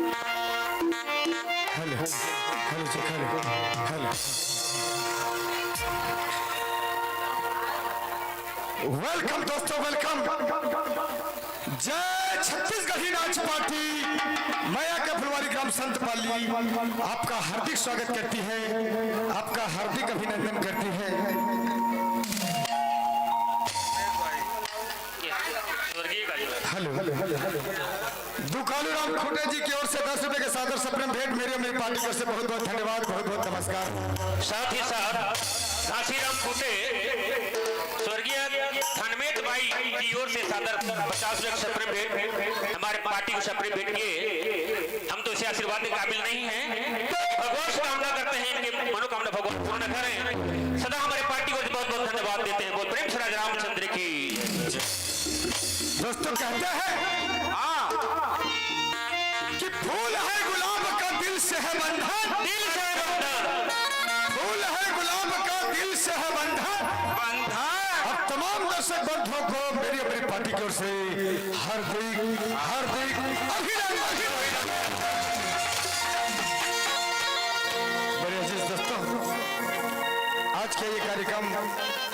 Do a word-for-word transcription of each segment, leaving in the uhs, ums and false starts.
Hello, hello, check, hello, hello. Welcome दोस्तों, welcome. जय छत्तीसगढ़ी नाच पार्टी, मया के फुलवारी, ग्राम संत पाली, आपका हार्दिक स्वागत करती है, आपका हार्दिक अभिनंदन करती है। Hello, hello, hello, hello. Dukalu Ram Khunte ji की ओर से दस रुपए के सादर सप्रेम भेंट, मेरी और मेरी पार्टी की ओर से बहुत बहुत धन्यवाद, बहुत बहुत नमस्कार। साथ ही साथ घासीराम खूंटे, स्वर्गीय धनमेत बाई की ओर से सादर पचास रुपए का सप्रेम भेंट, हमारे पार्टी को सप्रेम भेंट किए। हम तो इसे आशीर्वाद के काबिल नहीं हैं, भगवान से कामना करते हैं इनकी मनोकामना भगवान पूर्ण करें। सदा हमारे पार्टी को बहुत बहुत धन्यवाद देते हैं। बहुत प्रेम से राजा रामचंद्र की। दोस्तों कहते हैं, हाँ, कि फूल है गुलाब का, दिल से है बंधन। दिल से है बंधन। फूल है गुलाब का, दिल से है बंधन। बंधन। अब तमाम दर्शक बंधुओं को मेरी अपनी पार्टी की ओर से हार्दिक, हार्दिक अभिनंदन। मेरे अजीज दोस्तों, आज का ये कार्यक्रम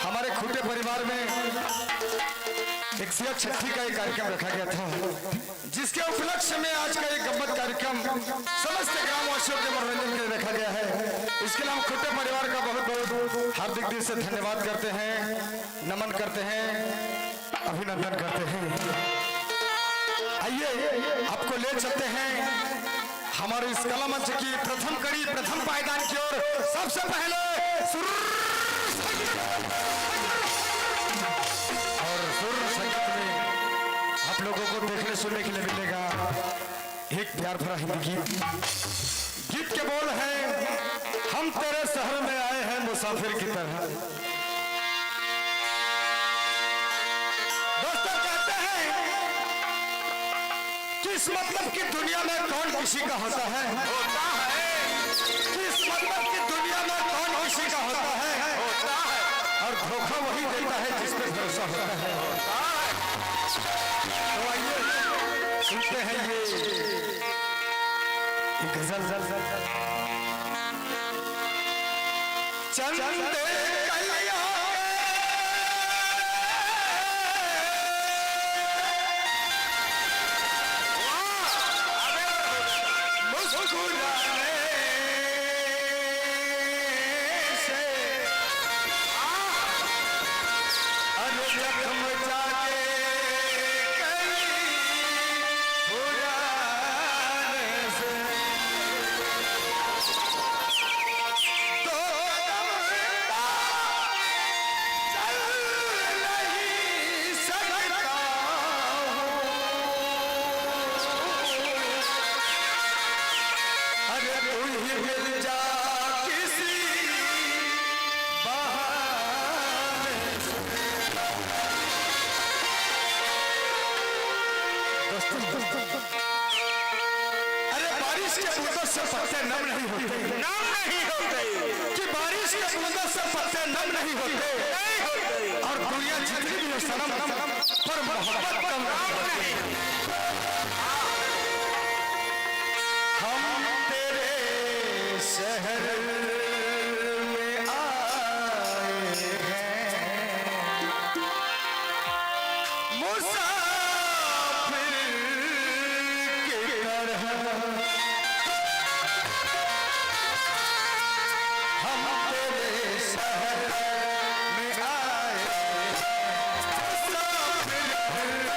हमारे खूंटे परिवार में एक सिया छठी का एक कार्यक्रम रखा गया था, जिसके उपलक्ष्य में आज का ये गम्मत कार्यक्रम समस्त ग्रामवासियों के मनोरंजन के लिए रखा गया है। इसके लिए हम खूंटे परिवार का बहुत बहुत हार्दिक दिल से धन्यवाद करते हैं, नमन करते हैं, अभिनंदन करते हैं। आइए, आपको ले चलते हैं हमारे इस कला मंच की प्रथम कड़ी, प्रथम पायदान की ओर। सबसे पहले सुर संगीत। और सुर संगीत में आप लोगों को देखने सुनने के लिए मिलेगा एक प्यार भरा हिंदी गीत। गीत के बोल हैं, हम तेरे शहर में आए हैं मुसाफिर की तरह। दोस्तों कहते हैं कि इस मतलब की दुनिया में कौन किसी का होता है? होता है। कि इस मतलब की दुनिया में कौन किसी का होता है? होता है। और धोखा वही देता है जिस पे भरोसा होता है। होता है। तो आइए सुनते हैं ये गजल। चंद कलिया मुस्कुराने से, अरे जख्म जागे कई पुराने से। दो दम का चल नहीं सकता हूँ। अरे तू ही मिल जा किसी बहाने से। दोस्तों, दोस्तों, अरे बारिश के बूंदों से पत्ते नम नहीं होते। नम नहीं होते। कि बारिश के बूंदों से पत्ते नम नहीं होते। नहीं होते। और दुनिया जितनी भी हो सनम, पर मोहब्बत कम नहीं होती। हम तेरे शहर में आए हैं मुसाफिर की तरह। हम तेरे शहर में आए हैं मुसाफिर की तरह।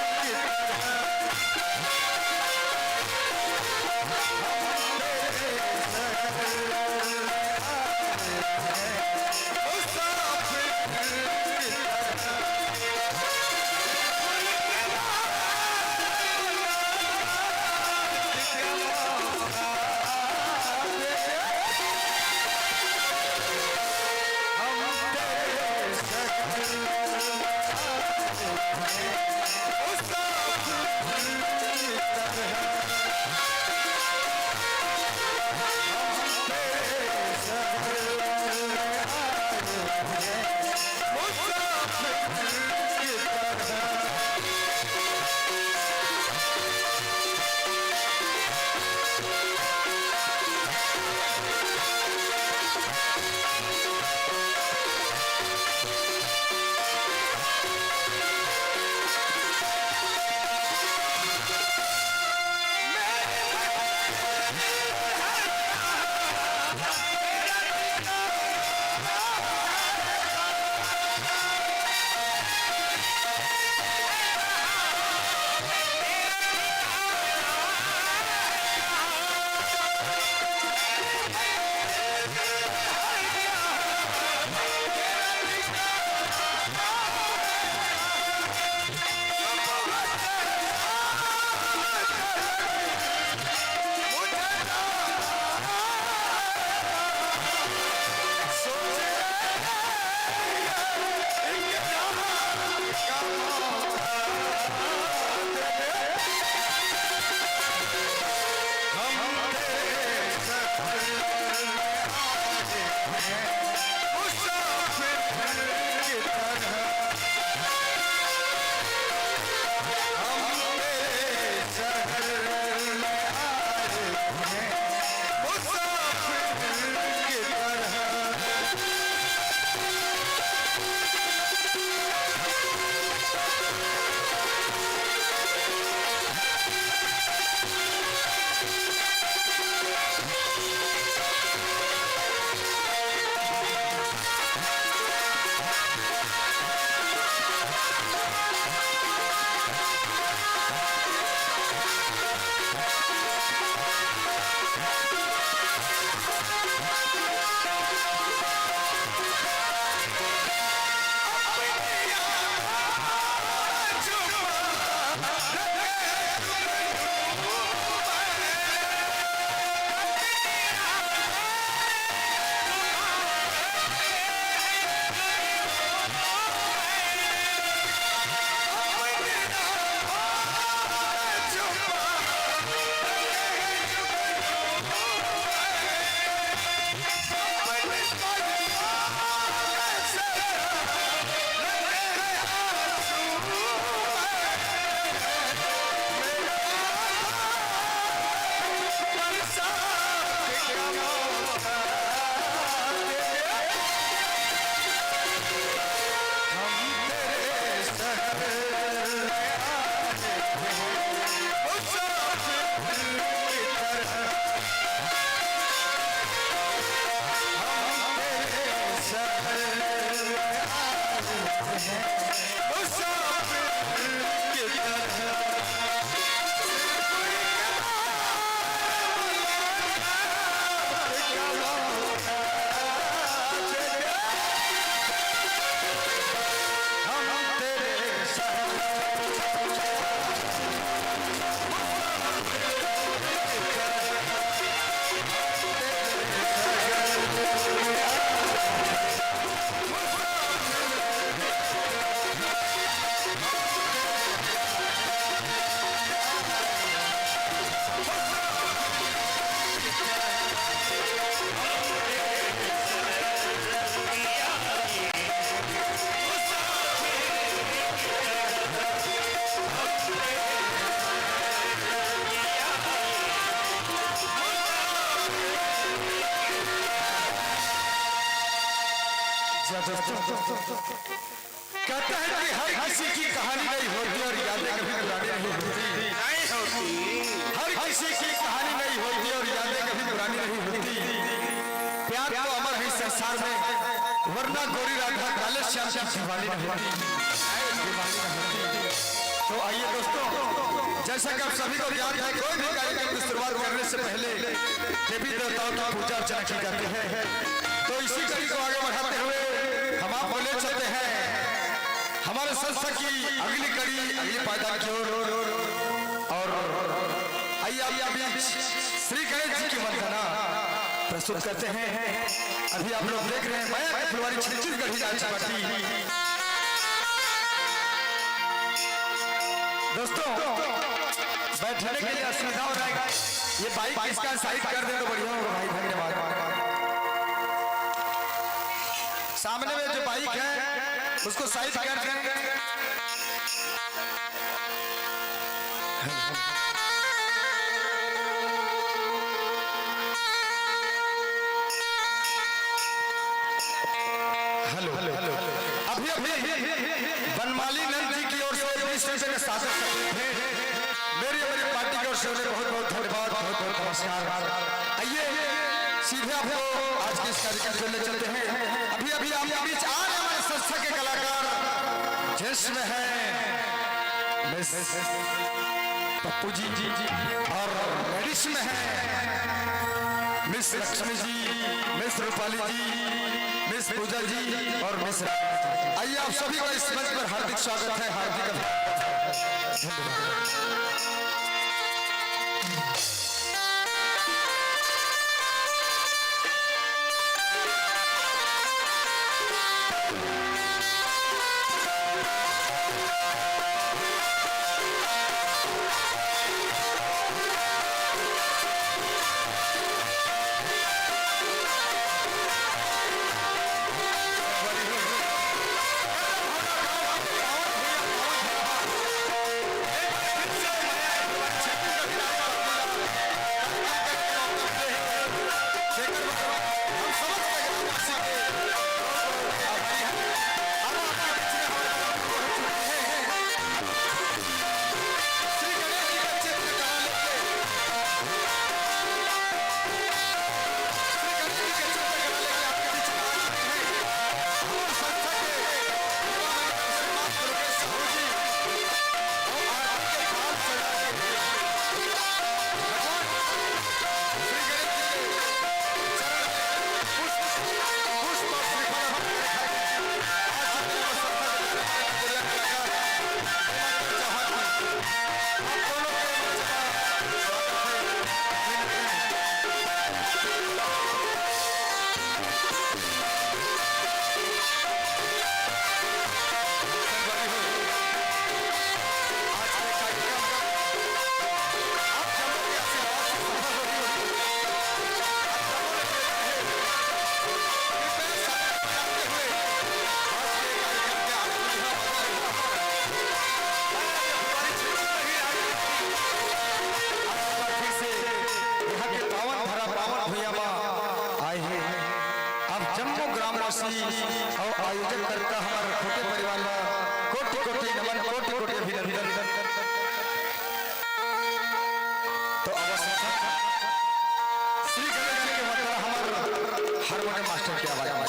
दोस्तों, कहते हैं कि हर किसी की कहानी नई होती और यादें कभी पुरानी नहीं होती। नहीं होती। हर किसी की कहानी नई होती और यादें कभी पुरानी नहीं होती। प्यार तो अमर है संसार में, वरना गोरी राधा काले श्याम की दीवानी नहीं होती। तो आइए दोस्तों, जैसा कि आप सभी को ज्ञात है, कोई भी कार्यक्रम की शुरुआत करने से पहले देवी देवताओं की पूजा अर्चना की जाती है। तो इसी कड़ी को आगे बढ़ाते हुए हम आपको ले चलते हैं हमारे संस्था की अगली कड़ी, अगली पायदान की ओर। और आइए, आपके बीच श्री गणेश जी की वंदना प्रस्तुत करते हैं। अभी आप लोग देख रहे हैं मया के फुलवारी छत्तीसगढ़ी नाच पार्टी। दोस्तों, बैठने के लिए असुविधा हो रहा है। ये बाइक इसका साइड कर दे तो बढ़िया होगा भाई, धन्यवाद। सामने में जो बाइक है, उसको साइड कर दें। Hello, hello. अभी अभी बनमाली नंद जी की ओर से बीस रुपए का सार्थक भेंट। मेरी, मेरी पार्टी की ओर से उन्हें बहुत बहुत धन्यवाद, बहुत बहुत नमस्कार। आइए, सीधे आपको आज के इस कार्यक्रम को ले चलते हैं। अभी अभी आपके बीच आ रहे हमारे संस्था के कलाकार, जिसमें है मिस पप्पू जी और लेडीज में है मिस लक्ष्मी जी, मिस रूपाली जी, मिस पूजा जी और मिस रानी जी। आइए, आप सभी का इस मंच पर हार्दिक स्वागत है, हार्दिक अभिनंदन। धन्यवाद। आज एक बार फिर से यहाँ के पावन धरा, पावन भुइयां मा आए हे। आप जम्मो ग्रामवासी अउ आयोजक करता हमार छोटे परिवार ला कोटि कोटि नमन, कोटि कोटि अभिनंदन। तो अब श्री गणेश जी के वंदना हमार हारमोनियम मास्टर के आवाज में।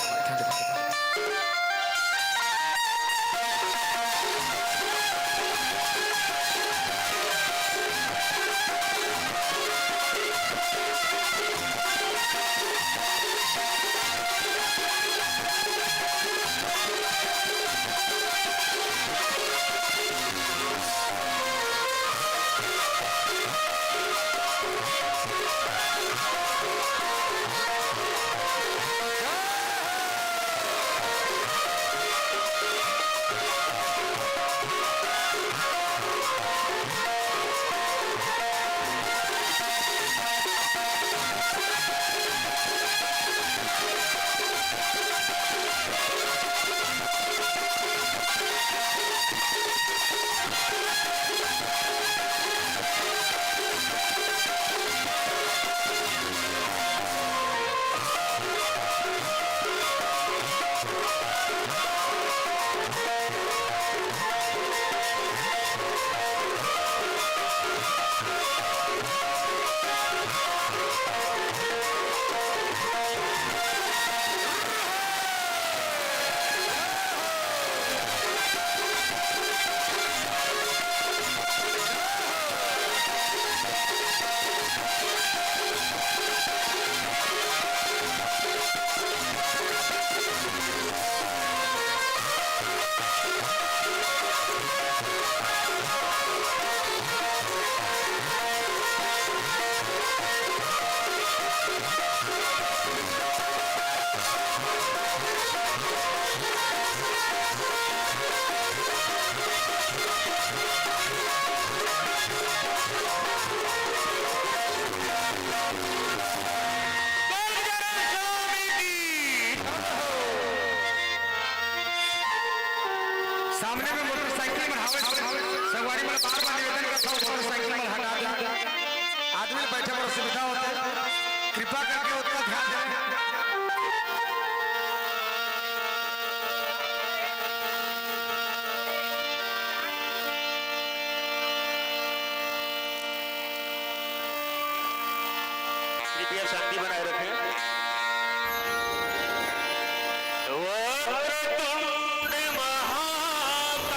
सामने में मोटरसाइकिल मन हावय, संगवारी मन बार बार निवेदन करता हूँ, मोटरसाइकिल मन हटा दे, आदमी बैठे बर असुविधा होथे, कृपा करके ओतना ध्यान दें। कृपया शांति बनाए रखें। वक्रतुंड महाकाय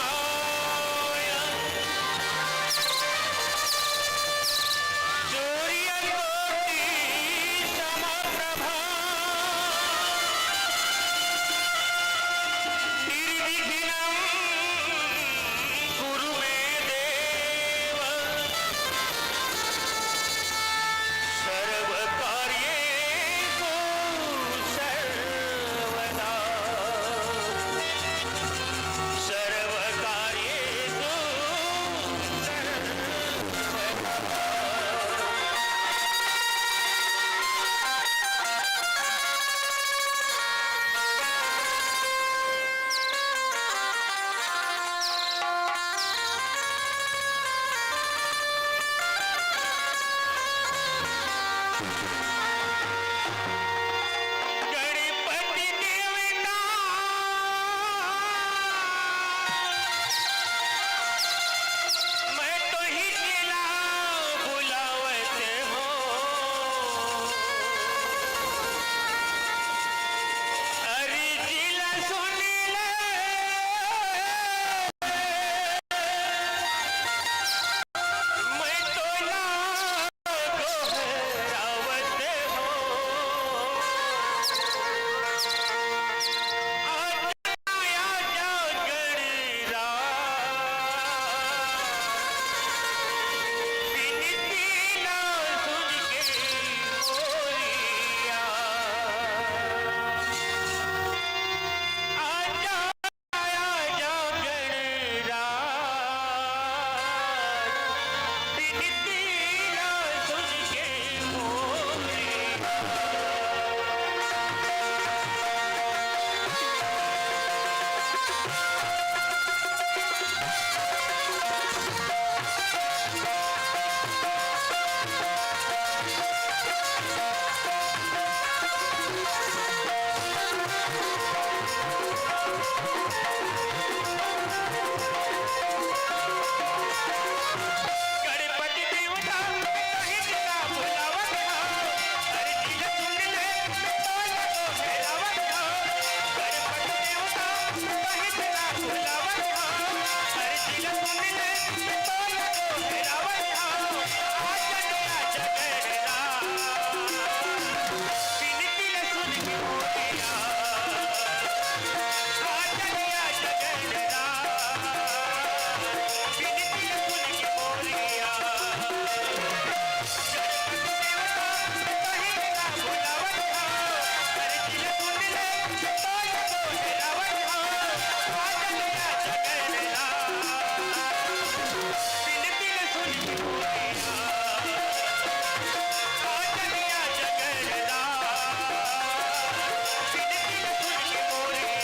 सूर्यकोटि समप्रभा निर्विघ्नं कुरु मे देव सर्वकार्येषु सर्वदा। सर्वकार्येषु सर्वदा। गणपति देवता, मैं तो ही जिला बुलावत हो। अरे जिला सुन ले, मैं तो ना दोहरावत हो। आजा, आजा गणराज, बिनती ना सुन के मोरिया। आजा, आजा गणराज, बिनती ना सुन के मोरे।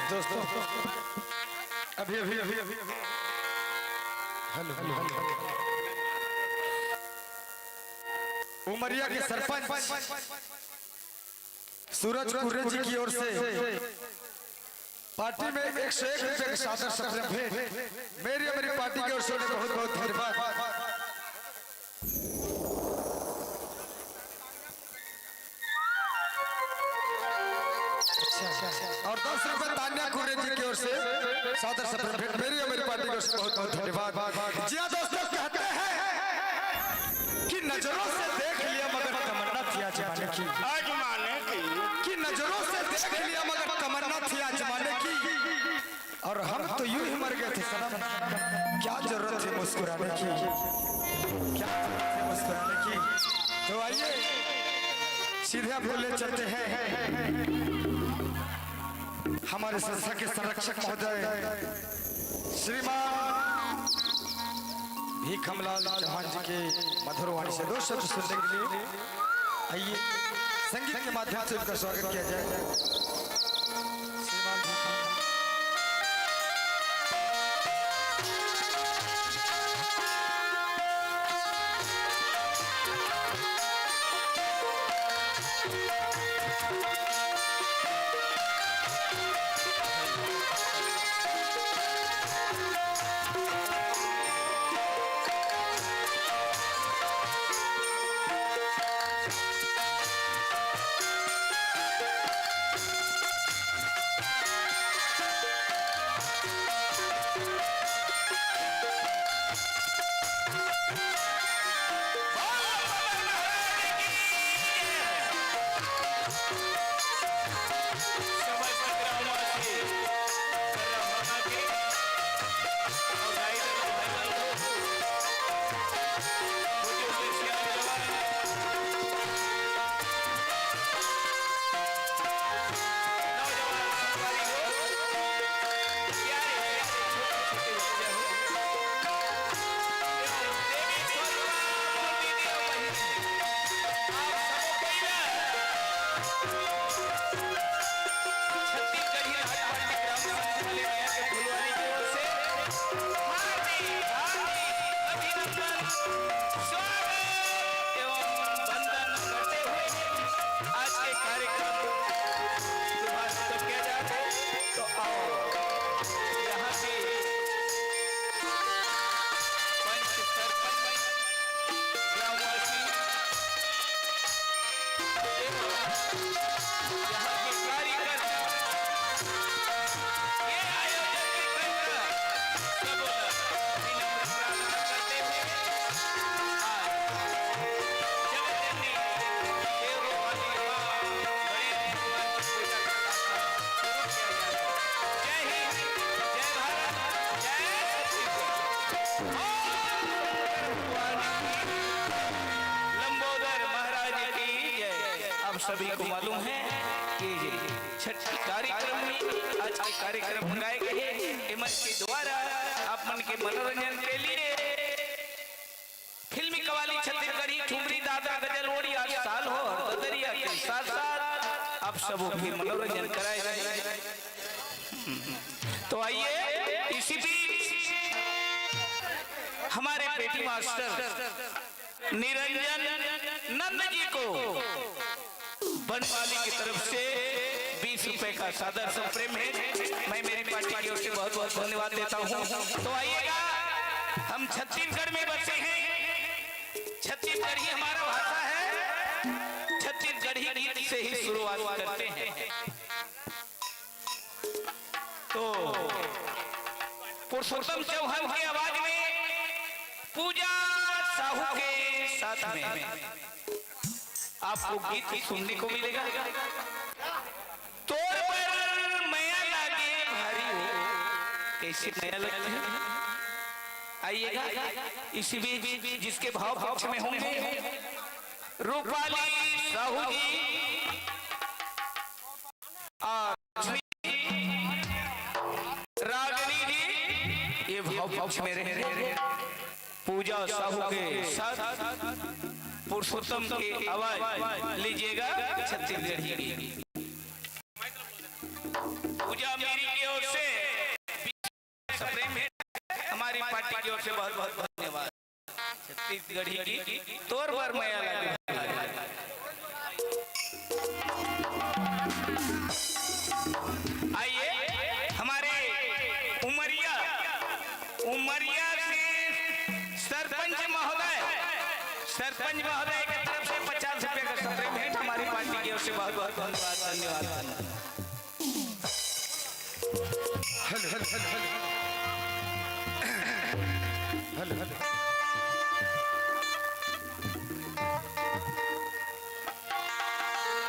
दोस्तों, अभी अभी अभी अभी हेलो, हेलो, हेलो। उमरिया के सरपंच सूरज कुर्रे जी की ओर से पार्टी में एक सौ एक रुपए का सादर सप्रेम भेंट। मेरी, हमारी पार्टी की ओर से उन्हें बहुत बहुत धन्यवाद। अच्छा, और दस रुपए तान्या कुर्रे जी की ओर से सादर सप्रेम भेंट। मेरी, हमारी पार्टी की ओर से बहुत बहुत धन्यवाद। जी हाँ दोस्तों, कहते हैं कि नजरों से देख लिया मगर तमन्ना थी आजमाने की। आजमाने की। कि नजरों से देख लिया मगर तमन्ना थी आजमाने की। और हम तो यूं ही मर गए थे सनम, क्या जरूरत थी मुस्कुराने की, क्या जरूरत थी मुस्कुराने की। तो आइए सीधे आपको ले चलते हैं हमारे संस्था के संरक्षक महोदय श्रीमान भीखमलाल चौहान जी के मधुर वाणी से दो शब्द सुनने के लिए। आइए, संगीत के माध्यम से उनका स्वागत किया जाए। श्रीमान भीखम। सभी को मालूम है कि छठ के कार्यक्रम में आज के कार्यक्रम मंगाए गए हैं। एमन के द्वारा आप मन के मनोरंजन के लिए फिल्मी कवाली छत्तीसगढ़ी, ठुमरी, दादा, गजल, ओड़िया, साल हो और ददरिया के साथ साथ आप सबों के मनोरंजन कराए जाए। तो आइए, इसी बीच हमारे पेटी मास्टर निरंजन नंद जी को बनवाली की तरफ से बीस रुपए का सादर सप्रेम है। मैं मेरी पार्टी की ओर से बहुत बहुत धन्यवाद देता हूँ। तो आइएगा, हम छत्तीसगढ़ में बसे हैं, छत्तीसगढ़ी हमारा भाषा है, छत्तीसगढ़ी गीत से ही शुरुआत करते हैं। तो पुरुषोत्तम चौहान की आवाज में पूजा साहू के साथ में आपको गीत सुनने को मिलेगा। तोर पर मया लागे भारी हो, कैसे मया लगते हैं? आइएगा, इसी बीच जिसके भाव पक्ष में होंगे रूपाली साहू जी और रागनी जी, ये भाव पक्ष में रहेंगे। पूजा साहू के साथ पुरुषोत्तम की आवाज लीजिएगा छत्तीसगढ़ी। पूजा मेरी की ओर से प्रेम है, हमारी पार्टी की ओर से बहुत बहुत धन्यवाद। छत्तीसगढ़ी की तोर बर मया लगे। आइए, हमारे उमरिया, उमरिया से सरपंच महोदय, सरपंच महोदय की तरफ से पचास रुपए का सप्रेम भेंट हमारी पार्टी की ओर से बहुत बहुत धन्यवाद, धन्यवाद, धन्यवाद। Hello, hello, hello, hello. Hello, hello.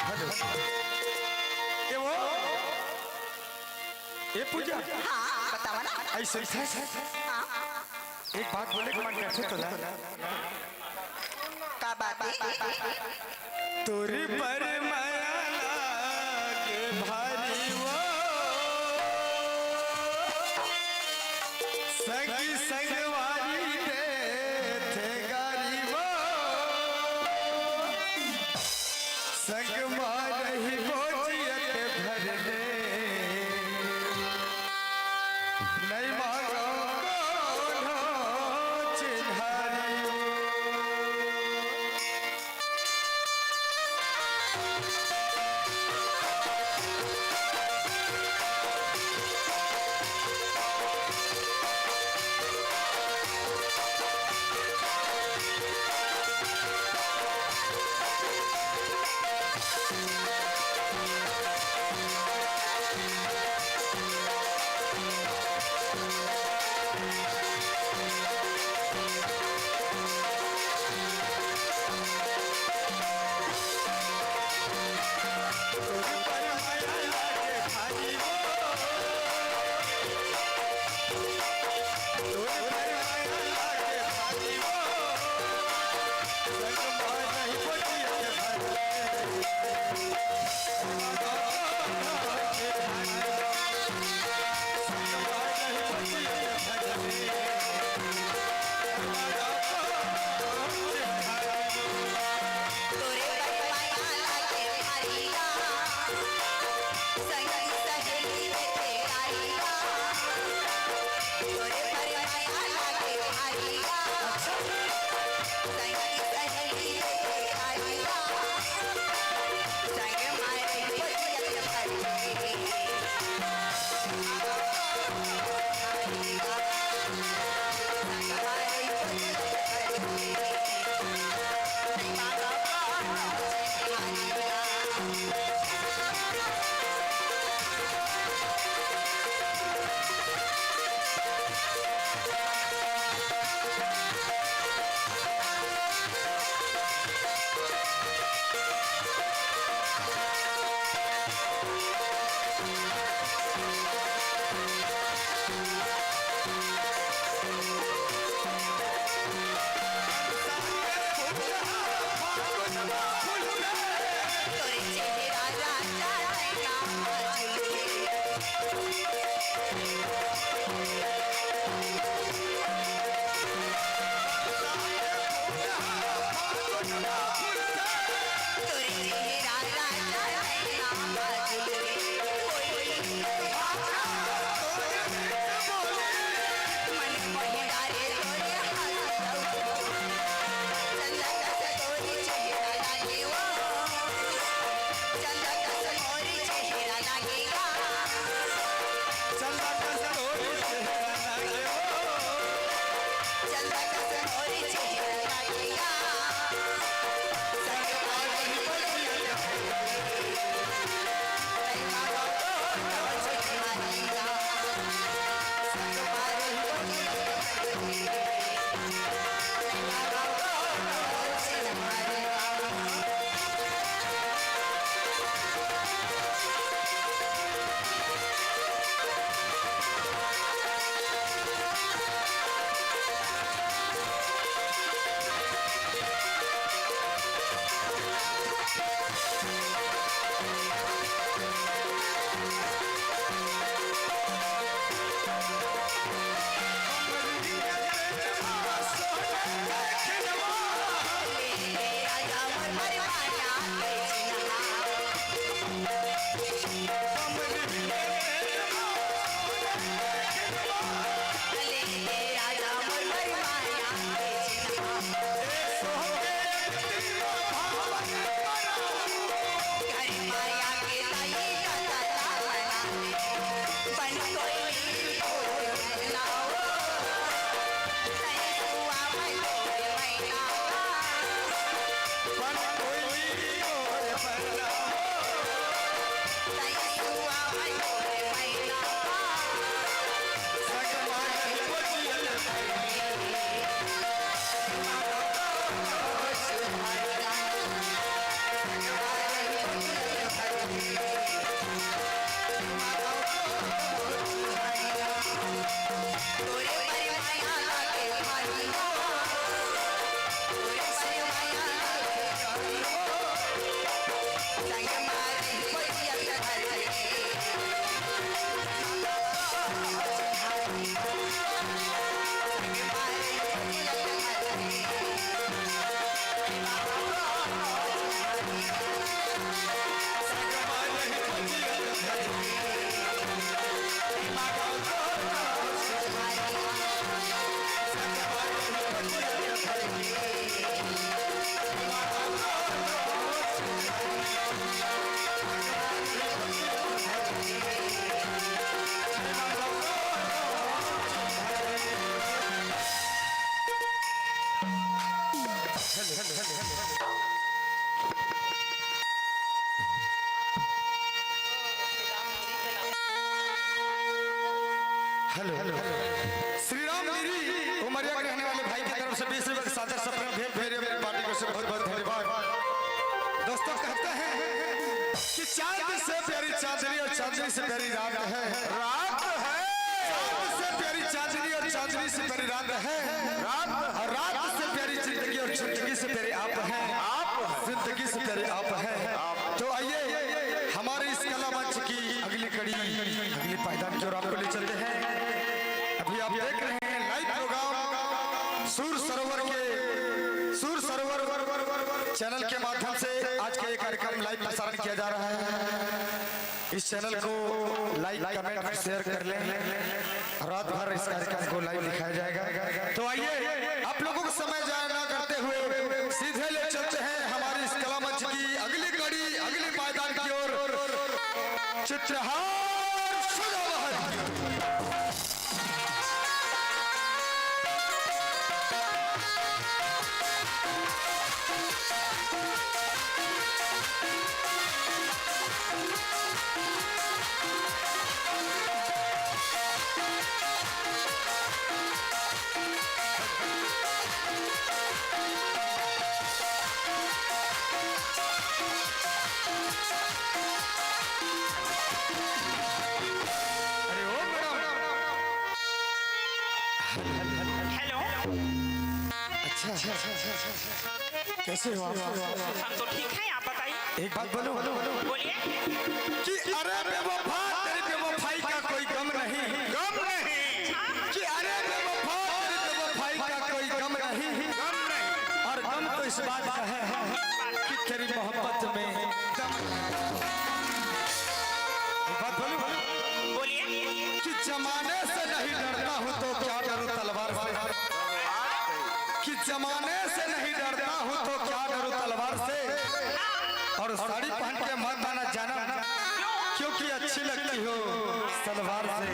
Hello. ये वो? ये पूजा? हाँ, बतावा ना। ऐसे, ऐसे, ऐसे। हाँ। एक बात बोले के मन करथे तोला। का बात है? तोर बर मया लागे भारी वो, संगी संगवारी देथे गारी वो, संग मा रहिबो जियत भर ले। नइ मांगो कोनो चिन्हारी। हेलो, श्री राम गिरी उमरिया के रहने वाले भाई की तरफ से बीस रुपए का सादर सप्रेम भेंट। मेरे मेरी पार्टी को से बहुत बहुत धन्यवाद। दोस्तों, कहते हैं कि चांद से प्यारी चांदनी और चांदनी से प्यारी रात है। रात है। चांद से प्यारी चांदनी और चांदनी से प्यारी रात है। रात। और रात से प्यारी जिंदगी और जिंदगी से प्यारे आप हैं। आप हैं। जिंदगी से प्यारे आप हैं। आप। तो आइए, हमारे इस कला मंच की अगली कड़ी, अगली पायदान की ओर आपको ले चलते हैं। अभी आप देख रहे हैं लाइव प्रोग्राम सुर सरोवर के, सुर सरोवर चैनल के माध्यम से आज का ये कार्यक्रम लाइव प्रसारण किया जा रहा है। इस चैनल को लाइक, कमेंट और शेयर कर लें। रात भर इस कार्यक्रम को लाइव दिखाया जाएगा। तो आइए, आप लोगों को समय जाया ना करते हुए सीधे ले चलते हैं हमारी इस कला मंच की अगली कड़ी, अगली पायदान की ओर। चित्रहार सदाबहार। अरे ओ मैडम। हेलो। अच्छा, अच्छा, अच्छा, अच्छा, अच्छा। कैसे हो आप? हम तो ठीक हैं, आप बताइए। एक बात बोलूं? बोलिए। कि अरे बेवफा, तेरी बेवफाई का कोई गम नहीं। गम नहीं। कि अरे बेवफा, तेरी बेवफाई का कोई गम नहीं। गम नहीं। और गम तो इस बात का है कि तेरी मोहब्बत में दम। एक बात बोलूं? बोलिए। कि जमाने से नहीं डरता हूँ तो क्या डरूं तलवार से। कि जमाने से नहीं डरता हूँ तो क्या डरूं तलवार से। और साड़ी पहन के मत आना जानम, क्योंकि अच्छी लगती हो सलवार से।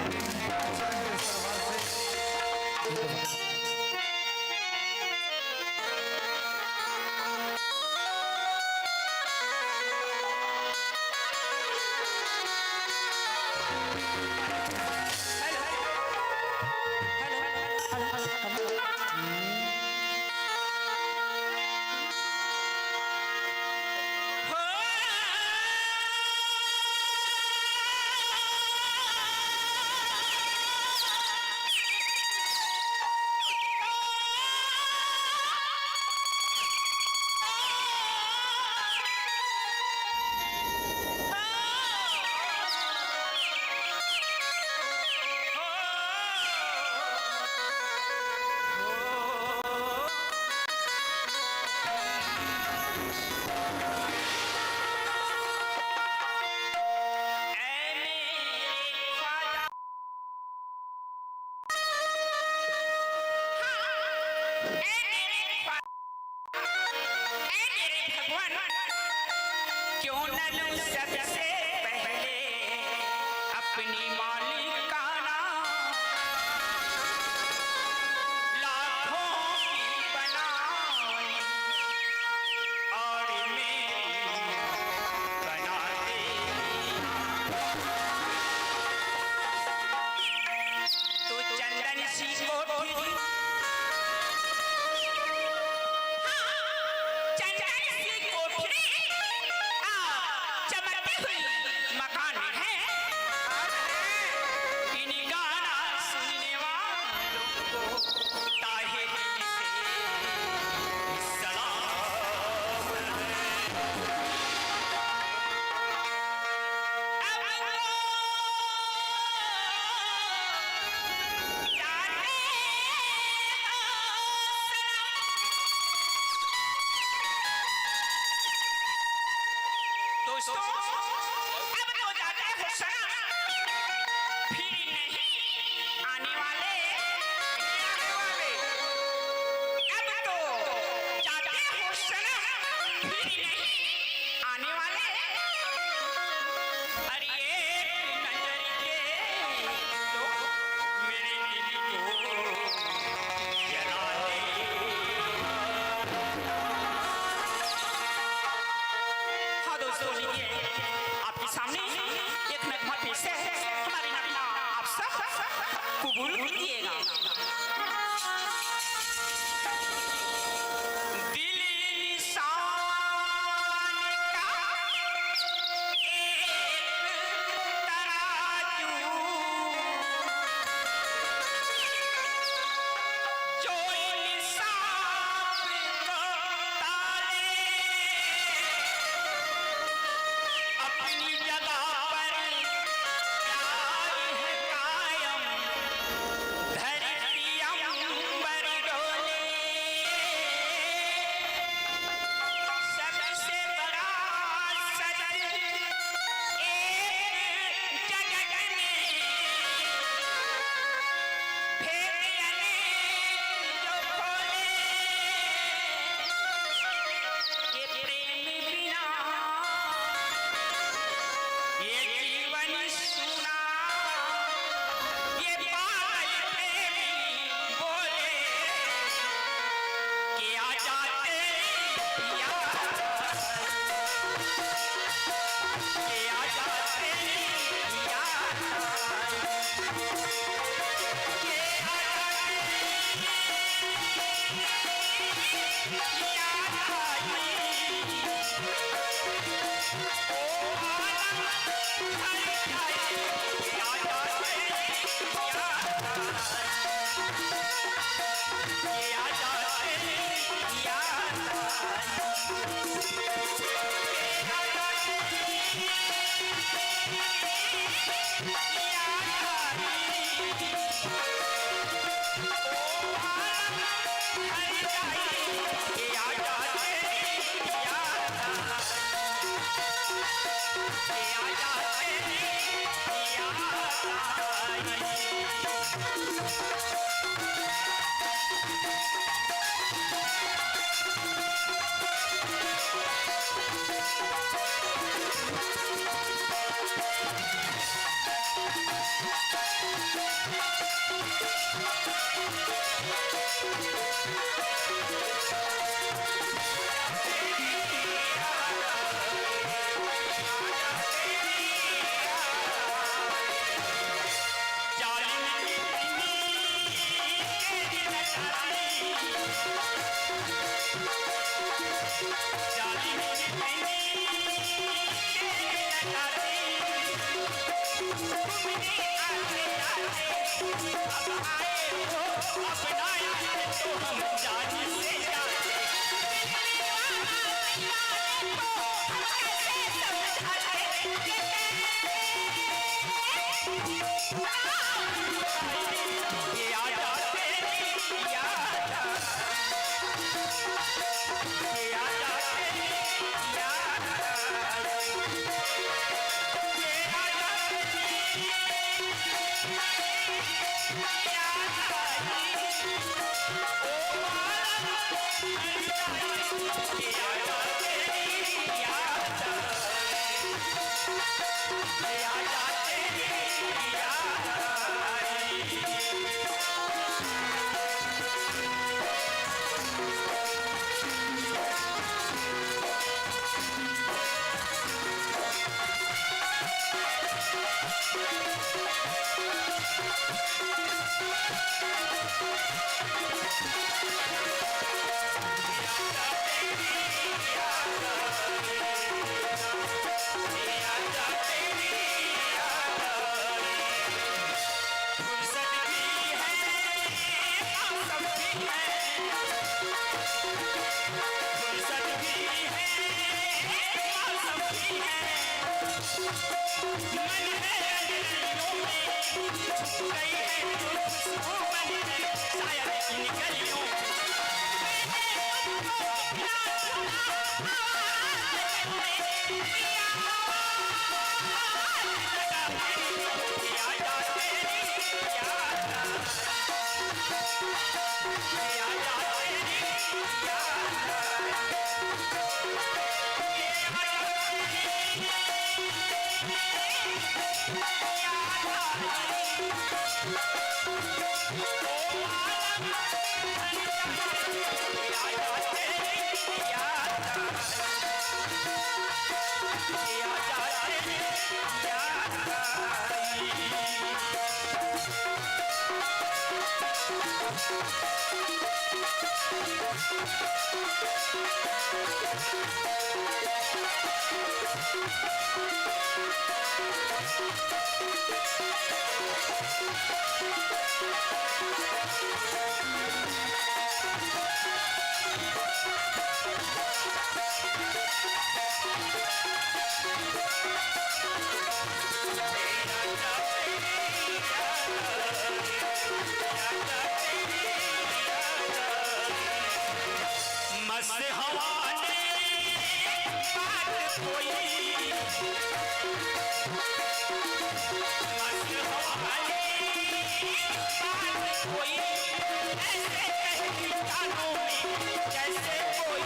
ऐ मेरे भगवान, क्यों न लूं सबसे पहले अपनी मालिकाना लाखों की बनाई और मेरी बना दे। तू चंदन सी कोठी, हाँ, चंदन सी कोठरी, आ, चमकती हुई मकान है। इन गाना सुनने वालों को ताहे दिल से सलाम। अब तो जाते हो सनम। दोस्तों, अब तो जाते हो सनम, फिर नहीं आने वाले, आने वाले। अब तो जाते हो सनम, फिर नहीं आने वाले। अरे एक नजर के तो मेरे दिल को जला दे। हाँ दोस्तों, लीजिए, आपके सामने एक नगमा पेश है हमारी नगमा आप सब को मस्त हवा ने बात कोई, मस्त हवा ने बात कोई, ऐसे कहती कानों में, जैसे कोई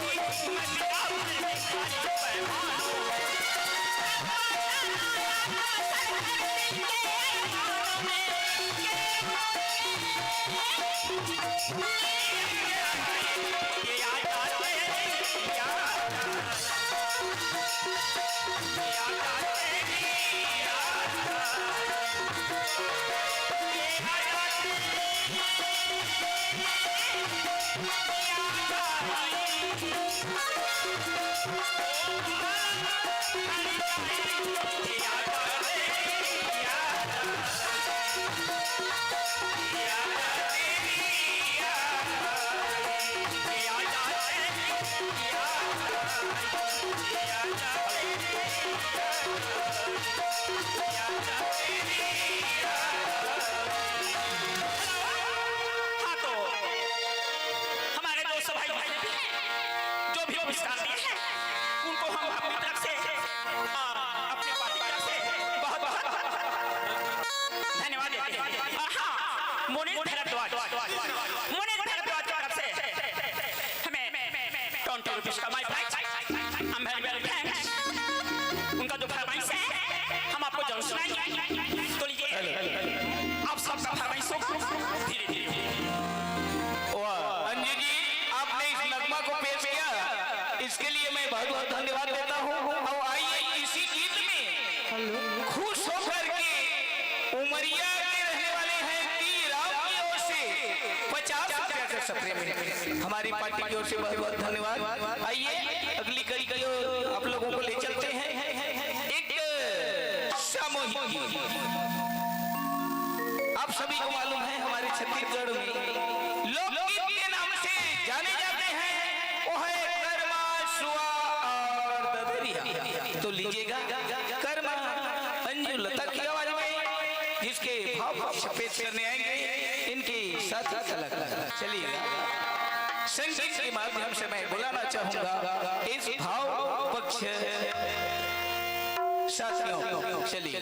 मदिरा भरने वाली पैमानों में। पुरस्कार दिए हैं, उनको हम अपनी तरफ से, आ, अपने पार्टी की तरफ से बहुत बहुत धन्यवाद देते हैं। और हाँ, मोनिल भारद्वाज, मोनिल भारद्वाज की तरफ से हमें ट्वेंटी रुपीज का माई प्राइज, हम वेरी वेरी थैंक्स। उनका जो फरमाइश है, हम आपको जरूर सुनाएंगे। तो लीजिए, आप सबका फरमाइश होगा धीरे धीरे। वाह, अंजू जी, आपने इस नगमा को पेश किया, इसके लिए मैं बहुत बहुत धन्यवाद देता हूँ। और आइए, इसी गीत में खुश होकर के उमरिया के रहने वाले हैं टी राम की ओर से पचास रुपया का स्प्रे मिले। हमारी पार्टी की ओर से बहुत बहुत धन्यवाद। आइए, अगली कड़ी की ओर आप लोगों को ले चलते हैं। एक सामूहिक गीत, आप सभी को मालूम है, हमारे छत्तीसगढ़ में लोकगीत के नाम से जाने जाते हैं, वो है कर्मा, सुआ और ददरिया। तो लीजिएगा कर्मा, अंजू लता की आवाज में, जिसके भाव पक्ष पेश करने आएंगे इनके साथी कलाकार। चलिएगा, संगीत के माध्यम से मैं बुलाना चाहूंगा इस भाव पक्ष साथियों को। चलिए।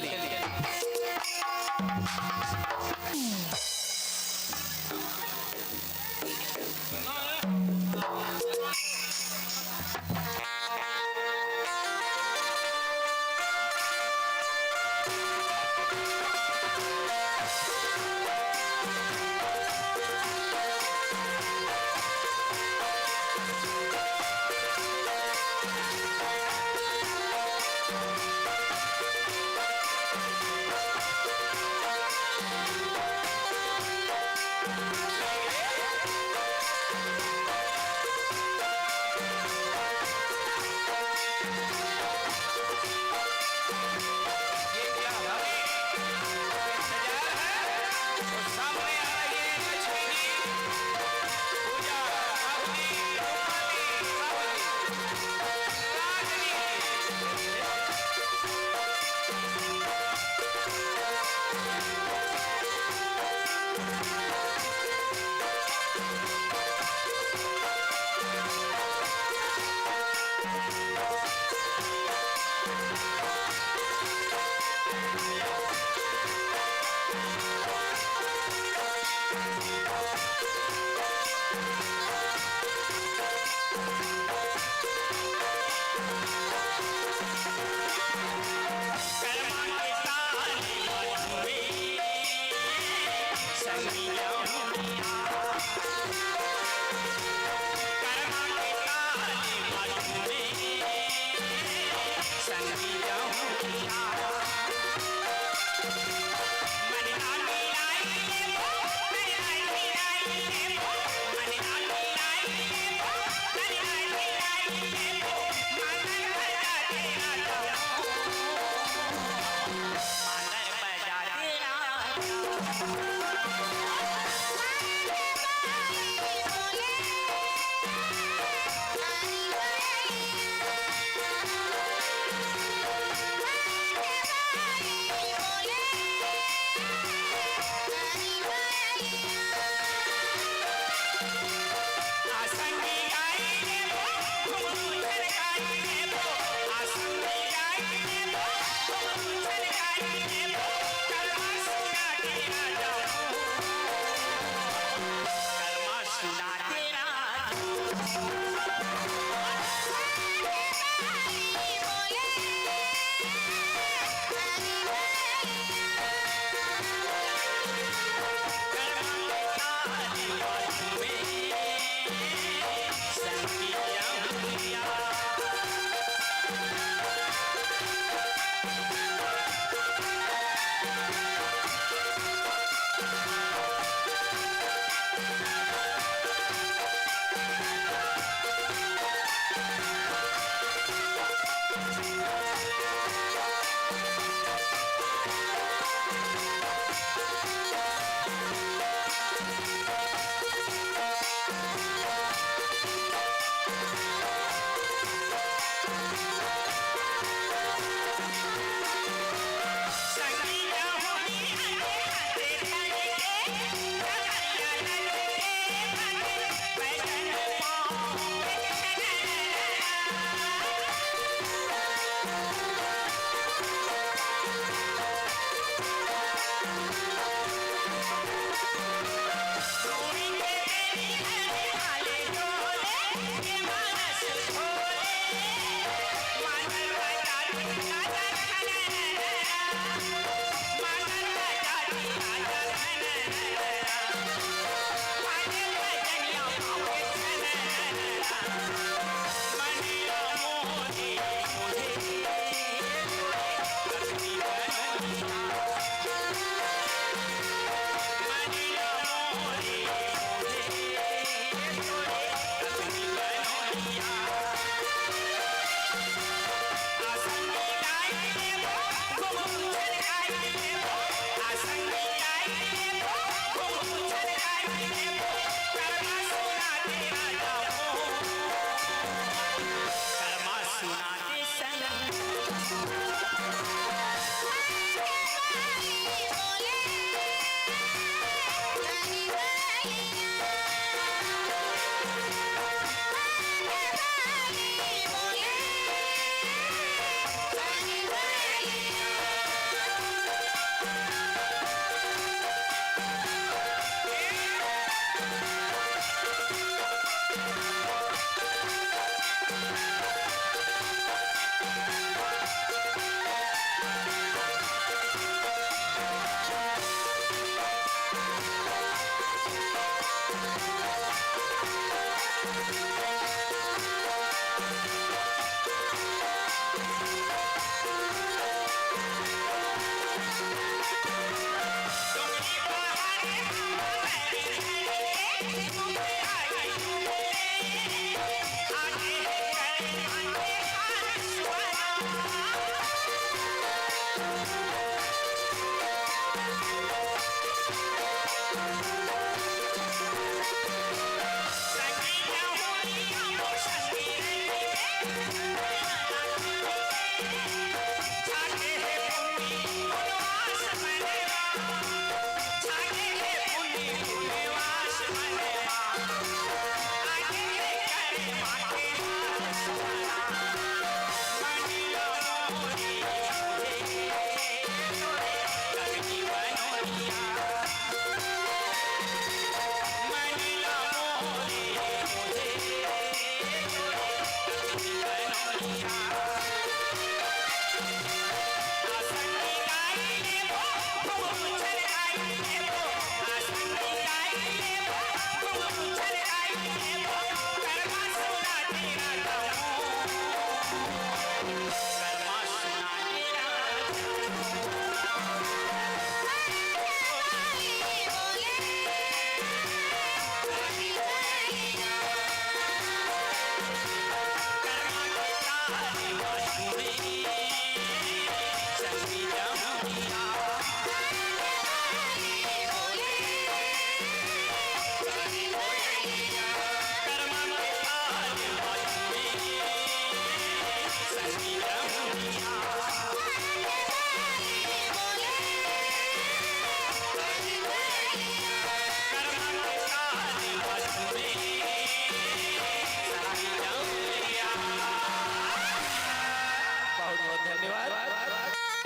बहुत बहुत धन्यवाद।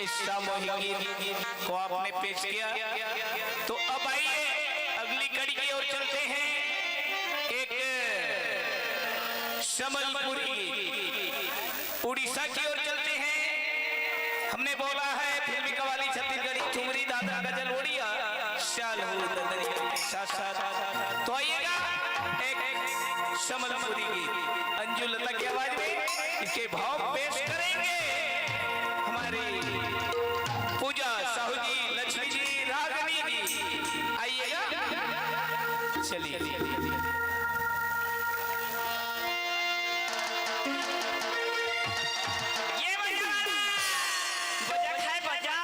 इस सामूहिक गीत को आपने पेश किया, तो अब आइए अगली कड़ी की ओर चलते हैं। एक संबलपुरी गीत, उड़ीसा की ओर चलते हैं। हमने बोला है फिल्मी कवाली, छत्तीसगढ़ी, ठुमरी, दादरा, गजल, ओड़िया, साल हो ददरी के साथ साथ। तो आइएगा, एक संबलपुरी गीत अंजू लता की आवाज में, इसके भाव पेश करेंगे हमारी पूजा साहू जी, लक्ष्मी जी, रागनी जी। आइएगा, चलिए। ये बजा, बजा खाए बजा।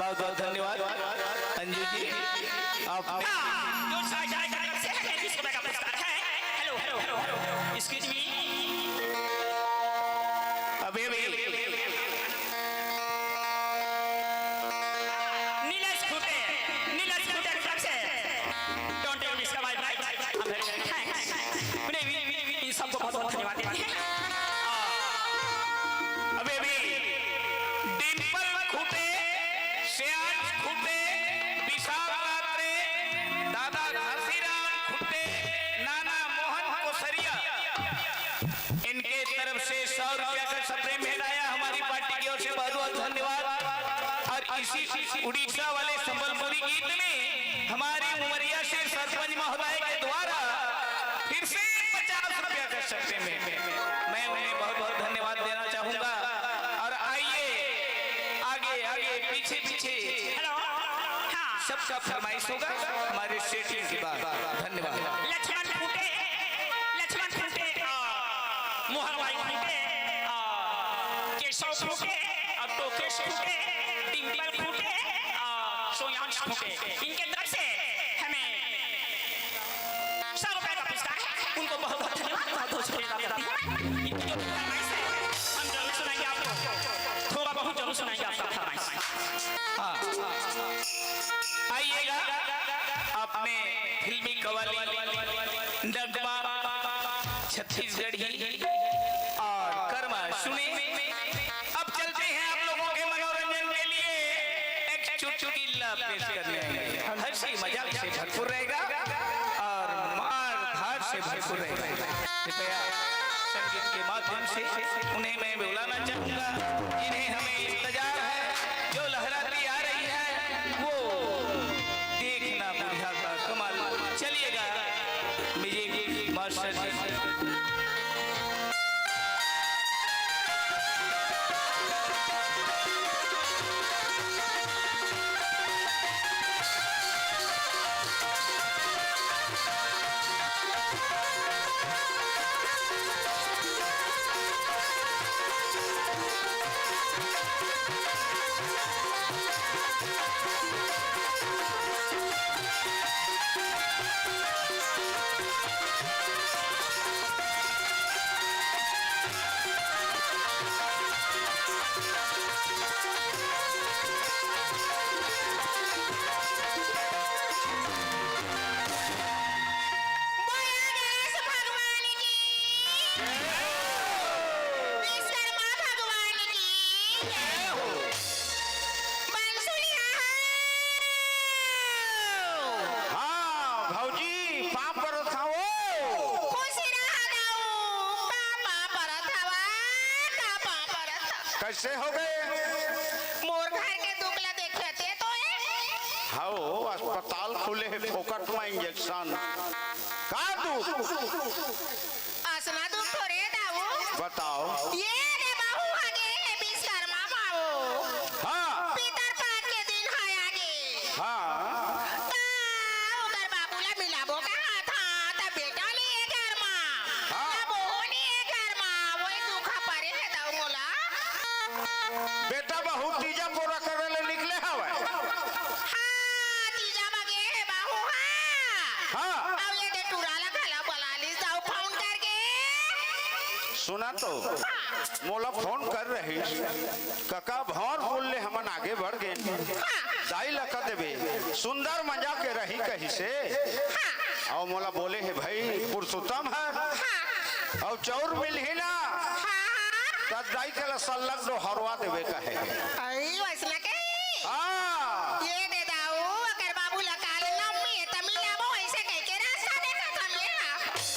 बहुत बहुत धन्यवाद अंजू जी, आप जो साझा जगत से है, बीस रुपए का पुरस्कार है। Hello, hello, hello, hello, excuse me। अभी, अभी नीलेश खुटे, नीलेश खुटे की तरफ से twenty rupees का my prize। Thanks। उन्हें भी, इन सबको बहुत बहुत धन्यवाद देते हैं। नाना मोहन कोसरिया, इनके तरफ से सौ रुपया का सप्रेम भेंट आया। हमारी पार्टी की ओर से बहुत बहुत धन्यवाद। और इसी उड़ीसा वाले संबलपुरी गीत में हमारे उमरिया से सरपंच महोदय के द्वारा फिर से पचास रुपया का सप्रेम भेंट, मैं उन्हें बहुत बहुत धन्यवाद देना चाहूंगा। और आइए आगे आगे, पीछे पीछे, हेलो। हाँ। सबका फरमाइश होगा हमारे सेटिंग के बाद। धन्यवाद। लक्ष्मण खूंटे, लक्ष्मण खूंटे, आ, मोहन भाई खूंटे, आ, केशव खूंटे, आ, टोकेश खूंटे, डिम्पल खूंटे, आ, सोयांश खूंटे, इनके तरफ से हमें सौ रुपए का पुरस्कार है। उनको बहुत बहुत धन्यवाद, बहुत बहुत शुक्रिया अदा करती हूँ। इनकी जो फरमाइश है, हम जरूर सुनाएंगे आपको, थोड़ा बहुत जरूर सुनाएंगे आपका फरमाइश। हाँ, आइएगा अपने फिल्मी कव्वाली नगमा छत्तीसगढ़ी और कर्मा सुने। अब चलते हैं आप लोगों के मनोरंजन के लिए एक चुटकुला पेश करने। हंसी मजाक से भरपूर रहेगा और मार धाड़ से भरपूर रहेगा। कृपया संगीत के माध्यम से उन्हें मैं बुलाना चाहूंगा, जिन्हें हमें इंतजार है, जो लहराती आ रही है, वो देखना बुढ़िया का कमाल। चलिएगा म्यूजिक मास्टर जी। बोलो गणेश भगवान की, विश्वकर्मा भगवान की। बंसुलिया हो। हाँ, भौजी, पाँव परत हँव। खुश रहा दाऊ, का पाँव परत हवा, का पाँव परत हवा। कैसे हो गए? मोर घर के दुख ला देखे ते तो ए। हव, अस्पताल खुले हे, फोकट म इंजेक्शन। का दुख? असना दुख थोरे दाऊ। बताओ। ये दे बहू आगे हे विश्वकर्मा बाबू। हाँ। पितर पात के दिन ह आगे। हाँ। त ओकर बाबू ला मिलाबो कहा था, त बेटा नइ हे घर मा। हाँ। त बहू नइ हे घर मा, वही दुख परे हे दाऊ मोला। बेटा बहू तीजा पोरा करे ले निकले हवय। हाँ, तीजा म गे हे बहू, हाँ। हाँ। अउ ये दे टूरा ला घला बला लिस दाऊ फोन करके। सुना तो, हाँ। मोला फोन कर रहिस, कका भंवर पुल ले हमन आगे बढ़ गेन। हाँ। दाई ला कह देबे, सुंदर मजा के रही कहिसे। हाँ। अउ मोला बोले हे भाई पुरुषोत्तम ह। हाँ। अउ चउर मिलही ना, हाँ, हाँ। त दाई के ला सल्लग डोहरवा देबे कहे। अई, वइसना के? हाँ। ये दे दाऊ, अगर बाबू ला काल नम्मी हे, त मिलाबो, अइसे कहिके रास्ता देखत हन ये हा।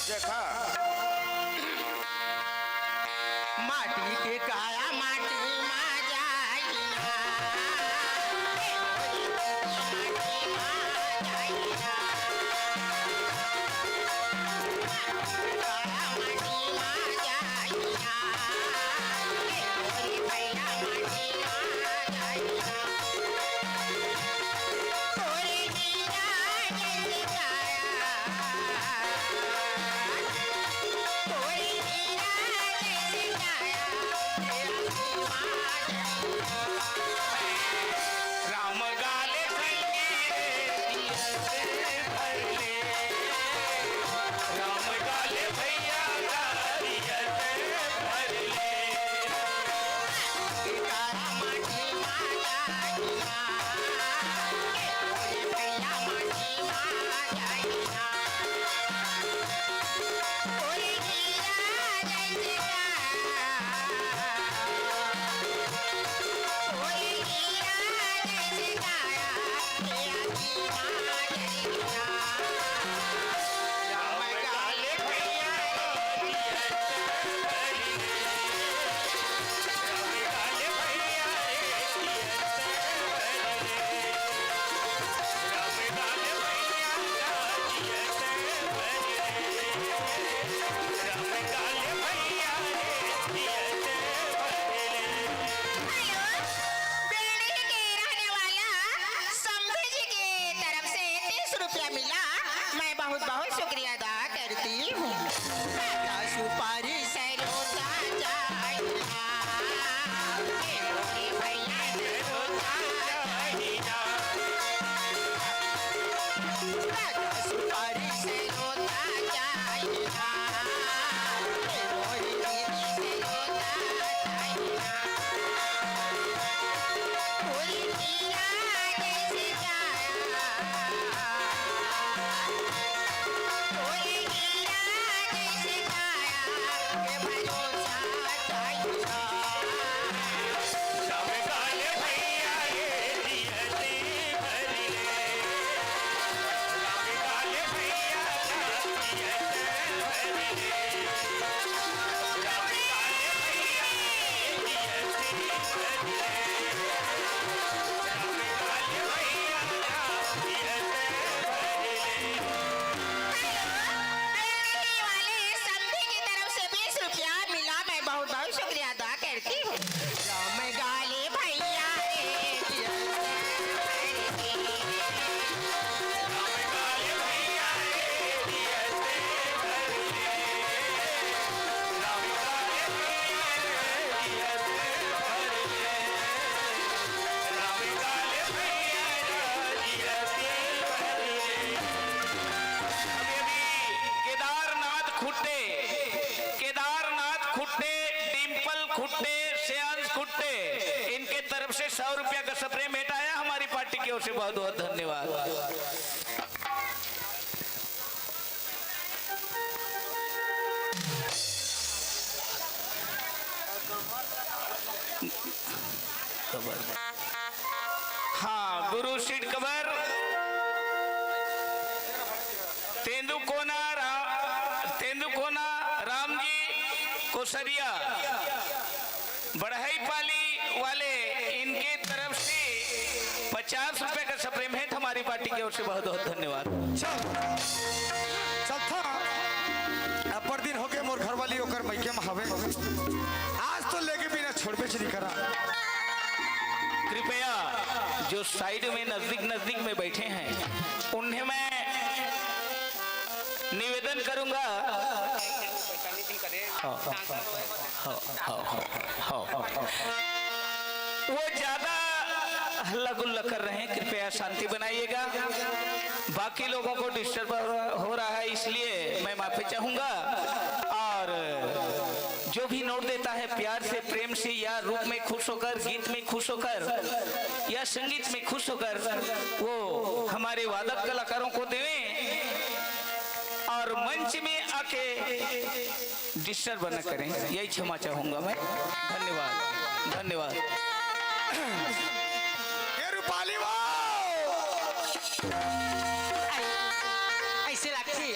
देखा। माटी के काया माटी मा जाई ना। राम गाले भैया रे, दिया से भर ले। राम गाले भैया हेलो, बेड़ी के रहने वाला समधी जी की तरफ से तीस रुपया मिला, मैं बहुत बहुत शुक्रिया अदा करती हूँ। सुपारी से लोटा चाही ना, ए मोरे भैया से लोटा चाही ना। सुपारी से लोटा चाही ना, ए मोरे दीदी से लोटा चाही ना। फूल खिला जैसे काया, फूल खिला जैसे काया, के भरोसा चाही ना। वाले समधी की तरफ से बीस रुपया मिला, मैं बहुत बहुत शुक्रिया अदा करती हूँ। राम गाले भैया रे, केदारनाथ खुट्टे, केदारनाथ खुट्टे, डिम्पल खुट्टे, श्रेयांश खुट्टे, इनके तरफ से सौ रुपया का स्प्रे भेंट आया हमारी पार्टी की ओर से। बहुत बहुत धन्यवाद। हाँ, गुरु सीट कबर। तेंदुकोना रा-, तेंदुकोना राम जी कोसरिया, बढ़ई पाली वाले, इनके तरफ से पचास रुपए का स्प्रे भेंट हमारी पार्टी की ओर से। बहुत बहुत धन्यवाद। चल, चल था। अब्बड़ दिन होगे मोर घरवाली ओकर मइके म हवे। आज तो लेके बिना छोड़बे च नहीं करा। कृपया जो साइड में नजदीक नजदीक में बैठे हैं, उन्हें मैं निवेदन करूंगा। हाँ, हाँ, हाँ, हाँ। वो ज्यादा हल्ला गुल्ला कर रहे हैं, कृपया शांति बनाइएगा। बाकी लोगों को डिस्टर्ब हो रहा है, इसलिए मैं माफी चाहूंगा। और जो भी नोट देता है, प्यार से, प्रेम से, या रूप में खुश होकर, गीत में खुश होकर, या संगीत में खुश होकर, वो हमारे वादक कलाकारों को देवें और मंच में आके डिस्टर्ब न करें, यही क्षमा चाहूंगा मैं। धन्यवाद, धन्यवाद। ए रूपाली वो! ऐसे लगती,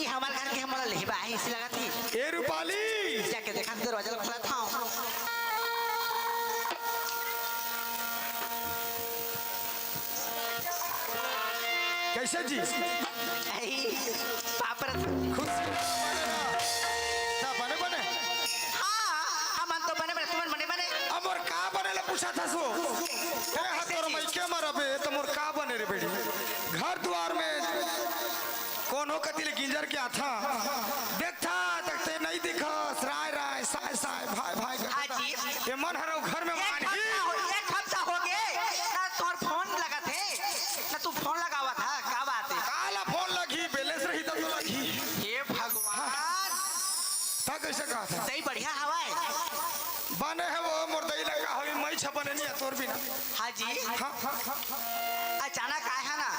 ये हमारे घर के हमारा लेबा है, ऐसे लगती। ए रूपाली! जाके देखा, दरवाजा खुला था। कैसे जी? आई, पापर। खुश रहा, बने रहा। ता बने बने? हाँ, हमन तो बने बने, तुमन बने बने? अब मोर का बने ला पूछा था सो? ए, हाँ, तोर मइके मरबे, तो मोर का बने रे बेटी? घर द्वार में कोनो कति ले गिंजर के आथा, देखथा तक ते नहीं दिखस, राय राय, साय साय, भाय भाय करत। हाँ जी। ये मन हर घर में एक मानही। हफ्ता हो, एक हफ्ता हो गे, ना तोर फोन लगत हे, ना तू फोन लगावत हा, का बात हे? काला फोन लगही, बैलेंस रही तब तो लगही। हे भगवान। ता कैसे कहा था? दई बढ़िया हवाए। बने हे वो मोर दई लगा हवी, मैं छपने नहीं है तोर बिना। हाँ जी। हाँ, हाँ, हाँ। अचानक आया ना,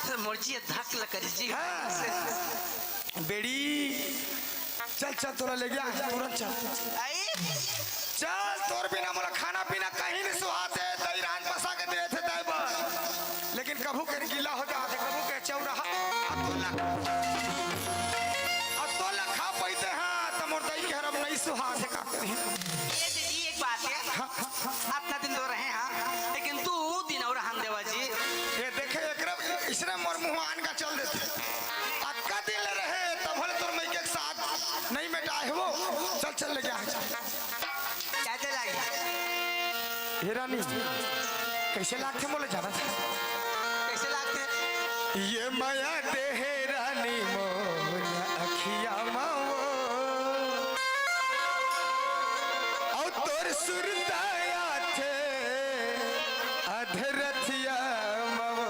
तो मोर जी धक ल करिस जी। हाँ। बेड़ी, चल, चल, तोला ले गया, तुरंत चल। आई? चल, तोर बिना मोला खाना पीना कहीं नहीं सुहाते, दई रांध पसा के दे थे दाई बा। लेकिन कभू के गिला हो जाते, कभू के चौराहा। अब तोला, अब तोला खा पाते हैं, तो मोर दई के हरम नहीं सुहाते का करी। ये दीदी एक बात है। हाँ, हाँ, हाँ। अतना दिन तो रहे हाँ, लेकिन तू दिन और हम देवा जी। ये देखे एकरा, इसने मोर मुँह आन का चल देते। अतका दिन ले रहे, तब हले तोर मइके के साथ नहीं मिटाए हो। चल, चल, ले जा। क्या चला गया? हे रानी, कइसे लागथे मोला जानत हस? कइसे लागथे? ये मया दे हे रानी मोर अखिया मा वो, अउ तोर सुरता आथे अधरथिया मा वो।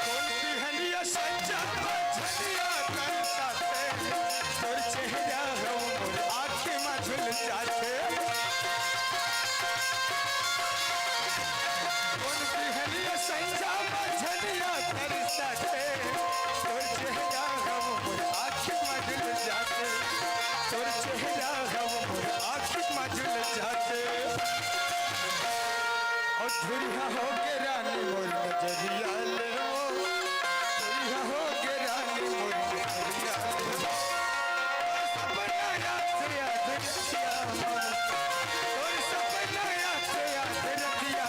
कोन बिहनिया संझा म झनिया कन काटे, तोर चेहरा ह मोर आँखी म झुल जाथे। कोन बिहनिया संझा म झनिया कन काटे, तोर चेहरा ह मोर आँखी म झुल जाथे, तोर चेहरा ह मोर आँखी म झुल जाथे। अउ धुरिहा होगे रानी मोर नजरिया ले वो, धुरिहा होगे रानी मोर नजरिया ले वो। तोर सपना याद से याद रखिया, तोर सपना याद से याद रखिया।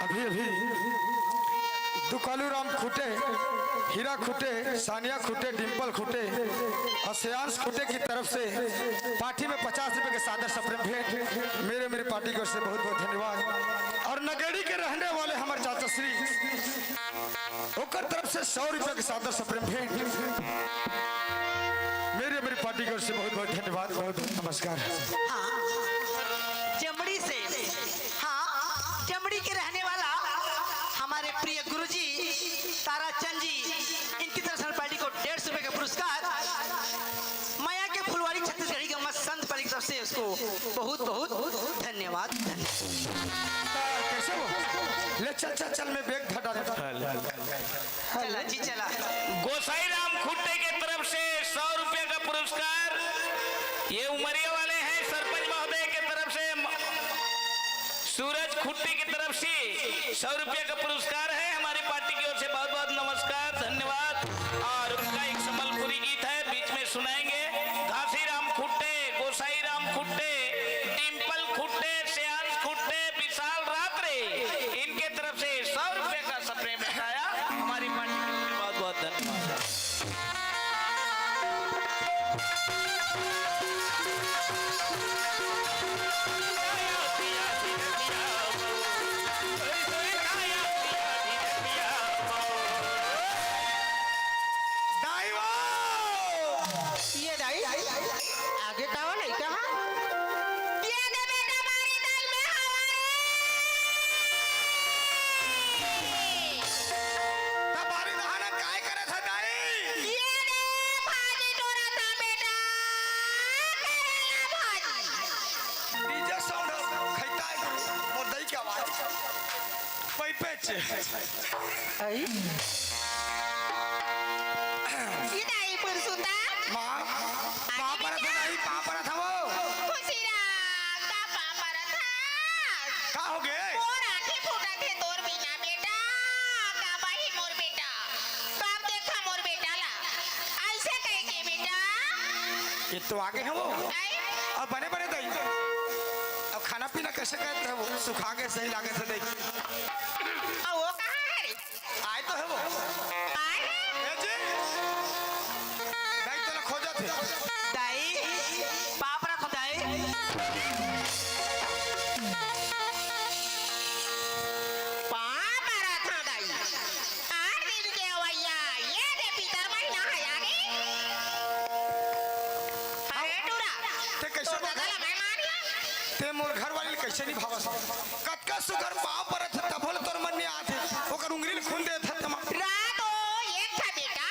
अभी अभी दुकालू राम खुटे, हीरा खुटे, सानिया खुटे, डिंपल खुटे और श्रेयांश खुटे की तरफ से पार्टी में पचास रुपए के सादर सप्रेम भेंट। मेरे मेरी पार्टी की ओर से बहुत बहुत धन्यवाद। और नगेड़ी के रहने वाले हमारे चाचा श्री ओकर तरफ से सौ रुपया के सादर सप्रेम भेंट। मेरी मेरी पार्टी की ओर से बहुत बहुत धन्यवाद, बहुत बहुत नमस्कार। हाँ, चमड़ी से, हाँ, चमड़ी के रहने वाला हमारे प्रिय गुरुजी ताराचंद जी, इनकी तरफ से हमारी पार्टी को डेढ़ सौ रुपये का पुरस्कार। मया के फुलवारी छत्तीसगढ़ी के मस्त संत पार्टी की तरफ से उसको बहुत बहुत धन्यवाद, धन्यवाद। ले चल, चल, चल, मैं बैग धर डाले। चला जी, चला। गोसाई राम खुट्टे के तरफ से सौ रुपया का पुरस्कार। ये उमरिया वाले हैं, सरपंच महोदय के तरफ से म-, सूरज खुट्टे की तरफ से सौ रुपया का पुरस्कार है। हमारी पार्टी की ओर से बहुत बहुत नमस्कार, धन्यवाद। और उनका एक संबलपुरी गीत है, बीच में सुनाएंगे। घासीराम खुट्टे, गोसाई राम खुट्टे, डिम्पल खुट्टे, श्रेयांश खुट्टे, विशाल रात्रे, इनके तरफ से सौ रुपए का स्प्रे भेंटाया। हमारी पार्टी की ओर से बहुत बहुत धन्यवाद। दाई वो! ये दाई, आगे का वाला लइका हा? ये दे बेटा, बारी दाई में हवा रे। त बारी दहाना काय करे था दाई? ये दे भाजी टोरा था बेटा, करेला भाजी। डीजे साउंड खैता है, मोर दाई के आवाज। पैपे छे। आई? ई दाई पुरसुता। माँ, पाँव परत हँव दाई, पाँव परत हँव। खुशी राम, का पाँव परत हस? का हो गे? मोर आँखी फूटत हे तोर बिना बेटा। का बाही मोर बेटा? कब देखा मोर बेटा ला? ऐसे कह के बेटा। ये तो आगे है वो। आई? अब बने बने दाई। अब खाना पीना कैसे करत हे वो? सुखा के सही लागत हे दाई। अब वो कहाँ है रे? आय तो हे वो। आय हे? ए जी। दाई तोला खोजत हे। दाई, पाँव परत हँव दाई। पाँव परत हँव दाई। आठ दिन के अवइया, ये दे पितर महीना हे आगे। अरे टूरा, ते कैसे तोर दादा ला मैं मानिया? ते मोर घर वाली कैसे निभावस? कतका सुघर पाँव परत हे, तभो ले तोर मन नइ आत हे, ओकर उंगरी ले खून देत हे तमा। रात हो एक ठा बेटा,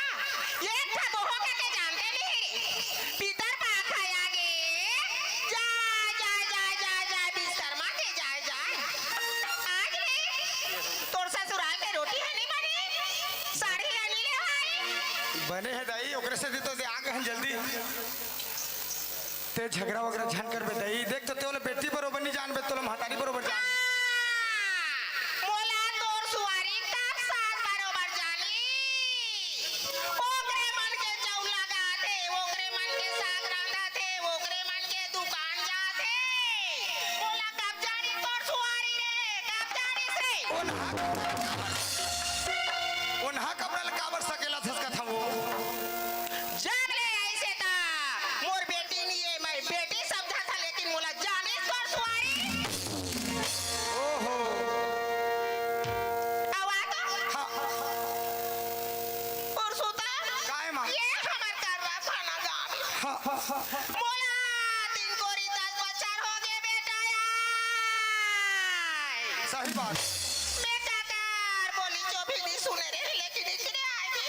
एक ठा दोहो के ते जानते नहीं रे। पितर पाखा आगे, जा, जा, जा, जा, जा, विश्वकर्मा के जाय, जाय। आज रे, तोर ससुराल के रोटी ह नहीं बनी, साड़ी ह नहीं लेवाई। बने हे दाई, ओकरे से तो दे आ गए हैं जल्दी। ते झगड़ा वगैरह झन करबे दाई, देख तो ते ओला बेटी बरोबर नहीं जानबे, तोला महतारी बरोबर जान। हाँ, मोला तोर सुवारी तक सास बरोबर जानी। ओकरे मन के चौल लगाथे, ओकरे मन के साग रांधथे, ओकरे मन के दुकान जाथे। मोला कब जानी तोर सुवारी रे, कब जानी से? ओन्हा, ओन्हा कपड़ा ल काबर सकेला थस कथव वो? जब ले अइसे त मोर बेटी नहीं हे, मैं बेटी समझत हँव, लेकिन मोला जानिस तोर सुवारी। ओहो। अउ आ तो हाँ। पुरसुता। काय माँ? ये हमर कर्रा खाना गाँव। हाँ, हाँ, हाँ। मोला तीन कोरी दस बछर हो गे बेटा आय। सही बात। मैं काकर बोली जो भी नहीं सुने रे, लेकिन इतने आय भी।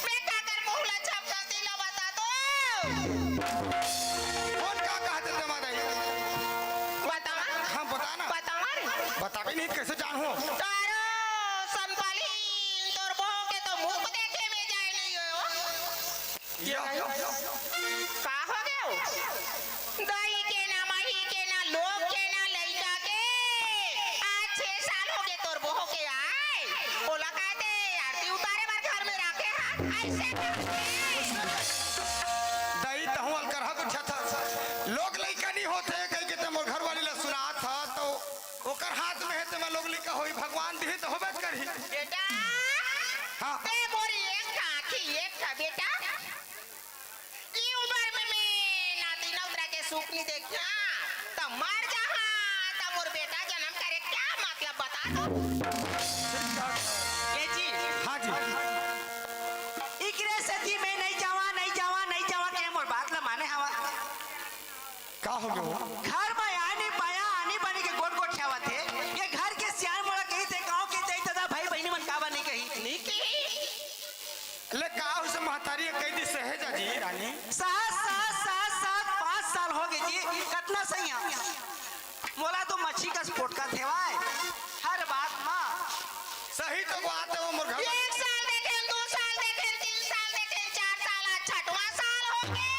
मैं काकर मुँह ला झपकन दिला बता तो। कौन का कहत हे तमा दाई? बतावा। हाँ, बता ना। बतावा रे। बताबे नहीं, कैसे जानहूँ? तारो सनपाली, तोर बहू के तो मुख देखे में जाय नहीं हो। या। का हो गे? दाई के ना, माही के ना, लोग के ना, लइका के। आज छह साल हो गे तोर बहू के आय। ओला कहते आरती उतारे बर घर में राखे हस, अइसे करके। दाई, तहूँ अलकरहा गुठियाथस। लोग लइका नहीं होथे, कहिके ते मोर घरवाली ला सुनात हस, तो ओकर हाथ में हे, तेमा लोग लइका होही, भगवान दिही तो होबे करही। बेटा, हाँ। ते मोर एक ठा आँखी, एक ठा बेटा। ई उमर में मैं नाती नौतरा के सुख नहीं देखा, त मर जाहा, त मोर बेटा जनम करे, का मतलब बता तो। ए जी। हाँ जी। इकरे सेती मैं नहीं जावा, नहीं जावा, नहीं जावा के मोर बात ला माने हवा। का हो गे वो? घर में आनी पाया, आनी बानी के गोठ गोठियावत हे। ये घर के सियान मोला कहिथे, गाँव के दाई ददा भाई बहिनी मन काबर नहीं कही? नहीं कही। ले का होइसे महतारी कहि दिस हे जाजी रानी? सात, सात, सात, सात, पाँच साल हो गे जी, कतना सही हे। मोला तो मच्छी कस पोटकत हे भाई। हर बात मा। सही तो बात हे वो मोर घर। एक साल देखेन, दू साल देखेन, तीन साल देखेन, चार साल, आज छठवां साल होगे।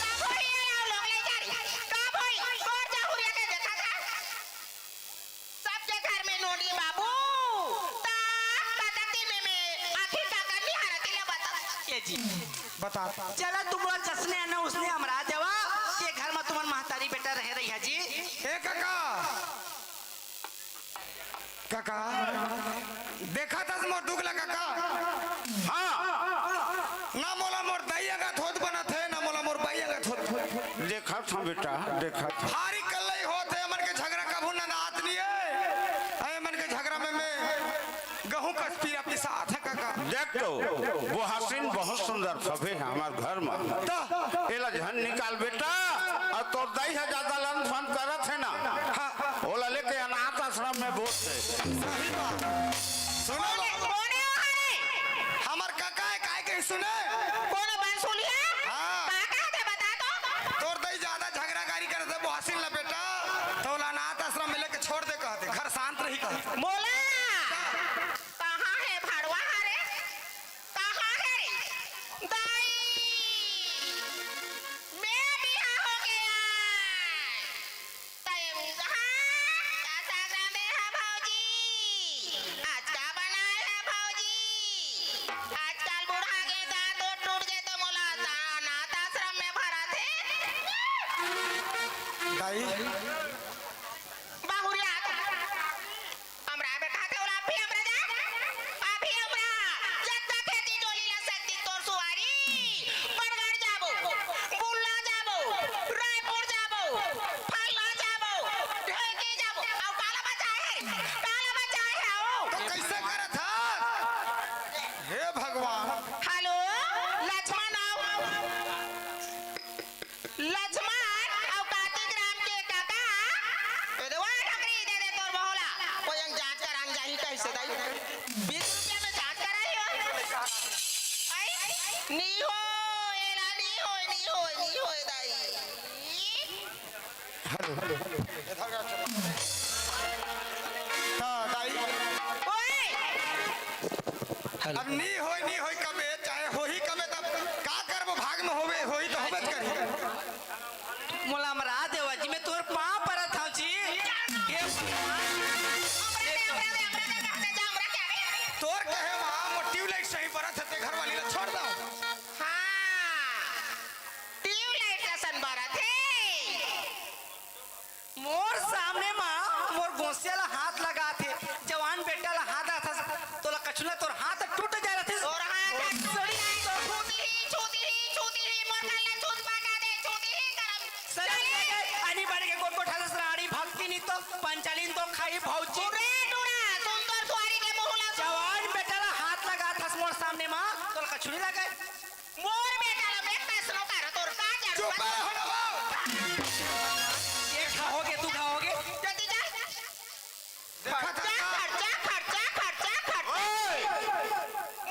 कब होही ये लोग ले जा रही? कब होही? तोर जहुरिया के देखा था? सबके घर में नोनी बाबू। ता कतक दिन में, में आखिर का करनी हरती ले बता। ये जी। बता। चला तुम लोग जसने आना उसने हमरा देवा, ये घर में तुम्हार महतारी बेटा रहे रही है जी। ए काका, काका, देखा थस मोर दुख ला काका? हाँ। ना मोला मोर दाई अंगत होत बनत हे, ना मोला मोर बाई अंगत होत। देखा था बेटा, देखा था। भारी कल्लई होत हे, एमन के झगरा कभू नंदात नइ हे। ए एमन के झगरा में मैं गहूं कस पीरा पिसात हे काका। देख तो, वो हसीन बहुत सुंदर फबे हे हमर घर में। त एला झन निकाल बेटा, अउ तोर दाई ह ज्यादा लन फन करत हे ना, हाँ। ओला लेके अनाथ आश्रम में बोल दे। सही बात। सुनो कोने, बा- कोने हो हरे? हमर काका हे, काय कही सुने? कोनो बांसुलिया? हाँ। का कहत हे बता तो? तोर दाई ज्यादा झगरागारी करत हे, वो हसीन ला बेटा, त ओला अनाथ आश्रम में लेके छोड़ दे कहत हे, घर शांत रही कहत हे। मोला? कहाँ हे भड़वा हरे? कहाँ हे रे? दाई, मैं बिहा होगे। तय उजहा, का साजा में हे भौजी? आज का बनाए हे भौजी? आजकल बूढ़ा गे, दांत ओंठ टूट गे त मोला अनाथ आश्रम में भरत हे। दाई। बहुरिया तो हमरा बेटा के ओला अभी हमरा जा, अभी हमरा जतका खेती डोली ला सकती तोर सुवारी, बरगढ़ जाबो, बुल्ला जाबो, रायपुर जाबो, फलना जाबो, ढेंकी जाबो, अउ काला बचाए हे, काला बचाए हे, आओ। त कइसे करत हस? हे भगवान। हेलो, लक्ष्मण आओ। लक्ष्मण अउ कार्तिक राम के काका, ए दे वो डोकरी दे दे तोर बहोला। कोई अंग जांच करान जाही कइसे दाई? बीस रुपया में जांच कराही हो। आई? नी हो, एला नी हो, नी हो, नी हो दाई। Hello, hello. हाँ, दाई। ओए! अब नी होय, नी होय कबे, चाहे होही कबे, तब का करबो, भाग में होवे, होही त होबेच करही। मोला हमरा देवा जी, मैं तोर पाँव परत हंव जी। हे भगवान। तोर कहे मा मोर ट्यूबलाइट सही बरत हे, ते घरवाली ला छोड़ दव। हाँ, ट्यूबलाइट असन बरत हे। मोर सामने मा मोर गोसिया ला हाथ लगाथे, जवान बेटा ला हाथ लगाथस, तोला कछु ना तोर हाथ टूट जाय रथे। तोर हाथ टूट जाय, छू दिही, छू दिही, छू दिही, मोर गला छूत बगा दे, छू दिही, करम। सरम लगे, आनी बानी के गोठ गोठ हालस रानी भक्ति नी तो पंचालिन तो खाई भौजी। अरे टूरा, सुन तोर सुवारी के मुंह ला सुन। जवान बेटा ला हाथ लगाथस मोर सामने मा, तोला कछु नी लगे। मोर बेटा ला मैं कइसनो कर तोर का जरूरत? चुप रहो ना बाबू। ये खाओगे, तू खाओगे? जल्दी जा। देखा था खर्चा, का? खर्चा, खर्चा, खर्चा, खर्चा। ओए!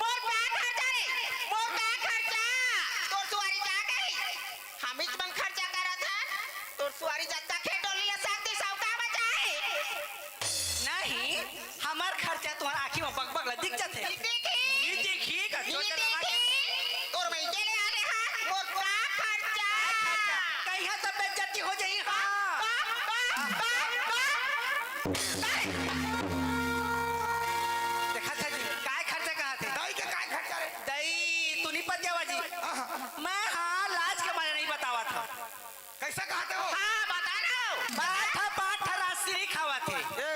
मोर का खर्चा रे? मोर का खर्चा? तोर सुवारी जा गई। हम इस मन खर्चा करत हन। तोर सुवारी जत्ता खेत डोली ले सकती सब का बचा हे? नहीं, हमर खर्चा तुम्हार आँखी में बकबक ला दिख जाथे। दिखी। ये देखी, का ये सोच रहा देखी। तोर मैं के ले आ रहे हां, मोर का खर्चा? कहीं तो बेइज्जती हो जाही, हाँ। बा, बा, बा, बा। देखा था जी, काय खर्चा कहा थे? दाई के काय खर्चा रे? दाई, तू नहीं पत जावा जी। हाँ, हाँ। मैं हाँ, लाज के मारे नहीं बतावा था। कइसे कहत हो? हाँ, बता ना। बारह ठा, पाँच ठा राजश्री खावत हे। ए।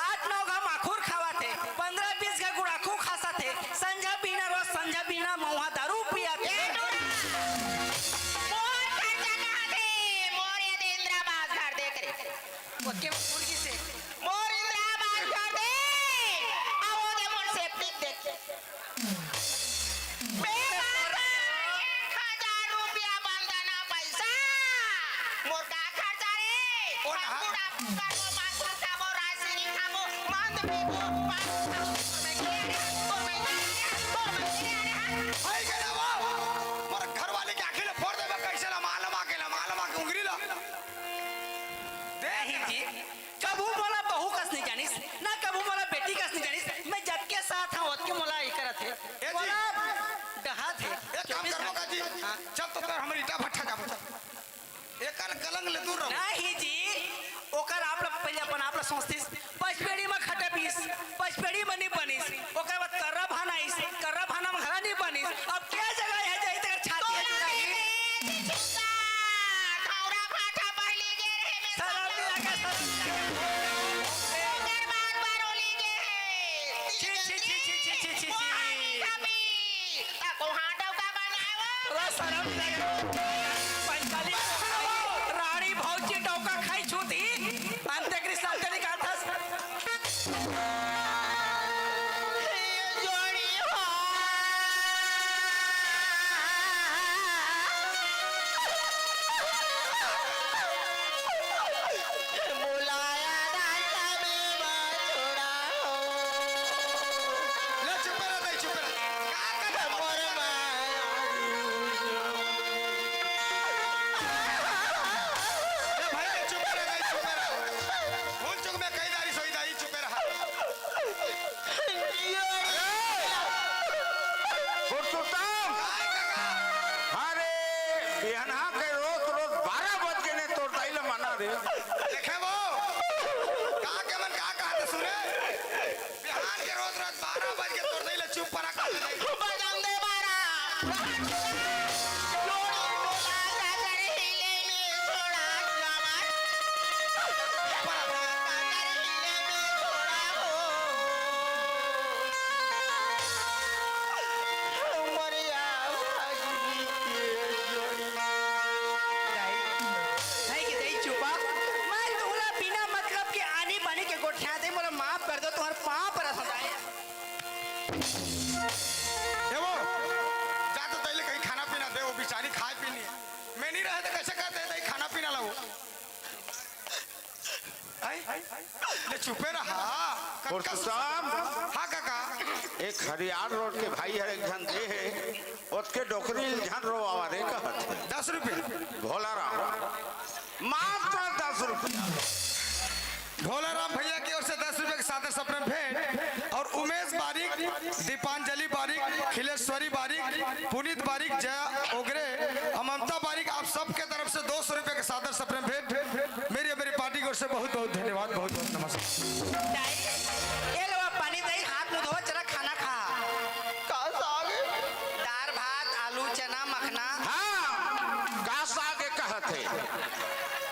आठ नौ घा माखुर खावत हे। पंद्रह बीस घा गुड़ाखू खासत हे। संझा बिहना रोज, संझा बिहना महुआ दारू पियत हे। ए टूरा। मोर खर्चा कहाँ थे? मोर ये दे इंदिरा आवास घर देख रे। ओके, मुर्गी से। मोर इंदिरा आवास घर दे। आ वो दे मोर सेप्टिक देख। बे बाबा, एक हजार रुपया बंदना पैसा। मोर का खर्चा रे? ओ ना। पूरा करबो, बाथरूम खाबो, राजश्री खाबो, मंद पीबो, बाथरूम खाबो, मैं के रे, ओ मैं के रे, ओ मैं के रे, हाँ। भाई के ना वो, मोर घरवाली के आँखी ला फोड़ देबे, कइसे ला मालूम आके ला, मालूम आके उंगरी ला। देख नहीं जी, कभू मोला बहू कस नहीं जानिस। कलंक ले दूर रहो। नहीं जी, ओकर आप ला पहले अपन आप ला सोचतिस, पचपेड़ी म खटपिस, पचपेड़ी म नहीं बनिस, ओकर बाद कर्रा भाना आइस, कर्रा भाना म घला नहीं बनिस। अब क्या जगह है जाई तेकर छाती है तोरा जुड़ाही? में चुपका, खौरा फाटा पहली गे रहे में शरम नहीं लगे, शरम नहीं लगे। ओकर बाद बरोली गे है। छी, छी, छी। कोहाटा का बनाए वो? तोरा शरम नहीं लगे। पंचाली रानी भौजी डौका खाई छूती। अंत्येष्टि अंत्येष्टि निकालथस। ये जोड़ी हो। बुलाया रास्ता में बछड़ा हो। ले चुप रह, दाई, चुप रह। का कर मोर माया। ए भाई, ले चुप रह, दाई, चुप रह। भूल चूक में कई दारी सोई दाई, चुप रह। पुरुषोत्तम! काय काका? अरे, बिहनहा के रोज रोज बारह बज के ने तोर दाई ल मना रे। देखे वो, का के मन का कहत सुने? बिहान के रोज रोज बारह बज के तोर दाई ल चुप परा कहत नहीं। बजाम दे बारा। जोड़ी बोला जाकर हिले में छोड़ा जावा। दाई, दाई के दाई चुपा। मैं तोला बिना मतलब के आनी बानी के गोठिया दे, मोला माफ कर दो, तुम्हारे पाँव परत हँव दाई। देवो, जा तो पहले कहीं खाना पीना दे, वो बेचारी खाए पीनी। मैं नहीं रहे तो कैसे कहते हैं, दाई खाना पीना लाओ। आई? ले चुपे रहा। कक्का पुरुषोत्तम। हाँ काका। एक हरियार रोड के भाई हर एक झन दे हे, ओतके डोकरी ल झन रोवावा रे कहत हे। दस रुपया। भोला राम। मात्र दस रुपया। भोला राम भैया की ओर से दस रुपए के सादर सप्रेम भेंट और उमेश बारिक, दीपांजलि बारिक, खिलेश्वरी बारिक, पुनीत बारिक, जया ओगरे, अममता बारिक, आप सबके तरफ से दो सौ रुपए के सादर सप्रेम भेंट। मेरी, मेरी पार्टी की ओर से बहुत, बहुत धन्यवाद, बहुत, बहुत नमस्कार। दाई, ये लो आप पानी दाई, हाथ मुंह धोवा, चला खाना खा। का साग? दार भात, आलू, चना, मखना। हाँ, का साग कहत हे?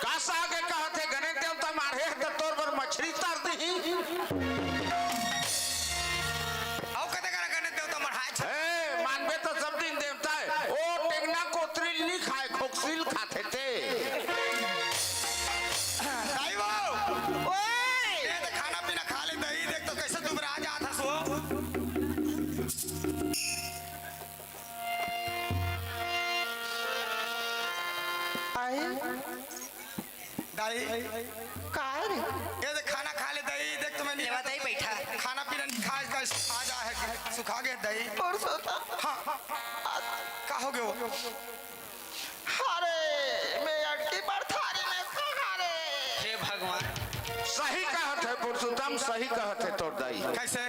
का साग कहत हे? गणेश देवता मारे हे त तोर बर मछरी तर दिही। अउ कते करा गणेश देवता मढ़ाए छ। ए, मानबे त सब दिन देवता हे। ओ टेंगना कोतरी ल नी खाए, खोकसी ल खाथे ते। दाई वो। ओए। दे त खाना पीना खा ले दाई, देख तो कैसे दुबरा जात हस वो। आई? दाई। का रे? ये देख खाना खा ले दाई, देख तो मैं नहीं लेवा दाई बैठा। खाना पीना नहीं खा, इसका सुखा जा है, सुखा गया दाई। परसों था। हाँ। का हो गयो? अरे, मैं अटकी पड़थारी में कहाँ रे? हे भगवान। सही कहत हे पुरुषोत्तम, सही कहत हे तोर दाई। कैसे?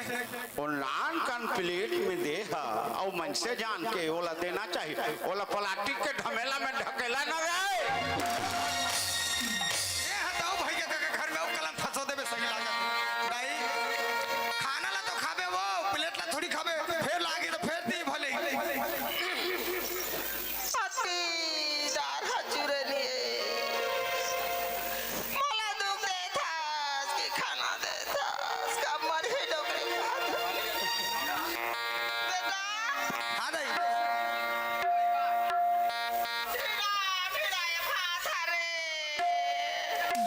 ओ नान कन प्लेट में दे ह, अउ मनसे जान के ओला देना चाही, ओला प्लास्टिक के ढमेला में ढकेला न रे। ये हटाओ भाई के, के घर में अउ कलम फंसो देबे सही लागत। दाई, खाना ला तो खाबे वो, प्लेट ला थोड़ी खाबे, फेर लागी तो फेर दी भले। अति डार ह चुरनिए। मोला दुख देथस कि खाना देथस, का मरही डोकरी खात। बेटा। हाँ दाई। ढीला, ढीला ये भात हरे।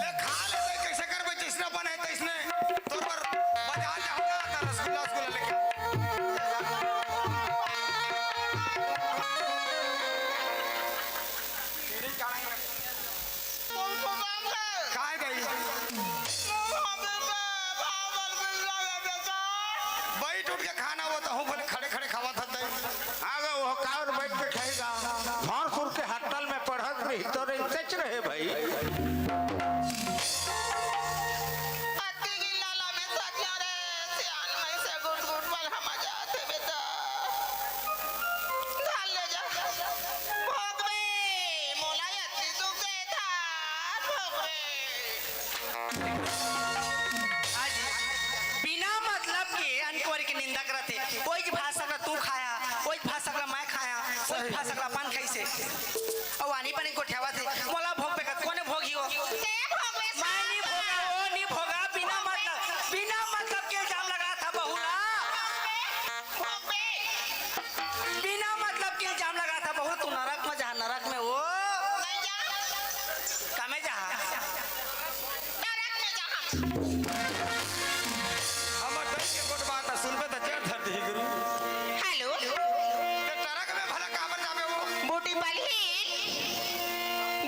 ले खा ले दाई, कैसे करबे, जैसने बने तैसने। तोर बर बाजार जाहूँ ना, त रसगुल्ला, रसगुल्ला लेके। काय दाई? अउ आनी पानी गोठियावत हे, मोला भोगबे का, कोने भोगही ओ? ते भोगबे मैं नी भोगा, ओ नी भोगा, बिना मतलब, बिना मतलब के इल्जाम लगात हे बहू ला। भोगबे। बिना मतलब के इल्जाम लगात हे बहू, तू नरक में जा, नरक में ओ। नहीं जा। कामे जा? नरक में जा हम। हमर दई के गोठ बात सुनबे त जड़ धर दिही गुरु। हेलो। ते नरक में भला काबर जाबे ओ? बूटी पलही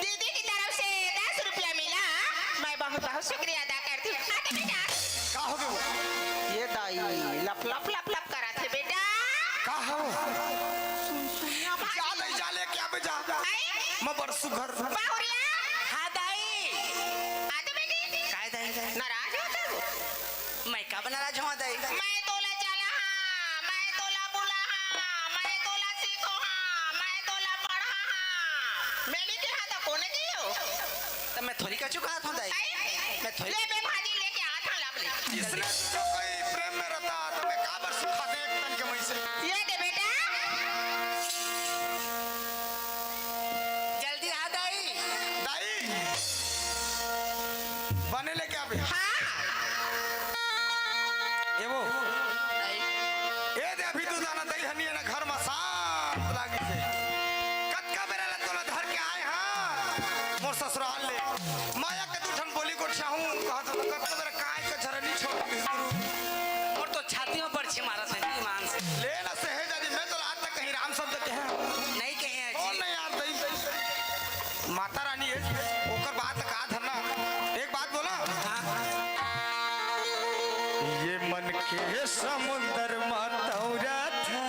दीदी की तरफ से दस रुपया मिला, मैं बहुत बहुत शुक्रिया अदा करती हूँ। हाँ तो बेटा। का होगे ओ? ये दाई लप लप लप लप करत हे बेटा। का हो? जा ले, जा ले, क्या बे जा? आई? मैं बड़ सुघर। बाहुरिया। हाँ दाई। आते बेटी। काय दाई? नाराज होता है वो। मैं का नाराज हों दाई? मैं तोला चला हाँ, मैं तोला बुला हाँ, मैं तोला सीखो हाँ, मैं तोला पढ़ा हाँ। मैं नहीं कहा था, कोने की हो? त मैं थोड़ी कछु कहत हों दाई। आई? मैं थोड़ी ले, मैं भाजी लेके आत हूँ, लाभ ले। इसने तो कोई प्रेम में रहता तो मैं काबर सुखा दे एक तन के मई से। ये दे बेटा। जल्दी आ दाई। दाई। बने लेके आबे। हाँ। ए वो। दाई। ए दे अभी तू जाना दई हनी ना घर में सांप लागी थे। कतका बेरा ले तोला धर के आए हाँ। मोर ससुराल ले। माया के दू ठन बोली गोठियाहूँ, कहा तो कतका बेरा काय का झरनी छोड़ दिस गुरु। मोर तो छाती में बरछी मारत हे ईमान से। ले ना सहेज आदि, मैं तो आज तक कहीं राम शब्द कहे हूँ। नहीं कहे हैं कौन जी। नहीं यार दई? माता रानी है, ओकर बात का धरना। एक बात बोला। हाँ। ये मन के समुंदर मा तौरा था।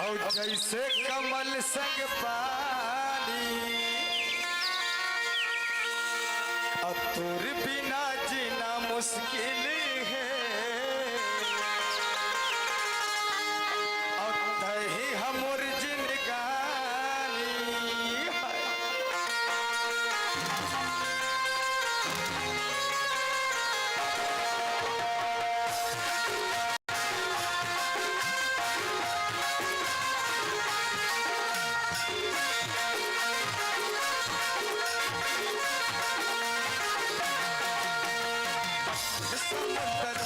और जैसे कमल संग पानी, और तोर बिना जीना मुश्किल है, और तही हमर जिंदगानी। समुंदर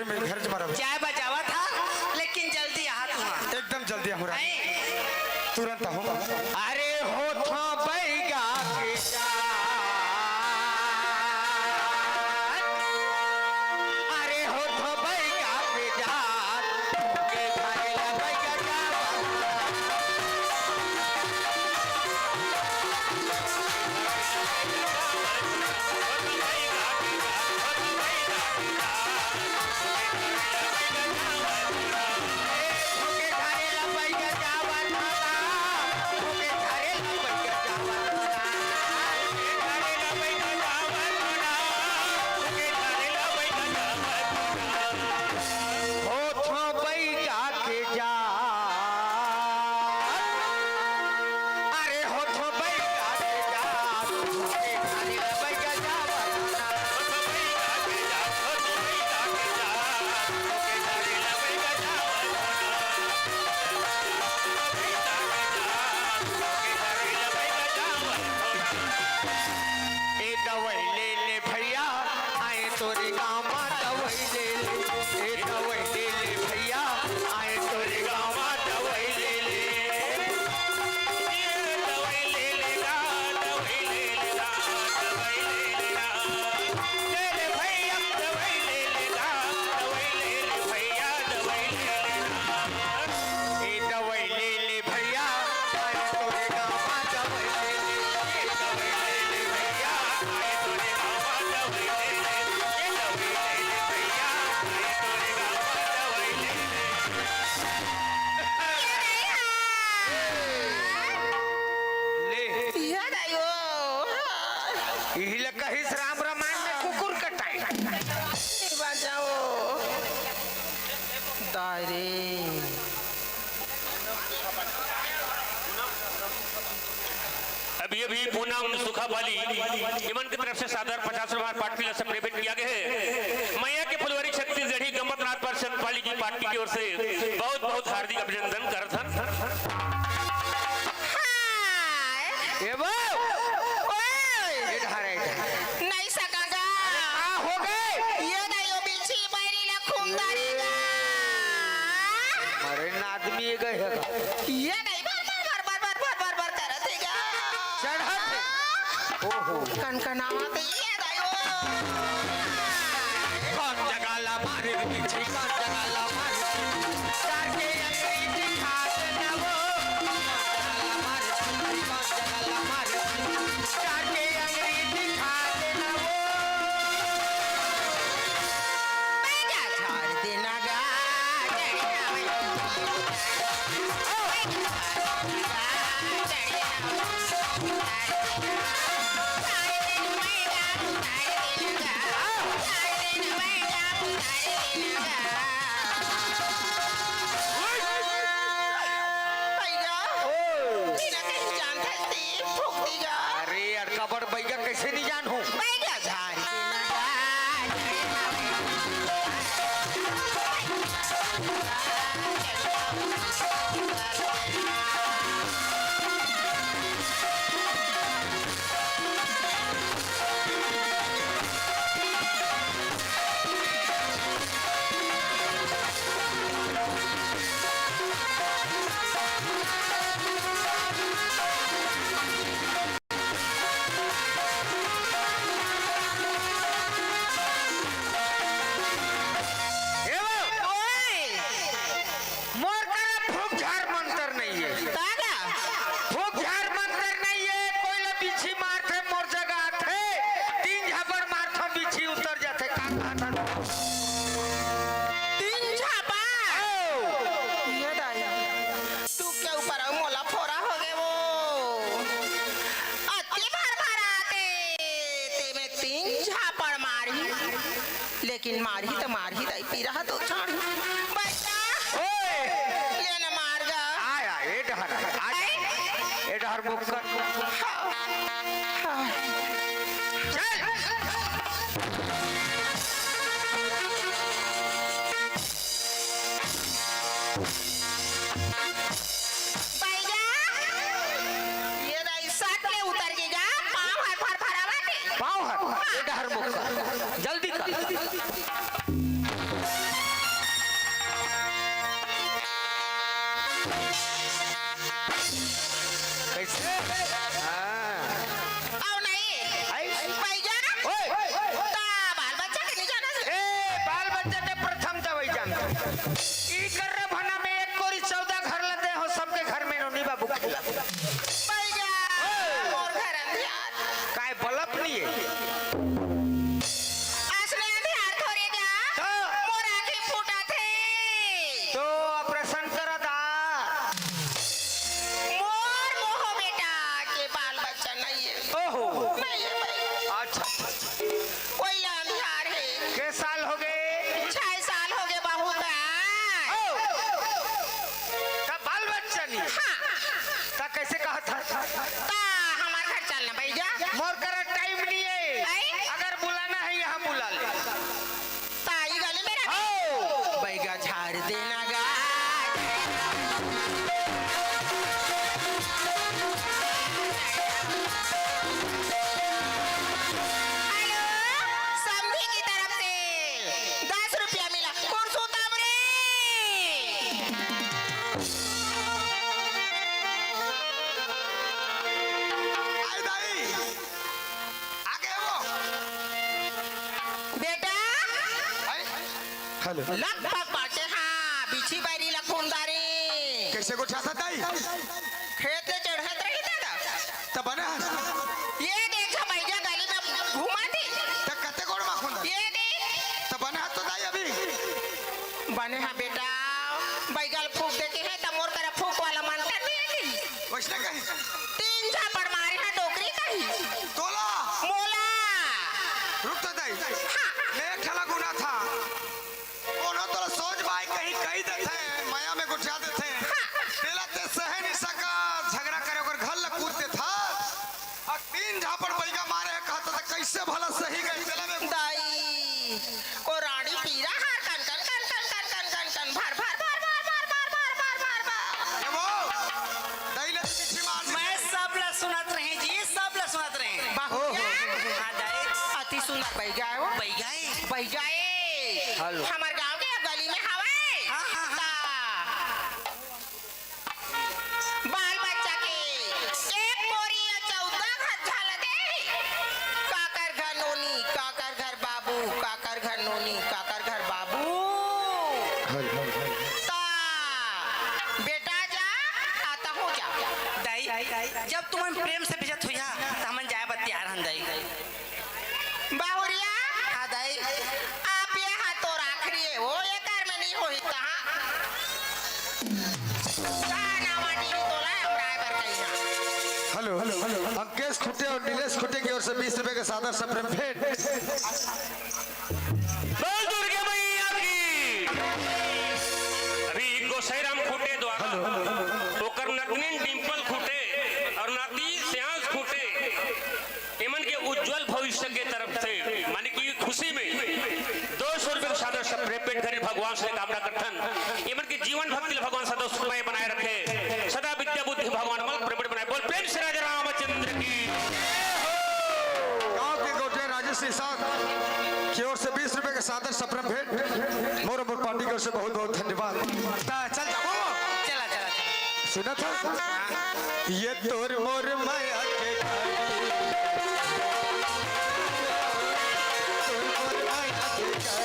मैं घर ज मरब। जाए बर जावत हा, लेकिन जल्दी आहा तुहा। एकदम जल्दी आहूं रानी। हैं? तुरंत आहूं। अरे होथों बैगा के जात, अरे होथों बैगा के जात, के घरे ला बैगा जावत। होथों बैगा के जात। अरे होथों बैगा के जात। होके घरे ला बैगा जावत ना। ए दवई ले ले भइया, आए तोरे गाँव मा दवई ले ले। ए दवई ले ले भइया, आए तोरे गाँव मा दवई ले ले। ए दवई ले ले गा, दवई ले ले गा, दवई ले ले गा। ए रे भइया, दवई ले ले गा, दवई ले ले भइया, दवई ले ले गा। ए दवई ले ले भइया, आए तोरे गाँव मा दवई ले ले। ए दवई ले ले भइया, आए तोरे गाँव मा दवई ले ले। ए दवई ले ले भइया, आए तोरे गाँव मा दवई ले ले। ले। ये दाई ओ। इही ला कहिस राम रामायण में कुकुर कटाई। ए बचाओ। दाई रे। अभी अभी पूनम सुखा पाली इमन की तरफ से सादर पचास रुपया पार्टी ला से प्रेरित किया गया है। मैया के फुलवारी छत्तीसगढ़ी गम्मत नाथ पर संत पाली जी पार्टी की ओर से बहुत बहुत हार्दिक अभिनंदन करत हन। हाय। ए वो। ओए। ए ढारे। नहीं सका गा। का हो गे? ये दाई ओ बिच्छी बैरी ला खून दारी गा। अरे ना आदमी ये गए है। ये दाई बर बर बर बर बर बर बर करत हे गा। चढ़त हे। ओहो। कनकनावत हे ये दाई ओ। कौन जगह ला मारे रे बिच्छी, कौन जगह ला मारे? चार के अंग्रेजी खात ना वो। कौन जगह ला मारे रे बिच्छी, कौन जगह ला मारे? चार के अंग्रेजी खात ना वो। बैठा झाड़ देना गा। भैया, ओ। बिना कहीं जानत हस ते फूंक दी गा। अरे यार, काबर बैगा कइसे नहीं जानहूं? बैगा झाड़ के ना गा। ए वो, ओए! मोर करा फूंक झाड़ मंतर नइ हे। दादा! फूंक झाड़ मंतर नइ हे, कोई ला बिच्छी मारथे, मोर जगह आथे, तीन झापड़ मारथंव, बिच्छी उतर जाथे, का कहत हन? तीन झापड़? ओ! ये दाई, तू के ऊपर अउ मोला फोरा हो गे वो। अति भर भर आते, ते में तीन झापड़ मारी। लेकिन मारही त मारही दाई, पीरा ह तो छाड़ही। बच्चा, ओए! ले न मार गा। आय, आय, ए डहर आय, आय। आय। ए डहर मुक्कर। हाँ, हाँ। चल। बैगा, ये दाई सट ले उतर गे गा, पाँव हर फरफरावत हे। पाँव हर? हाँ। ए डहर मुक्कर। जल्दी कर। ई कर रे भना में एक कोरी चौदह घर ल दे हो, सबके घर में नोनी बाबू के। बैगा, मोर घर अंधियार। काय बल्ब नहीं है? असने अंधियार थोरे गा। तो? मोर आँखी फूटा थे। तो ऑपरेशन करा दा। मोर मोह बेटा के बाल बच्चा नहीं है। ओहो। नहीं है भाई। अच्छा, अच्छा, अच्छा। कोई ला अंधियार है। के साल हो गए? छह साल हो गए बहू का। ओ! त बाल बच्चा नहीं? हाँ। त कैसे कहा था? त हमार घर चलना बैगा। मोर करा टाइम नहीं है। आई? अगर बुलाना है यहाँ बुला ले। ताई गली में रख। ओ! बैगा झाड़ देना गा। हेलो, समधी की तरफ से दस रुपया मिला। कौन सुतम रे? आई दाई, आगे वो। बेटा। आई। हेलो। लगभग बाटे, हाँ, बिछी बैरी लखुंदारी। कैसे गोठियाथस दाई? खेत ले चढ़त रही दादा। त बने हस? ये देख, बैगा गली में घुमा थी। त कते गोड़ मा खुंदा? ये देख। त बने हस तो दाई अभी? बने हा बेटा, बैगा ल फूंक देखे है, त मोर करा फूंक वाला मंतर नहीं है कि? वैसने कही। तीन झापड़ मारे हा डोकरी कही। तोला। मोला। रुक तो दाई। हाँ। मैं एक ठला गुना था। कोनो तोला सोच बाय कहीं कही देथे, मया में गोठिया देथे। हाँ। तेला ते सहे नहीं सका, झगड़ा करे ओकर घर ल कूद देथा। अब तीन झापड़ बैगा मारे हे कहता त कैसे भला सही गई तेला में। दाई, ओ रानी पीरा हार कन कन कन कन कन कन कन कन भर भर भर भर भर भर भर भर भर भर। ए वो, दाई ले पीछे मार दी। मैं सब ला सुनत रहे जी, सब ला सुनत रहे। बाहु ओहो। क्या? हाँ दाई, अति सुंदर बैगा है वो। बैगा है। बैगा है। हेलो। हमार गांव के गली में हवे। हाँ, हाँ, हाँ। ता बाल बच्चा के एक कोरी या चौदह घर झलके। काकर घर नोनी, काकर घर बाबू, काकर घर नोनी, काकर घर बाबू। हेलो। ता बेटा जा, आता हो जा। दाई, जब तुमन प्रेम से भेजत हो जा, त हमन जाए बर तैयार हन दाई। बाहुरिया। हाँ दाई। अब ये हा तोर आखिरी है, वो एकर में नहीं होही तहाँ। जा ना वाटी ही तोला, हम राय बर कही ना। Hello, hello, hello. Ankesh Khute और नीलेश खुटे की ओर से बीस रुपए का सादर सप्रेम भेंट। बोल दुर्गे मैया की। अभी गोसाई राम खुटे द्वारा हेलो, हेलो, हेलो। ओकर नतनीन डिंपल खुटे और नाती श्रेयांश खुटे एमन के उज्जवल भविष्य के तरफ से, माने कि खुशी में दो सौ रुपए के सादर सप्रेम भेंट करी। भगवान से कामना करथन, एमन के जीवन भक्ति ल भगवान सदा सुखमय बनाए रखे, सदा विद्या बुद्धि भगवान अमल प्रमोद बनाए। बोल प्रेम से राजा रामचंद्र की। गांव के गोठिया राजेश निषाद की ओर से बीस रुपए के सादर सप्रेम भेंट, मोर मोर पार्टी की ओर से बहुत बहुत धन्यवाद। ता चल जा, ओ, चला, चला, चला। सुनत हस? ये तोर मोर माया के गाड़ी। तोर मोर माया के गाड़ी।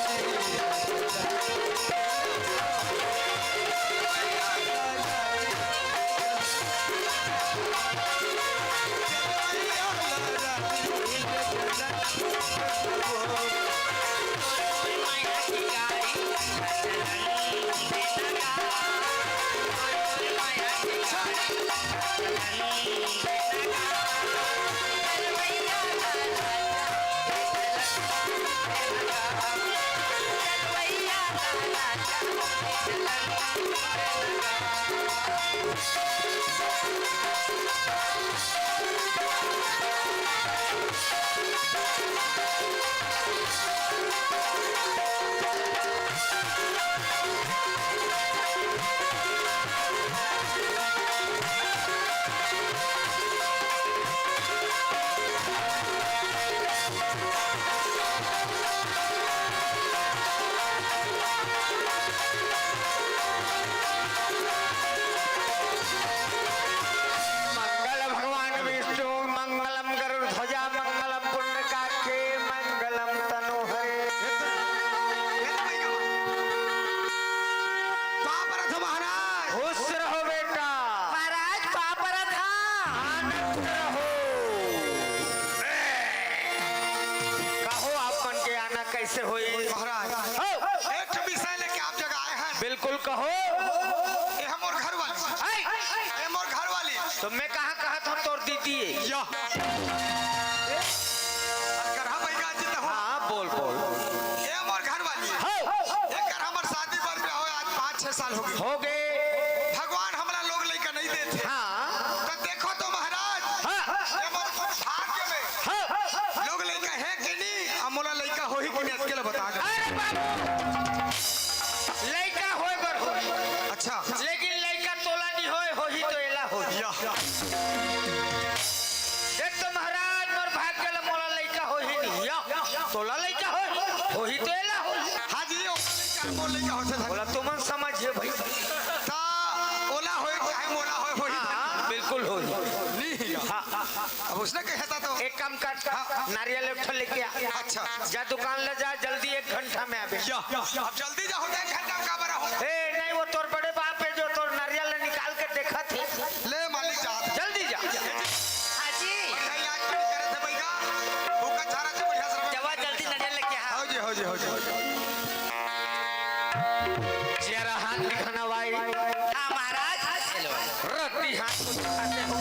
मंगल भगवान विष्णु, मंगलम गरुड़ ध्वजा, मंगलम पुंडरीकाक्षे, मंगलम तनोहरे। होई। महाराज, हो। एक ठो विषय लेके आप जगह आए हैं। बिल्कुल कहो। ये हम और घर वाली। आई। ये मोर घर वाली। तो मैं कहाँ कहा था तोर दीदी है? या। अगर हम भैया जी तो हो। हाँ, बोल, बोल। ये मोर घर वाली। हो। एकर हमर शादी बर ब्याह हो, आज पाँच छह साल हो गए। हो गए। भगवान हमला लोग लइका नहीं देते। हाँ। तो देखो तो महाराज, हाँ। ये मोर भाग्य में हाँ। लोग लइका है कि नहीं? अब मोला लइका होही कि नहीं, अकेले बता दे। अरे बाबू, लइका होए बर होही। अच्छा। लेकिन लइका तोला नहीं होए, होही तो एला होही। या। देख तो महाराज, मोर भाग्य ला मोला लइका होही नहीं। या। तोला लइका होही, होही तो एला होही। हाँ जी, ओ लइका, मोर लइका होथे था। बोला, तुमन समझिए भाई। ता ओला होए, चाहे मोला होए, होही। हाँ, बिल्कुल होही। नहीं। हाँ। अब उसने कहा था तो। एक काम कर, हाँ। नारियल एक ठो लेके आ। अच्छा। जा दुकान ले जा, जल्दी एक घंटा में आबे। या। अब जल्दी जाओ, एक घंटा में काबर हो? ए, नहीं, वो तोर बड़े बाप है जो तोर नारियल ले निकाल के देखत है। ले मालिक जा। जल्दी जा। हाँ जी। बढ़िया याद पड़ी करे थे भैया। भूखा छारा से बढ़िया से जवा जल्दी नारियल लेके आ। हो जी, हो जी, हो जी। जरा हाथ दिखाना भाई। हाँ महाराज। रद्दी हाथ को दिखाते हो।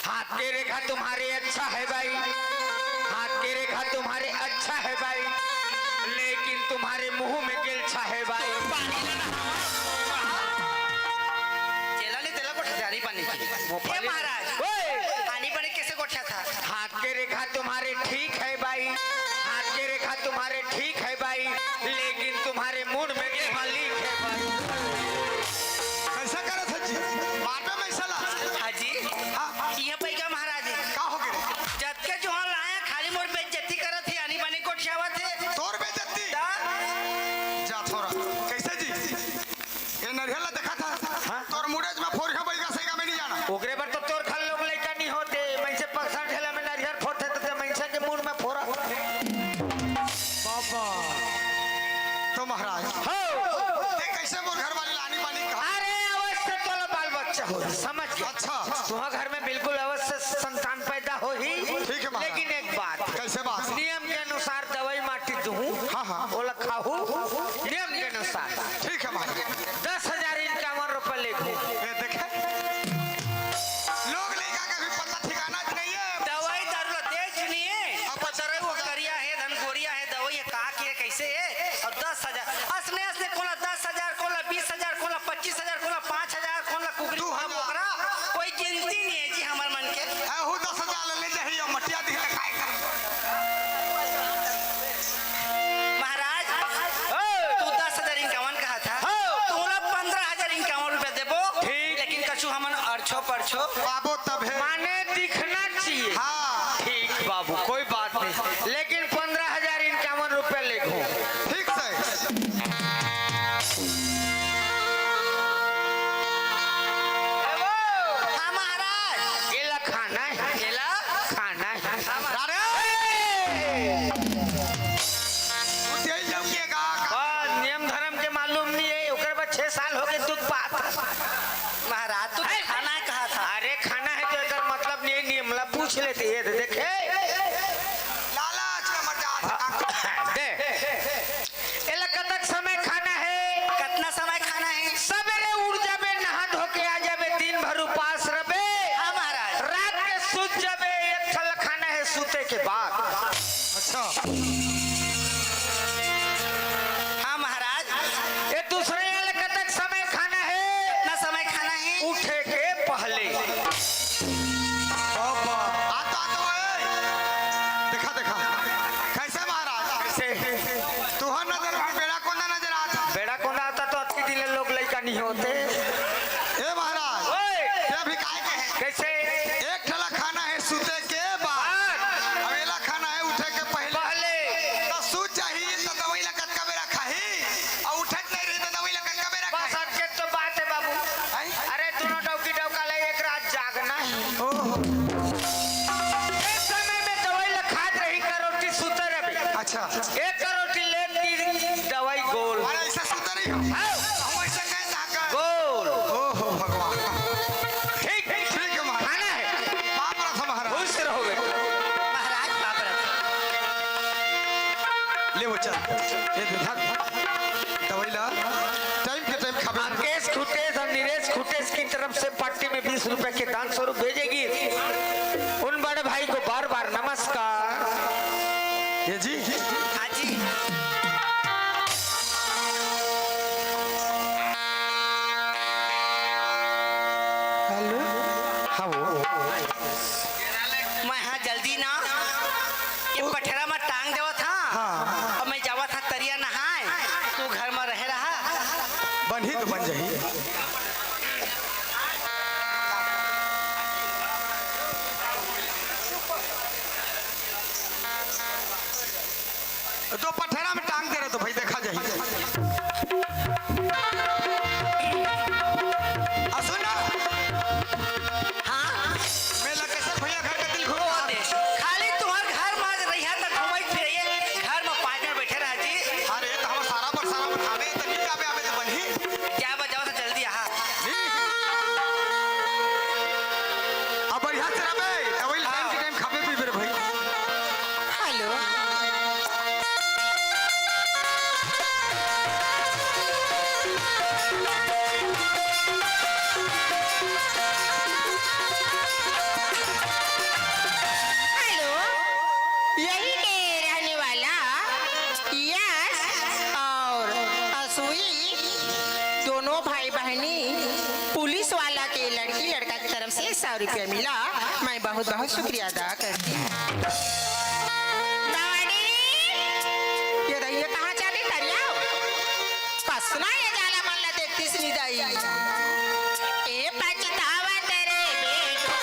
हाथ के रेखा तुम्हारे अच्छा है भाई, हाथ के रेखा तुम्हारे अच्छा है भाई, लेकिन तुम्हारे मुंह में गेलछा है भाई। जेला ले तेला गोठा दे आनी बानी के। हे महाराज, ओए! आनी बानी कैसे गोठा था? हाथ के रेखा तुम्हारे ठीक है भाई, हाथ के रेखा तुम्हारे ठीक है भाई, लेकिन तुम्हारे मूड में गेहूं लीक है भाई। कैसा करत है जी? मारबे में सला। हाँ जी। हाँ। ये पैगा महाराज। का हो गए? जतके जो हम लाया, खाली मोर बेइज्जती करत है, आनी बानी गोठियावत है। तोर बेइज्जती? ता? जा थोड़ा। कैसे जी? ये नरियल ला देखा था? हाँ? तोर मुड़ेज में फोरिया बैगा सैगा में नहीं जाना। ओकरे बर तो तोर घर लोग लइका नहीं होते, मैं से पकसा ठेला में नरियल फोड़ते तो मैं से के मूड में फोड़ा। बाबा, तो महाराज, हो। ते कैसे मोर घर वाली लानी पानी कहा? अरे, अवश्य तोला बाल बच्चा हो, समझ गया। अच्छा। तुम्हारे घर में बिल्कुल अवश्य संतान पैदा हो ही। ठीक है महाराज। लेकिन एक बात। कैसे बात? नियम के अनुसार दवाई माटी दूँ। हाँ, हाँ। ओला खाहू, नियम के अनुसार। ठीक है महाराज। दस हजार इक्यावन रुपये लेबो। ये देखे? लोग लइका के भी पता ठिकाना नहीं है। दवाई दारू ला दे चुनिए। अब पता रहे वो करिया है, धन गोरिया है, दवाई है, का के कैसे है? और दस हजार, असने, असने कोला दस हजार, कोला बीस हजार, कोला पच्चीस हजार, कोला पाँच हजार, कोला कुकरी, दू हजार। कोला बोकरा, कोई गिनती नहीं है जी हमर मन के। ए, हु दस हजार ले जाही, मटिया दी त खाए का। महाराज, हो। तू दस हजार इक्यावन कहा था, हो। तोला पन्द्रह हजार इक्यावन रुपया देबो। ठीक। लेकिन कछु हमन अरछो परछो। पाबो तब है। माने दिखना चाहिए। हाँ। ठीक बाबू, कोई बात नहीं, लेकिन पन्द्रह हजार इक्यावन रुपया लेगो। ठीक से। हाँ महाराज। एला खाना है। एला? खाना है। अरे! उठे ही जम के गा, गा। बस, नियम धर्म के मालूम नहीं है, ओकर बाद छह साल हो गए दूध पात। महाराज, तू तो है? खाना है कहा था। अरे, खाना है तो एकर मतलब नहीं है, नियम ला पूछ लेते हैं, तो देखे। लालच में मर जा। दे। एला कतक समय खाना है? कतना समय खाना है? सबेरे उठ जाबे, नहा धो के आ जाबे, दिन भर उपास रबे। हाँ महाराज। रात के सुत जाबे, एक ठल खाना है सूते के बाद। अच्छा। हाँ महाराज। ये दूसरे एला कतक समय खाना है? कितना समय खाना है? उठे के पहले। बाबा, आता तो है। देखा, देखा। कैसे महाराज? कैसे? तुहर नजर में बेड़ा कोंदा नजर आता। बेड़ा कोंदा आता तो अतकी दिन ले लोग लइका नहीं होते। ए महाराज, ओए! ये अभी काय के है? कैसे? एक ठला खाना है सूते के बाद। बाद। अब एला खाना है उठे के पहले। पहले। तो सूत जाही तो दवाई ला कतका बेरा खाही? और उठत नहीं रही तो दवाई ला कतका बेरा बस खाही? अतके तो बात है बाबू। हैं? अरे दोनों डौकी डौका ले एक रात जागना है। ओहो। एक समय में दवाई ला खात रही, करोटी सुते रहे। अच्छा। एक करोटी ले तीन दवाई गोल। अरे ऐसे सुते रही हो? हाँ। हम ऐसे कहे ताकत। गोल। ओहो भगवान। ठीक। ठीक है महाराज। खाना है। बाप रहा था महाराज। खुश रहो बेटा। ले वो चल। ये दे धर। दवाई ला। टाइम के टाइम खाबे। अंकेश खुटेश और निरेश खुटेश की तरफ से पार्टी में बीस रुपए के दान स्वरूप भेजेगी। उन बड़े भाई को बार बार नमस्कार। ये जी। हाँ जी। हेलो। हाँ वो। मैं हाँ जल्दी ना, ये पठरा में टांग देवत हाँ। हाँ। अब मैं जावत हाँ तरिया नहाए, तू घर में रहे रहा। बनही तो बन जाही। तो पठरा में टांग दे रहे तो भाई देखा जाही। आ सुन ना। हाँ। मैं लकेश्वर भैया घर के दिल घूम वो दे। खाली तुम्हार घर में रहिया त घूमत फिरइया, घर में पाँच मिनट बैठे रह जी। अरे तो हम सारा पर सारा पर खावे त नहीं आवे, आवे तो बनही। क्या बजाओ तो जल्दी आहा। अब बढ़िया से रहबे, त वही टाइम के टाइम खाबे पीबे रे भाई। हेलो। हेलो, यही के रहने वाला यश और असुई दोनों भाई बहनी पुलिस वाला के लड़की लड़का की तरफ से सौ रुपया मिला। मैं बहुत बहुत शुक्रिया अदा करती हूँ। दादी, ये रही, ये कहाँ चली तरिया? कसना ये जाला मन ला देखतीस नी दाई। ए पछतावत रे बेटो।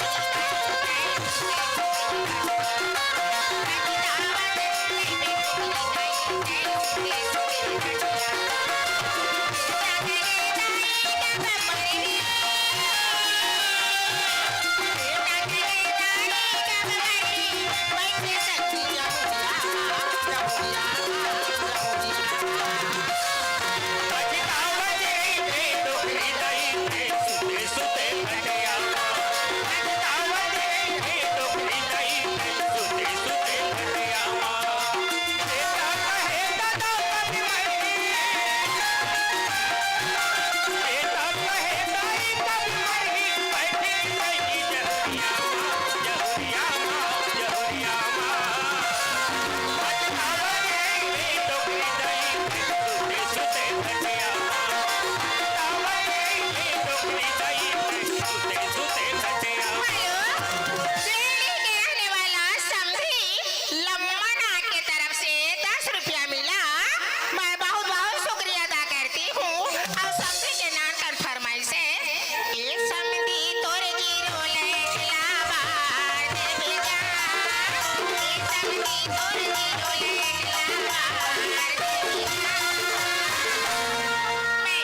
हेलो, दिल्ली के रहने वाला समधी लम्बा नाक के तरफ से दस रुपया मिला। मैं बहुत बहुत शुक्रिया अदा करती हूँ। और समधी के नान कर फरमाइश है, ए समधी तोर जीरो लैला बार दे बेटा, ए समधी तोर जीरो लैला बार दे बेटा। मैं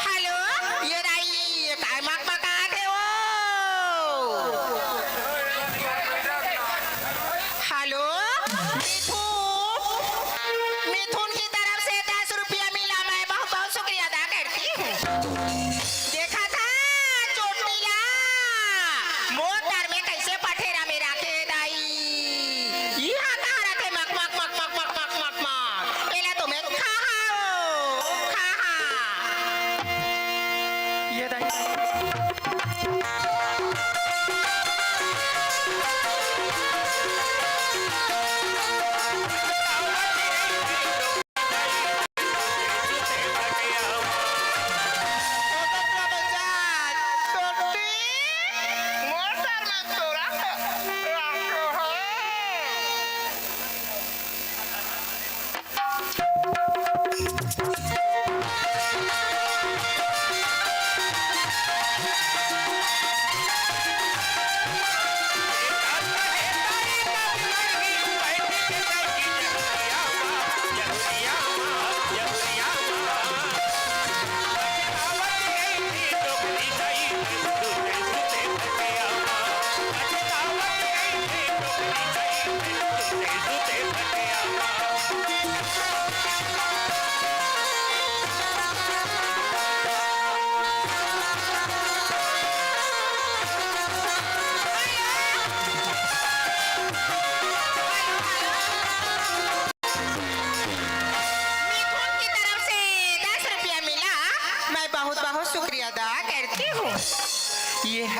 हेलो, ये राई, ये काय मकमकात हे वो?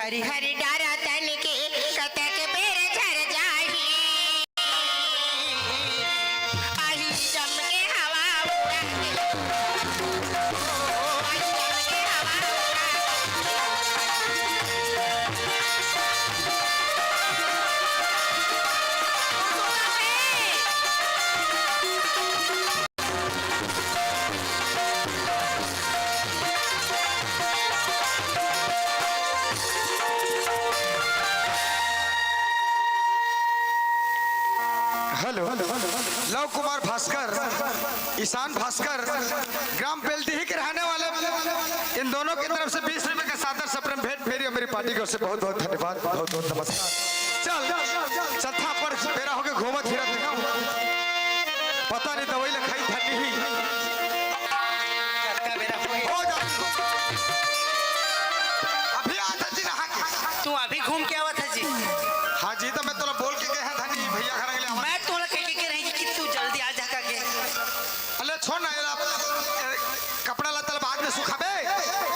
हरी हरी डारा तन के कतक बेर झर जाही। आही जम के हवा उड़ा के। आही जम के हवा उड़ा के। हेलो, लव कुमार भास्कर, ईशान भास्कर, ग्राम पेलडीही के रहने वाले, इन दोनों की तरफ से बीस रुपए का सादर सप्रेम भेंट। मेरी और मेरी पार्टी की ओर से बहुत बहुत धन्यवाद, बहुत बहुत नमस्कार। चल, चल था, पर बेरा होके घूमत फिरत देखा हूँ। पता नहीं दवाई ले खाई धनी ही। कतका बेरा हो गया? हो जा। अभी आता जी नहा के। तू अभी घूम के आवत है जी? हाँ जी, तो मैं तोला बोल के गए हैं धनी भैया घर अगले आवा। मैं तोला कह के, के रही कि तू जल्दी आ जा का के। अरे छोड़ ना यार, आप, ए, कपड़ा लत्ता बाद में सुखाबे,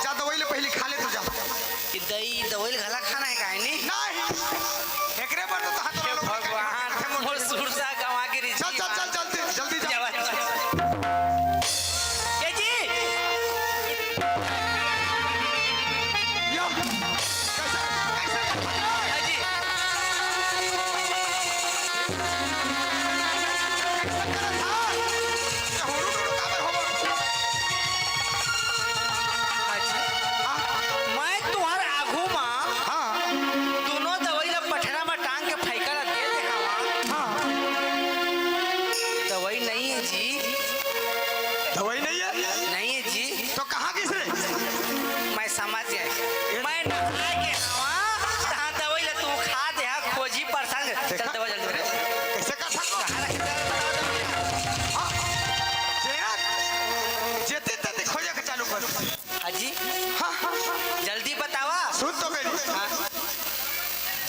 जा दवाई ले पहले खा ले तू जा। कि दई दवाई घला खाना है काहे नहीं? नहीं, एकरे पर तो हाथ हे भगवान, मोर सुरता गवा के रही। चल चल चल जल्दी जल्दी जा। जवान। ए जी, या, कैसे, कैसे, ए जी, कैसे करत हा? ये हुड़ू डुड़ू काबर होवत? ए जी। मैं तुहर आघू मा हाँ, दोनों दवाई ला पठरा मा टांग के फैका ला दे दे हवा। हाँ, दवाई नहीं है जी, दवाई नहीं है? नहीं है जी। तो कहाँ गिस रे? मैं समझ गए। मैं नहा के आवा, तहाँ दवाई ला तू खा दे, हाँ, खोजी प्रसंग। चल दवा जल्दी रे। कैसे कर सकता? हाँ, जेना, जेती तेती खोजे के चालू कर। अजी, हाँ, हाँ, हाँ। जल्दी बतावा। सुन तो मेरी। हाँ,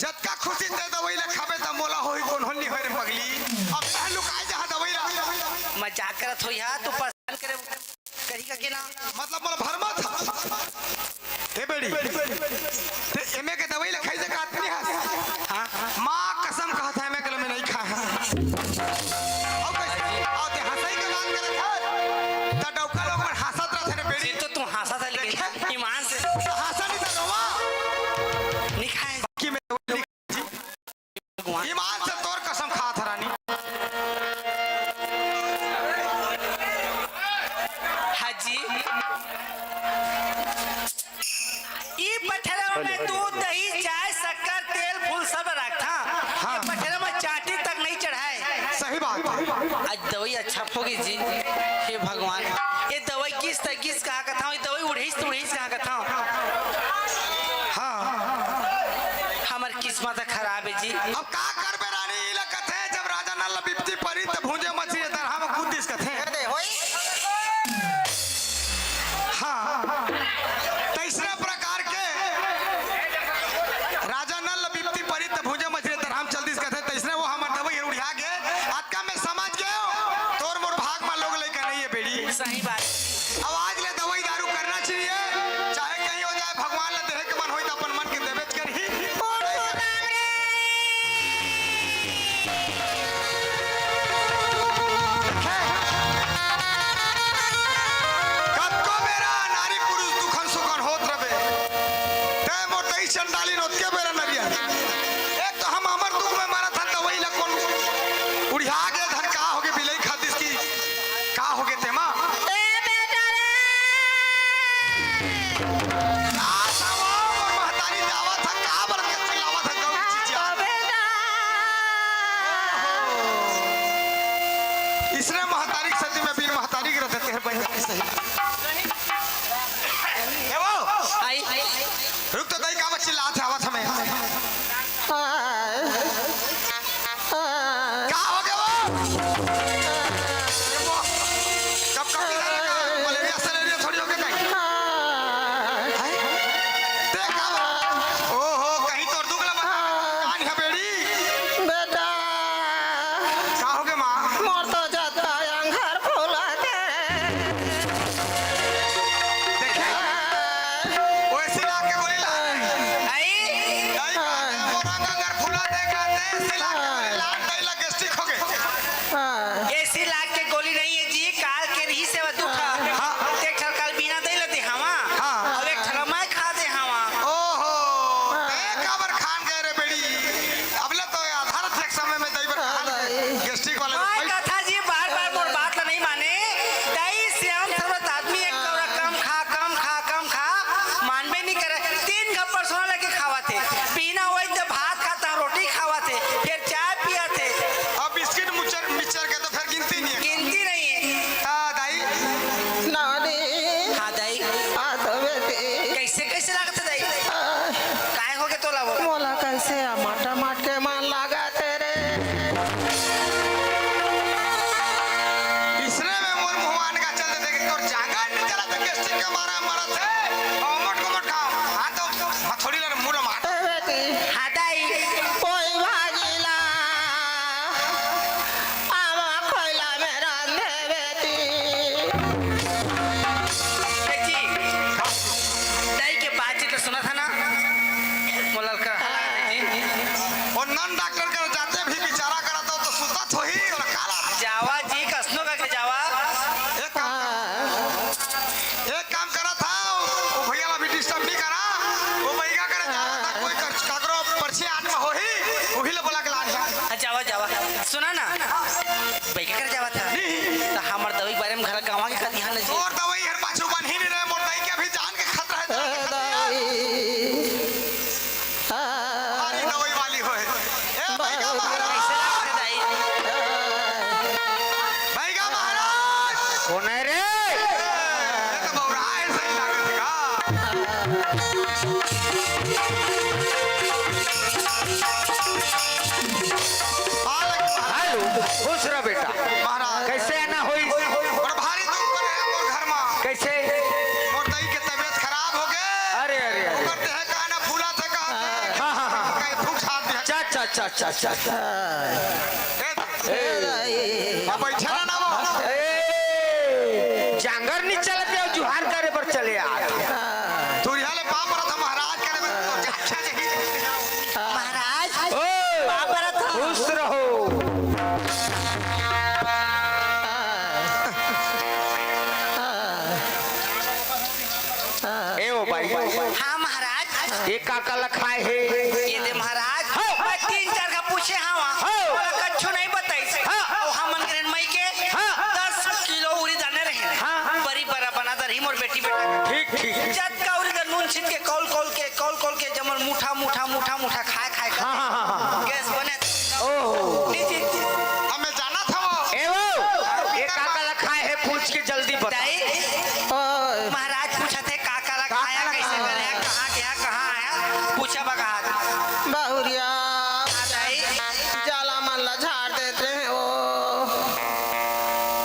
जतका खुशी ते दवाई ले खाबे त मोला होही, कोनो नहीं होय रे पगली। अब मैं लुकाए जहाँ दवाई ला। मजाक करत हो यार, तू परेशान करे कही का के ना। मतलब मोला भरमा था। हे बेड़ी, ते एमे के दवाई ले खाई से का आदमी हस? हाँ, माँ कसम कहत है, एमे के ले मैं नहीं खा। अब कैसे? अब ते हंसई के बात करत है। त डौका लोग मन हंसत रहत है रे बेड़ी। फिर तो तू हंसा था, लेकिन ईमान से त हंसा नहीं त रोवा। नहीं खाए। कि मैं दवाई नहीं, ईमान से तोर कसम खात है रानी। हाँ जी। ई पठरा में दूध, दही, चाय, शक्कर, तेल, फूल सब रखता। हाँ। ये पठरा में चाटी तक नहीं चढ़ाए। सही बात है। आज दवाई अच्छा होगी जी। हे भगवान, ये दवाई किस त किस कहा कथा हूँ, ये दवाई उड़ीस त उड़ीस कहा कथा हूँ। हाँ। हमर किस्मत खराब है जी। अब का करबे रानी, ई लगत है जब राजा नल बिपती परी त भूंजे मछरी तरहा में कूद दिस कथे। हाँ, तैसरे प्रकार के राजा नल बिपती परी त भूंजे मछरी तरहा में चल दिस कथे। तैसरे वो हमर दवाई उड़िया गे। अतका मैं समझ गयो, तोर मोर भाग में लोग लइका नहीं है बेड़ी। सही बात। अब आज ले दवाई दारू करना चाहिए, चाहे कहीं हो जाए, भगवान ला देहे के मन होई त अपन मन के देबे च करही। कतको बेरा नारी पुरुष दुखन सुखन होत रबे, तै मोर दई चंडाली नोतके बेरा नरिया। एक तो हम हमर दुख में मरत हन, दवाई ला कोन उड़िया गे धन का होगे बिलई खातिस की का होगे तेमा? ए बेटा रे! का था वो? मोर महतारी जावत ह, का बर के चिल्लावत ह, गौ चिचिया? इसने महतारी के सती में बिन महतारी के रहते तेरे बन जाती सही। ए वो! आई। रुक तो दई, का बर चिल्लात है, आवत हमें। का हो गया वो? कब कब की तरह का मलेरिया से ले लियो, थोड़ी हो गई कहीं। हैं? देखा वो? ओहो, कहीं तोर दुख लगा। कान है बेड़ी। बेटा, का हो गया माँ? मोर तो जाता अंगार फूला के। देखे? वैसी लाके गोली ला। आई। मरत हे, ओ मोट को मोट खाओ। हाँ तो हथौड़ी ला मुंह ला मार। ए बेटी, हाँ दाई। कोई भागी ला, आवा खोइला में रांधे बेटी। बेटी, दाई के बातचीत सुना था ना, मोला ललका हला दे जी। ओ नन डॉक्टर कर जाते भी बिचारा करत हो तो सुतत होही और काला। जावा जी, कसनो करके जावा। एक काम, एक काम करा था, वो भैया ला भी डिस्टर्ब नहीं करा, वो भैया करे जावा था, कोई कर, काकरो पर्ची आने में होही, वही ले बोला के लान है। हाँ, जावा, जावा। सुना ना, भैया करे जावा था। नहीं। तो हमार दवाई के बारे में घर गाँव के कर दिया ना जी। तोर दवाई हर पाछू बन ही नहीं रहे, मोर दाई के अभी जान के खतरा है, जान के खतरा है। दाई। भारी दवाई वाली होय। ए, भैया महाराज। कैसे लागथे दाई? भैया महाराज। कोन हे रे? ए, तो बौरा हे, सही लागत हे का? हेलो, खुश रह बेटा। महाराज। कैसे आना होइस? बड़ भारी दुख परे हे मोर घर मा। कैसे? मोर दाई के तबीयत खराब हो गे। अरे, अरे, अरे। ओकर देह काना फूला थे का? हाँ, हाँ, हाँ। कहीं फूंक छाप दिया। चा, चा, चा, चा, चा, चा। ए, ए, दाई। अब बैठा ना, ना वो। ए, जांगर नहीं चलत हे, जुहार करे बर चले आ। तुरिया ले पाँव परत हँव महाराज, करे बर तो अच्छा नहीं। महाराज, ओ, पाँव परत हँव। खुश रहो। ए ओ बाई। हाँ महाराज। ये का का ला खाए हे? ये दे महाराज, हाँ। मैं तीन चार का पूछे हँव, हाँ। ओला कछु नहीं बताइस। हाँ। ओ हमन के रहन मई के हाँ। दस किलो उरीद आने रहे। हाँ। बरी बरा बना दरही मोर बेटी बेटा। ठीक, ठीक। जतका उरीद नून छीट के कौल कौल के, कौल कौल के जमल मुठा, मुठा, मुठा, मुठा खाए, खाए कर हाँ, हाँ, हाँ, हाँ। गैस बने। ओहो। जी, जी। हमें जाना था वो। ए वो, ये का का ला खाए हे, पूछ के जल्दी बता। दाई, ओए। महाराज पूछत हे, का का ला का खाया, का ला कैसे खाया? करे, कहाँ गया, कहाँ आया? पूछा बघात। बहुरिया। हाँ, दाई। जाला मन ला झाड़ देत रहे वो।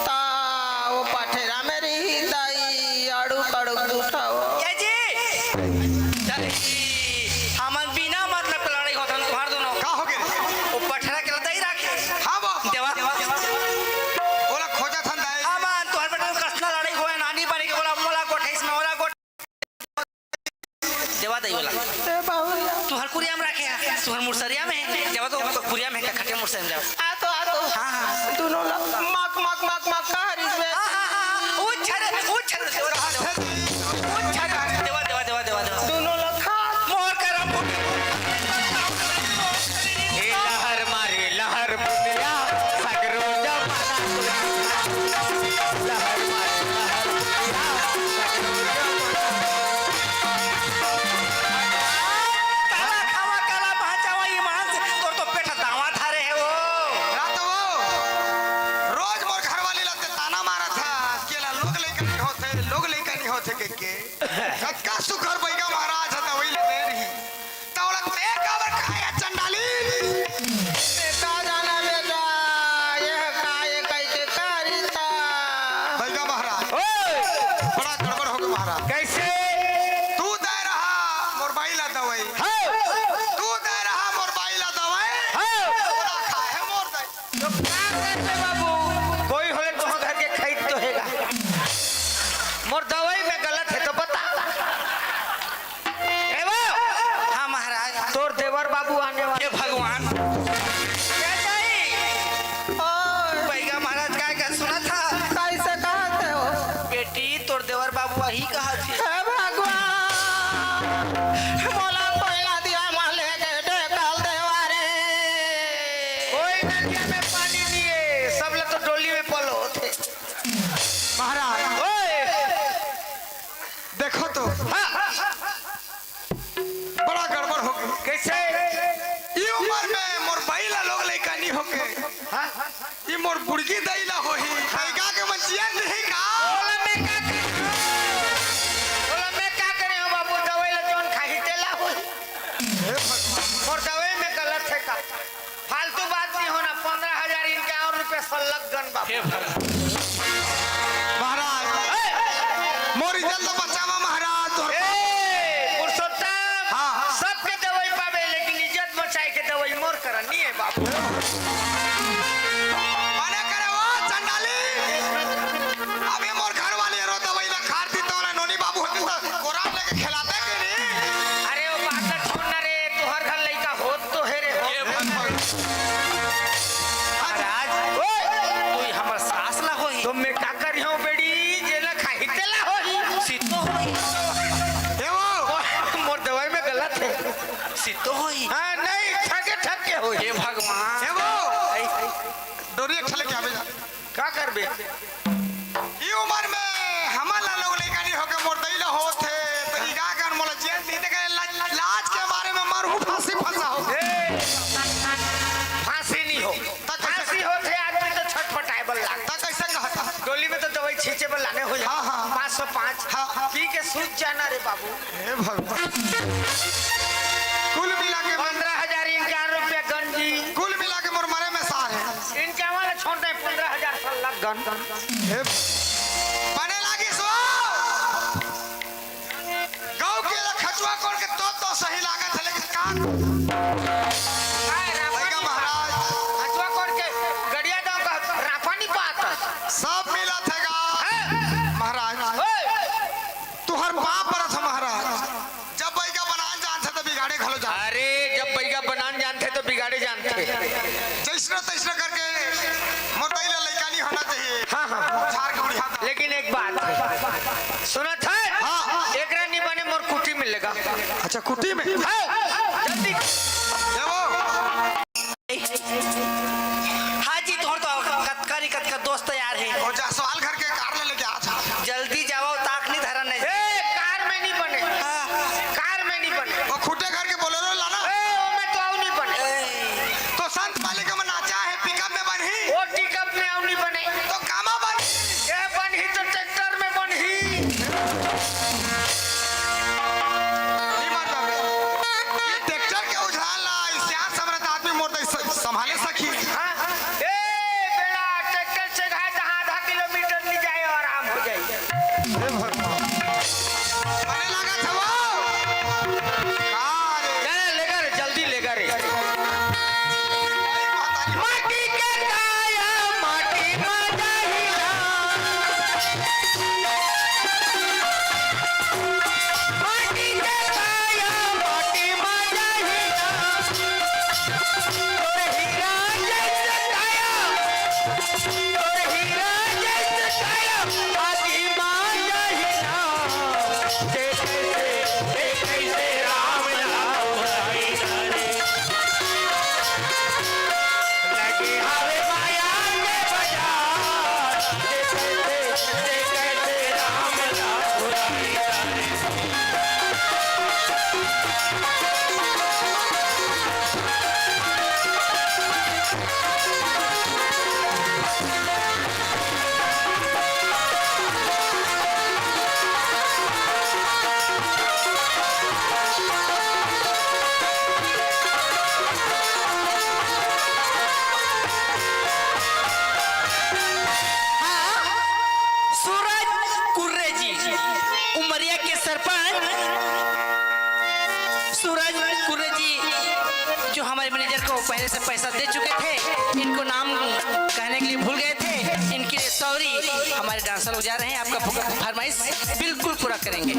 ता वो पठेरा में रही दाई, अड़ुक, अड़ुक दूठा वो। ये जी। चले जी। हमन बिना मतलब के लड़ाई होत हन तुँहर दूनों। का हो गे? वो पठेरा के लदाई राखे। हाँ, वो। देवा। ओला खोजत हन दाई। हमन तुँहर बेटा कतना लड़ाई होय, नानी बने के बोला, मोला गोठइस में, ओला गोठ-, देवा दाई बोला। ए बाबू। तुँहर कुरिया में राखे, तुँहर मुसरिया में, देवा तो कुरिया में का खटे मुसरिया में देवा। आ तो, आ तो। हाँ, हाँ। दूनों ला मक, मक, मक, मक कहा रिस में। हाँ, हाँ, हाँ। उछर, उछर। उछर। देवा, देवा, देवा, देवा, देवा। दूनों ला खा। मोर करम। ए लहर मारे, लहर बुनिया, सगरो जमाना। लहर मारे, लहर बुनिया, सगरो जमाना। काला खावा, काला पहचावा, ईमान से तोर तो पेट दावा धारे हे वो। रात वो, रोज मोर घरवाली ला ते ताना मारत हे, केला लोग लइका नहीं होथे, लोग लइका नहीं होथे के, के। कतका सुघर बइगा महाराज ह दवई ल दे रही। त ओला ते काबर खाय चंडाली? ते का जाना बेटा, ये काय कहि के करिता। बइगा महाराज। ओए! बड़ा गड़बड़ होगे महाराज। कैसे? तू दे रहा मोर बाई ला दवई। हाँ। तू दे रहा मोर बाई ला दवई। हाँ। ओला खाय हे मोर दाई। तो का करबे बाबू, कोई होले तो घर के खाई तो हेगा। मोर दवई में गलत हे तो बता। ए वो! हाँ महाराज। तोर देवर बाबू आने वाले। हे भगवान। क्या चाहिए? ओए। बइगा महाराज काय का सुना था? कैसे कहत हे वो? बेटी, तोर देवर बाबू वही कहा थे। हे भगवान, मोला कोयला दिया माले के ढेकल देवा रे। कोई नदिया में पानी नहीं है, सब लोग तो डोली में पलो होते। महाराज, ओए! देखो तो। हाँ। बड़ा गड़बड़ हो गई। कैसे? ई उम्र में मोर बाई ला लोग लइका नहीं होके। हाँ? ई मोर बुड़गी दाई ला होही। हाँ। लइका के मन जियन नहीं का? ओला मैं का करूँ? ओला मैं का करे हो बाबू? दवाई ला जौन खाही तेला होही। हे भगवान। मोर दवाई में गलत है का? फालतू बात नहीं होना, पन्द्रह हजार इनके और रुपये सल्लक गन बाबू। हे भगवान। महाराज, ए! मोर इज्जत तो बचावा महाराज। डोरी एक ठा लेके आबे जा। का करबे? ई उमर में हमन ला लोग लइका नहीं होके मोर दई ला होत हे, त ई का कर मोला जेल नहीं देखे ला-, लाज के मारे में मरहूँ फांसी फंसा हो। ए, फांसी नहीं हो। त कैसे फांसी होत हे, आदमी तो छटपटाए बर लाग। त कैसे कहता? डोली में तो दवाई छींचे बर लाने हो। हाँ, हाँ। पाँच सौ पाँच। हाँ। पी के सूत जाना रे बाबू। हे भगवान। कुल मिला के पंद्रह हजार इक्यावन रुपया गंजी। कुल मिला के मोर मरे में सार हे। इनके वाला छोड़ दे, पंद्रह हजार साल लग गन। हे बने लागी सो। गौ के ला खचुआ कोड़ के तो, तो सही लागत हे, लेकिन का? हाय, राफा भैया नहीं महाराज। खचुआ कोड़ के गड़िया गाँव का राफा नहीं पाता। सब मिला थे गा। हैं? महाराज। ओए! तुहर बाप परत ह महाराज। जब बइगा बनान जानथे त बिगाड़े घलो जानथे। अरे, जब बइगा बनान जानथे त बिगाड़े जानथे। जइसना तइसना करके मोर दई ला लइका नहीं होना चाहिए। हाँ, हाँ। झार के बुढ़िया। लेकिन एक बात सुनत हे? हाँ। एकरा नहीं बने मोर कुटी में लेगा। अच्छा, कुटी में? हाँ। जल्दी। ये वो। हाँ जी, तोर तो कतका नी कतका दोस्त यार हे। ओ जायसवाल घर के कार ले लेके आ जा। जल्दी जावव, ताक नी धरन हे। ए, कार में नी बने। हाँ। कार में नी बने। ओ खुटे घर के बोलेरो लाना। ए, ओमे तो अउ नी बने। ए। तो संत वाले के में नाचा हे, पिकअप में बनही। ओ पिकअप में अउ नी बने। तो कामा बनही? ए, बनही तो ट्रैक्टर में बनही। ई मार बाबे। ये ट्रैक्टर के उझाल ला, ई सियान समरत आदमी मोर दई स-, संभाले सखी। हाँ? ए, बेड़ा, ट्रैक्टर से घाय तहाँ आधा किलोमीटर नहीं जाए, आराम हो जाए। हे भगवान। मने लागत हे वो। का रे? चल, लेकर, जल्दी लेकर रे। माटी के काया, माटी मा जाही ना। माटी के काया, माटी मा जाही ना। तोर हीरा जइसे काया, तोर हीरा जइसे काया, माटी मा जाही ना। ते कइसे, ते कइसे राम ला भुलाई जाने। लगे हवे माया के बाजार, ते कइसे, ते कइसे राम ला भुलाई जाने। हाँ, सूरज कुर्रे जी, उमरिया के सरपंच सूरज कुर्रे जी, जो हमारे मैनेजर को पहले से पैसा दे चुके थे, इनको नाम कहने के लिए भूल गए थे, इनके लिए सॉरी। हमारे डांसर लोग जा रहे हैं, आपका फु-, फरमाइश बिल्कुल पूरा करेंगे।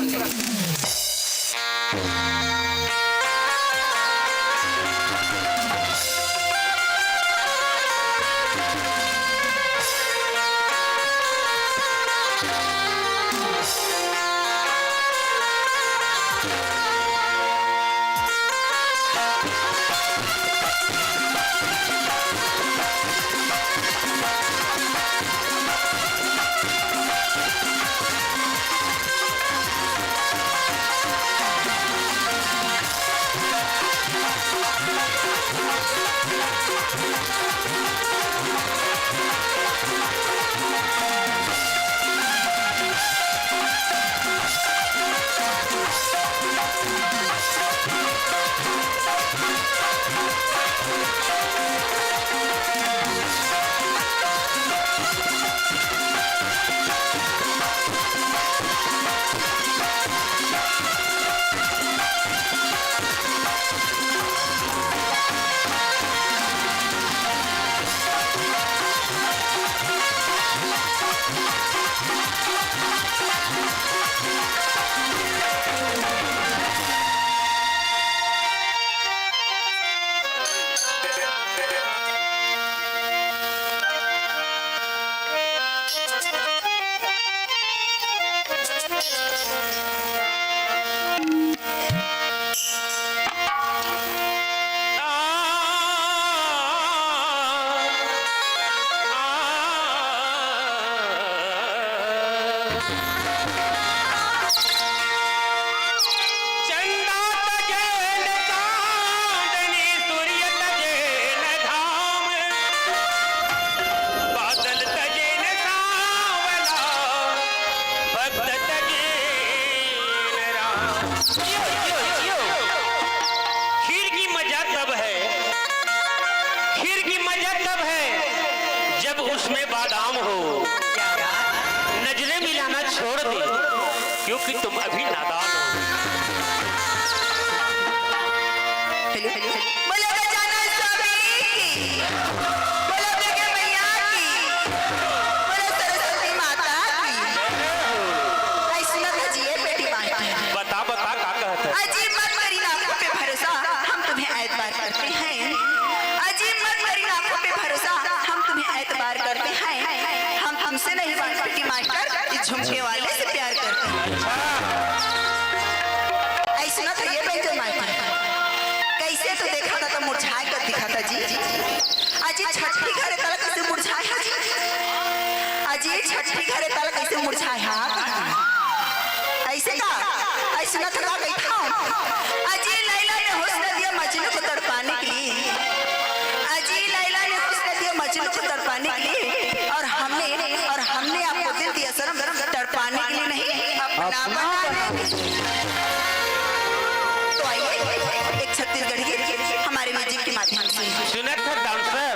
चंदा तजे न चांदनी, सूर्य तजे न घाम, बादल तजे न सांवला, भक्त तजे न राम। जियो, जियो, जियो। खीर की मजा तब है, खीर की मजा तब है जब उसमें बादाम हो। नजरें मिलाना छोड़ दे, क्योंकि तुम अभी नादान हो। Hello, hello, hello. बोलो गजानन स्वामी की, बोलो दुर्गा मैया की, बोलो सरस्वती माता की। ऐ सुनत हजी ए बेटी माई। बता, बता, का कहत है? अजी मत करी ना आंखों पे भरोसा, हम तुम्हें ऐतबार करते हैं। अजी मत करी ना आंखों पे भरोसा, हम तुम्हें ऐतबार करते हैं। हम तुमसे नहीं बांट बेटी मास्टर, ये झुमके वाले से प्यार करते हैं। अच्छा। ऐ सुनत हजी ए बेंजो मास्टर, कैसे तो देखा था तो मुरझाए कर दिखा था जी। अजी छठी घरे तलक कैसे मुरझाए है जी? अजी छठी घरे तलक कैसे मुरझाए है? ऐसे का? ऐसे न थका गई था। अजी लैला ने हुस्न दिया मजनू को तड़पाने के लिए। अजी लैला ने हुस्न दिया मजनू को तड़पाने के लिए। और हमने, और हमने आपको दिल दिया सनम तड़पाने के लिए नहीं, अपना बनाने के लिए। तो आइए, एक छत्तीसगढ़ी गीत हमारे म्यूजिक के माध्यम से। सुनत है डांसर।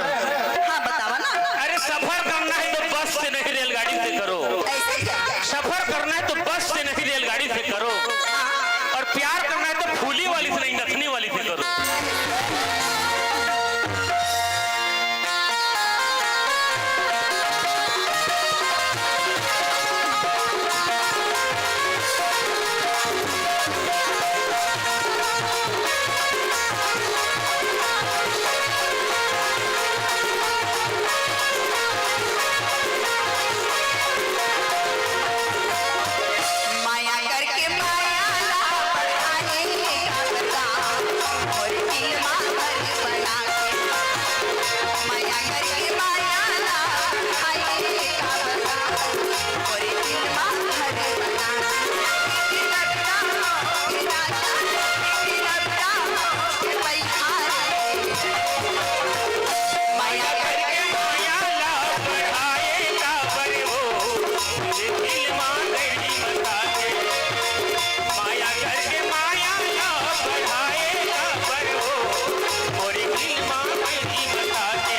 हाँ, बतावा ना। अरे, सफर करना है तो बस से नहीं, रेलगाड़ी से करो। ऐसे क्या? सफर करना है तो बस से नहीं, रेलगाड़ी से करो। हाँ। और प्यार करना है तो फूली वाली से नहीं, नथनी वाली से करो। माया करके माया ला बढ़ाए का बता, मोर दिल मा घर बना के। माया करके माया ला बढ़ाए का बता, मोर दिल मा घर बना के। दिल अपना हो के राजा, दिल अपना हो के बैठा रे। माया करके माया ला बढ़ाए का बर हो, ये दिल मा गई बता के। माया करके माया ला बढ़ाए का बर हो, मोरी दिल मा गई बता के।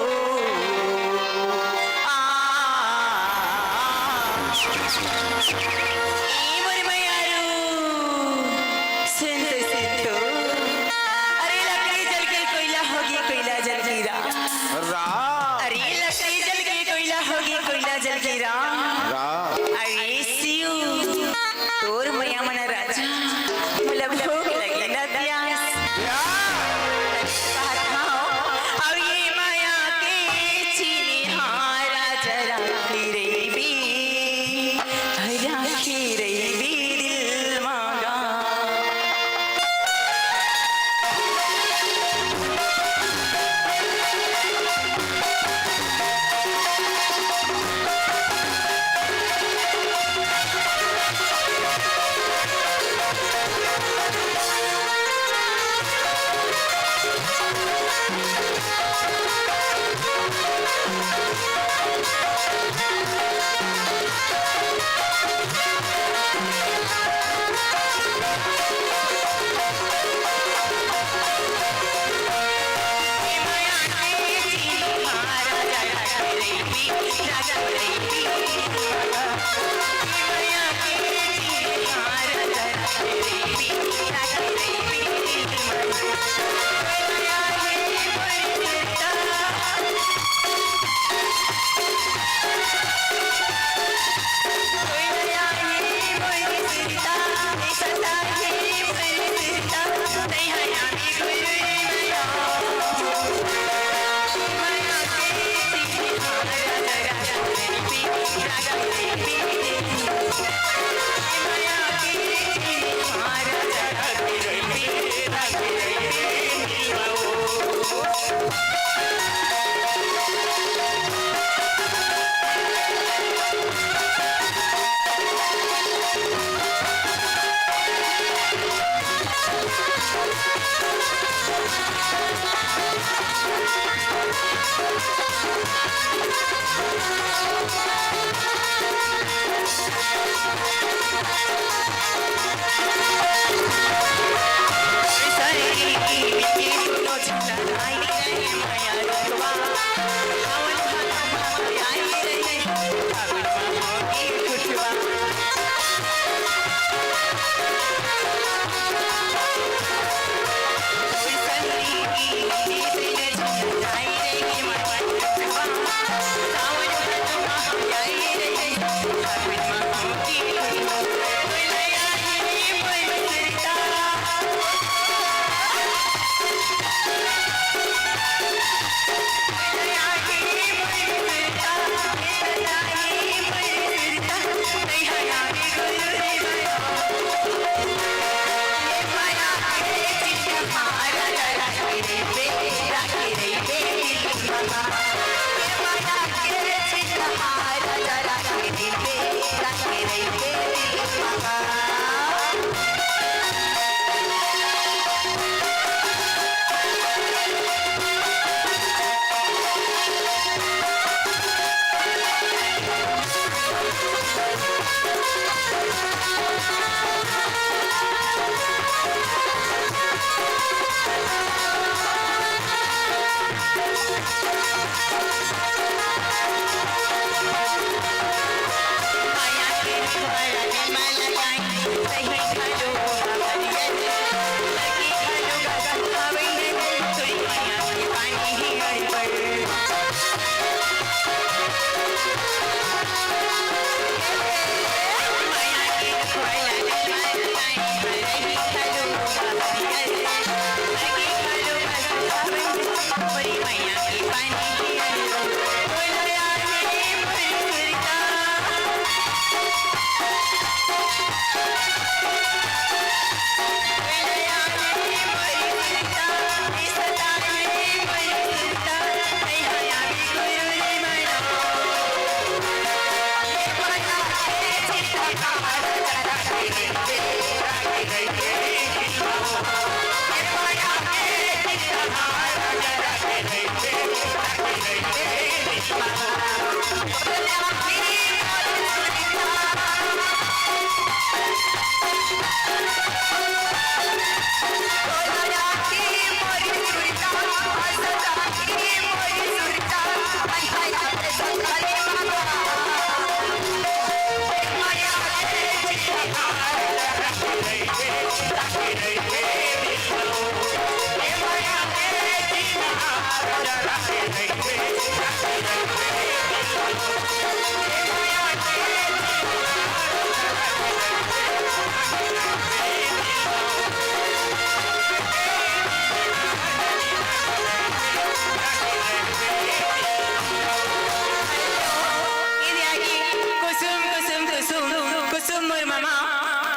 कुसुम, कुसुम, कुसुम, कुसुम मोर ममा,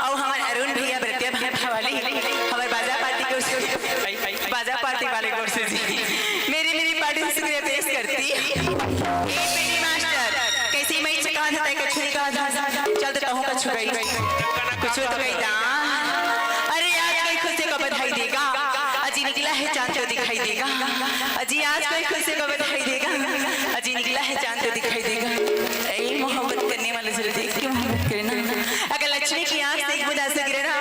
अउ हमर अरुण भैया, प्रत्या भाई वाली, हमर बाजा पार्टी के ओर से, बाजा पार्टी वाले के ओर से जी। मेरी, मेरी पार्टी से शुक्रिया पेश करती। ए पीटी मास्टर, कइसे मैं चका था, तय कछु नहीं कहा था, चल तो कहूँ कछु कही, कुछ तो कही था। अरे आज कहीं खुशी का बधाई देगा, अजी निकला है चांद तो दिखाई देगा। अजी आज कोई खुशी को बधाई देगा, अजी निकला है चांद तो दिखाई देगा। ए मोहब्बत करने वाले जरा देख के मोहब्बत करना। अगर लक्ष्मी की आंख से एक बूंद आंसू गिरे ना,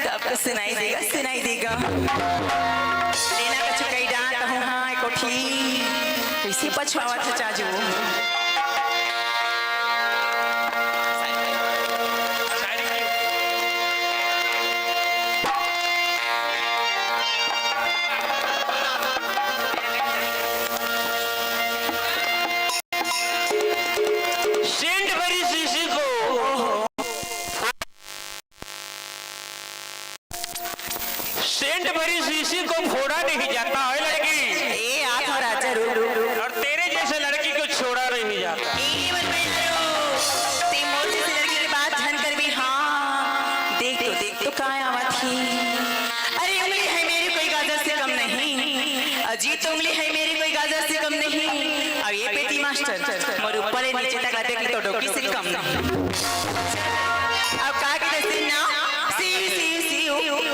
तो आपको सुनाई देगा, सुनाई देगा। लेना का चुकाई डांट हूँ हाँ कोठी, कैसे पछुआवा था चाजू। चल, चल, चल, मोर ऊपर ले नीचे तक ला देख ले तो डोकी सिलकम। अब का के दसिन ना, शिव, शिव, शिव,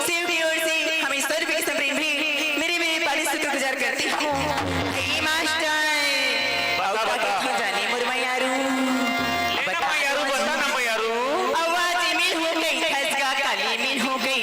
शिव की ओर से हम ईश्वर विष्णु प्रेम भी मेरे, मेरे पाली शुक्रगुजार करती हूँ। हे मास्टर, बता, अब का बता। के तू जाने मोर मयारू। लेना बता, मयारू, बता ना मयारू। आवाज मिल हो गई, खसगा काली मिल हो गई।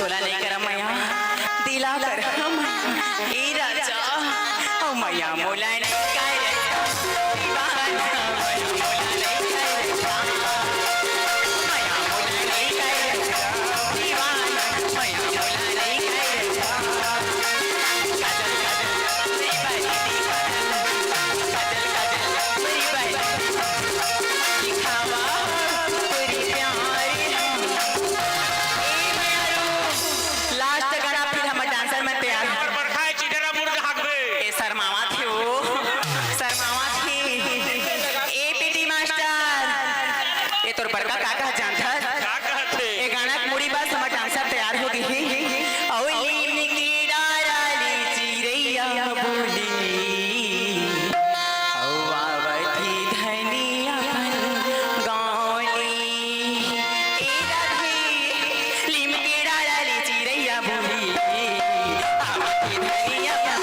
तोला नहीं करम मया, दिला करम। ए राजा, ओ मया मोला नहीं करम। लास्ट गाना, फिर हमर डांसर मन तैयार। और बरखा है, चिटरा मुर्द हाकबे। ए, शर्मावत हे ओ, शर्मावत हे। ए, पीटी मास्टर, ए, तोर बड़का का कहत जानथस? का कहत हे? ए गाना के मुड़ी बस हमर डांसर तैयार हो गे हे। अउ लीम के डारा ले चिरैया बोली, अउ आवत हे धनी अपन गाँव ले। ए राधे, लीम के डारा ले चिरैया बोली, आवत हे धनी अपन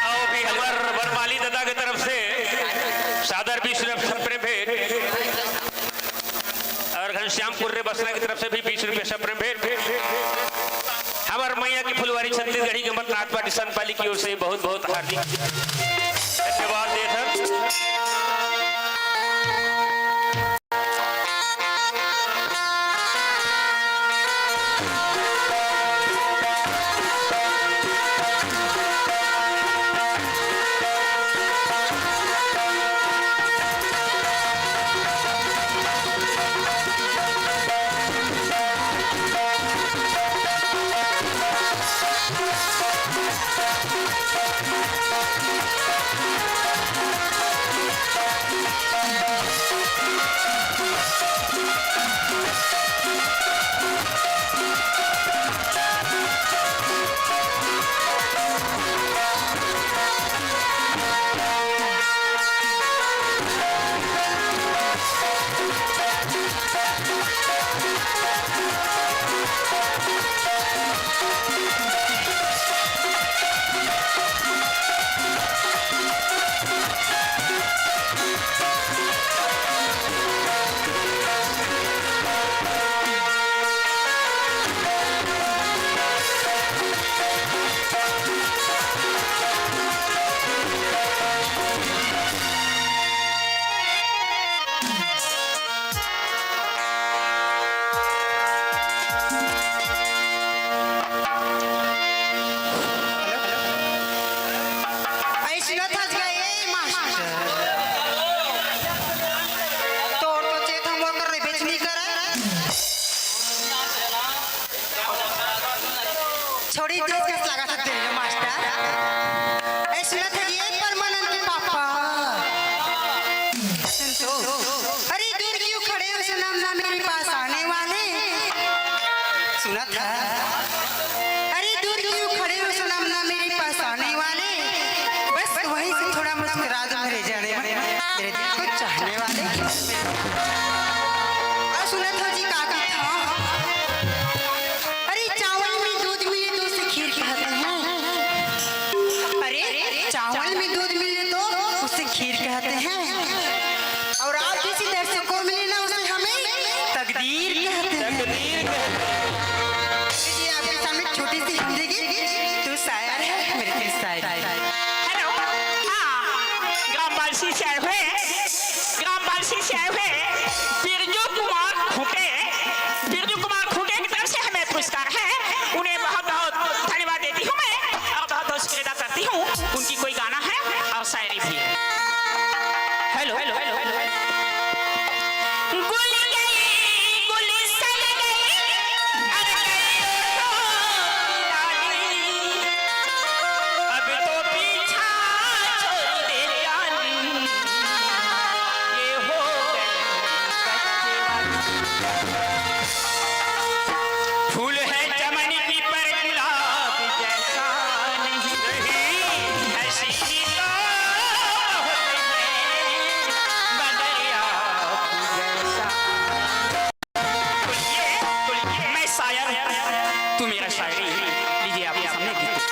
अउ भी हमर वनमाली दादा के तरफ से सादर बीस रुपया प्रेम भेंट, अउ घनश्याम कुर्रे बसना के तरफ से भी बीस रुपया सब प्रेम भेंट। हमर मइया के फुलवारी छत्तीसगढ़ी के मत नाच पार्टी संतपाली की ओर से बहुत बहुत हार्दिक धन्यवाद देथन। ए, सुनत है ये परमानंद के पापा? सुन तो। अरे दूर क्यों खड़े हो सनम, ना मेरे पास आने वाले? सुनत है? अरे दूर क्यों खड़े हो सनम, ना मेरे पास आने वाले? बस वहीं से थोड़ा मुस्कुरा दो मेरे जाने मन, मेरे दिल को चाहने वाले। और सुनत हो जी का कथा? अरे चावल में दूध मिले तो उसे खीर कहते हैं। अरे चावल में दूध मिले तो उसे खीर कहते हैं। और आप जैसी दर्शकों मिले ना, उसे हमें तकदीर कहते हैं। तकदीर कहते हैं। जी, आपके सामने छोटी सी हिंदी की तो शायर है मेरे दिल शायरी। हेलो, हाँ, ग्राम बालसी से आए हुए, ग्राम बालसी से आए हुए बिरजू कुमार खूंटे, बिरजू कुमार खूंटे की तरफ से हमें पुरस्कार है। उन्हें बहुत बहुत धन्यवाद देती हूँ मैं और बहुत बहुत शुक्रिया अदा करती हूँ। उनकी कोई गाना है और शायरी भी है। Hello, hello, hello, hello. गुल गई, गुलशन गई, अब गई ओ लाली। अब तो पीछा छोड़ दे जानी, ये हो गई बच्चे वाली। फूल है चमन की पर गुलाब जैसा नहीं, ऐसी ही तो होती है मगर आप जैसा। मैं शायर, तू मेरा शायरी। लीजिए, आपके सामने गीत।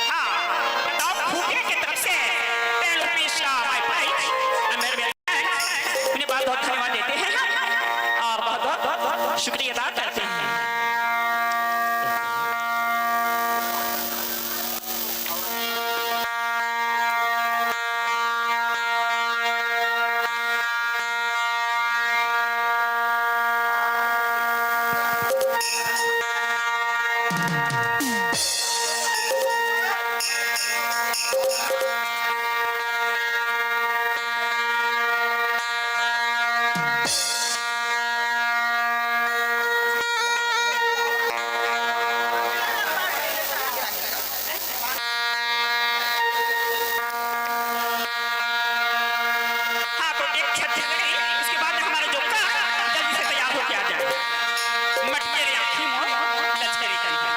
हाँ, बताओ, खुफिया की तरफ से ten rupees का my prize, and मेरे अपने बहुत बहुत धन्यवाद देते हैं और बहुत बहुत शुक्रिया अदा करते हैं। हाँ, तो एक छत्तीसगढ़ी, इसके बाद में हमारा जोक्का जल्दी से तैयार होके आ जाए। मटिए रे आँखी मोर, लचके रे कनहा।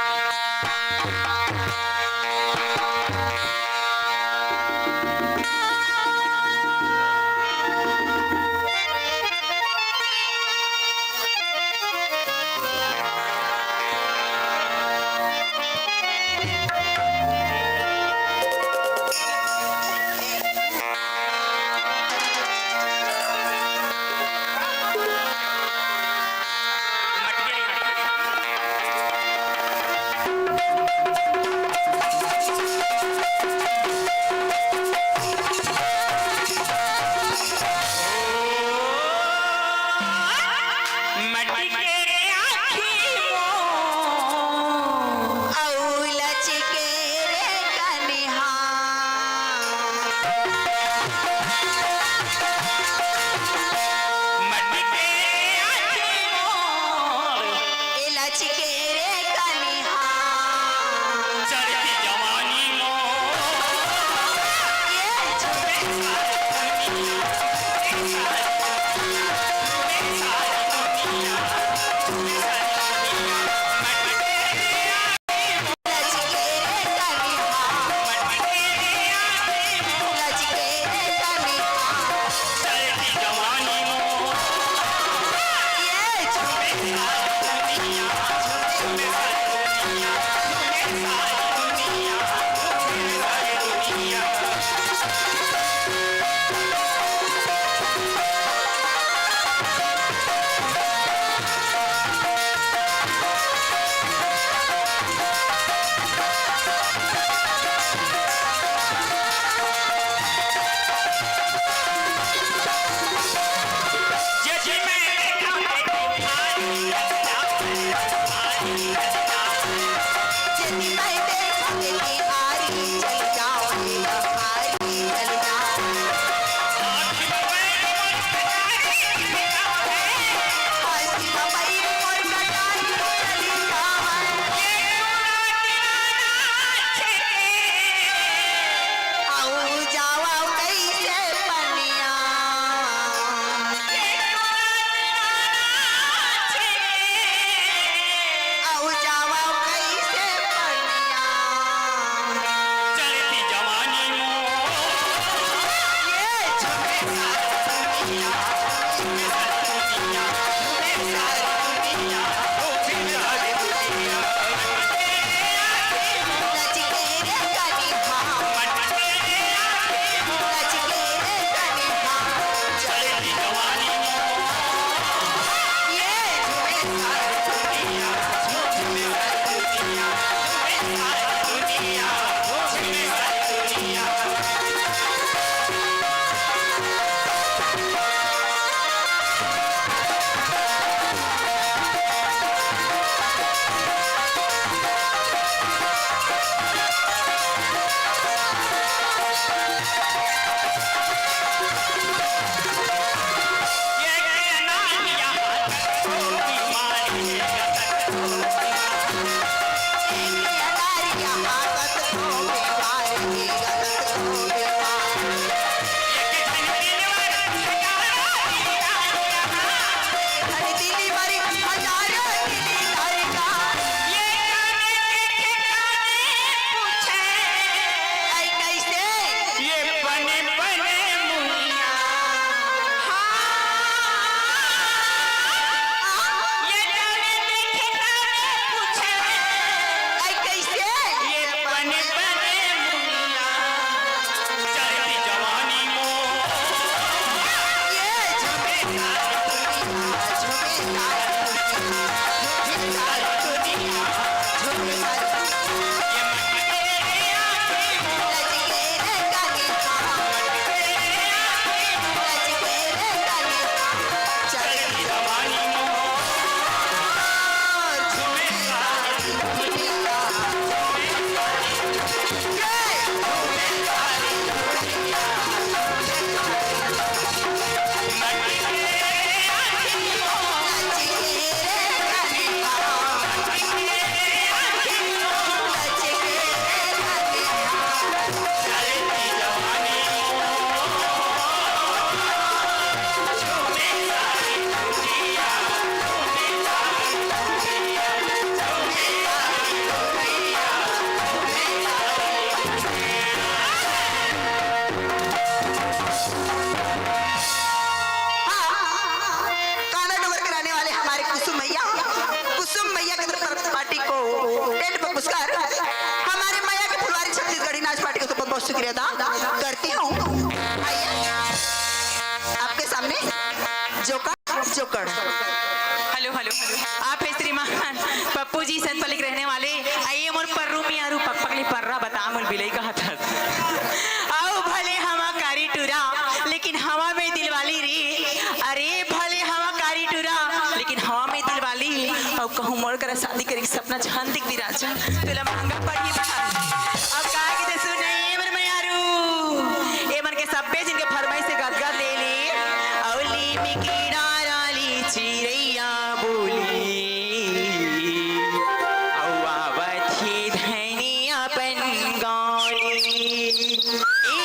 मटिके रे आँखी मोर। अउ लचके रे कनहा। मटिके रे आँखी मोर। ए लचके रे कनहा। चढ़ती जवानी मोर। ये अदा करती हूँ। आइए, आपके सामने joker joker. Hello, hello, hello. आप हे श्रीमान पप्पू जी, संत पल्ली के रहने वाले। आइए, मोर पर्रू मियारू पकपकली पर्रा बता मोर बिलई कहा था। आओ भले हवा कारी टूरा, लेकिन हवा में दिलवाली रे। अरे भले हवा कारी टूरा, लेकिन हवा में दिलवाली। अउ कहूँ मोर करा शादी करे के सपना झन दिख बिराजा, तोला महंगा पड़ही बा। अब का के सुन ए मोर मयारू, ए मन के सब्बे जिनके फरमाइश से गदगद ले ली। अउ लीम के डारा ले चिरैया बोली, अउ आवत हे धनिया अपन गाँव ले। ए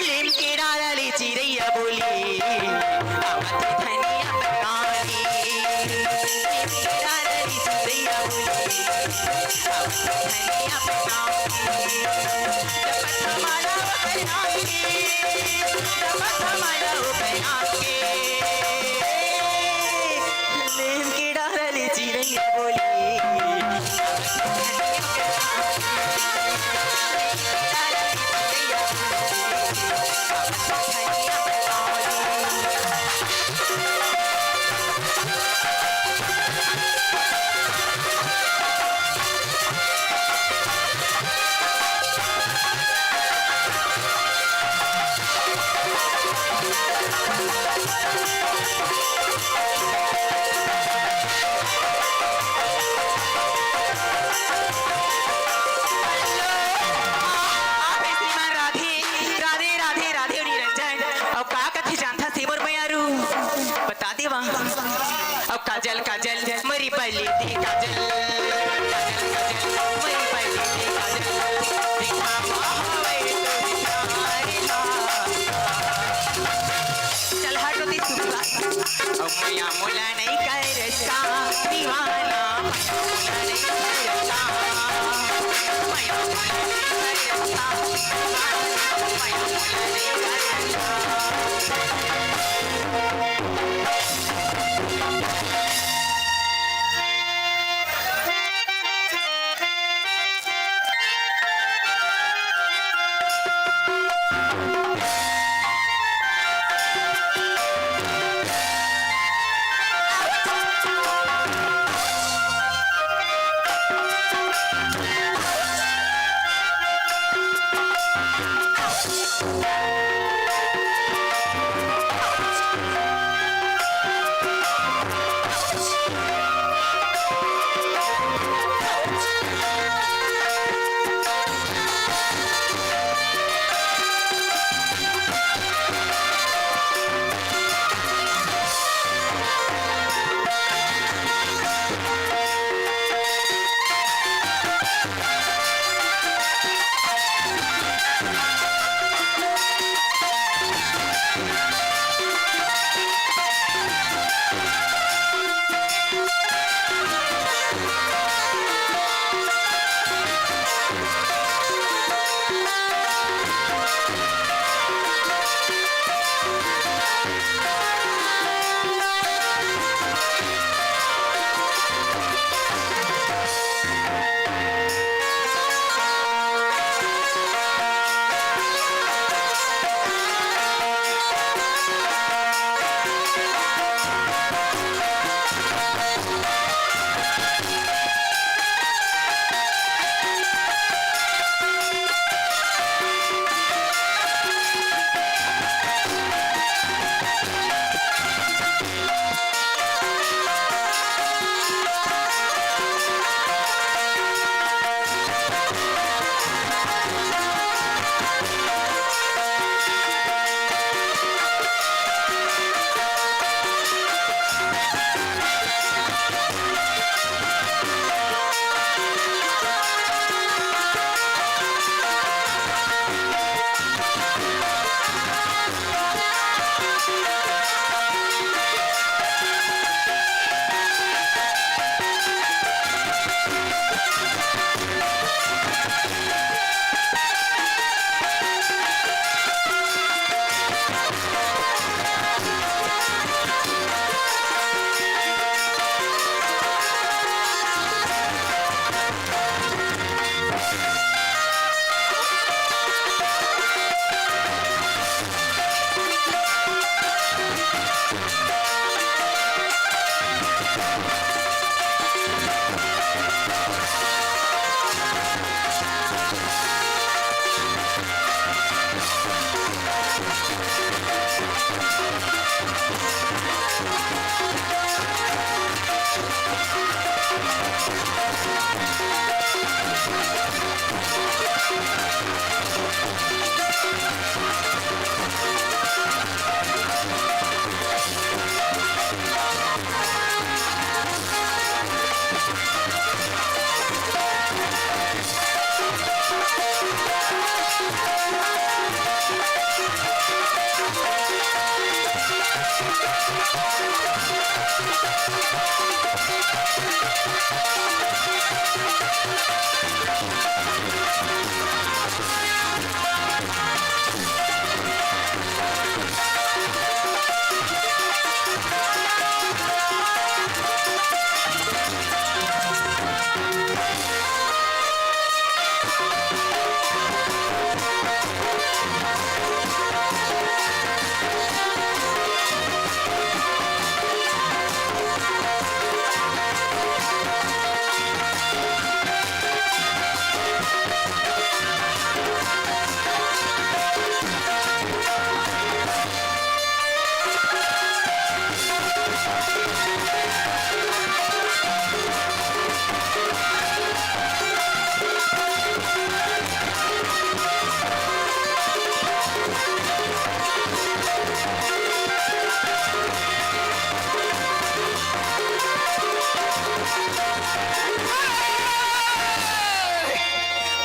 लीम के डारा ले चिरैया बोली, आवत हे धनिया अपन गाँव ले। लीम के डारा ले चिरैया बोली, आवत हे धनिया अपन गाँव ले। जपत माला ओकर नाम के, जपत माला ओकर नाम के। लीम के डारा ले चिरैया बोली। आप हे श्रीमान राधे, राधे, राधे, राधे निरंजन। अउ का कथे जानथा से मोर मयारू? बता देवा। अउ काजल, काजल, मरी बली दे काजल। काजल, काजल, मरी बली दे काजल। दिखा पावे तो प्यार ना। चल हट रे सुगला। ओ मैया मोला नहीं कर का दीवाना, मैया मोला नहीं कर का, मैया मोला नहीं कर का, मैया मोला नहीं कर का।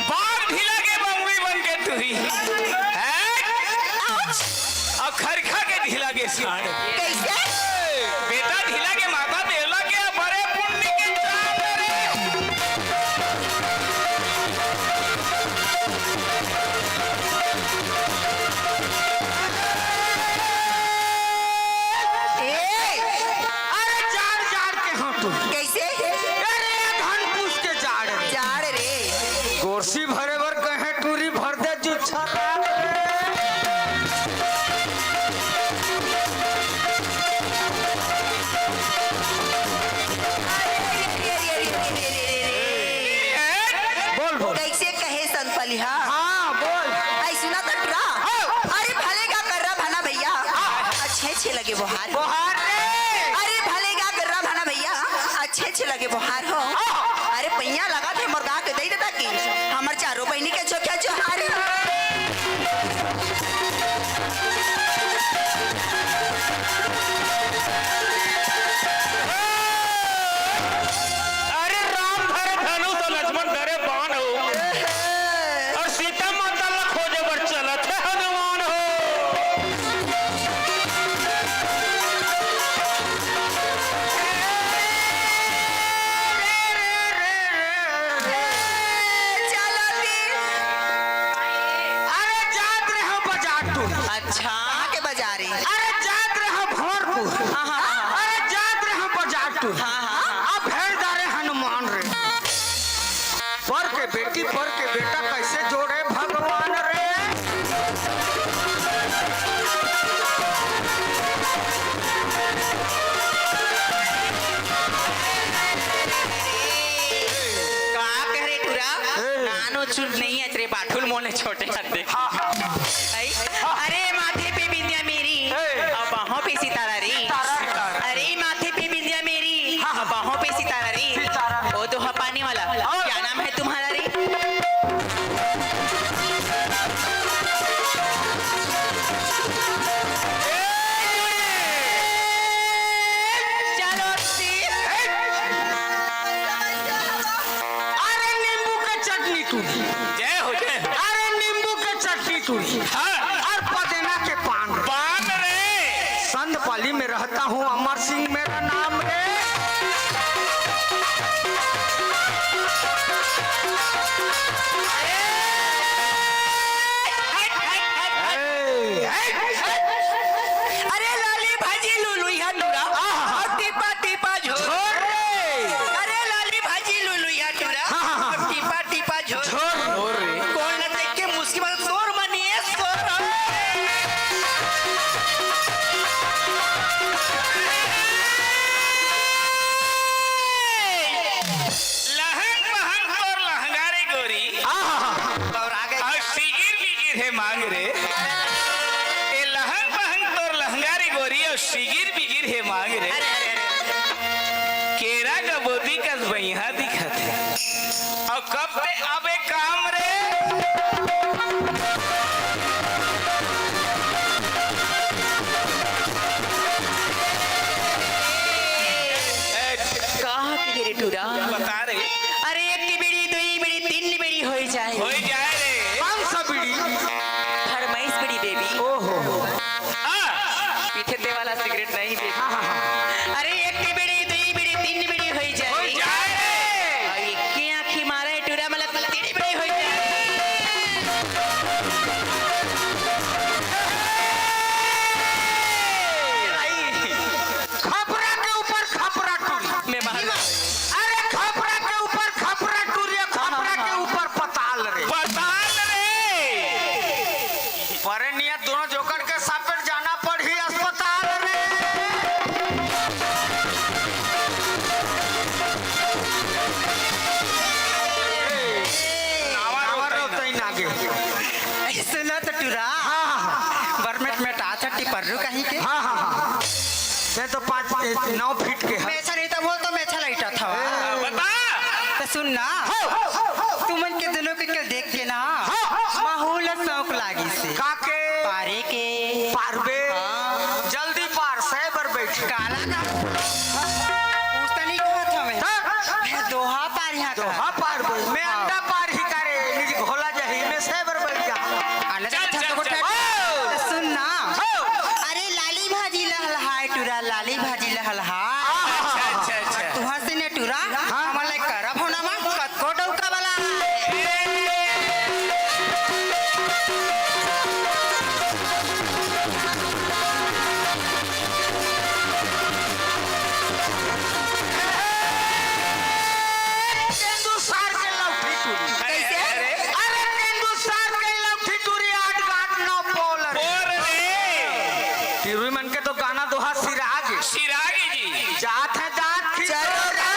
बाघ ढीला के बंगड़ी बन के तुही। हैं? अउ खरखा के ढीला के साढ़। कइसे? बेटा ढीला के माता बेवला के बड़े पुण्य के चांद रे। ए, अरे जाड़ जाड़ के हाँ तू। कइसे? अरे धन पूछ के जाड़ रे। जाड़ रे। गोरसी भरे बर कहे टूरी भर दे जुच्छा रात रे। अरे, अरे, अरे, अरे, अरे, अरे, अरे। बोल, बोल। कइसे कहे संत पलिहा? हाँ, बोल। आई सुना तो टुरा। हाँ। अरे भले गा कर्रा भना भैया। हाँ। अच्छे अच्छे लगे बोहार। बोहार रे। अरे भले गा कर्रा भना भैया। अच्छे अच्छे लगे बोहार हो। हाँ। अरे पैया लगा थे मोर गा के दे देता कि हमर चारों बहिनी के चोखे चोहार। अरे राम धरे धनुष अउ लक्ष्मण धरे बाण हो, अउ सीता माता ला खोजे बर चलत हे हनुमान हो। चलो दी। अरे जात रहे हो बजार टूर। अच्छा। कहाँ के बजार हे? अरे जात रहे हो भोरपुर। हाँ, हाँ, हाँ। अरे जात रहे हो बजार टूर। हाँ, हाँ, हाँ। अब भेड़ डारे हनुमान रे। पर के बेटी, पर के बेटा कइसे जोड़े भगवान रे। का कह रे टुरा? ए। नानो चुन नहीं है तेरे बाठुल मोने छोटे हाथ देख। हाँ, हाँ। आई? अरे माथे पे बिंदिया मेरी, ए। अउ बाहों पे सितारा रे। सितारा, सितारा। अरे माथे पे बिंदिया मेरी, हाँ, हाँ। अउ बाहों पे सितारा रे। सितारा। ओ दोहा पाने वाला, हाँ। क्या नाम है तुम्हारा रे? चलो सी। अरे नींबू के चटनी टूरी। जय हो, जय हो। अरे नींबू के चटनी टूरी। हाँ। अउ पुदीना के पान रे। पान रे। संदपाली में रहता हूँ, अमर सिंह मेरा नाम रे। अरे लाली भाजी लुलुइया टूरा, आहा। अउ टीपा टीपा झोर। झोर रे। अरे लाली भाजी लुलुइया टूरा, हाँ, हाँ, हाँ। अउ टीपा टीपा झोर। झोर, झोर रे। कोन ला देख के मुस्की मारे तोर मन ये सोर। लहंग महंग तोर लहंगा रे गोरी। आहा। बौरा गे। अउ सिगिर बिगिर हे मांग रे। ए लहंग महंग तोर लहंगा रे गोरी, अउ सिगिर बिगिर हे मांग रे। अरे, अरे, अरे। केरा गबोदी कस बइहा दिखत हे। अउ कब ते अबे काम रे। ए, कहाँ के रे टूरा? बता रे। अरे एक की बीड़ी, दुई बीड़ी, तीन बीड़ी होई जाए। होई जाए रे। कौन सा बीड़ी? फरमाइश बीड़ी बेबी। ओहो। हाँ। पीथे ते वाला सिगरेट नहीं बेबी। ये तो पाँच, ए, नौ फीट के है। मेछा नहीं तो बोल, तो मेछा लइटा था। बता। तो सुन ना, हाँ। तुमन के दोनों के, के देख के ना, हाँ। माहौल शौक लागी से। का के? पारे के। पारबे। हाँ। जल्दी पार, सै बर बैठ। काला का? पूछता नहीं कहा था मैं। हाँ। मैं दोहा पार यहाँ का। दोहा पारबे। मैं हाँ। अंडा पार ही करे, निजी घोला जाही, मैं सै बर बैठ जा। अंडा चल, चल, चल, चल। हाँ। सुन ना। हाँ। अरे लाली भाजी लहलहाए टुरा, लाली भाजी लहलहाए। अच्छा, अच्छा, अच्छा। तुहर से ने टुरा, हाँ। हमन ला करब हो ना मा, कतको डौका वाला। तेंदू सार के लौठी टूरी। कैसे? अरे तेंदू सार के लौठी टूरी, आठ गांठ नौ पोल रे। पोल रे। टिरुई मन के तो गाना दोहा सिरागे। सिरागे जी। जात है दांत खिसो चलो रे।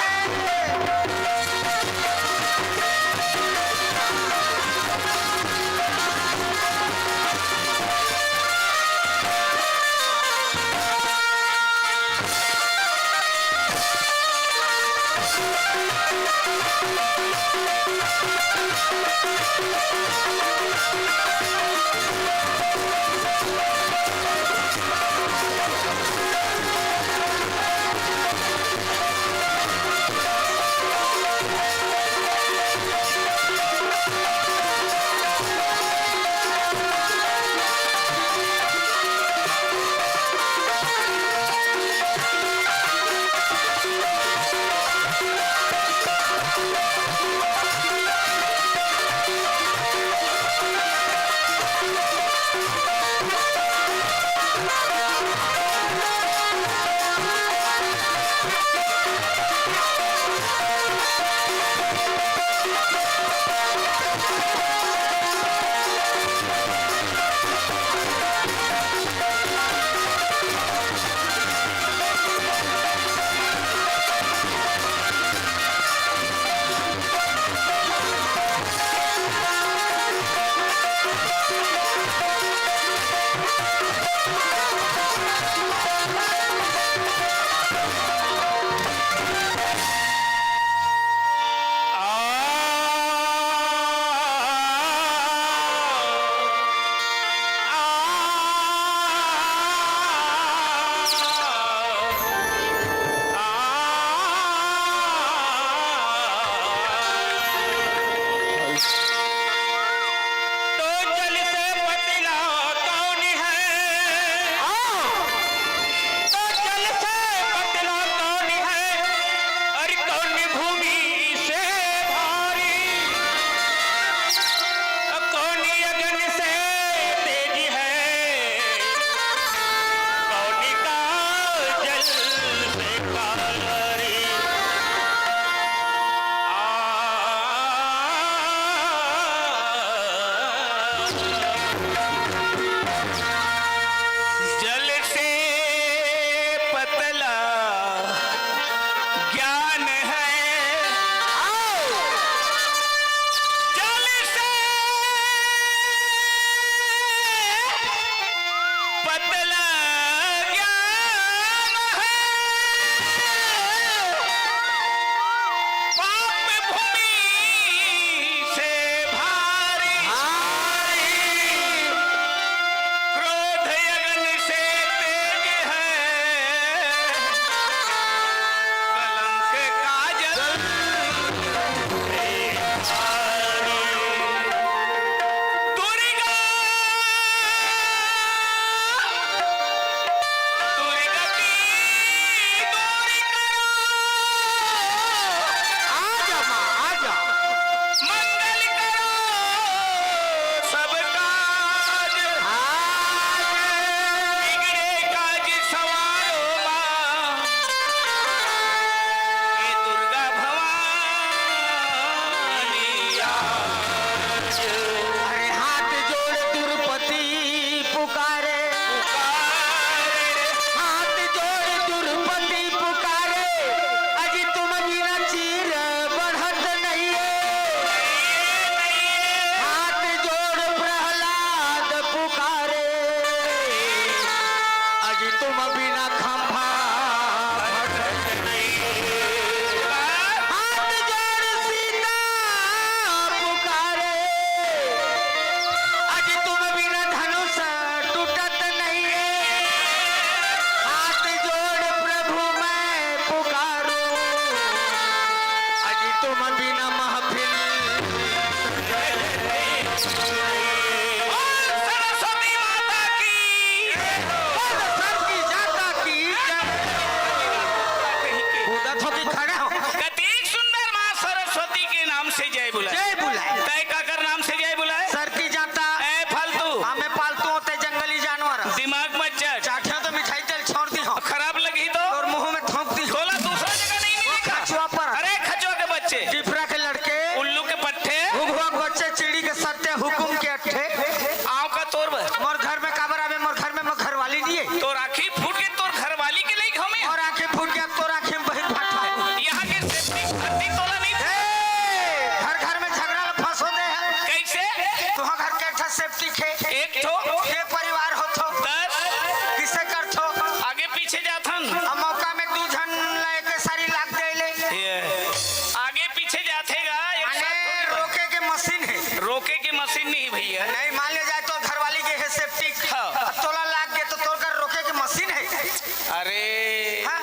जय बुलाए। जय बुलाए। तय काकर नाम से जय बुलाए? सरकी जाता। ए फालतू। हाँ, मैं पालतू हों, तय जंगली जानवर। दिमाग मत चाट। चाटिया तो मिठाई तेल छोड़ दी हो। खराब लगी तो? और मुंह में थूक दी हो। तोला दूसरा जगह नहीं मिली का? खचुआ पर। अरे खचुआ के बच्चे। टिपरा के लड़के। उल्लू के पट्टे। घुघुआ के बच्चे, चिड़ी के सत्ते, हुकुम के अट्ठे। आँव का तोर बर। मोर घर में काबर आवे? मोर घर में मोर घरवाली नहीं है। तोर आँखी फूट के तोर घरवाली के लइक हमें। मोर आँखी फूट के तोर आँखी में बहिर फट। यहाँ के सेफ्टी खातिर तोला नहीं। ए, घर घर में झगड़ा ल फंसो दे है। कैसे? तुहा घर के एक ठा सेफ्टी खे। एक ठो। के परिवार हो थो। दस। किसे कर थो? आगे पीछे जाथन। अब मौका में दू झन ला एक सारी लाग दे ले। ये। आगे पीछे जाथे गा, एक साथ माने थोड़ी। रोके के मशीन है। रोके के मशीन नहीं भैया। नहीं, मान ले जाए तो घरवाली के है सेफ्टी। हाँ। अब तोला लाग गए तो तोर कर रोके के मशीन है। अरे। हाँ?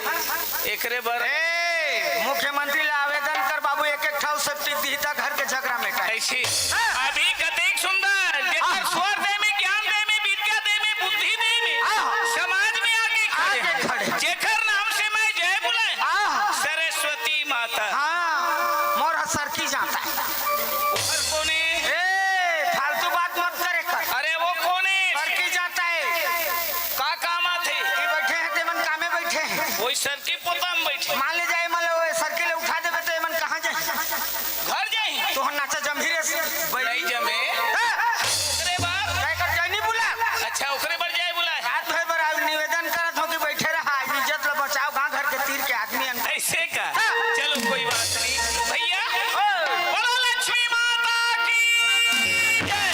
एकरे बर। ए, मुख्यमंत्री ला आवेदन कर बाबू, एक एक ठाव सेप्टिक दिही त घर के झगड़ा मेटाए। ऐसी। हाँ। अभी कतेक सुंदर, जेकर हाँ। स्वर दे में, ज्ञान दे में, विद्या दे में, बुद्धि दे में, हाँ। समाज में आके खड़े। आके खड़े। जेकर नाम से मैं जय बुलाए। हाँ। सरस्वती माता। हाँ, मोर ह सरकी जाता है। ओकर कोने? ए, फालतू बात मत करे कर। अरे वो कोने? सरकी जाता है। का काम आथे? ये बैठे हैं, तेमन कामे बैठे हैं। वही सरकी पोता में बैठे। मान ले जाए, मान लो, ये सरकी ले उठा देबे, तो एमन कहाँ जाए? घर जाए। तो हम नाचा जमही रे। नहीं जमे। हाँ। ओकरे बाद? जाए कर जाए नहीं बुला। अच्छा, ओकरे बर जाए बुलाए। रात भर बर आउ निवेदन करत हो कि बैठे रहा, इज्जत ला बचाओ, गाँव घर के तीर के आदमी अन। ऐसे का? हाँ। चलो, कोई बात नहीं। भैया, ओ। बोलो लक्ष्मी माता की जय।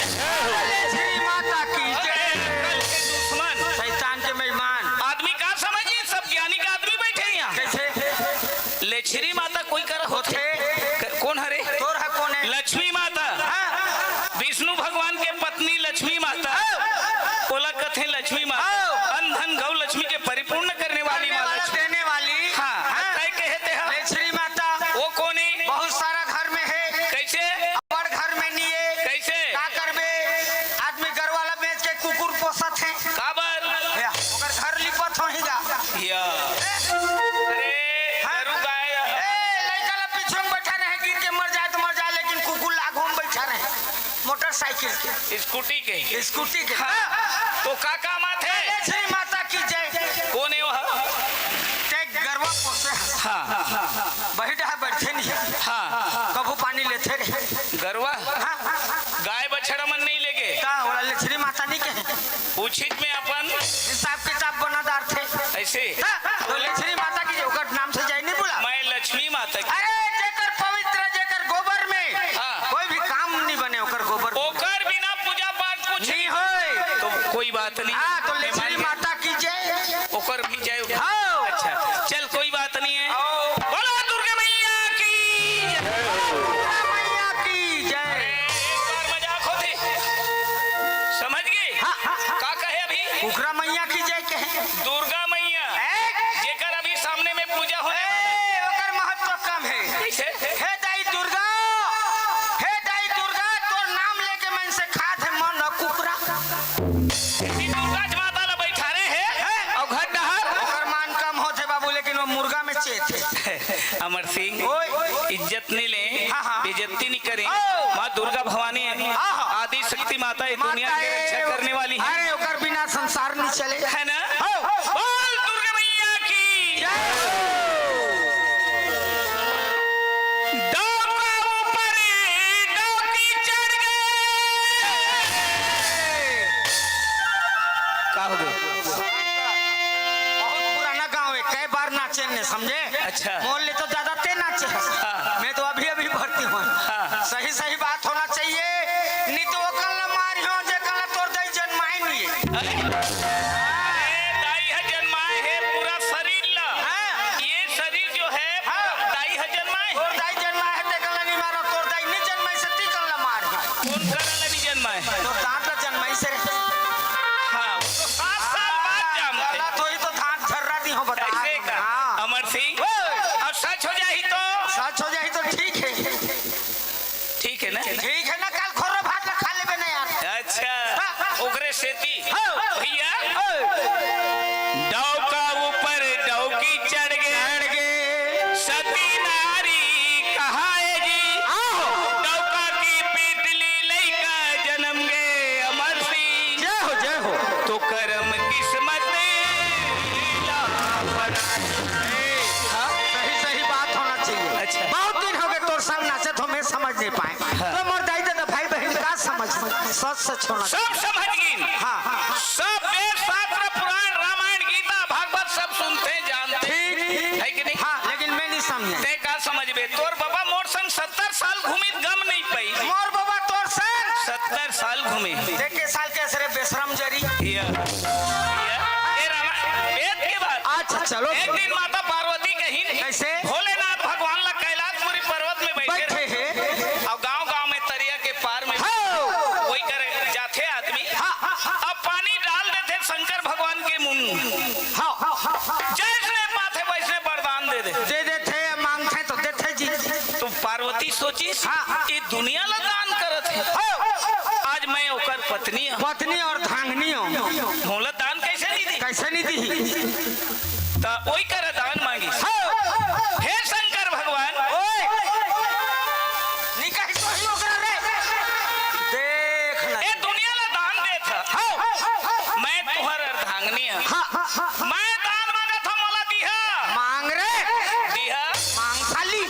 लक्ष्मी माता की जय। अरे, अकल के दुश्मन। शैतान के मेहमान। आदमी का समझिए, सब ज्ञानी का आदमी बैठे हैं यहाँ। कैसे? लेछरी माता कोई कर होथे? होथे। क-, कौन हरे? तोर ह कौन है? लक्ष्मी माता। हाँ। विष्णु भगवान के पत्नी लक्ष्मी माता। हाँ। ओला कथे लक्ष्मी माता। हाँ। अन्न धन गौ लक्ष्मी के परिपूर्ण करने वाली करने माँ वाला, लक्ष्मी। देने वाली। हाँ, हाँ। तय कहे ते हा। लेछरी माता। वो कोने? बहुत सारा घर में है। कैसे? बड़ घर में नहीं है। कैसे? का करबे? आदमी गरवा ला बेच के कुकुर पोसत है। काबर? या, ओकर घर लिपत होही गा। या। अरे, हाँ? गरु गाय। ए, लइका ला पीछू में बैठा रहे, गिर के मर जाए तो मर जाए, लेकिन कुकुर ला आगू में बैठा रहे। मोटरसाइकिल के। स्कूटी के। स्कूटी के। हाँ। तो का काम आथे? लेछरी माता की जय। कौन है वह? ते गरवा पोसे। हाँ। बही डहा बैठे नहीं। हाँ। कभू पानी लेथे रे। गरवा? हाँ। गाय बछड़ा मन नहीं लेगे। का, ओला लेछरी माता नहीं कहे? उचित में अपन हिसाब किताब बना डारथे। ऐसे? हाँ, तो लेछरी माता की ओकर नाम से जाए नहीं बुला। मैं लक्ष्मी माता की। अरे, जेकर पवित्र, जेकर गोबर में हाँ। कोई भी काम नहीं बने, ओकर गोबर में। ओकर बिना पूजा पाठ कुछ नहीं नहीं। होए। तो कोई बात नहीं। हाँ, तो मैं मान लेछरी गया। माता की जय। ओकर भी जय। हाँ। अच्छा, चल, कोई बात नहीं है। आओ। बोलो दुर्गा मैया की जय। दुर्गा मैया की जय। अरे, एक बार मजाक होथे। समझ गए? हाँ, हाँ, हाँ। का कहे अभी? उग्रा मैया की जय कहे। दुर्गा मैया। ए? जेकर अभी सामने में पूजा होने ए, ओकर महत्व कम है। कैसे? हे दाई दुर्गा, हे दाई दुर्गा, तोर नाम लेके मन से खात है मन कुकरा। ये दुर्गा माता ला बैठारे हे, हैं? अउ घर डहर? ओकर मान कम होथे बाबू, लेकिन वो मुर्गा में चेत है। अमर सिंह, ओए। इज्जत नहीं ले, हाँ, हाँ। बेइज्जती नहीं करे। ओ। माँ दुर्गा भवानी है, हाँ, हाँ। आदि शक्ति माता है, माता दुनिया की है, रक्षा करने वाली है। अरे, ओकर बिना संसार नहीं चले। है ना? ओ। बोल दुर्गा मैया की। जय। डौका ऊपर, डौकी चढ़ गए। का हो गए? बहुत पुराना गांव है, कई बार नाचे ने, समझे? अच्छा। मोर ले तो ज्यादा ते नाचे। हाँ। मैं तो अभी अभी भर्ती हुआ। हाँ। सही सही बात होना चाहिए, नहीं तो वो कल मारियो जे कल तोर दाई जन्माए नहीं है। अरे, अरे, दाई है जन्माए है पूरा शरीर ला। हाँ। ये शरीर जो है, हाँ। दाई ह जन्माए। तोर दाई जन्माए हे, तेकर ला नहीं मारो, तोर दाई नहीं जन्माए से ती कर ला मार। कौन करा ला नहीं जन्माए? तोर दांत ला जन्माए से रे। हाँ, वो तो सात साल बाद हाँ, जाम थे। गलत होई तो दांत झर्रा दी हो बता। ऐसे का? हाँ। अमर सिंह, ओए। अब सच हो जाए। सब समझ गिन। हाँ, हाँ, हाँ। सब वेद, शास्त्र, पुराण, रामायण, गीता, भागवत सब सुनथे, जानथे। ठीक। है कि नहीं? हाँ, लेकिन मैं नहीं समझे। तैं का समझबे? तोर बाबा मोर संग सत्तर साल घूमिस, गम नहीं पाइस। मोर बाबा तोर संग सत्तर साल घूमिस। देख के साल के असरे बेशरम जरी। ये, ये, ये रामा-, वेद के बात। अच्छा, चलो। एक दिन माता पार्वती कहिन, कैसे? भोलेनाथ भगवान ला कैलाशपुरी पर्वत में बैठे बैठे रहे। हैं। अउ गांव-गांव में तरिया के पार में हाँ। कोई कर जाथे आदमी। हाँ। अब पानी डाल देथे शंकर भगवान के मुंह। हाँ। जैसने पाथे वैसने वरदान दे दे। दे देथे, मांगथे तो देथे जी। तो पार्वती सोचिस, हाँ। ये दुनिया ला दान करत हे। हाँ। आज मैं ओकर पत्नी हूँ। पत्नी और धांगनी हूँ। मोला दान कैसे नहीं दी? कैसे नहीं दी? त ओई करा दान मांगिस। हाँ। हे शंकर भगवान, ओए! निकाही तो ही ओकरा रे। देख ले। ए दुनिया ला दान देत ह। हाँ। मैं तुहर अर्धांगनी ह। हाँ। मैं दान मांगत ह, मोला दिहा। मांग रे। दिहा। मांग साली।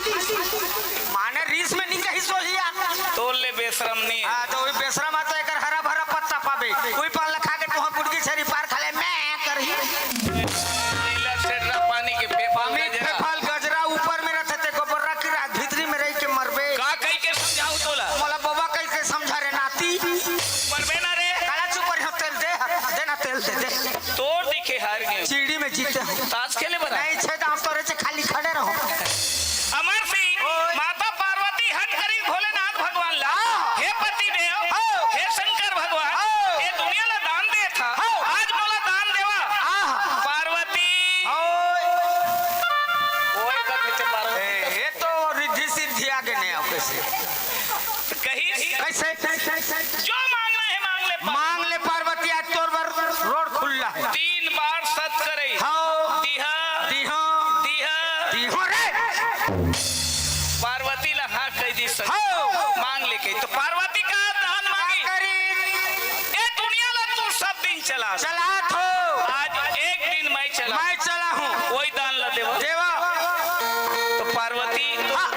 माने रीस में निकाही सोही यार। तोर ले बेशरम नहीं है। हाँ, तो वही बेशरम आ तो एकर हरा भरा पत्ता पाबे। कोई पान ला खा के तुहा गुटकी छेरी पार खा ले, मैं करही। नीला सेठरा पानी के फेफाल अमित गजरा। फेफाल गजरा ऊपर में रहते ते गोबर्रा की रात भीतरी में रह के मरबे। का कही के समझाऊ तोला? मोला बाबा कही के समझा रे नाती। मरबे ना रे। काला चुप रहो, तेल दे, दे ना तेल दे, दे। तोर दिखे हार गए। चीड़ी में जीते हो। ताश खेले बना। नहीं, छे दांत तोरे से खाली खड़े रहो। अमर सिंह, ओए। माता पार्वती हट करी भोलेनाथ भगवान ला। हाँ। हे पति देव, हाँ। हे शंकर भगवान, हाँ। ये दुनिया ला दान दे था। हाँ। आज मोला दान देवा। हाँ। पार्वती। ओए। ओए कथे ते पार्वती। ए, ये तो रिद्धि सिद्धि आगे नहीं आओ कैसे? कही कैसे? जो मांगना है मांग ले पार्वती। मांग ले पार्वती, आज तोर बर रोड खुल्ला है। तीन बार सत करे। हाँ। दिहा। दिहा। दिहा। दिहो रे। पार्वती ला हाँ कह दी सर। हाँ। मांग ले कही। तो पार्वती का दान मांगी। करी। ए दुनिया ला तू सब दिन चला। चला थो। आज एक दिन मैं चला। मैं चला हूँ। वही दान ला देवा। देवा। तो पार्वती तो हाँ।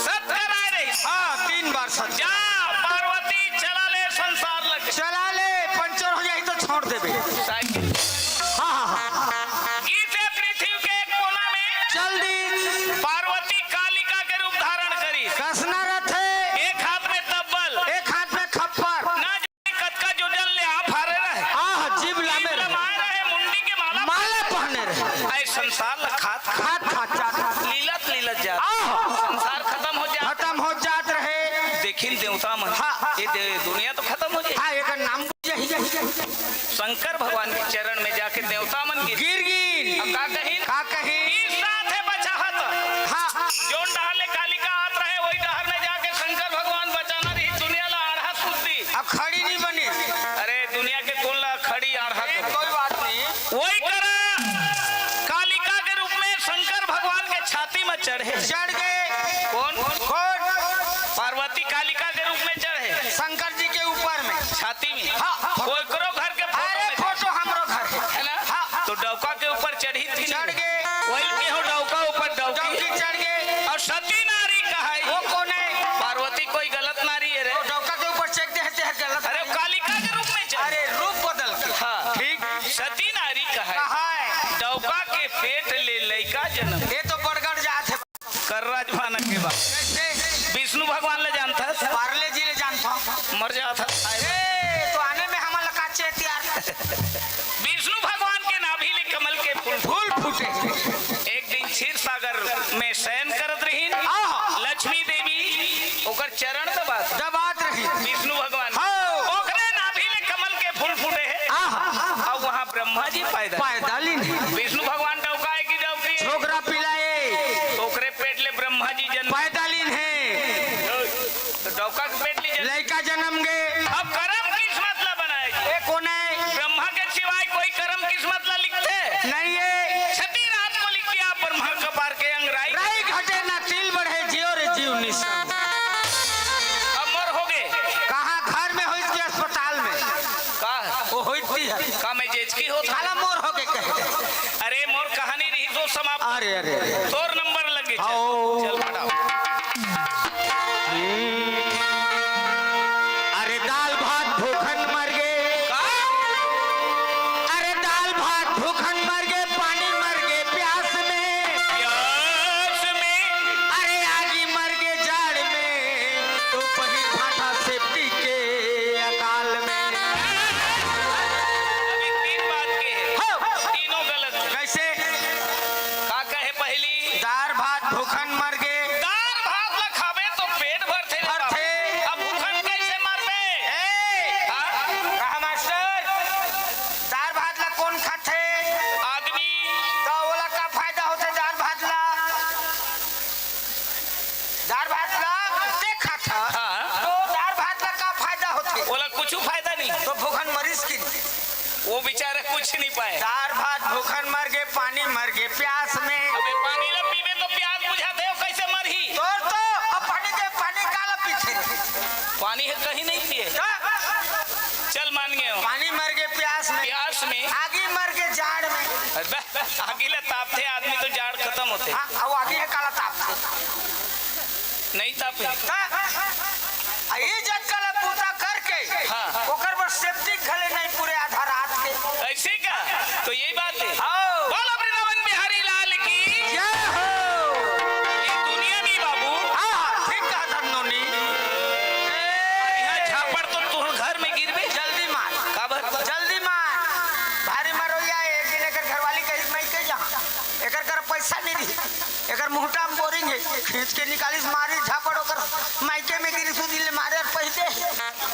सत कराए रही। हाँ, तीन बार सत। जा पार्वती चला ले संसार लग। चला ले, पंचर हो जाही तो छोड़ देबे। साइकिल। हाँ, हाँ, हाँ। गीत है पृथ्वी के एक कोना में। चल दी। पार्वती कालिका के रूप धारण करी। कसना रथे। एक हाथ में तब्बल। एक हाथ में खप्पर। ना जाने कतका जोजन ले आप हारे रहे। आह, जीभ लामे जीभ रहे। लमाए रहे, मुंडी के माला माला पहने रहे। ऐ संसार ल खात खात खात खात जात। लीलत लीलत जात। आह। संसार खत्म हो जात। खत्म हो जात रहे। देखिन देवता मन। हाँ। ये दे-, दुनिया तो खत्म हो जाए। हाँ, एकर नाम जाही। शंकर भगवान के चरण में जाके देवता मन गिर गिर गिन। अब का कही? का कही? इस साथ है बचाहत। हाँ। जोन डहार ले कालिका आत रहे, वही डहार में जाके शंकर भगवान बचाना रही दुनिया ला आढ़ा कुद्दी। अब खड़ी नहीं बनी। अरे दुनिया के कोन ला खड़ी आढ़ा ए, कर। कोई बात नहीं। वही करा कालिका के रूप में शंकर भगवान के छाती में चढ़े। चढ़ गए। कौन? कौन? पार्वती कालिका के रूप में चढ़े। शंकर जी के ऊपर में। छाती में। हाँ। कोई करो घर के फोटो अरे में। फोटो हमरो घर है। है ना? हाँ। तो डौका के ऊपर चढ़ी थी। चढ़ गए। वही के हो डौका ऊपर डौकी। डौकी चढ़ गए। और सती नारी कहाई। वो कौन है? पार्वती कोई गलत नारी है रे। वो डौका के ऊपर चढ़ गए थे, गलत अरे नारी। कालिका के रूप में चढ़। अरे रूप बदल के। हाँ। ठीक। सती नारी कहाई। कहाई। डौका के पेट ले लइका जन्म। ये तो बड़गड़ जात है। कर राजभाना के बाद। कैसे? विष्णु भगवान ले जानता था। पार्ले जी ले जानता। मर जाता था। ए, तो आने में हमारा का चेत यार। विष्णु भगवान के नाभि ले कमल के फूल। फूल फूटे। एक दिन क्षीर सागर में शयन करत रहीन। आह। लक्ष्मी देवी ओकर चरण दबात। दबात रही। विष्णु भगवान। हाँ। ओकरे नाभि ले कमल के फूल फूटे है। आह। और वहाँ ब्रह्मा जी पैदा। पैदा लीन है। विष्णु भगवान डौका है कि डौकी है? छोकरा पिलाए। तो ओकरे पेट ले ब्रह्मा जी जन्म। पैदा लीन है। तो डौका के पेट ले जन्म। लइका जन्म गे। अब करम किस्मत ला बनाए जी। ए, कोन है? ब्रह्मा के सिवाय कोई करम किस्मत ला लिखथे? नहीं है। छठी रात को लिख दिया ब्रह्मा कपार के अंग राई। राई घटे ना तिल बढ़े, जियो रे जीव निसंग। अब मोर हो गए। कहाँ घर में होइत के अस्पताल में? का? वो होइत की है। का मैं जेजकी होत? साला मोर हो गए कहे। अरे मोर कहानी रही तो समाप्त। अरे, अरे, अरे। तोर नंबर लगे। चल। आओ। चल हटाओ। अरे दाल भात भूख पाए। दार भात भूखन मर गे, पानी मर गे प्यास में। अबे पानी ला पीबे तो प्यास बुझाथे, वो कैसे मरही? तोर तो अब पानी के, पानी काला पीथे रे? पानी हे कहीं नहीं पिए। का? चल मान गए हो। पानी मर गे प्यास में। प्यास में। आगी मर गे जाड़ में। अबे आगी ला तापथे आदमी तो जाड़ खत्म होथे। हाँ, अब आगी हे काला तापथे। नहीं तापे। हाँ। आ, ये जतका ला बूता करके, हाँ। ओकर बर सेप्टिक घले नहीं पूरे आधा रात के। ऐसे का? तो यही बात है। हाँ। बोल वृंदावन बिहारी लाल की। जय हो। ये दुनिया में बाबू। हाँ, ठीक कहा धन नोनी। यहाँ झापड़ तो तोर घर में गिरबे। जल्दी मार। काबर? जल्दी मार। भारी मरोइया, एक दिन एकर घरवाली कही, "मैं कही जहाँ, एकर कर पैसा नहीं रही।" एकर मुहटा में बोरिंग हे, खींच के निकालिस, मारिस झापड़ ओकर मायके में गिरिस, उ दिन ले मारे अउ पहिले।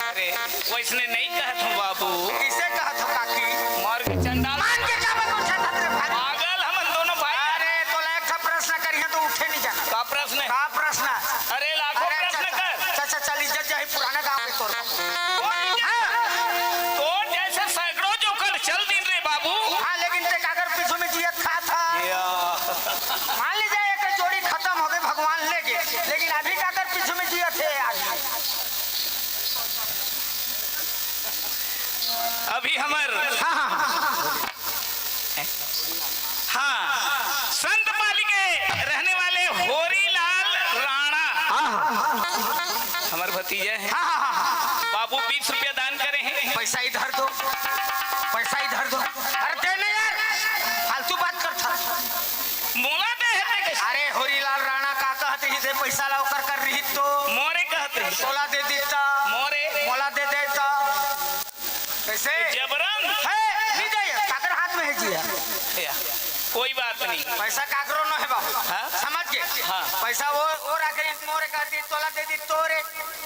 अरे, वैसने नहीं कहत हूँ बाबू। किसे कहत हो काकी? मर के चंडाल। मान के का बको छत रे भाई? पागल हमन दोनों भाई। अरे, तोला एक ठा प्रश्न करिहे तो उठे नहीं जाना। का प्रश्न? का प्रश्न? अरे, लाखों अरे, प्रश्न चल, कर। चल, चल, चल, इज्जत जाही पुराना गांव में तोर। हाँ। तोर जैसे सैकड़ों जोकर चल दिन रे बाबू। हाँ, लेकिन ते काकर पीछू में जियत खात हा। या। मान लीजिए, एक जोड़ी खत्म हो गए, भगवान ले गए, लेकिन अभी काकर पीछू में जियत हे यार? अभी हमर हाँ, हाँ, हाँ। हाँ, संत पाली के रहने वाले होरीलाल राणा। हाँ, हाँ, हाँ। हमर भतीजा हे। हाँ, हाँ, हाँ, हाँ। बाबू बीस रुपया दान करे हे। पैसा इधर दो, पैसा इधर दो। अरे दे नहीं यार, फालतू बात करत हा। मोला दे हे ते कइसे? अरे होरीलाल राणा का कहत रही दे पैसा ला ओकर कर रही तो। मोरे कहत रही। तोला दे देता। मोरे। मोला दे देता। कैसे? जबरन। हे, नहीं जाइए, काकर हाथ में हे जी यार। या, कोई बात नहीं। पैसा काकरो न हे बाबू। हाँ? समझ के? हाँ। पैसा वो, वो रखे, मोरे कहती, तोला दे दी, तोरे।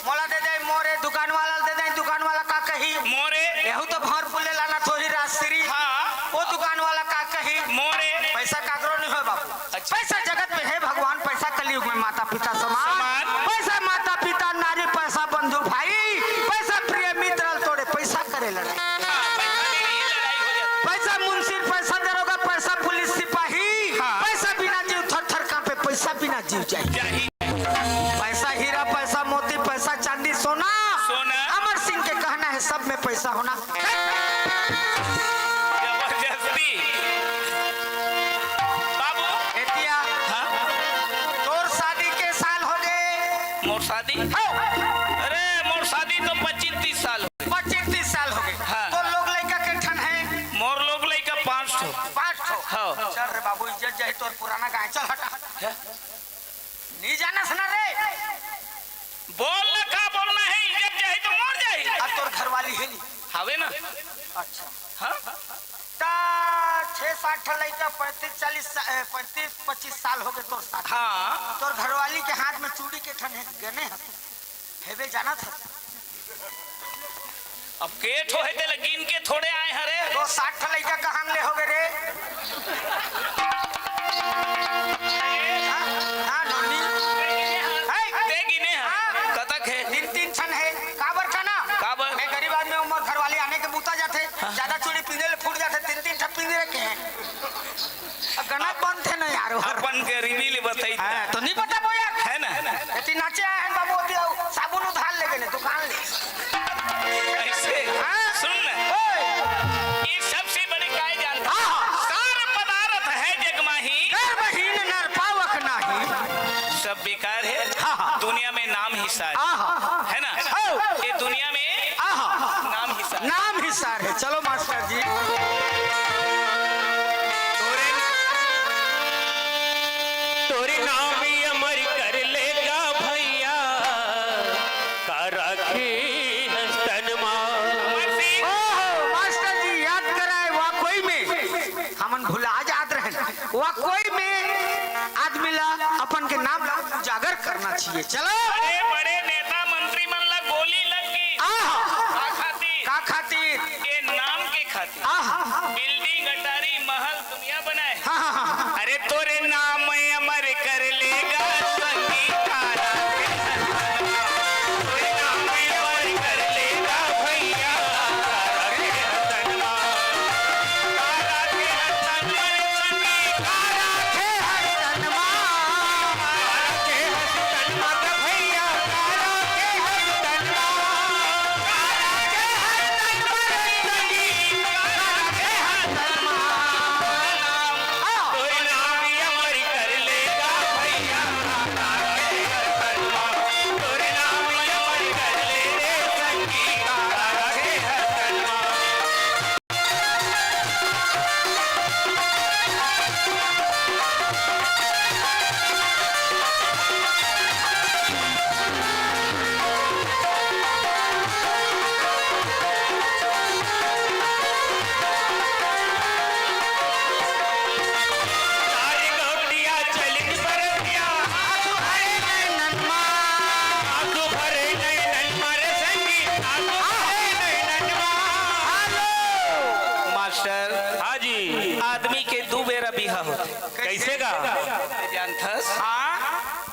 मोला दे दे, मोरे। दुकान वाला दे दे, दुकान वाला का कही? मोरे। यहू तो भर पुले लाना थोड़ी राजश्री। हाँ। वो दुकान वाला का कही? मोरे। पैसा काकरो नहीं हो बाबू। अच्छा। पैसा जगत में हे भगवान, पैसा कलयुग में माता पिता समान। समान। पैसा माता पिता, नारी पैसा बंधु भाई, पैसा प्रिय मित्र तोड़े, पैसा करे लड़ाई। हाँ, पैसा में ही लड़ाई हो जाती। पैसा मुंशी, पैसा दरोगा, पैसा पुलिस सिपाही, हाँ। पैसा बिना जीव थर थर कांपे, पैसा बिना जीव जाए। जाही। पैसा हीरा, पैसा मोती, पैसा चांदी, सोना। सोना। अमर सिंह के कहना है, सब में पैसा होना। जबरदस्ती। बाबू। एतिया। हाँ? तोर शादी के साल हो गए? मोर शादी? हाँ। अरे, मोर शादी तो पच्चीस तीस साल हो गए। पच्चीस तीस साल हो गए। हाँ। तोर लोग लइका के ठन है? मोर लोग लइका पाँच ठो। पाँच ठो? हाँ। चल रे बाबू, इज्जत जाही तोर पुराना गाय, चल हटा। हाँ? नहीं जानस ना रे। बोल ना, का बोलना है, इज्जत जाही तो मोर जाही। अब तोर घरवाली है नहीं? हवे ना। अच्छा। हाँ? ता छह सात ठन लइका, पैंतीस चालीस सा-, ए, पैंतीस पच्चीस साल हो गए तोर शादी। हाँ। तोर घरवाली के हाथ में चूड़ी के ठन है, गने हस। हेबे जानत हस। अब के ठो हे तेला गिन के थोड़े आए हरे। तो साठ ठो लइका कहाँ ले होगे रे? हाँ, हाँ, नोनी। हे, ते गिने हस? हाँ। कतक हे? तीन, तीन ठन हे। काबर का ना? काबर? मैं गरीब आदमी हूँ, मोर घरवाली आने के बूता जाथे। हाँ। ज्यादा चूड़ी पीने ले फूट जाथे, तीन, तीन ठन पीने रखे हैं। अब गना बनथे ना यार, वो। अपन गरीबी ले बताई। हाँ, तो नहीं पता वो यार। है ना? एती नाचे आए हैं बाबू, ओती आओ, साबुन उधार ले गए दुकान ले। ऐसे? हाँ। सुन ना। ओए। ये सबसे बड़े काय जानता? हाँ। सार पदार्थ है जग माही। कर्महीन नर पावक नाही। सब बेकार है। हाँ, हाँ। दुनिया में नाम ही सार। हाँ, हाँ। है ना? हाँ। ये दुनिया में आहा। नाम ही सार। नाम ही सार है। चलो मास्टर जी। तोरे, तोरे नाम अमर कर लेगा भैया, का राखे हस्तन मा। अमर सिंह। ओहो, मास्टर जी याद कराए, वाकई में हमन भुला जात रहन। वाकई में आदमी ला अपन के नाम ला उजागर करना चाहिए। चलो। बड़े बड़े नेता मंत्री मन ला गोली लग गई। आहा। का खातिर? का खातिर? के नाम के खातिर। आहा। बिल्डिंग, अटारी, महल, दुनिया बनाए। हाँ, हाँ, हाँ, हाँ। अरे तोरे नाम अमर कर लेगा संगीत का राखे हस्तन मा। तोरे नाम अमर कर लेगा भैया, राखे हस्तन मा।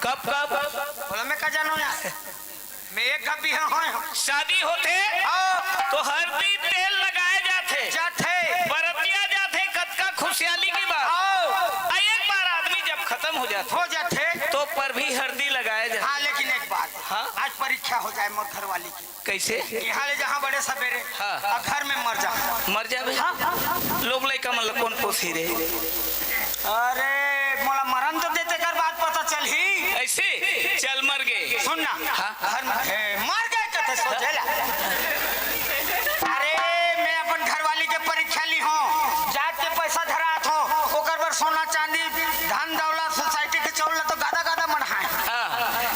कब कब? बोला, मैं का जानव यार, मैं एक गप भी हाँ, हाँ। शादी होथे, हाँ। तो हरदी तेल लगाए जाथे। जाथे। बरतिया जाथे, कतका खुशियाली की बात। हाँ। आ, एक बार आदमी जब खतम हो जाथे, हो जाथे। तो पर भी हरदी लगाए जाथे। हाँ, लेकिन एक बात, हाँ। आज परीक्षा हो जाए मोर घरवाली की। कैसे? यहाँ ले जहाँ बड़े सवेरे, हाँ। आ घर में मर जा। मर जाबे? हाँ। लोग लइका मन ल कोन पोसही रे? अरे, मोला मरन तो दे, तेकर बाद पता चलही। ऐसे? चल, मर गे। सुन ना। हाँ। घर में, हे, मर गे कथे, सोझे ला। अरे, मैं अपन घरवाली के परीक्षा ली हूँ, जात के पैसा धरात हूँ, ओकर बर सोना चांदी, धन दौलत, सोसाइटी के चौल ला तो गादा गादा मढ़ाए। हाँ।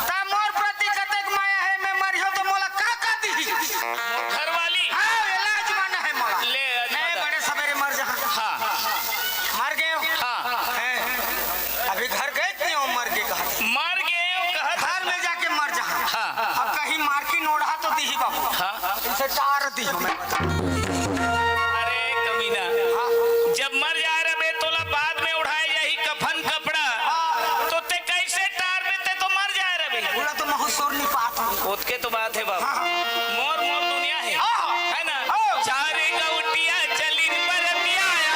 ता मोर प्रति कतेक माया हे, मैं मरियो तो मोला का का दिही? घरवाली। हाँ, एला आजमाना हे मोला। ले, आजमा मैं दा। बड़े सवेरे मर जहाँ। हाँ। मर गए हो? हाँ। हैं? अभी घर गए कि नहीं हो, मर गए कहा? मर गए हो कहा? घर में जाके मर जहाँ। हाँ। अब कहीं मार की नोड़ा तो दिही बाबू। हाँ। इसे टार दी हूँ मैं, बता। अरे कमीना, हाँ। जब मर जाए रबे तोला बाद में उढ़ाए जाही कफन कपड़ा, हाँ। तो ते कैसे टार में ते तो मर जाए रबे। पूरा तो महसूर नहीं पात हूँ। ओतके तो बात है बाबू। हाँ, हाँ। मोर, मोर दुनिया है। हाँ। है ना? हाँ। चार गौटिया चलिन परतिया आया।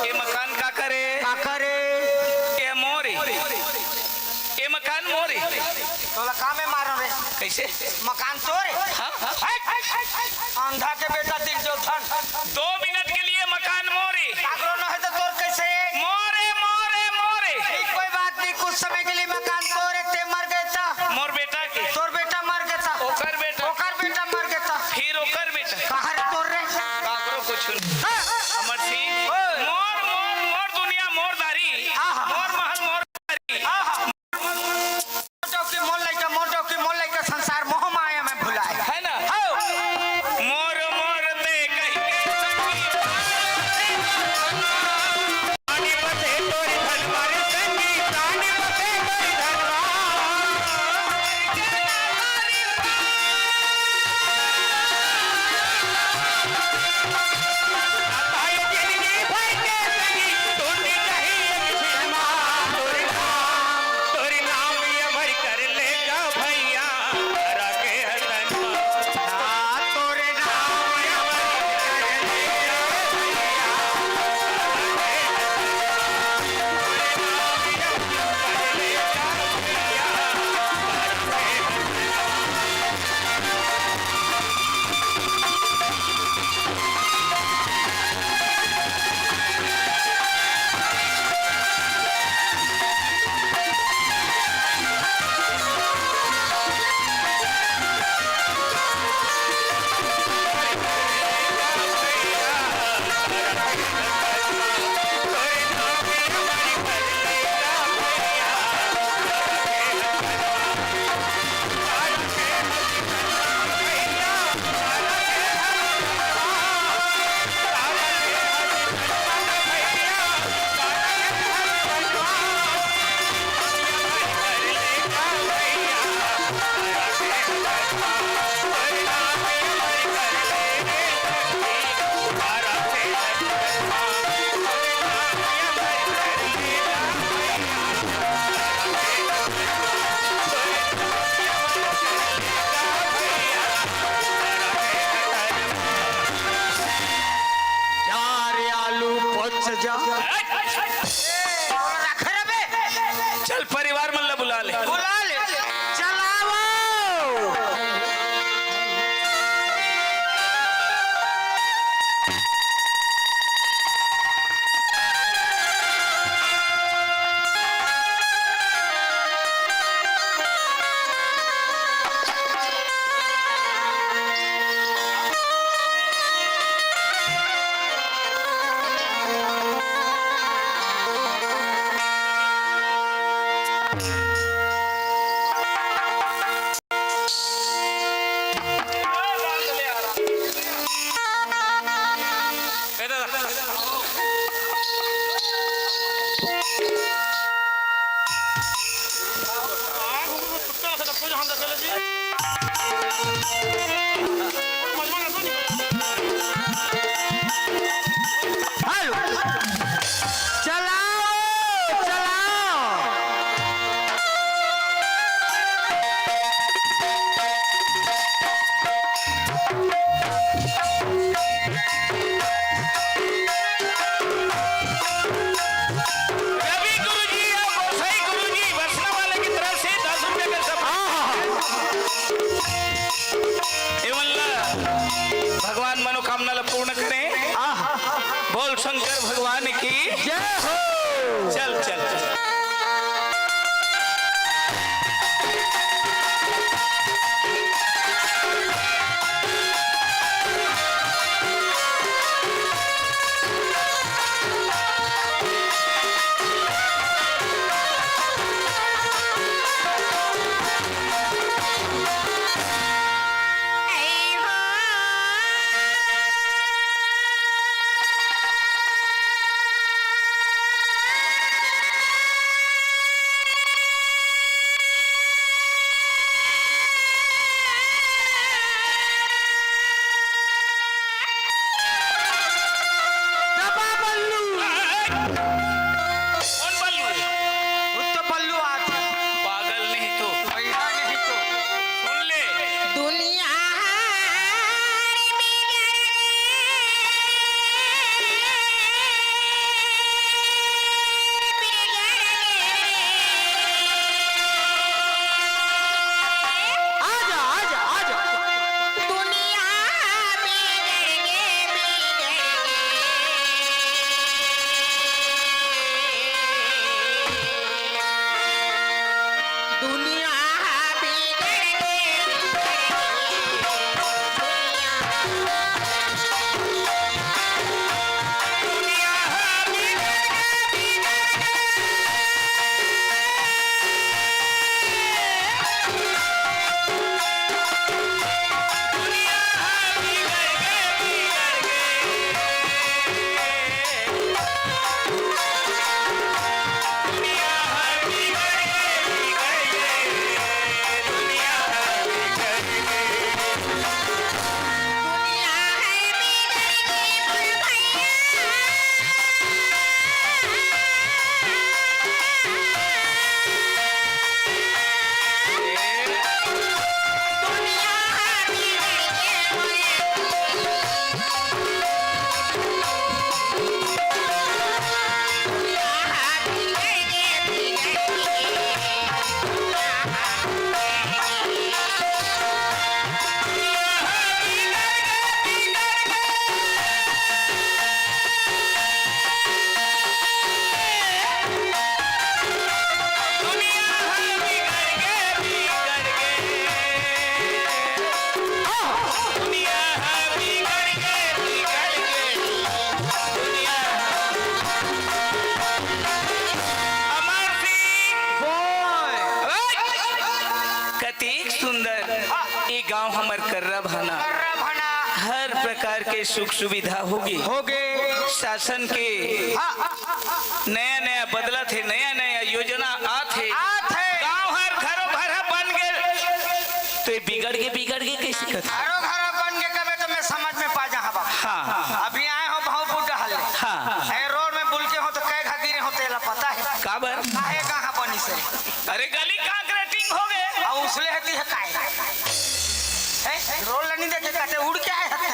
ए मकान का करे? का करे? ए मोरे। ए मकान मोरे। तोला का में मारो रे? कैसे? मकान तोरे? हाँ, हाँ। हट, हट, हट, हट। अंधा के बेटा दिल जो धन। दो मिनट के लिए मकान मोरे। काकरो न है तो तोर कैसे? मोरे, मोरे, मोरे। ठीक, कोई बात नहीं, कुछ समय के लिए मकान तोरे, ते मर गए ता। मोर बेटा के। तोर बेटा मर गए ता। ओकर बेटा। ओकर बेटा मर गए ता। फिर ओकर बेटा। कहाँ रे तोर रे? काकरो कुछ नहीं। हाँ। अमर सिंह, ओए। मोर, मोर, मोर दुनिया, मोर दारी, आहा। मोर महल, मोर दारी। आहा। मोर डौकी, मोर लइका, मोर डौकी, मोर लइका, संसार मोह माया में भुलाए। है ना? हाँ। मोर, मोर ते कहि के संगी। हेलो, चलाओ, चलाओ। रवि गुरुजी और गोसाई गुरुजी, वसना वाले की तरफ से दस रुपए का सब। हाँ, हाँ, हाँ। एमन ला भगवान मनोकामना ला पूर्ण करें। आहा। बोल शंकर भगवान की। जय हो। चल, चल, चल। दबा बल्लू। कौन बल्लू? वो तो बल्लू आत हे। पागल नहीं तो। पैदा नहीं तो। सुन ले। दुनिया हर बिगड़ गे, बिगड़ गे। आजा, आजा, आजा। दुनिया बिगड़ गे, बिगड़ गे। दुनिया बिगड़ गे, बिगड़ गे। दुनिया अमर सिंह। कतिक सुंदर। ये गांव हमर कर्रा भाना। कर्रा भाना। हर प्रकार के सुख सुविधा होगे। होगे। शासन के हाँ। नया नया बदलत हे, नया नया योजना आत हे। आत हे। गांव हर घरो घर बन गे, तो ये बिगड़ गे, बिगड़ गे कइसे कथे? घरो घर बन गे कबे तो मैं समझ में पा जाहां बाबा। हाँ। अभी आए हों भावपुर डहर ले। हाँ। ए रोड में बुलके हों तो कै घा गिरे हों तेला पता हे? काबर? काहे कहां बनिस हे? अरे गली concreting होगे। अउ उसले हती हे काय? हैं? रोड ल नइ देखे कथे उड़ के आए हते।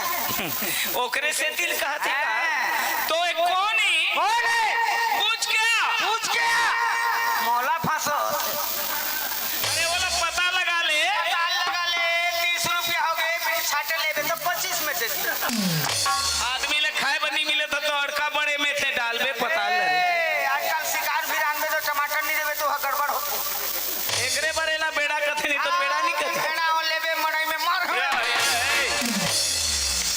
ओकरे सेती ल कहत हे का? हाँ। तो ए कोन हे? कोन हे? पूछ क्या? पूछ क्या? मोला फंसो। अरे ओला पता लगा ले। पता लगा ले, तीस रुपया होगे, बीड़ी छाटे लेबे तो पच्चीस में दे दी। आदमी ले खाए बर नइ मिले तो, तो अड़का बड़े में ते डालबे पता ले। ए, आजकल शिकार भी रांधबे तो टमाटर नइ देबे तो ओह गड़बड़ होथे। एकरे बर एला बेड़ा कथे, नहीं तो बेड़ा नहीं कथे। बेड़ा हो लेबे मड़ई में मार।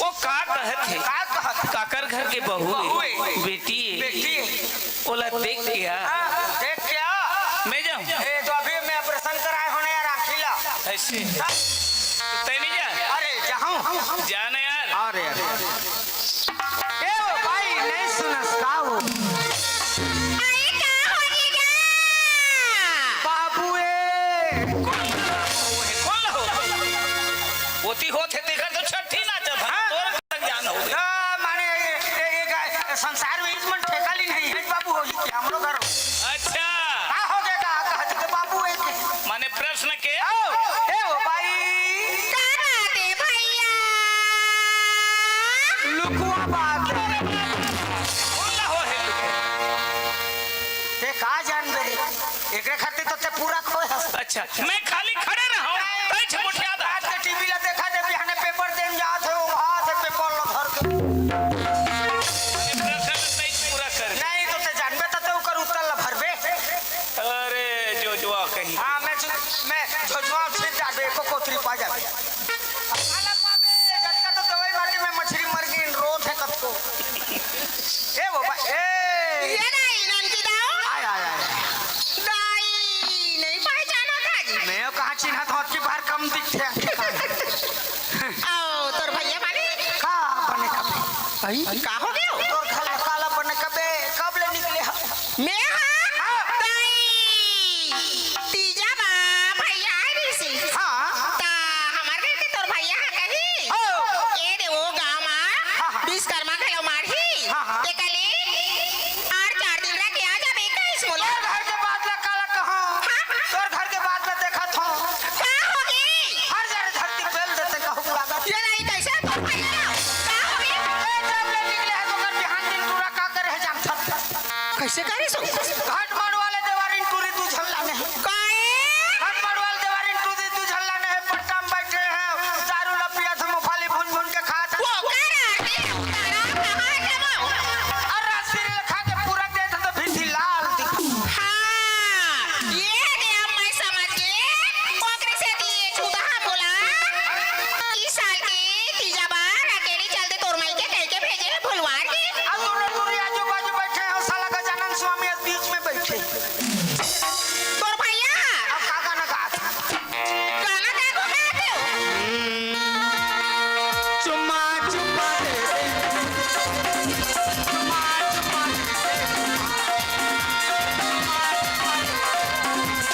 वो का कहत हे? का कहत? काकर घर के बहू हे? बहू हे। बेटी हे। बेटी हे। ओला देख के ऐसे। तै नहीं जा। अरे, जाहूं। जा ना यार। अरे, अरे। ए ओ भाई, नहीं सुनस का हो? अरे, का हो गया? बाबू ए। कौन हो? ओती होत हे, तेकर तो छठी नाचत हे। हाँ। तोर तक जान हो गया। आ, माने, ए, ए, ए, गा-, संसार में इस मन ठेका ली नहीं है, बाबू हो ही क्या, हमरो घर हो। अच्छा। का हो गया, का, का, का, बाबू ए के? माने प्रश्न के? आओ, ए ओ भाई। का बात है भैया? लुकुआ बात है। कौन ला हो हे लुकुआ? ते का जानबे रे? एकरे खातिर तो ते पूरा खोए हस। अच्छा, मैं खाली खड़े रहूं, तै छमोटिया दा। रात के टीवी ला देखा दे, बिहाने पेपर देन जात हे, वो हाथ हे पेपर ला धर के। प्रश्न तै पूरा कर। नहीं तो ते जानबे त ते ओकर उत्तर ला भरबे। अरे, जोजवा कहीं। हाँ, मैं जो, मैं जोजवा फिर जाबे, एको कोतरी पा जाबे। काला पाबे, जतका तो दवाई माटी में मछली मर गई, रोत हे कतको। ए बाबा, ए। ये नहीं, ननकी दाऊ। आय, आय, आय। दाई, नहीं पहचाना था जी। मैं यो कहाँ चिन्हत हूँ, अबकी बार कम दिखथे। आओ, तोर भैया माने? का बने कबे? आई? का हो गयो? तोर घर ला काला बने कबे, कब ले निकले हा? मैं हा? हाँ। दाई, तीजा बा, भैया आए रही सी। हाँ। ता हमार घर के तोर भैया हा कही? हो। ए दे वो गाँव मा हाँ, हाँ। विश्वकर्मा घलो मारही। हाँ, हाँ। ते कले आर चार दिन रह के आ जाबे कहिस मोला। तोर घर के बात ला काला कहूँ? हाँ। तोर घर के बात ला देखत हूँ। का होगे? हर जगह धरती पेल देते कहूँ लागत। ये नहीं कैसे तो भैया? का होगे? ए, जब ले निकले हे तो कर बिहान दिन टूरा का करे हे जाम छत। कैसे करे सो? घाट मार वाले देवारिन टूरी दू झन लाने हे। काए? घाट मार वाले देवारिन टूरी दू झन लाने हे, पट्टा में बैठे हे, दारू ला पियत हे, मूंगफली भून भून के खात हे। वो कर आरती उतारा, कहाँ जमा? अरे रात सिर खा के पूरा देत हे तो भिंडी लाल दिखा। हाँ, ये दे अब मैं समझ गे। ओकरे सेती ये चूदहा मोला इस साल के तीजा बार अकेली चल दे तोर माई के कह के भेजे हे भुलवार के। अब दोनों टूरी आजू बाजू बैठे हे, साला गजानन स्वामी आज बीच में बैठे। तोर भैया। अब का गाना गात हे? गाना का को गात हो? चुम्मा चुम्मा दे दे। चुम्मा चुम्मा दे दे। चुम्मा चुम्मा दे दे।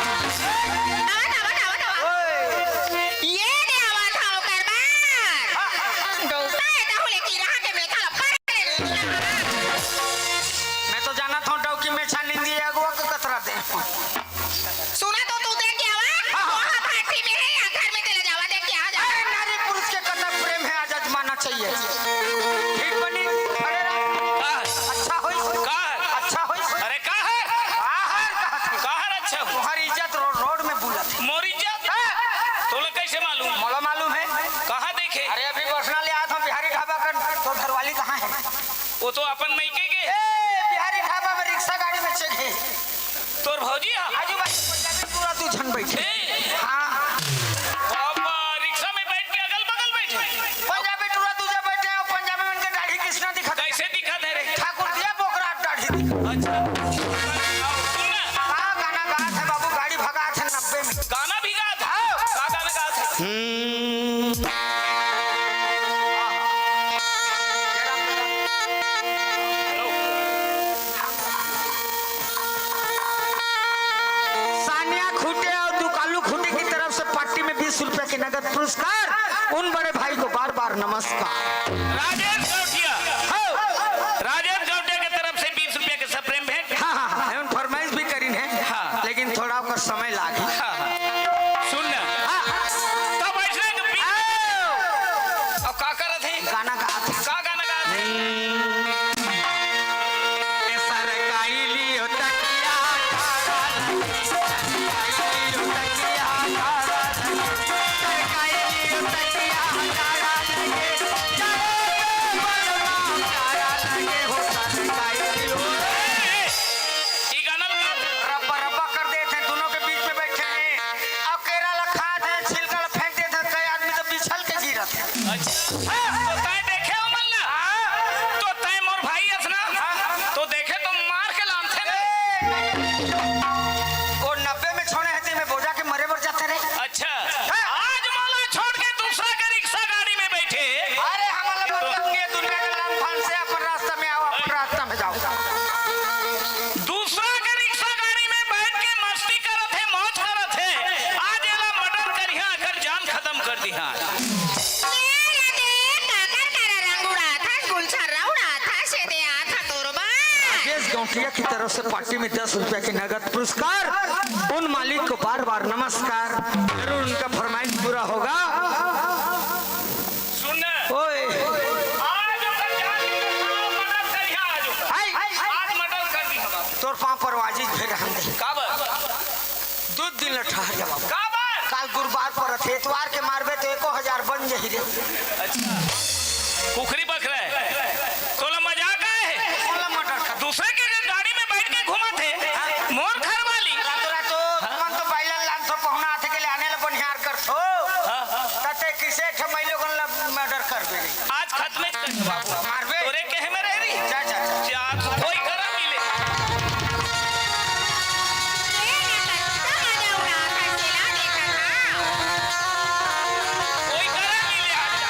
आवा, आवा, आवा, आवा। ओए। ये दे आवा था ओकर बार। हाँ। डौका है, ताहू ले की रहा के मेखा ला पर। मैं तो जानत हूँ डौकी में छानिंदी है, अगुआ के कतरा दे। सुना तो तू देख के आवा, हाँ, हाँ। वहाँ भट्टी में है या घर में चले जावा, देख के आ जा। अरे नारी पुरुष के कतक प्रेम है, आज आजमाना चाहिए। ठीक बनी, खड़े रह। का? अच्छा होई। का? अच्छा होई। अरे का है? बाहर कहा था। बाहर अच्छा हो। तुम्हारी इज्जत रो-, रोड में बुलत हे। मोर इज्जत? हाँ। तोला कैसे मालूम? मोला मालूम है। कहाँ देखे? अरे अभी बसना ले आया था बिहारी ढाबा कर, तो घरवाली कहाँ है? वो तो अपन मइके के। ए, बिहारी ढाबा में रिक्शा गाड़ी में चढ़े। तोर भौजी हा? आजू बाजू पंजाबी टूरा दू झन बैठे। ए! हाँ। बाबा, रिक्शा में बैठ के अगल बगल बैठे। पंजाबी टूरा दू झन बैठे हे, पंजाबी मन के दाढ़ी किसना दिखत हे। कैसे दिखत हे रे? ठाकुर दिया बोकरा दाढ़ी दिखत। अच्छा। सुन ना। का गाना गात हे बाबू, गाड़ी भगात हे नब्बे में। गाना भी गात हे? हाँ। का गाना गात हे? हम्म। सानिया खूंटे और दुकालू खूंटे की तरफ से पार्टी में बीस रुपए के नगद पुरस्कार। उन बड़े भाई को बार बार नमस्कार। राजेश जौटिया। हो। राजेश जौटिया की तरफ से बीस रुपए के सप्रेम भेंट। हाँ, हाँ, हाँ, एमन फरमाइश भी करिन हे, हाँ। लेकिन थोड़ा ओकर समय लागी। हाँ, हाँ। सुन ना। हाँ। तब ऐसे तो बीस आओ। अब का करत हे? गाना गात हे। का गाना गात हे? ए सरकाई लियो तकिया जाओ। दूसरा के रिक्शा गाड़ी में बैठ के मस्ती करत हे, मौज करत हे, आज एला मर्डर करिहा, एकर जान खत्म कर दिहा। तेरा दे, काकर करा रंग उड़ाथस, गुलछर्रा उड़ाथस, ये दे आथा तोर बर। राजेश गौटिया की तरफ से पार्टी में दस रुपया की नगद पुरस्कार उन मालिक को बार बार नमस्कार। जरूर उनका फरमाइश पूरा होगा। सुन। ओए। आज ओकर जान निकल, मदद करिहा आज ओकर। हाय। आज मदद कर दी हम। तोर पाँव पर आजीज भेर रहन दे। काबर? दू दिन ल ठहर जा बाबू। काबर? काल गुरुवार परथे, एतवार के मारबे तो एको हजार बन जही रे। अच्छा। कुखरी बक रहे। तोला मजाक आए हे? बोला मटर खा। दूसरे के गाड़ी में बैठ के घूमत हे। हाँ। मोर घर वाली। रातो रातो हाँ। मन तो बाइला लान तो पहुना आथे के ले आने ला बनिहार कर थो। हाँ, हाँ। तते किसे ठमई लोगन ला मर्डर कर दे। आज खत्म कर दे बाबू। मारबे। तोरे कहे में रह रही। जा, जा, जा। जा, कोई करा मिले। कोई करा मिले आज।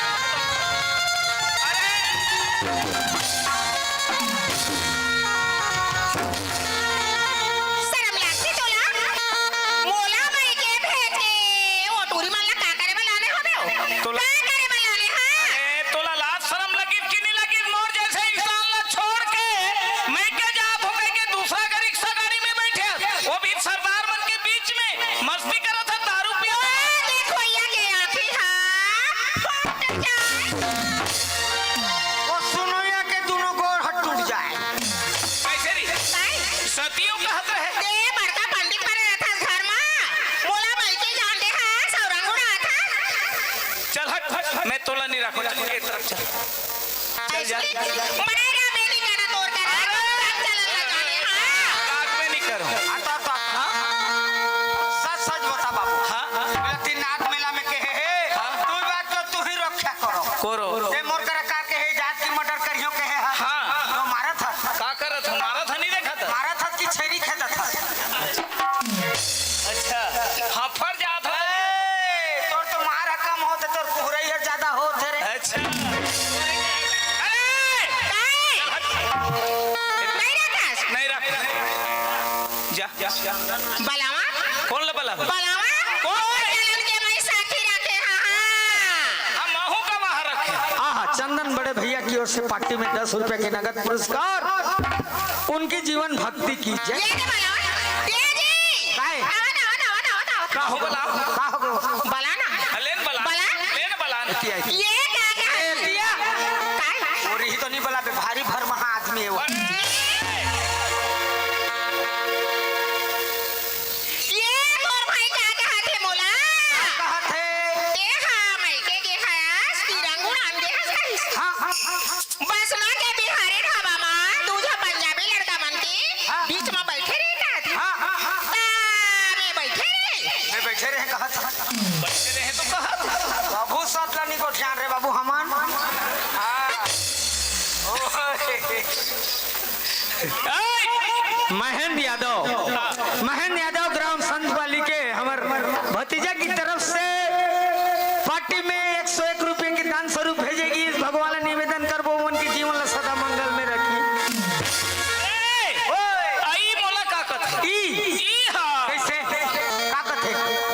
अरे। शरम लागथे तोला? मोला मइके भेज के ओ टूरी मन ला का करे बर लाने हवे ओ? तोला का करे बर लाने हा? अरे, तोला लाज शरम लगिस कि नहीं लगिस? मोर जैसे इंसान ला छोड़ के मइके जात हो कहिके दूसरा के रिक्शा गाड़ी में बैठे, वो भी सरदार मन के बीच में मस्ती करत हे, दारू पियत हे। ओ, देखो, या के आँखी हा, फट जाए। ओ सुनो, या के दोनों गोड़ हाथ टूट जाए। कैसे री? काहे? सतियो कहत रहे। दे, बड़का पंडित बने रहथस घर मा। मोला बइठे जान दे हा, सौरंग उड़ात हा। चल हट, मैं तोला नहीं रखूं, चल के तरफ चल। चल जा। ऐसे बड़े रामे नहीं जाना तोर का, अरे! राम चलन लगा दे, हाँ। काग में नहीं करूं। हाँ, तो, तो, हाँ? सच, सच बता बाबू। हाँ, हाँ। बोला, तीन नाथ मेला में कहे हे, हाँ। तू बात तो तू ही रक्षा करो। करो। ते मोर करा का कहे, जात की मर्डर करियो कहे, हाँ। हाँ। तो मारा था। का करत ह? मारा था, नहीं देखा था? मारा था कि छेरी खेदा था? अच्छा, हाँ, फर जात ह। ए, तोर तो मार कम होत, तोर कुहरई हर ज्यादा होत हे रे। अच्छा। अरे! काहे? नहीं रखस? नहीं रख। जा। बलावा? कौन ला बलावा? बलावा? कौन? ओ जलन के मैं साथी रखे, हाँ, हाँ। हम महू का वहाँ रखे। आहा, चंदन बड़े भैया की ओर से पार्टी में दस रुपए के नगद पुरस्कार। उनकी जीवन भक्ति की जय। ये दे बलावा? ये जी। काहे? आवा ना, आवा ना, आवा ना, आवा ना, आवा ना। का हो गया? का हो गया? बला ना। लेन बला। बला। लेन बला ना। किया है? ये क्या, क्या? ए, दिया। काहे? और ही तो नहीं बला बे, भारी भर महा आदमी है वो। अरे! ये मोर भाई का कहत हे मोला? का कहत हे? ए हा, मइके गे हस, तिरंगुन आन गे हस कहिस। हाँ, हाँ, हाँ, हाँ। बसना के बिहारी ढाबा मा दू झन पंजाबी लड़का मन के हाँ। बीच मा बइठे रहे कहत हे। हाँ, हाँ, हाँ। ता मैं बइठे रहे। मैं बइठे रहे कहत हे। बइठे रहे तो कहत हे। बाबू साथ ला नहीं को ध्यान रे बाबू हमन। हाँ। ओए। महेंद्र यादव, महेंद्र यादव ग्राम संतपाली के हमर भतीजा की तरफ से पार्टी में एक सौ एक रुपये के दान स्वरूप भेजेगी। इस भगवान ला निवेदन करबो, उनके जीवन ला सदा मंगल में रखी। ए, ओए। आई मोला का कथे? ई। ई हा। कैसे? का कथे?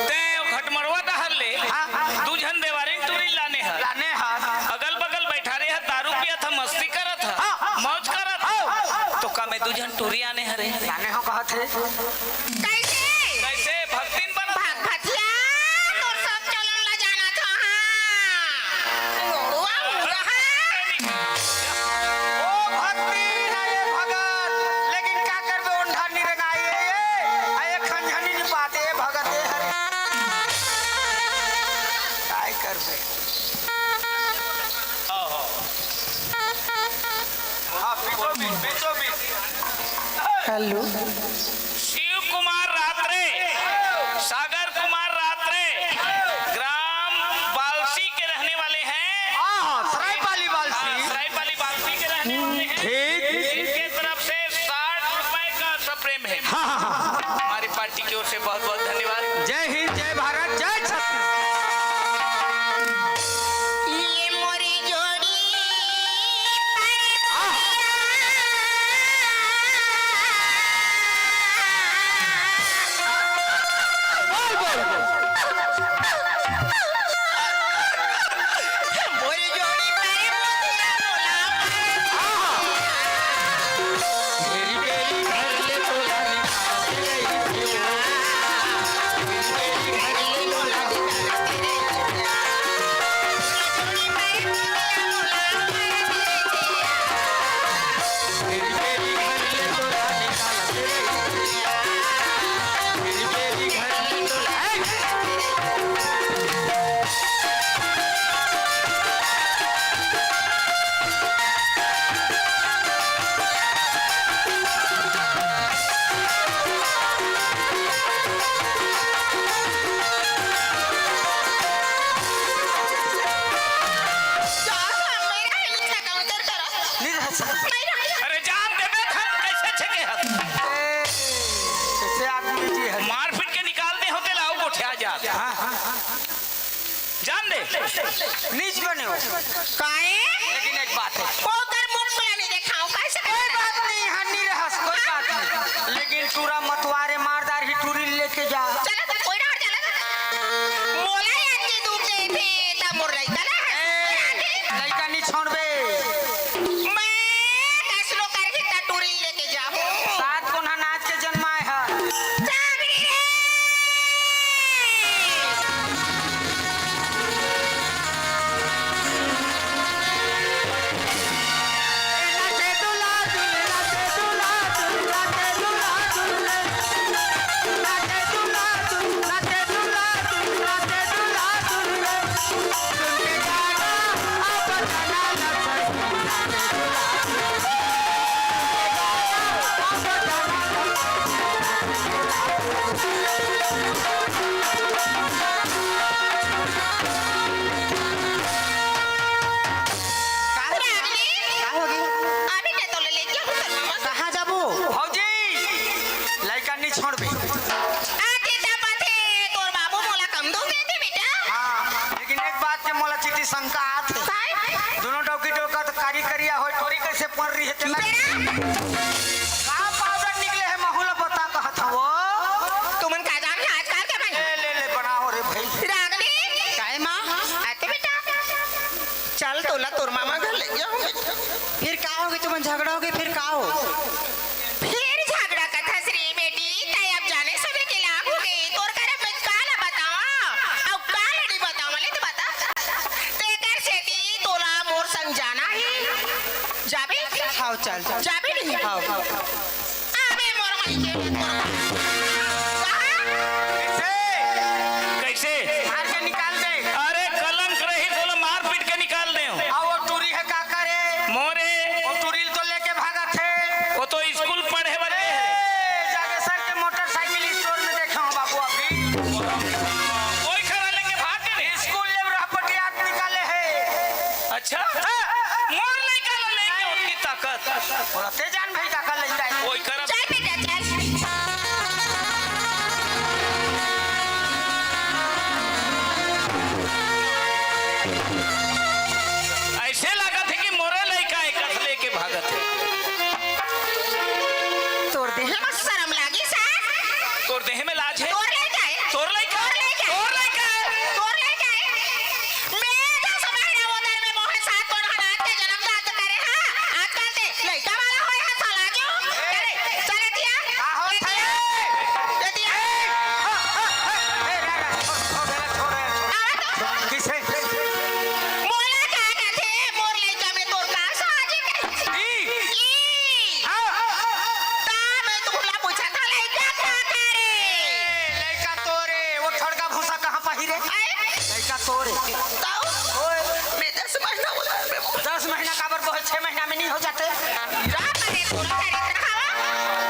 ते घटमरवा डहर ले, हाँ, हाँ, हाँ। दू झन देवारिन टूरी लाने हर। लाने हर। अगल बगल बैठा रहे हर, दारू पियत ह, मस्ती करत ह, हाँ, हाँ। मौज करत ह। हाँ, हाँ। तो का मैं दू झन टूरी आने हरे? जाने हो कहत हे। कैसे? कैसे? भक्तिन बना। भगभतिया, तोर सब चलन ला जाना था, हाँ। लोड़ुआ हुआ, हाँ। ओ भक्ति ना ये भगत, लेकिन का करबे ओंढा निरंगाई ये, ये। आ ये खंझनी नि पाते, ये भगत, ये हरे। काय करबे? हाँ, बीचों बीच, बीचों बीच। हेलो। शिव कुमार रात्रे, सागर कुमार रात्रे, ग्राम बालसी के रहने वाले हैं। हाँ, हाँ, सरायपाली बालसी। हाँ, सरायपाली बालसी के रहने वाले हैं। ठीक। इनके तरफ से साठ रुपए का सप्रेम है। हाँ, हाँ, हाँ। हमारी पार्टी की ओर से बहुत बहुत धन्यवाद। जय हिंद, जय भारत, जय छत्तीसगढ़। ये मोरी जोड़ी पर आह। नीच बने हो। काहे? लेकिन एक बात है। ओकर मुंह ला नहीं देखाओ, कैसे कोई बात नहीं, हन्नी रहस, कोई बात नहीं। लेकिन टूरा मतवारे मारदार ही टूरी लेके जा। चला तो कोई ना चला। मोला याद की दूध दे थे, ता मोर लइका ला। ए, लइका नहीं छोड़बे। मैं कैसनो करके ता टूरी लेके जाहूं। सात कोन हा नाच के जन्माए हा। जागरी रे। का हो गे? अभी ते तोला लेके आहूं तोर मामा। कहाँ जाबो? भौजी, लइका नहीं छोड़बे। आते तब आते, तोर बाबू मोला कम दूध देथे बेटा। हाँ, लेकिन एक बात के मोला चिति शंका आथे। काय? दोनों डौकी डोका तो कारी करिया होय, टोरी कैसे पर रही है तेला? बेटा। का पाउडर निकले है, महू ला बता कहत हवो। तुमन का जान है आजकल के भाई? ले, ले, ले, बनाओ रे भाई। रागनी। काय माँ? आते बेटा। चल तोला तोर मामा घर ले जाओ। फिर का होगे? तुमन झगड़ा होगे, फिर का हो? फिर झगड़ा कथस रे बेटी, तै अब जाने सुने के लाग होगे। तोर करा मैं का ला बतावा, अउ का ला नहीं बतावा, ले तो बता। तेकर सेती तोला मोर संग जाना ही। जाबे? हाव, चल। जाबे नहीं? हाव। अबे मोर माई के। कहाँ? कैसे? कैसे? मार के निकाल दे। अरे कलंक रही, तोला मार पीट के निकाल दे। अउ वो टूरी है का करे? मोरे। वो टूरी तो लेके भागत है। वो तो स्कूल पढ़े बर गे हे। ए, जागेश्वर के मोटरसाइकिल स्टोर में देखे हो बाबू अभी। कोई खड़ा लेके भाग गे रे। स्कूल ले रहा पटियात निकाले है। अच्छा? हाँ। मोर लइका ला लेके ओतकी ताकत। बोला, ते जान भाई काका लइका है। कोई करब। चल बेटा, चल। ऐसे लागत है कि मोरे लइका एक कस लेके भागत है। तोर देह में शर्म लागी सा? तोर देह में लाज है? तोर लइका है? तोर लइका? तोर लइका है? तोर लइका है? तोर लइका है? मैं दस महीना उदर में मोहे सात कोन अनाथ के जन्म दान करे, हाँ? आजकल ते लइका वाला होय हा साला क्यों? अरे, चले दिया? का होत है? दे दिया? ए, रा, रा, छोड़, छोड़, छोड़, छोड़, छोड़। आवा तो। किसे? मोला का कथे, मोर लइका में तोर का साजिश है? ई? ई। हाँ। ता मैं तुमला पूछा था, लइका का करे? ए, लइका तोरे, वो ठड़का भूसा कहाँ पाही रे? आए? लइका तोरे। ताऊ, ओए। मैं दस महीना उदर में। दस महीना काबर बोहे, छह महीना में नहीं हो जाते? जा करे, तोरा करे, हवा।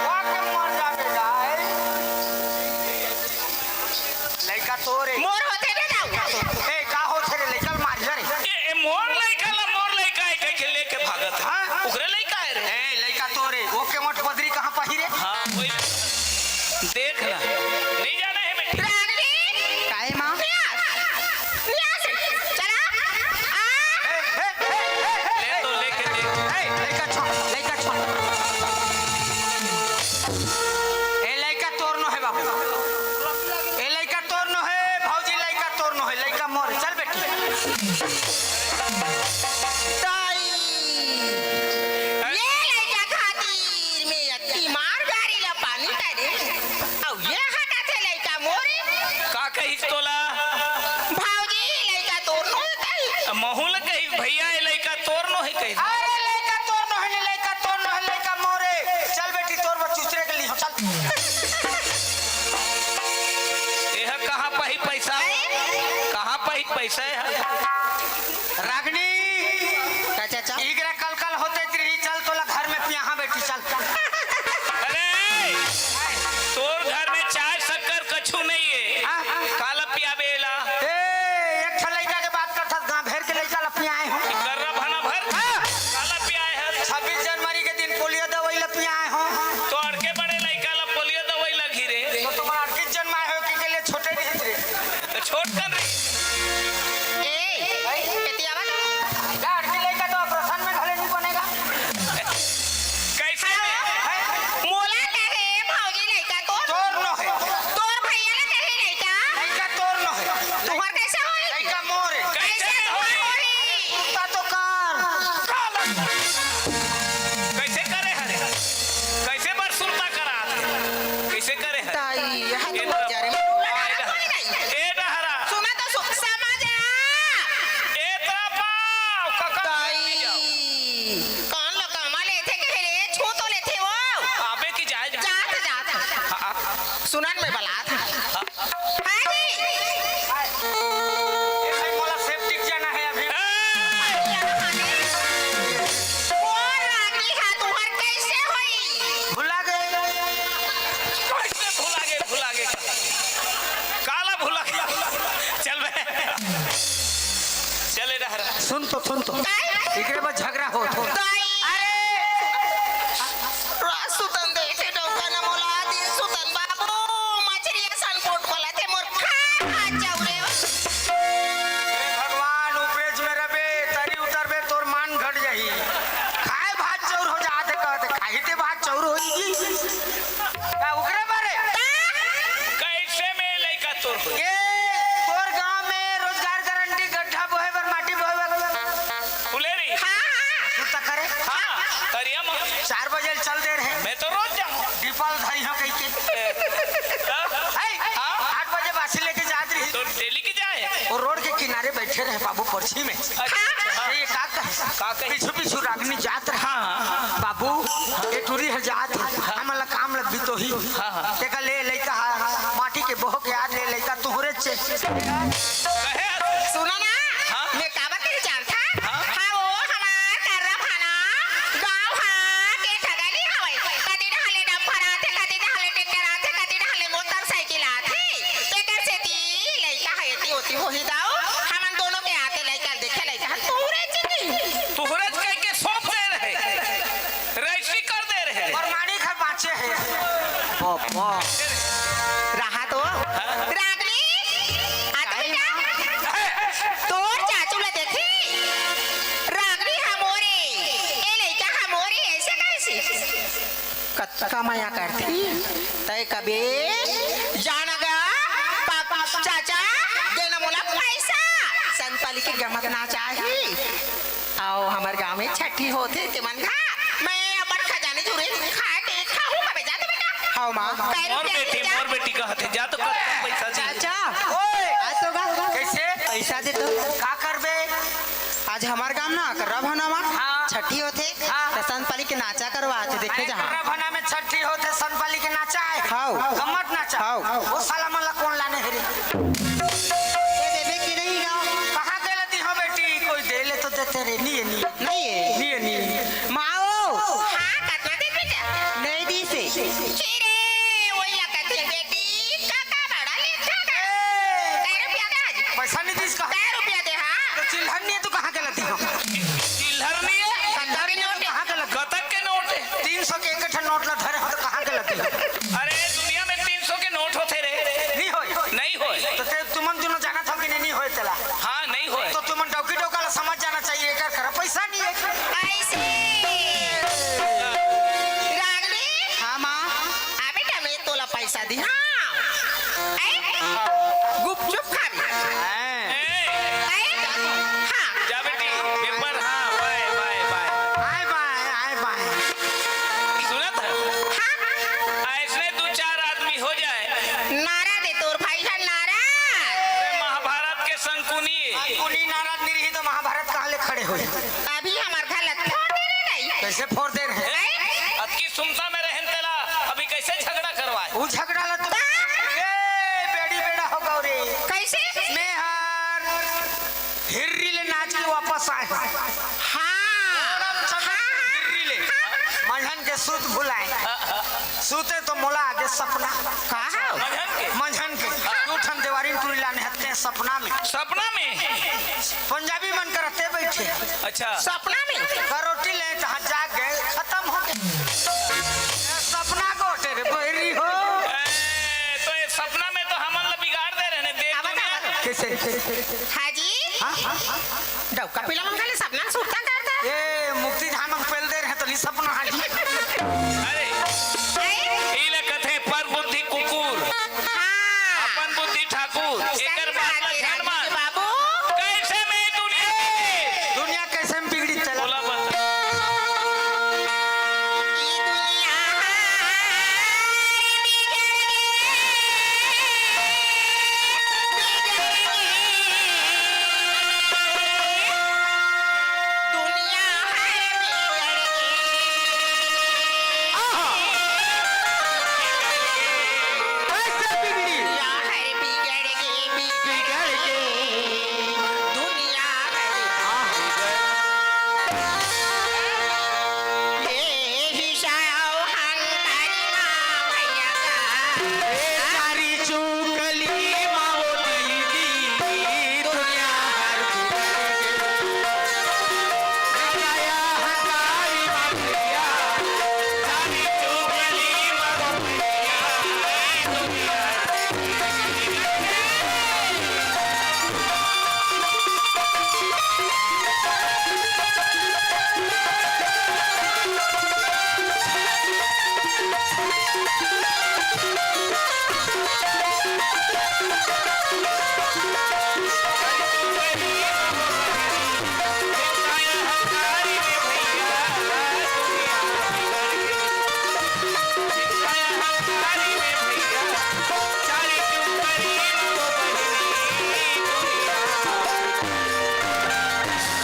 वो के मर जाबे, जाए। लइका तोरे। मोर होथे बे दाऊ। ए, का होथे रे, लइका ल मार जा रे। ए, ए, मोर लइका ला, मोर लइका है, कह के लेके भागत है। हाँ? ओकरे लइका है रे। ए, लइका तोरे, वो के मोट पदरी कहाँ पाही रे? हाँ, वही। देख ना, नहीं जाना है बेटी। रागनी। काय माँ? न्यास, न्यास, चला। आ। ए, ए, ए, ए, ले तो लेके देख। ए, लइका छोड़, लइका छोड़। ए, लइका तोर नो है बाबू। ए, लइका तोर नो है, भौजी लइका तोर नो है, लइका मोर। चल बेटी। ताई, ये लइका खातिर मैं अति मार गारी ला पानी करे। अउ ये हटाथे लइका मोरे। का कहिस तोला? भौजी, लइका तोर नो हे कहिस। महू ल कहिस, भैया, ये लइका तोर नो हे कहिस। अरे, लइका तोर नो हे नहीं, लइका तोर नो हे, लइका मोरे। चल बेटी, तोर बर चुचरे के ली हो, चल। ये ह कहाँ पाही पैसा? कहाँ पाही पैसा है? रागनी। का चाचा? इगरा कल कल होते तेरी चल तोला घर में पियाहा बेटी चल। अरे, तोर घर में चाय शक्कर कछु नहीं है। हाँ, हाँ। काला पियाबे एला? ए, एक ठन लइका के बात करथस, गांव भर के लइका ला पियाए हो। कर्रा भना भर? हाँ। काला पियाए हस? छब्बीस जनवरी के दिन पोलियो दवाई ला पियाए हो। तो अड़के बड़े लइका ला पोलियो दवाई लगही रे। तो तुम्हारा अड़के जन्माए हो कि के लिए छोटे नहीं थे? तो छोट कर रे। ए, तुरंत में बलात हे। हाँ जी। ए भाई, मोला सेप्टिक जाना हे अभी। ए! ओ रागी हा तुहर कैसे होई? भुला गे। कैसे भुला गे, भुला गे? काला भुला गे। चल बे। चले डहर। सुन तो, सुन तो। काय? एकरे बर झगड़ा होत हो। दाई। अरे! रात सुतन देखे डौका न मोला, दिन सुतन बाबू, मछरी असन पोट पलत हे मोर, खाए भात चाउर हे। हे भगवान, उपरेज में रबे, तरी उतरबे, तोर मान घट जाही। खाए भात चाउर हो जात हे, कहत हे, खाही ते भात चाउर होही। का उकरे बारे? कैसे में लइका तोर हो? ए, तोर गांव में रोजगार गारंटी गड्ढा बोहे बर, माटी बोहे बर। फुलेरी। हाँ, हाँ। तू तक करे? हाँ, तरिया में। चार बजे चल दे रहे। मैं तो रोज जाऊँ। डिपल धरी हो कही के। हाँ? है? हाँ। आठ बजे बासी लेके जात रही। तो डेली की जाए? वो रोड के किनारे बैठे रहे बाबू, पर्ची में। अच्छा। ये का कहे? का कहे? पीछू पीछू रागनी जात रहे। हाँ, हाँ। बाबू, ये टूरी हर जात हे। हाँ। हमन ला काम लग भी तो ही। हाँ, हाँ। तेका ले लइका हा, माटी के बोह के आज ले लइका तुहरे चे। कहे? सुना ना, हाँ? मैं काबर कहे जानत हंव? हाँ? हाँ, वो हमार कर्रा भाना, गाँव हा के ठगनी हवय। कति डहर ले डंपर आथे, कति डहर ले ट्रैक्टर आथे, कति डहर ले मोटरसाइकिल आथे। तेकर सेती लइका ह एती ओती होही दाऊ। हमन दोनों के आते लइका ल देखे, लइका ह तुहरे चिन्ही। तुहरे कह के सौंप दे रहे। रजिस्ट्री कर दे रहे। और मानी घर बाँचे हे। बाबा। रहा तो। रागनी, आ तो बेटा। तोर चाचू ला देखी। रागनी हमोरे, ए लइका हमोरे, ऐसे कैसे? कतका मया करथी। तय कबे जान गा, पाप, चाचा, देना मोला पैसा। संतपाली के गमत ना चाही। आओ, हमर गांव में छठी होथे, तेमन घर मैं अपन खजाने जुरे खा के खाहूं कबे। जा तो बेटा। हाँ, माँ। कै मोर रुपया बेटी, दे जा। मोर बेटी कहत हे, जा तो कतका पैसा दी। चाचा। ओए। आ तो गा। कैसे? पैसा दे तो। का करबे? आज हमर गांव ना कर्रा भाना मा हाँ। छठी होथे, हाँ। त संतपाली के नाचा करवाथे, देखे अरे, जहाँ। कर्रा भाना में छठी होथे, संतपाली के नाचा हे। हाँ। गम्मत नाचा। हाँ। वो साला मन ला कोन लाने हे रे? ये देबे कि नहीं गा? कहाँ के लती हो बेटी? कोई दे ले तो देते रे, नहीं है, नहीं है। नहीं है। नहीं है, नहीं है। माओ। हाँ, कतना दे बेटा? नहीं दी से। चिरे, वही ला कथे बेटी, काका बड़ा लेखा का। ए! कै रुपया दे आज। पैसा नहीं दीस का? कै रुपया दे, हाँ। तो चिल्हर नहीं है, तो कहाँ के लती हो? चिल्हर नहीं है? सत्तर के नोट है। कहाँ के लती? कतक के नोट है? तीन सौ के एक ठन नोट ला धरे हो, तो कहाँ के लती हो? अरे, दुनिया में तीन सौ के नोट होथे रे। नहीं होय। नहीं होय। तो ते, तुमन दोनों जानत हो कि नहीं, नहीं होय तेला? हाँ, नहीं होय। तो तुमन डौकी डौका ला समझ जाना चाहिए, एकर करा पैसा नहीं है। ऐसे। रागनी। हाँ, माँ। आ बेटा, मैं तोला पैसा दी, हाँ। ऐ? गुपचुप खाबे। हैं। ऐ? हाँ। जा बेटी, पेपर, हाँ, बाय, बाय, बाय। आय बाय, आय बाय। सुनत है? हाँ। ऐसने दू चार आदमी हो जाए। नारा दे तोर भाई है, नारा। अरे महाभारत के संकुनी। संकुनी नारा नहीं रही तो महाभारत कहाँ ले खड़े होई? अभी हमर घर ला फोड़ दे रे नहीं। कैसे फोड़ दे रहे? हैं? अतकी सुमता में रहन तेला अभी कैसे झगड़ा करवाए? वो झगड़ा ला तो ए, बेड़ी बेड़ा हो गौरी। कैसे? मैं हर हिर्री ले नाच के वापस आए। हाँ। हाँ, हाँ। हिर्री ले। हाँ, हाँ। मंझन के सूत भुलाए। सूते तो मोला आगे सपना। कहाँ? मंझन के? मंझन के। दू ठन देवारी टूरी लाने हते सपना में। सपना में? पंजाबी मन करते बैठे। अच्छा। सपना में? का रोटी ले तहाँ जाग गए, खत्म हो गए। सपना गोटे रे बहरी हो। ए, तो ये सपना में तो हमन ला बिगाड़ दे रहे ने, देख अब दुनिया। कैसे? हाँ जी। हाँ? डौका पीला मन खाली सपना में सुरता करता। ए, मुक्ति धाम में पेल दे रहे तो नहीं सपना हाजी। अरे, हैं? ई ला कथे पर बुद्धि कुकुर, हाँ। अपन बुद्धि ठाकुर, सही एकर बात बात ला है, ध्यान राजू मान। के बाबू। कैसे में दुनिया में? दुनिया कैसे में बिगड़ी चला? बोला बता। ई दुनिया ए चारी चुकली मा वो दीदी, दुनिया हर चुकली मा वो दीदी, दुनिया हर चुकली मा वो दीदी।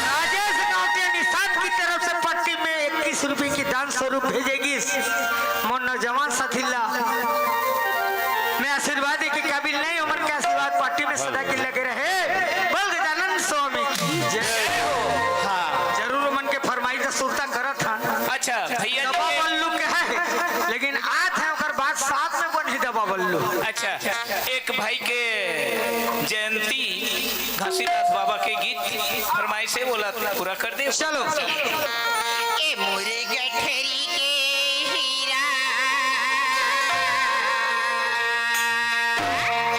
राजेश गांव के निषाद की तरफ से पट्टी में इक्कीस रुपए की दान स्वरूप भेजे गिस। मोर नौजवान साथी ला मैं आशीर्वाद के काबिल नहीं, ओमन के आशीर्वाद पट्टी में सदा के लगे रहे। बोल गजानन स्वामी की जय हो। हाँ, जरूर ओमन के फरमाइश ला सुरता करत हन। अच्छा भैया जी दबा के बल्लू के है, लेकिन आत है ओकर बाद साथ में बनी दबा बल्लू। अच्छा, एक भाई के जयंती घासीदास बाबा के गीत फरमाइश है, वो ला पूरा कर दे। चलो। ए मोरे गठरी के हीरा।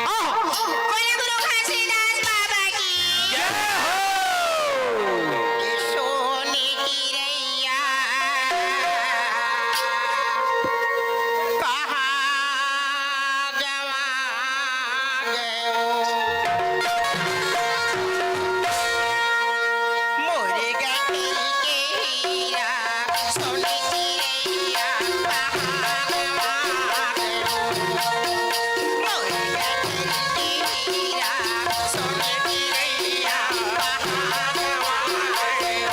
आह! बोले गुरु घासीदास बाबा की। जय हो। ए सोने की रैया। कहाँ गवा गयो। मोरे गठरी के हीरा, सोने की रैया, कहाँ गवा गयो। मोरे गठरी के हीरा, सोने की रैया, कहाँ गवा गयो।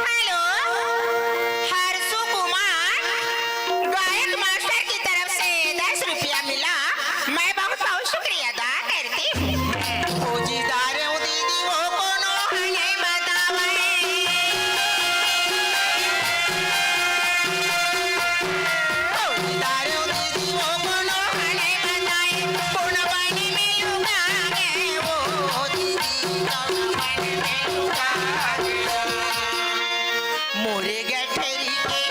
हेलो, हर्षु कुमार, गायक मास्टर की तरफ से दस रुपया मिला। मैं बहुत बहुत शुक्रिया अदा करती हूँ। फौजीदार हूँ दीदी, वो कोनो हने बतावे। फौजीदार हूँ दीदी, वो कोनो हने बताए। कौन पानी में लुका गए वो दीदी, कौन पानी में लुका गए। मोरे गठरी के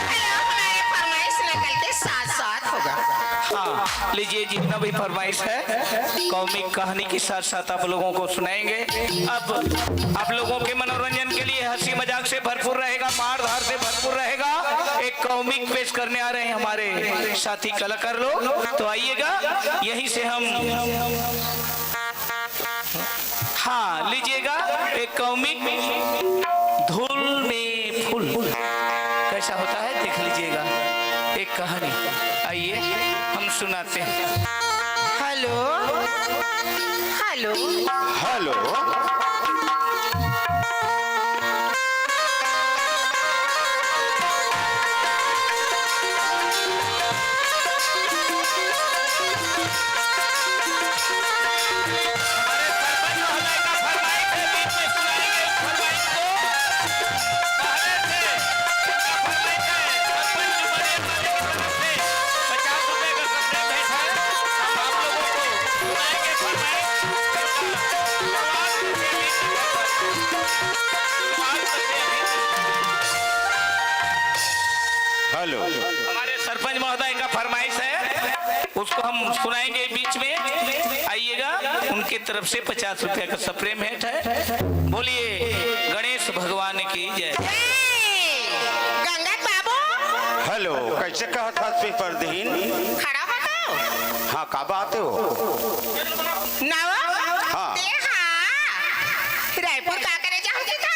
हेलो, हमारे फरमाइश नकल के साथ साथ होगा। हाँ, लीजिए, जितना भी फरमाइश है, कॉमिक कहानी के साथ साथ आप लोगों को सुनाएंगे। अब आप लोगों के मनोरंजन के लिए हंसी मजाक से भरपूर रहेगा, मार धार से भरपूर रहेगा। एक कॉमिक पेश करने आ रहे हैं हमारे साथी कलाकार लोग, तो आइएगा, यहीं से हम हाँ, लीजिएगा एक कॉमिक धूल में फूल कैसा होता है, देख लीजिएगा। एक कहानी, आइए हम सुनाते हैं। Hello, hello. हेलो। फरमाइश है, उसको हम सुनाएंगे बीच में। आइएगा, उनके तरफ से पचास रुपया का सप्रेम भेंट है। बोलिए गणेश भगवान की जय। जय। गंगत बाबू। हेलो, कैसे कहत हस पीपर दीन? खड़ा हो तो। हाँ, का बात हे वो? नवा? हाँ। ते हाँ। रायपुर का करे जाहूँ जी था?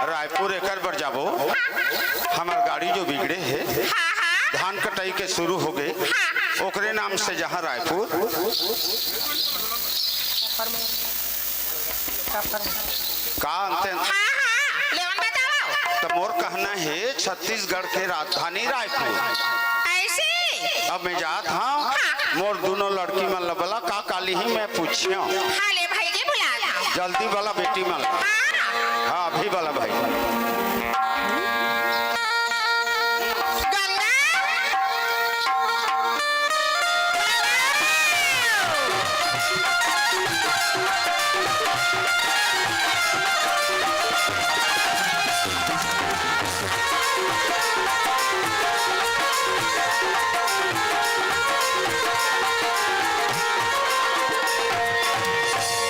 रायपुर एकर बर जाबो। हाँ, हाँ। हमर गाड़ी जो बिगड़े हे, हाँ, हाँ। धान कटाई के शुरू हो गए, हाँ, हाँ। ओकरे नाम से जहाँ रायपुर। का अंते? हाँ, हाँ, लेवन बताओ। त मोर कहना हे, छत्तीसगढ़ के राजधानी रायपुर। ऐसे? अब मैं जात हँव, हाँ। मोर दुनों लड़की मन ल बला, का काली ही मैं पूछियो। हाँ, ले भाई जी, बुला ला। जल्दी बला बेटी मन ल। हाँ। हाँ, अभी बला भाई। गंगा।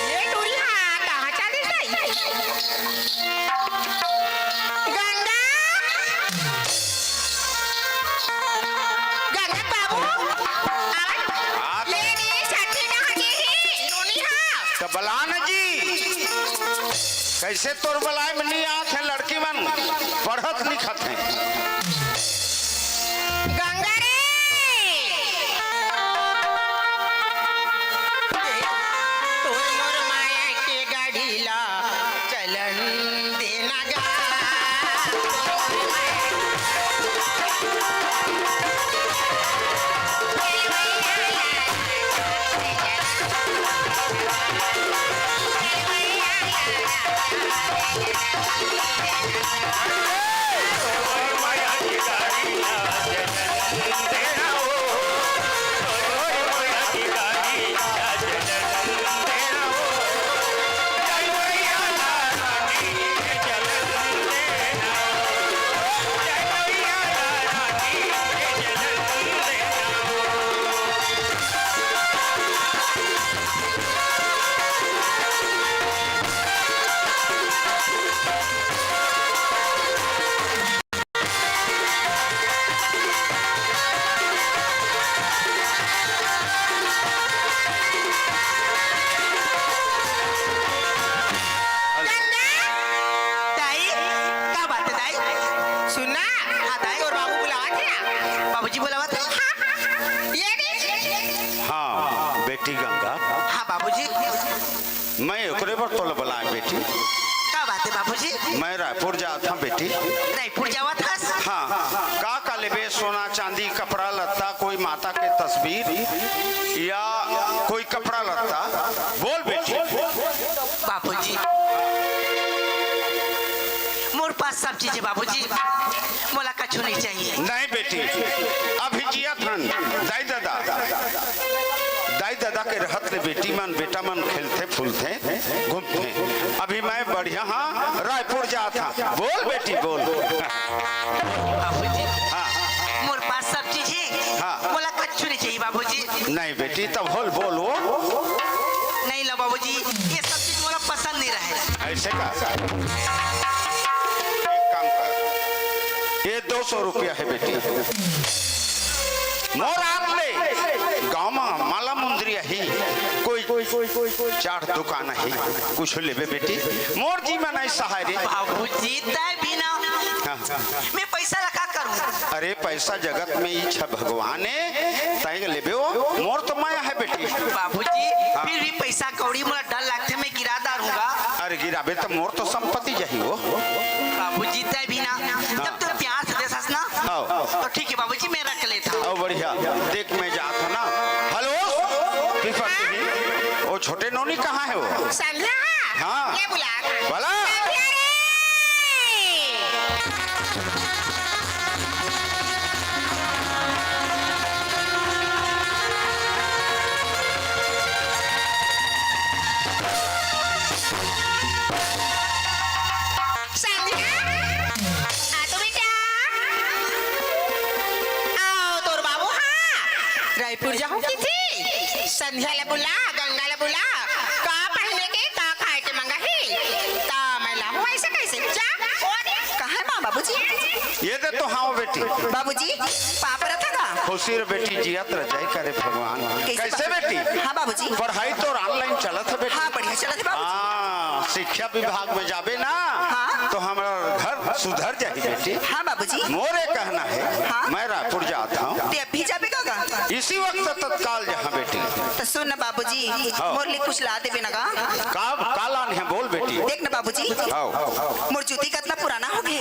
ये टूरी हा कहाँ चलिस गई? गंगा, गंगा बाबू, आवा। हाँ। ले नी, छठी नहा के ही, नोनी हा। त बला न जी। कैसे तोर बलाय म नी आत हे लड़की मन, पढ़त लिखत हे। गंगा रे। तोर मोर माया के गाड़ी ला चलन देना गा। गंगा, दाई, का बात हे दाई? सुन ना, हाँ दाई। तोर बाबू बुलावत हे ना? बाबूजी बुलावत हे? हाँ, हाँ, हाँ। ये रे। हाँ, बेटी गंगा। हाँ बाबूजी। मैं ओकरे बर तोला बलाए बेटी। का बात हे बाबूजी? मैं रायपुर जात हँव बेटी। रायपुर जावत हस? हाँ, का का लेबे? सोना, चांदी, कपड़ा लत्ता, कोई माता के तस्वीर या कोई कपड़ा लत्ता? बोल बेटी। बाबूजी, मोर पास सब चीज हे बाबूजी, मोला कछु नहीं चाहिए। नहीं बेटी, अभी जियत हन दाई ददा, दाई ददा के रहत ले बेटी मन, बेटा मन खेलथे फूलथे, घूमथे। अभी मैं बढ़िया हँव, रायपुर जात हँव। बोल बेटी, बोल। बाबूजी, हाँ। मोर पास सब चीज हे, हाँ। मोला कछु नहीं चाहिए बाबूजी। नहीं बेटी, तब बोल, बोल वो। नहीं लो बाबूजी, ये सब चीज मोला पसंद नहीं रहे। ऐसे का? एक काम कर, ये दो सौ रुपया हे बेटी। मोर हाथ में गाँव में माला मुंदरी ही कोई चाट दुकान ही, कुछ लेबे बेटी, मोर जी में नहीं सहाय रे। बाबूजी, तै भी ना। हाँ। मैं पैसा ला का करूँ? अरे, पैसा जगत में इच्छा भगवान हे, तै लेबे वो, मोर तो माया हे बेटी। बाबूजी, हाँ। फिर भी पैसा कौड़ी मोला डर लगथे, मैं किरायेदार हूँ गा। अरे, गिराबे त मोर तो संपत्ति जाही वो। बाबूजी, तै भी ना, जब तू प्यार से देसस ना, हाँ। तो ठीक हे बाबूजी, मैं रख लेथँव। आओ बढ़िया, देख मैं जात हँव ना। हेलो, पीपर टीवी, वो छोटे नोनी कहाँ हे वो? संध्या? हाँ। ये बुला। बुला। संध्या रे। संध्या, आ तो बेटा। आओ, तोर बाबू हा। रायपुर जाहूं किथे, संध्या ला बुला, गंगा ला बुला, का पहिने के, का खाए के मंगाही, त मैं लाहूं, अइसे कइसे? जा, ओ दे। कहाँ हे माँ, बाबूजी? ये दे तो हव बेटी। बाबूजी, पाँव परत हँव गा। खुशी रह बेटी, जियत रह, जय करे भगवान। कइसे कइसे बा-, बेटी? हाँ बाबूजी। पढ़ाई तो online चलत हे बेटी। हाँ, बढ़िया चलत हे बाबूजी। हाँ, शिक्षा विभाग में जाबे ना, हाँ। तो हमर घर सुधर जाही बेटी। हाँ बाबूजी। मोर ए कहना हे, हाँ। मैं रायपुर जात हँव। ते अभी जाबे का गा? इसी वक्त तत्काल जाहूं बेटी। त सुन ना बाबूजी, हाँ। मोर लिए कुछ ला देबे ना गा? का, का लाने हे बोल बेटी। देख ना बाबूजी, हाँ। मोर जूती कतना पुराना हो गे।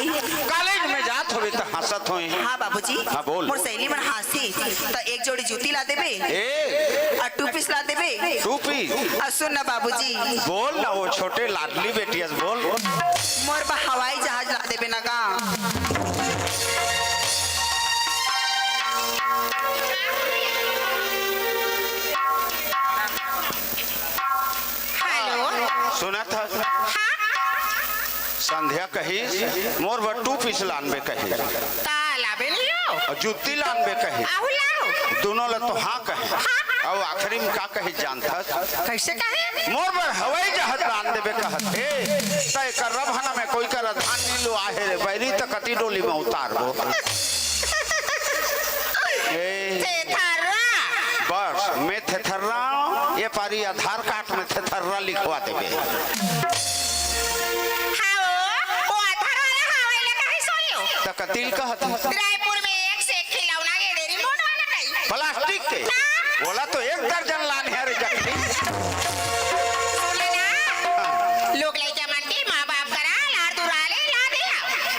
College में जात होबे त हाँसत होही। हाँ बाबूजी। हाँ, बोल। मोर सहेली मन हाँसही, त एक जोड़ी जूती ला देबे। ए। अउ two piece ला देबे। Two piece? अउ सुन ना बाबूजी। बोल ना, वो छोटे लाडली बेटी अस बोल। मोर बर हवाई जहाज ला देबे ना गा। Hello। सुनत हस? हाँ। संध्या कहिस, मोर बर two piece लानबे कहिस। त लाबे नहीं हो? अउ जूती लानबे कहिस। आहू लाहूं। दूनों ला तो हाँ कहे। हाँ। अउ आखिरी में का कहिस जानत हस? कइसे कहे? मोर बर हवाई जहाज लान देबे कहत हे। त एकर रभना में कोई करा धान नइ लुवाय हे रे, बैरी त कती डोली में उतारबो। ए। थेथर्रा। बस, मैं थेथर्रा हँव, ये पारी आधार कार्ड में थेथर्रा लिखवा देबे। हाँ, वो, वो आधार वाला हवाई ला कहीं सोयो। त कती ल कहत हस? रायपुर में एक से एक खिलौना गे दे, remote वाला नहीं। Plastic के? हाँ। ओला तो एक दर्जन लाने हे रे जखनी। सुन ना, लोग लइका मन के माँ बाप करा लाड़ दुलार ले ला दे।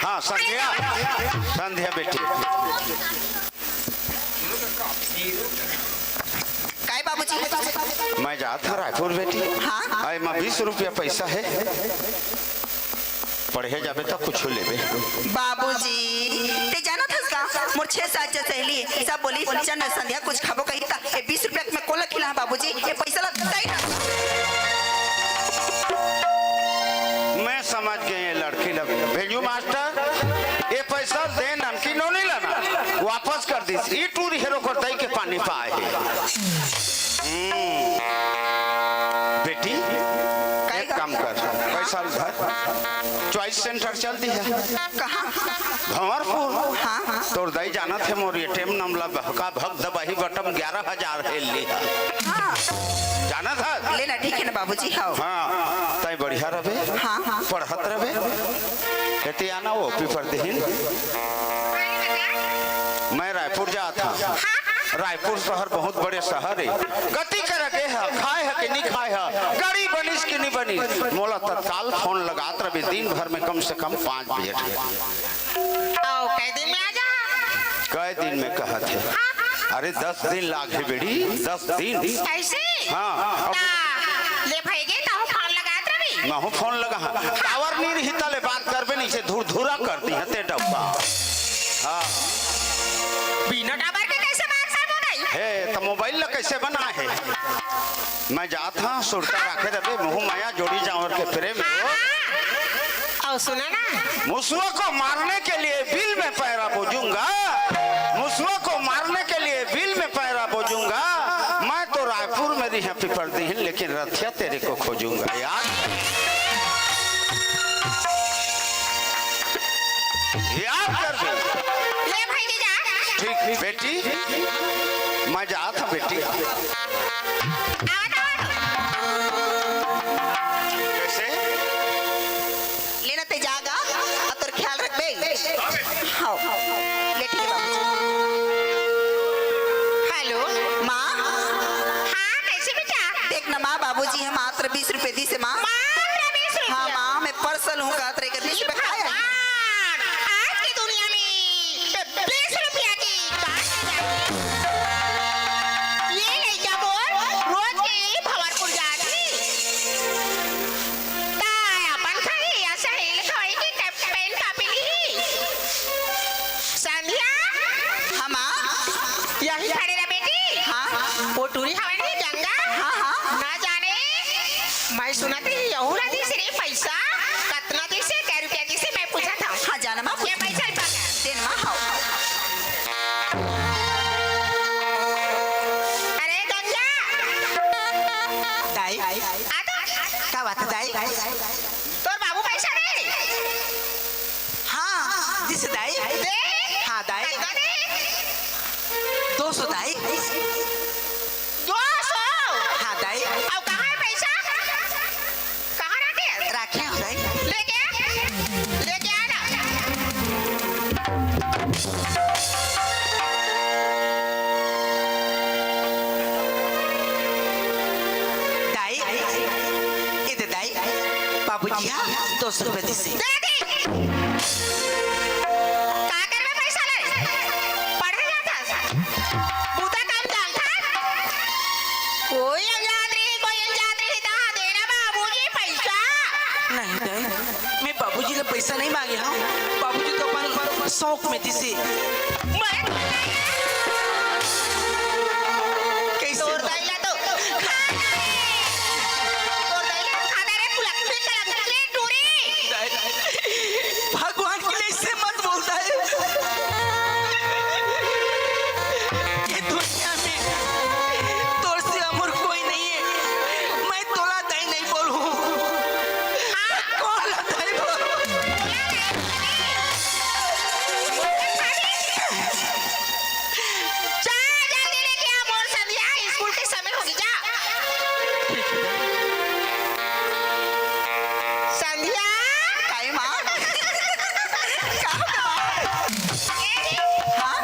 हाँ, संध्या, संध्या बेटी। काय बाबूजी? मैं जात हँव रायपुर बेटी। हाँ, हाँ। अउ एमा बीस रुपया पइसा हे। पढ़े जाबे त कुछु लेबे। बाबूजी, ते जानत हस का? मोर छह सात झन सहेली हे, सब बोलिस, "चल ना संध्या, कुछ खाबो कही त, ए बीस रुपया में कोन ला खिलाहूं बाबूजी, ए पइसा ला दे ना।" मैं समझ गेंव ए लड़की ला। भेजू मास्टर, ए पइसा दे, नमकीन नइ लाना, वापस कर दिस। ई टूरी हे ओकर दई के पानी पाए हे। हम्म। बेटी, काय एक गा? काम कर, पइसा ल धर, Choice Centre चल दिहा। कहाँ? भंवरपुर। हाँ, हाँ। तोर दाई जानत हे मोर ATM नंबर ला, भका भक दबाही बटम ग्यारह हजार हेल लिहा। हाँ। जानत हस? ले ना, ठीक हे ना बाबूजी, हाँ। हाँ, तैं बढ़िया रहबे, हाँ, हाँ। पढ़त रहबे। एती आना वो पीपर दिहिन। मैं रायपुर जात हँव। रायपुर शहर बहुत बड़े शहर हे। कती करा गे हस, खाय हस कि नइ खाय हस, गाड़ी बनिस कि नइ बनिस, मोला तत्काल फोन लगात रहिबे, दिन भर में कम से कम पाँच बजे। अउ कै दिन में आ जाहूं? कै दिन में कहत हे? हाँ। अरे दस दिन लागही बेटी, दस दिन। अइसे? हाँ। त ले भइगे, तहूं फोन लगात रहिबे। महूं फोन लगाहूं। Tower नइ रही त ले बात करबे, नइ ते धुरधुरा कर दिहा ते डब्बा। हाँ। बिना tower के कइसे बात करबो दाई? हे, त मोबाइल ला कइसे बनाय हे? मैं जात हँव, सुरता राखे रहिबे, मोह माया जोड़ी जाँवर के प्रेम हे वो। अउ सुन ना। मुसुआ को मारने के लिए बिल में पैरा बोजूंगा, मुसुआ को मारने के लिए बिल में पैरा बोजूंगा। मैं तो रायपुर में रिहा पीपर दिहिन, लेकिन रथिया तेरे को खोजूंगा यार। याद कर दे। ले भाई जी जा। ठीक, ठीक। बेटी, मैं जात हँव बेटी। आवत, आवत। कइसे? ले ना ते जा गा, अउ तोर ख्याल रखबे। हाँ। ले ठीक हे बाबू। Hello। माँ। हाँ, कइसे बेटा? देख ना माँ, बाबूजी हे मात्र बीस रुपया दिस हे माँ। मात्र बीस रुपया? हाँ माँ, मैं परसल हूँ, कहत रहे कि बीस रुपया खाय। भगवान, आज की दुनिया में बीस रुपया की बात की जाए। ये लइका मोर रोज के भंवरपुर जात हे। त अपन खाही या सहेली खाही कि pen copy लिही? संध्या? हाँ माँ। यही खड़े रह बेटी। हाँ। वो टूरी हवय नहीं गंगा? हाँ, हाँ। ना जाने, मैं सुनत हँव यहू ला दिस रे पइसा। कतना दिस हे, कै रुपया दिस हे, मैं पूछत हँव। हाँ, जा ना माँ, ये पइसा ल पकड़। दे ना माँ, हाँ। दो सौ। हाँ दाई। अउ कहाँ हे पइसा? कहाँ रखे? रखे हँव दाई। लेके आ, लेके आ ना। दाई, ए दे दाई, बाबूजी हा दो सौ रुपया दिस हे। दे दे। का करबे पइसा ले? पढ़े जाथस? बुता काम जानथस? कोई अउ जात रही, कोई अउ जात रही, तहाँ देना बाबूजी पइसा। नहीं दाई, मैं बाबूजी ले पइसा नहीं मांगे हँव। बाबूजी तो अपन शौक में दिस हे। मैं कइसे तोर दाई ला तो खाना हे। तोर दाई ला खाना रे, कुलक में कलंक के टूरी। दाई, भगवान के लिए ऐसे मत बोल दाई। ये दुनिया में तोर सिवा मोर कोई नहीं हे। मैं तोला दाई नहीं बोलहूँ। हाँ। कोन ला दाई बोलहूँ? जा, जल्दी लेके आ मोर संध्या, स्कूल के समय होगे, जा। संध्या। काय माँ? का माँ? ए, हाँ?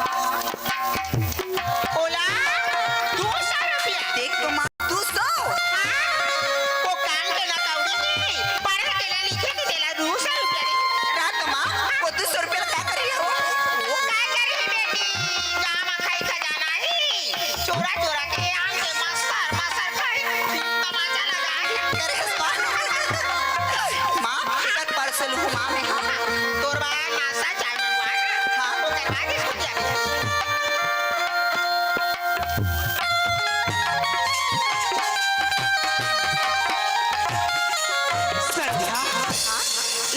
ओला, दू सौ रुपया। देख तो माँ, दू सौ? हाँ, वो काम के ना कौड़ी के, पढ़े के ना लिखे के तेला दू सौ रुपया दे। रात माँ, वो दू सौ रुपया का करे हो? वो का करे बेटी? गाँव में खाई खजाना ही, चोरा चोरा के आन के मास्टर, मास्टर खाई, तमाचा लगा ही। करे हस माँ? माँ, एकर parcel हूँ माँ मैं, हाँ। तोर बर नाश्ता चाय मंगवा ना। हाँ। ओकर बाद स्कूल जाबे। संध्या,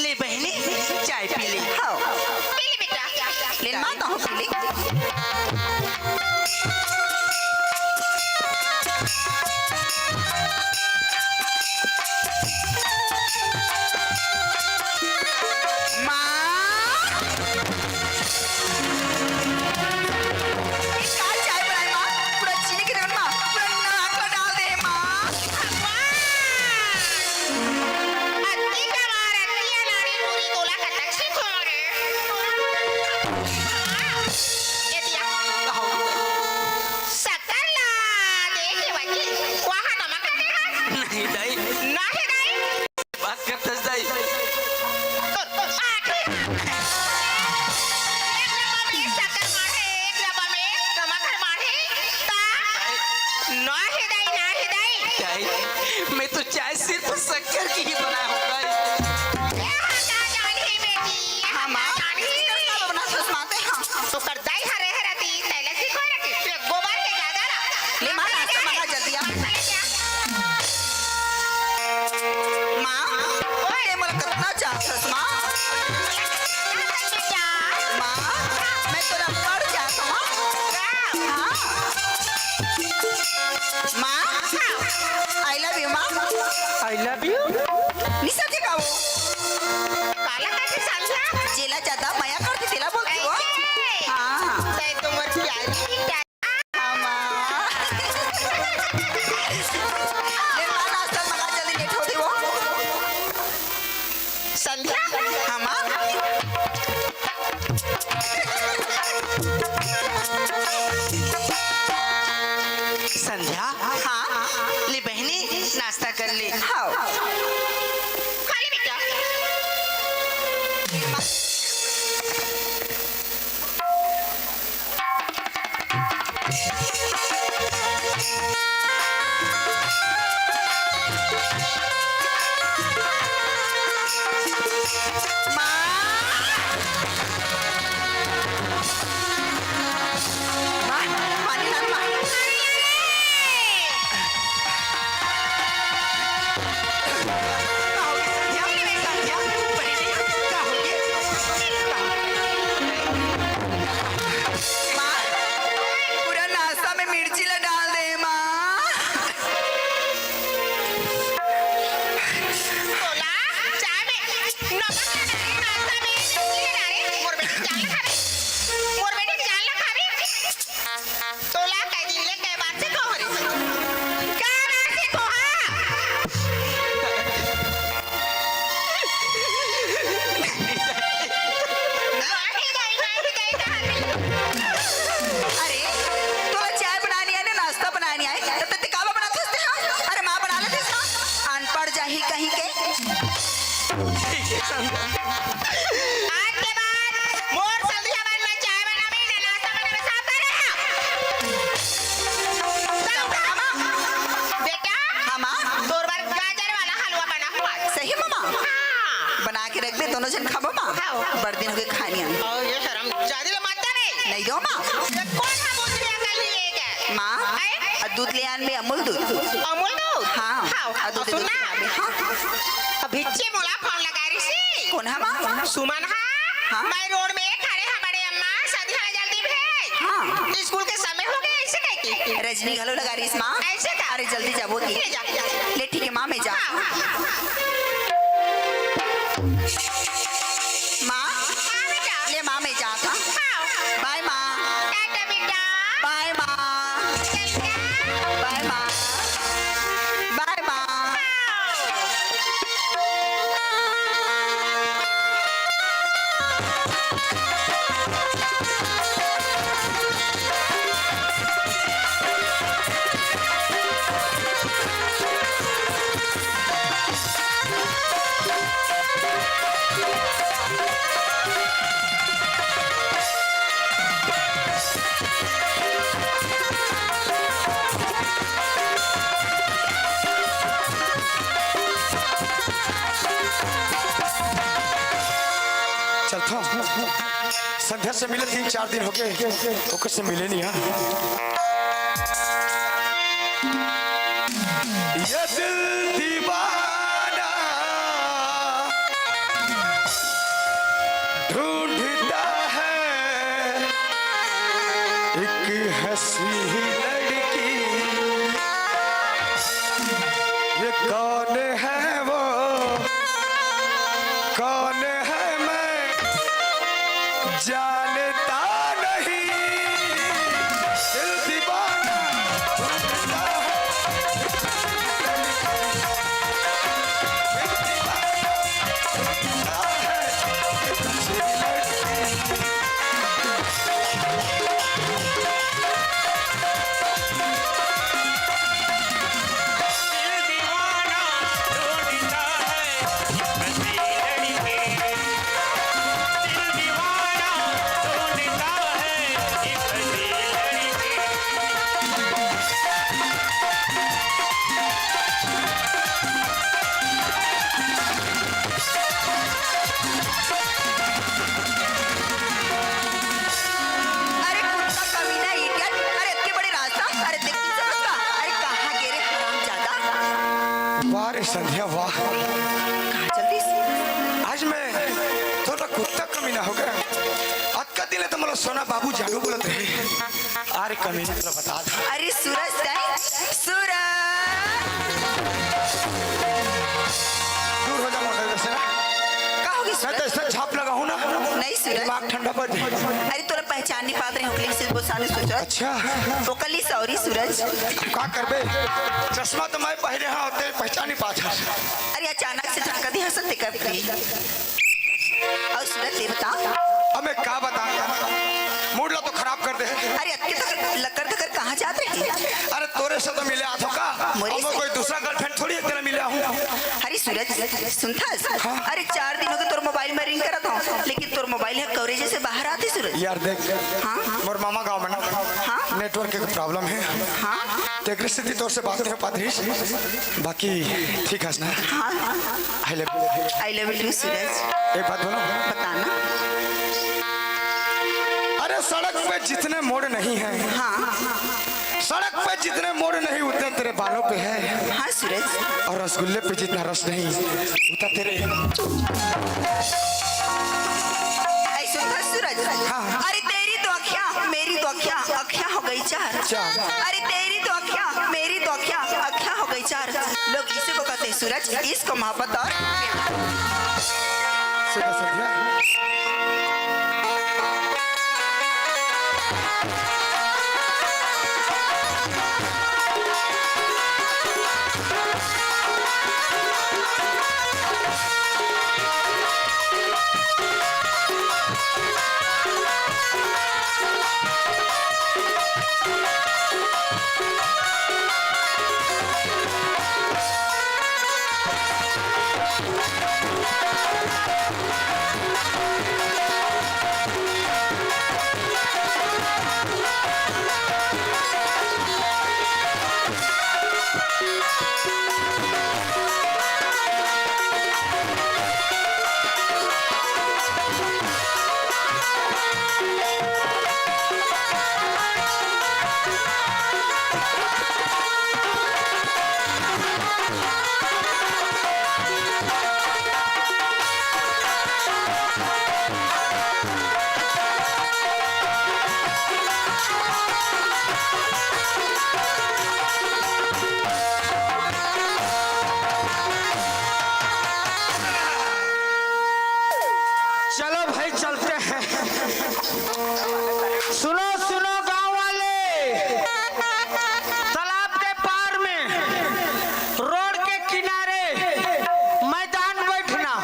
ले बहिनी, चाय पी ले। हाँ। पी ले बेटा। ले माँ, तहूँ पी ले। माँ। ये का चाय बनाए माँ? पूरा चीनी के देवन माँ, पूरा नमक ला डाल दे माँ। भगवान! अत्ती गवार, अत्ती अनाड़ी टूरी, तोला कतक सिखोरे? ए दिया। शक्कर ला दे के वही, वहाँ नमक नहीं है? नहीं दाई। नहीं दाई। बात करथस दाई। तो, तो आखिर एक डब्बा में शक्कर माढ़े, एक डब्बा में नमक हर माढ़े, ता? ना हे दाई, ना हे दाई। दाई, मैं तो चाय सिर्फ शक्कर की ही बनाया हूँ दाई। ये हाँ का जान ही बेटी, ये हाँ हाँ माँ, का जान ही। इसका बना सुषमा ते हाँ। तो कर दाई हरे हरे ती, तैले की कोई रखी, ये गोबर के ज्यादा ला। ले माँ, नाश्ता मंगा जल्दी आ। माँ, ओए। ते मोला कतना चाहत हस, माँ? माँ, मैं तोला पड़ जात हूँ, माँ। हाँ। माँ, I love you, माँ। I love you? निशा के का वो? काला का के संध्या? जेला ज्यादा मया करथे, तेला बोलथे वो। ऐसे? हाँ। तै तो मोर प्यारी, प्यारी। ले माँ, नाश्ता मंगा, जल्दी लेट होथे वो। संध्या। हाँ माँ। संध्या। हाँ। ले बहिनी, नाश्ता कर ले। हाँ। खा ले बेटा। माँ, पूरा नाश्ता में मिर्ची ला डाल दे, माँ। तोला चाय में नमक ला डाले, नाश्ता में मिर्ची ला डाले, मोर बेटी के जान ला खाबे, मोर बेटी के जान ला खाबे। तोला दिन होगे खानी आनी। अउ ये शर्म जादी ले मानता नहीं। नहीं दो माँ। ये कौन हा बोल दिया कल नहीं ये क्या? माँ, आए? अउ दूध ले आन बे, अमूल दूध। अमूल दूध? हाँ। हाँ, अउ दूध सुन ना। हाँ। अभी चे मोला फोन लगा रही सी। कौन हा माँ? सुमन हा। हाँ। मैं रोड में खड़े हा बड़े अम्मा, संध्या जल्दी भेज। हाँ। स्कूल के समय होगे, ऐसे कह के। रजनी घलो लगा रही माँ। ऐसे का? अरे जल्दी जाबो की। ले जा। ले ठीक है माँ, मैं जा। हाँ, हाँ, हाँ। माँ, हाँ बेटा। ले माँ, मैं जात हूँ। हाँ। बाय माँ। टाटा बेटा। बाय माँ। टाटा। बाय माँ। बाय माँ। हाँ। चलथों। संध्या से मिले तीन चार दिन होगे, ओकर से मिले नहीं, हाँ। ये दिल दीवाना ढूंढता है एक हंसी लड़की। ये कौन है वो, कौन है मैं जानता नहीं। दिल दीवाना ढूंढता है। अरे कुत्ता कमीना idiot, अरे इतने बड़े रास्ता, अरे देख पीछे उसका, अरे कहाँ गे रे हरामजादा। वाह रे संध्या वाह। कहाँ चल दिस? आज मैं थोड़ा कुत्ता कमीना होगे। अतका दिन ले तो मोला सोना बाबू जानू बोलत रहे। अरे कमीना, तोला बता दा। अरे सूरज दाई, सूरज। दूर हो जा मोर नजर से ना। का होगे नहीं तो सूरज? ऐसा झाप लगाहूँ ना। नहीं सूरज। दिमाग ठंडा पड़ जाए। अरे तोला पहचान नहीं पात रहे, ओकरे से बोसाने सोचत। अच्छा। ओकरे sorry सूरज। का करबे? चश्मा तो मैं पहिरे हँव, तें पहचान नहीं पात हस। अरे अचानक से धक्का दिहा सत्य कर दी। अउ सूरज, ये बता। अब मैं का बताऊं? मूड ला तो खराब कर दे। अरे, अतके तक लकर धकर कहाँ जात रहे? अरे, तोरे से तो मिले आथों का? मोरे अब मैं से? कोई दूसरा girlfriend थोड़ी एक दिन मिले आहूँ। अरे सूरज, सुनथस? हाँ। अरे, चार दिन होगे तोर मोबाइल में ring करत हँव, लेकिन तोर मोबाइल हे coverage से बाहर आथे सूरज। यार देख, हाँ? मोर मामा गाँव में ना हाँ? network के problem हे। हाँ? तेकरे सेती तोर से बात नहीं हो पात रहिस। बाकी ठीक हस ना? हाँ। I love you। I love you too, सूरज। एक बात बोलूं? बताना। अरे, सड़क पे जितने मोड़ नहीं है, हाँ। सड़क पे जितने मोड़ नहीं, उतने तेरे बालों पे है। हाँ, सूरज। और रसगुल्ले पे जितना रस नहीं, उतना तेरे ऐसे था सूरज। हाँ। अरे, तेरी दो अखियाँ, मेरी दो अखियाँ, अखियाँ हो गई चार। चार। अरे, तेरी दो अखियाँ, मेरी दो अखियाँ, अखियाँ हो गई चार। लोग इसी को कहते हैं सूरज, इसको मोहब्बत और प्यार। सुबह संध्या। चलो भाई, चलते हैं। सुनो, सुनो गांव वाले, तालाब के पार में, रोड के किनारे मैदान बैठना,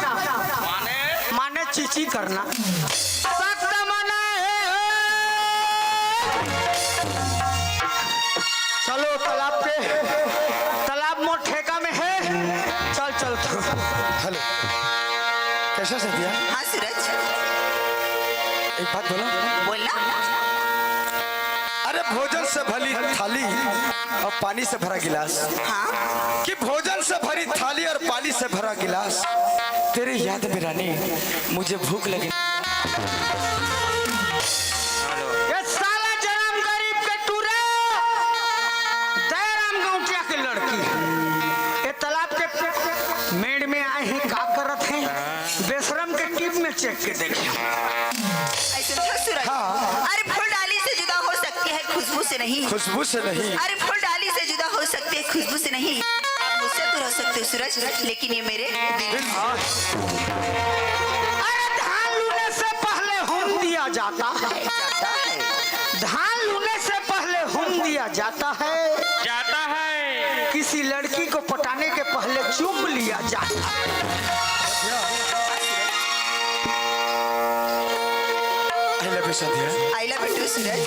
माने चीची करना सख्त मना है। चलो, तालाब पे, तालाब मोर ठेका में है। चल, चल, चल। हेलो, कैसा सदिया? हाँ सूरज। एक बात बोलो। बोलना। अरे, भोजन से भरी थाली और पानी से भरा गिलास। हाँ। कि भोजन से भरी थाली और पानी से भरा गिलास। तेरी याद में रानी, मुझे भूख लगी। ये साला जन्म गरीब के टूरा, दयाराम गौटिया के लड़की। ये तालाब के मेड़ में आए हैं, का करत हैं? बेशरम के टीप में चेक के देखे। ऐसे था सूरज। हाँ। अरे, फूल डाली से जुदा हो सकती है, खुशबू से नहीं। खुशबू से नहीं। अरे, फूल डाली से जुदा हो सकती है, खुशबू से नहीं। आप मुझसे दूर हो सकते हो सूरज, लेकिन ये मेरे दिल। अरे, धान लूने से पहले हूम दिया जाता है। जाता है। धान लूने से पहले हूम दिया जाता है। जाता है। किसी लड़की को पटाने के पहले चूम लिया जाता है। I love you, Sandhya. I love you too, सूरज।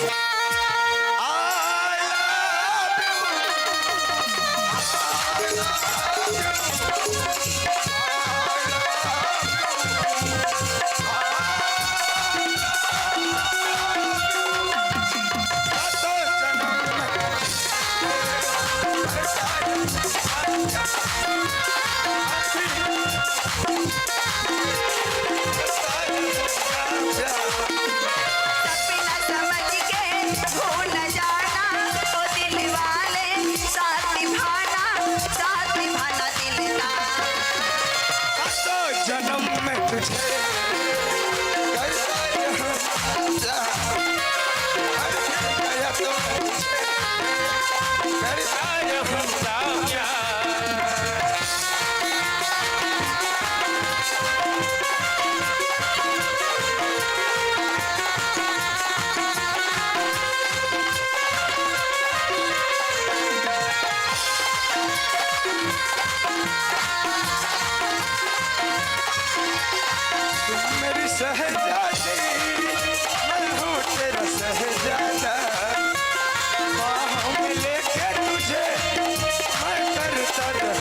सपना समझ के भूल जाना, ओ दिल वाले, साथ निभाना, साथ निभाना दिल का। तो जन्म में तुझे करता रहूं प्यार, हर दिन नया तो तुझे करता रहूं प्यार। तुम मेरी शहजादी, मैं हूँ तेरा शहजादा। बाहों में लेके तुझे मैं करता रहूँ।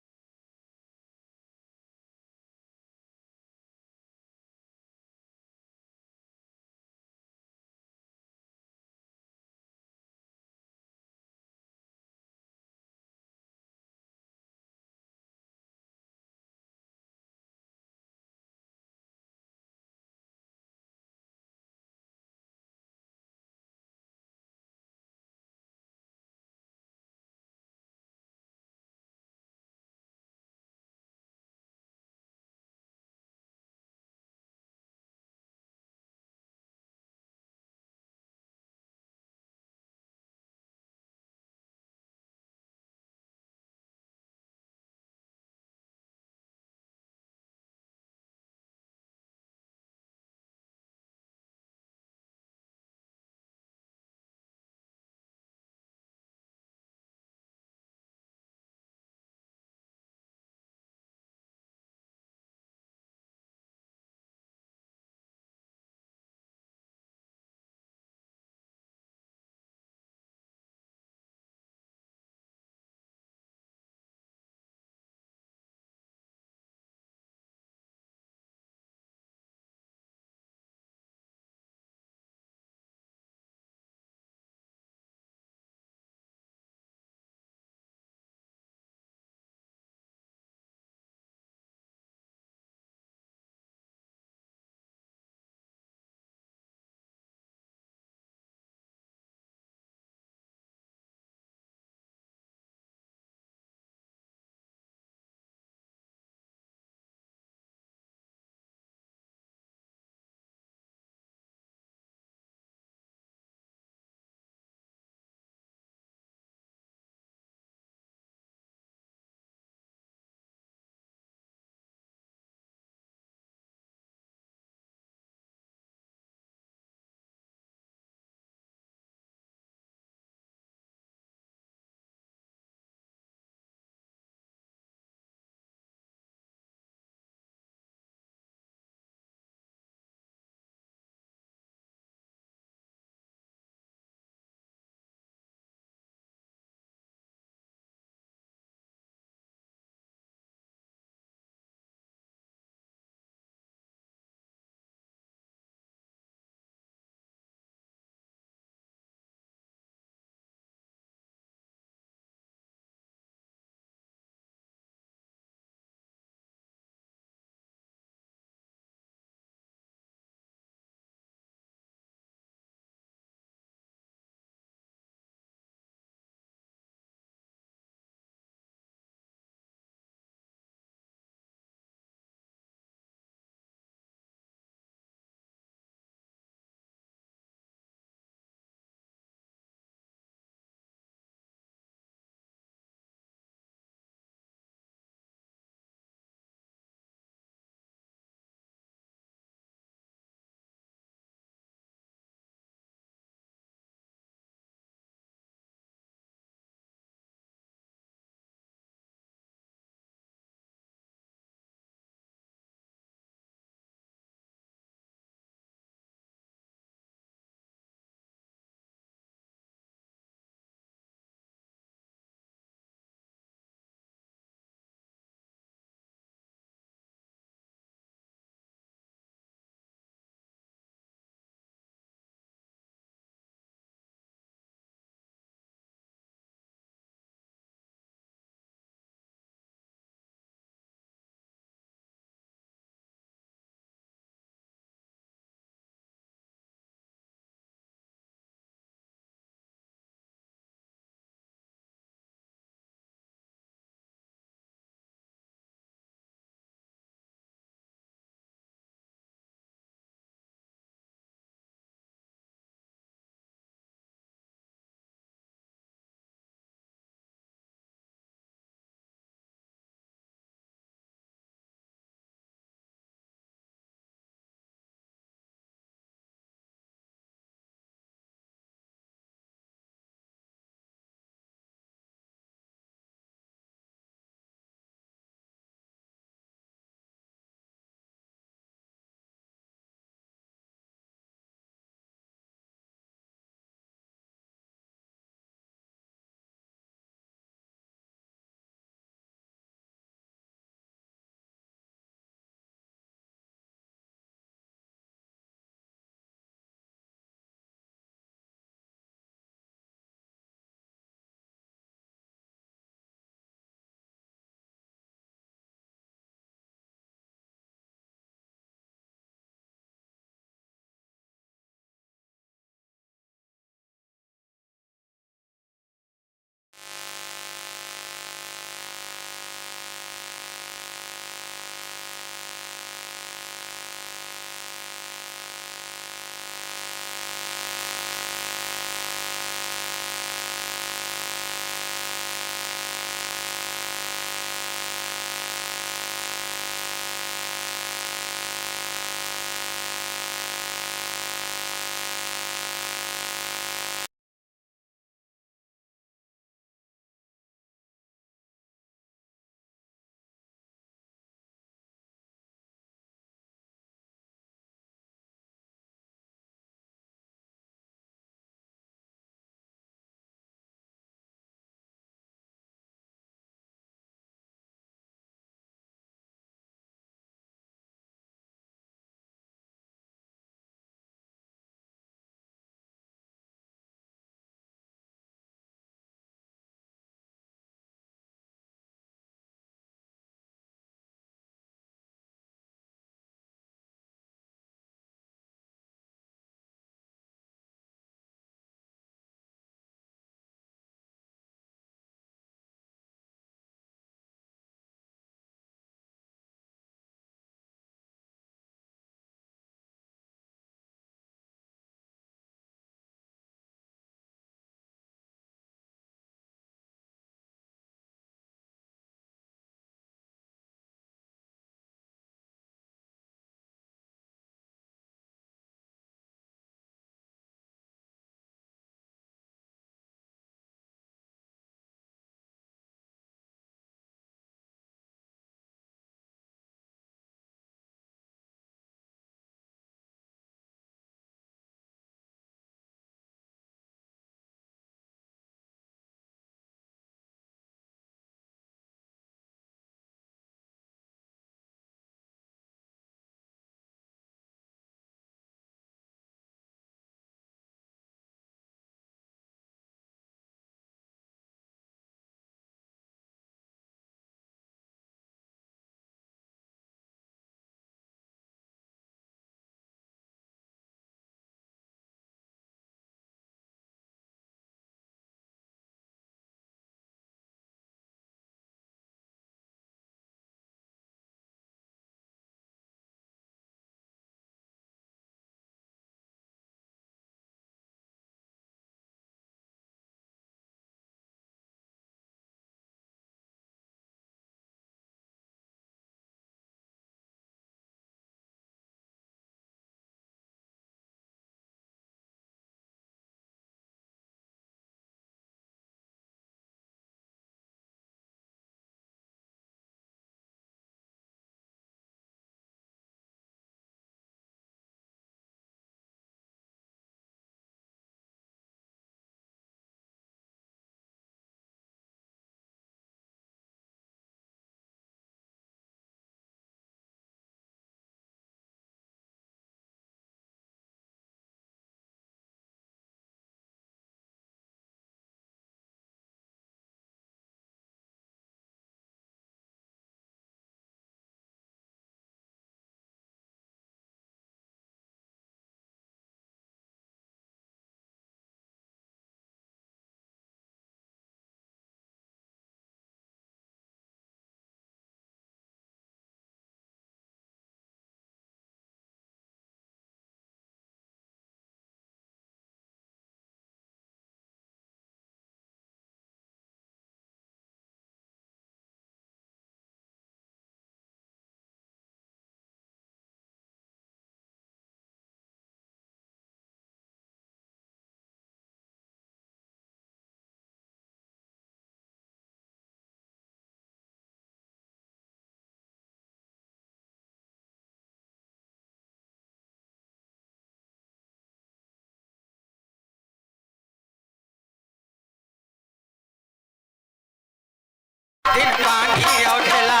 पानी अउ ढेला।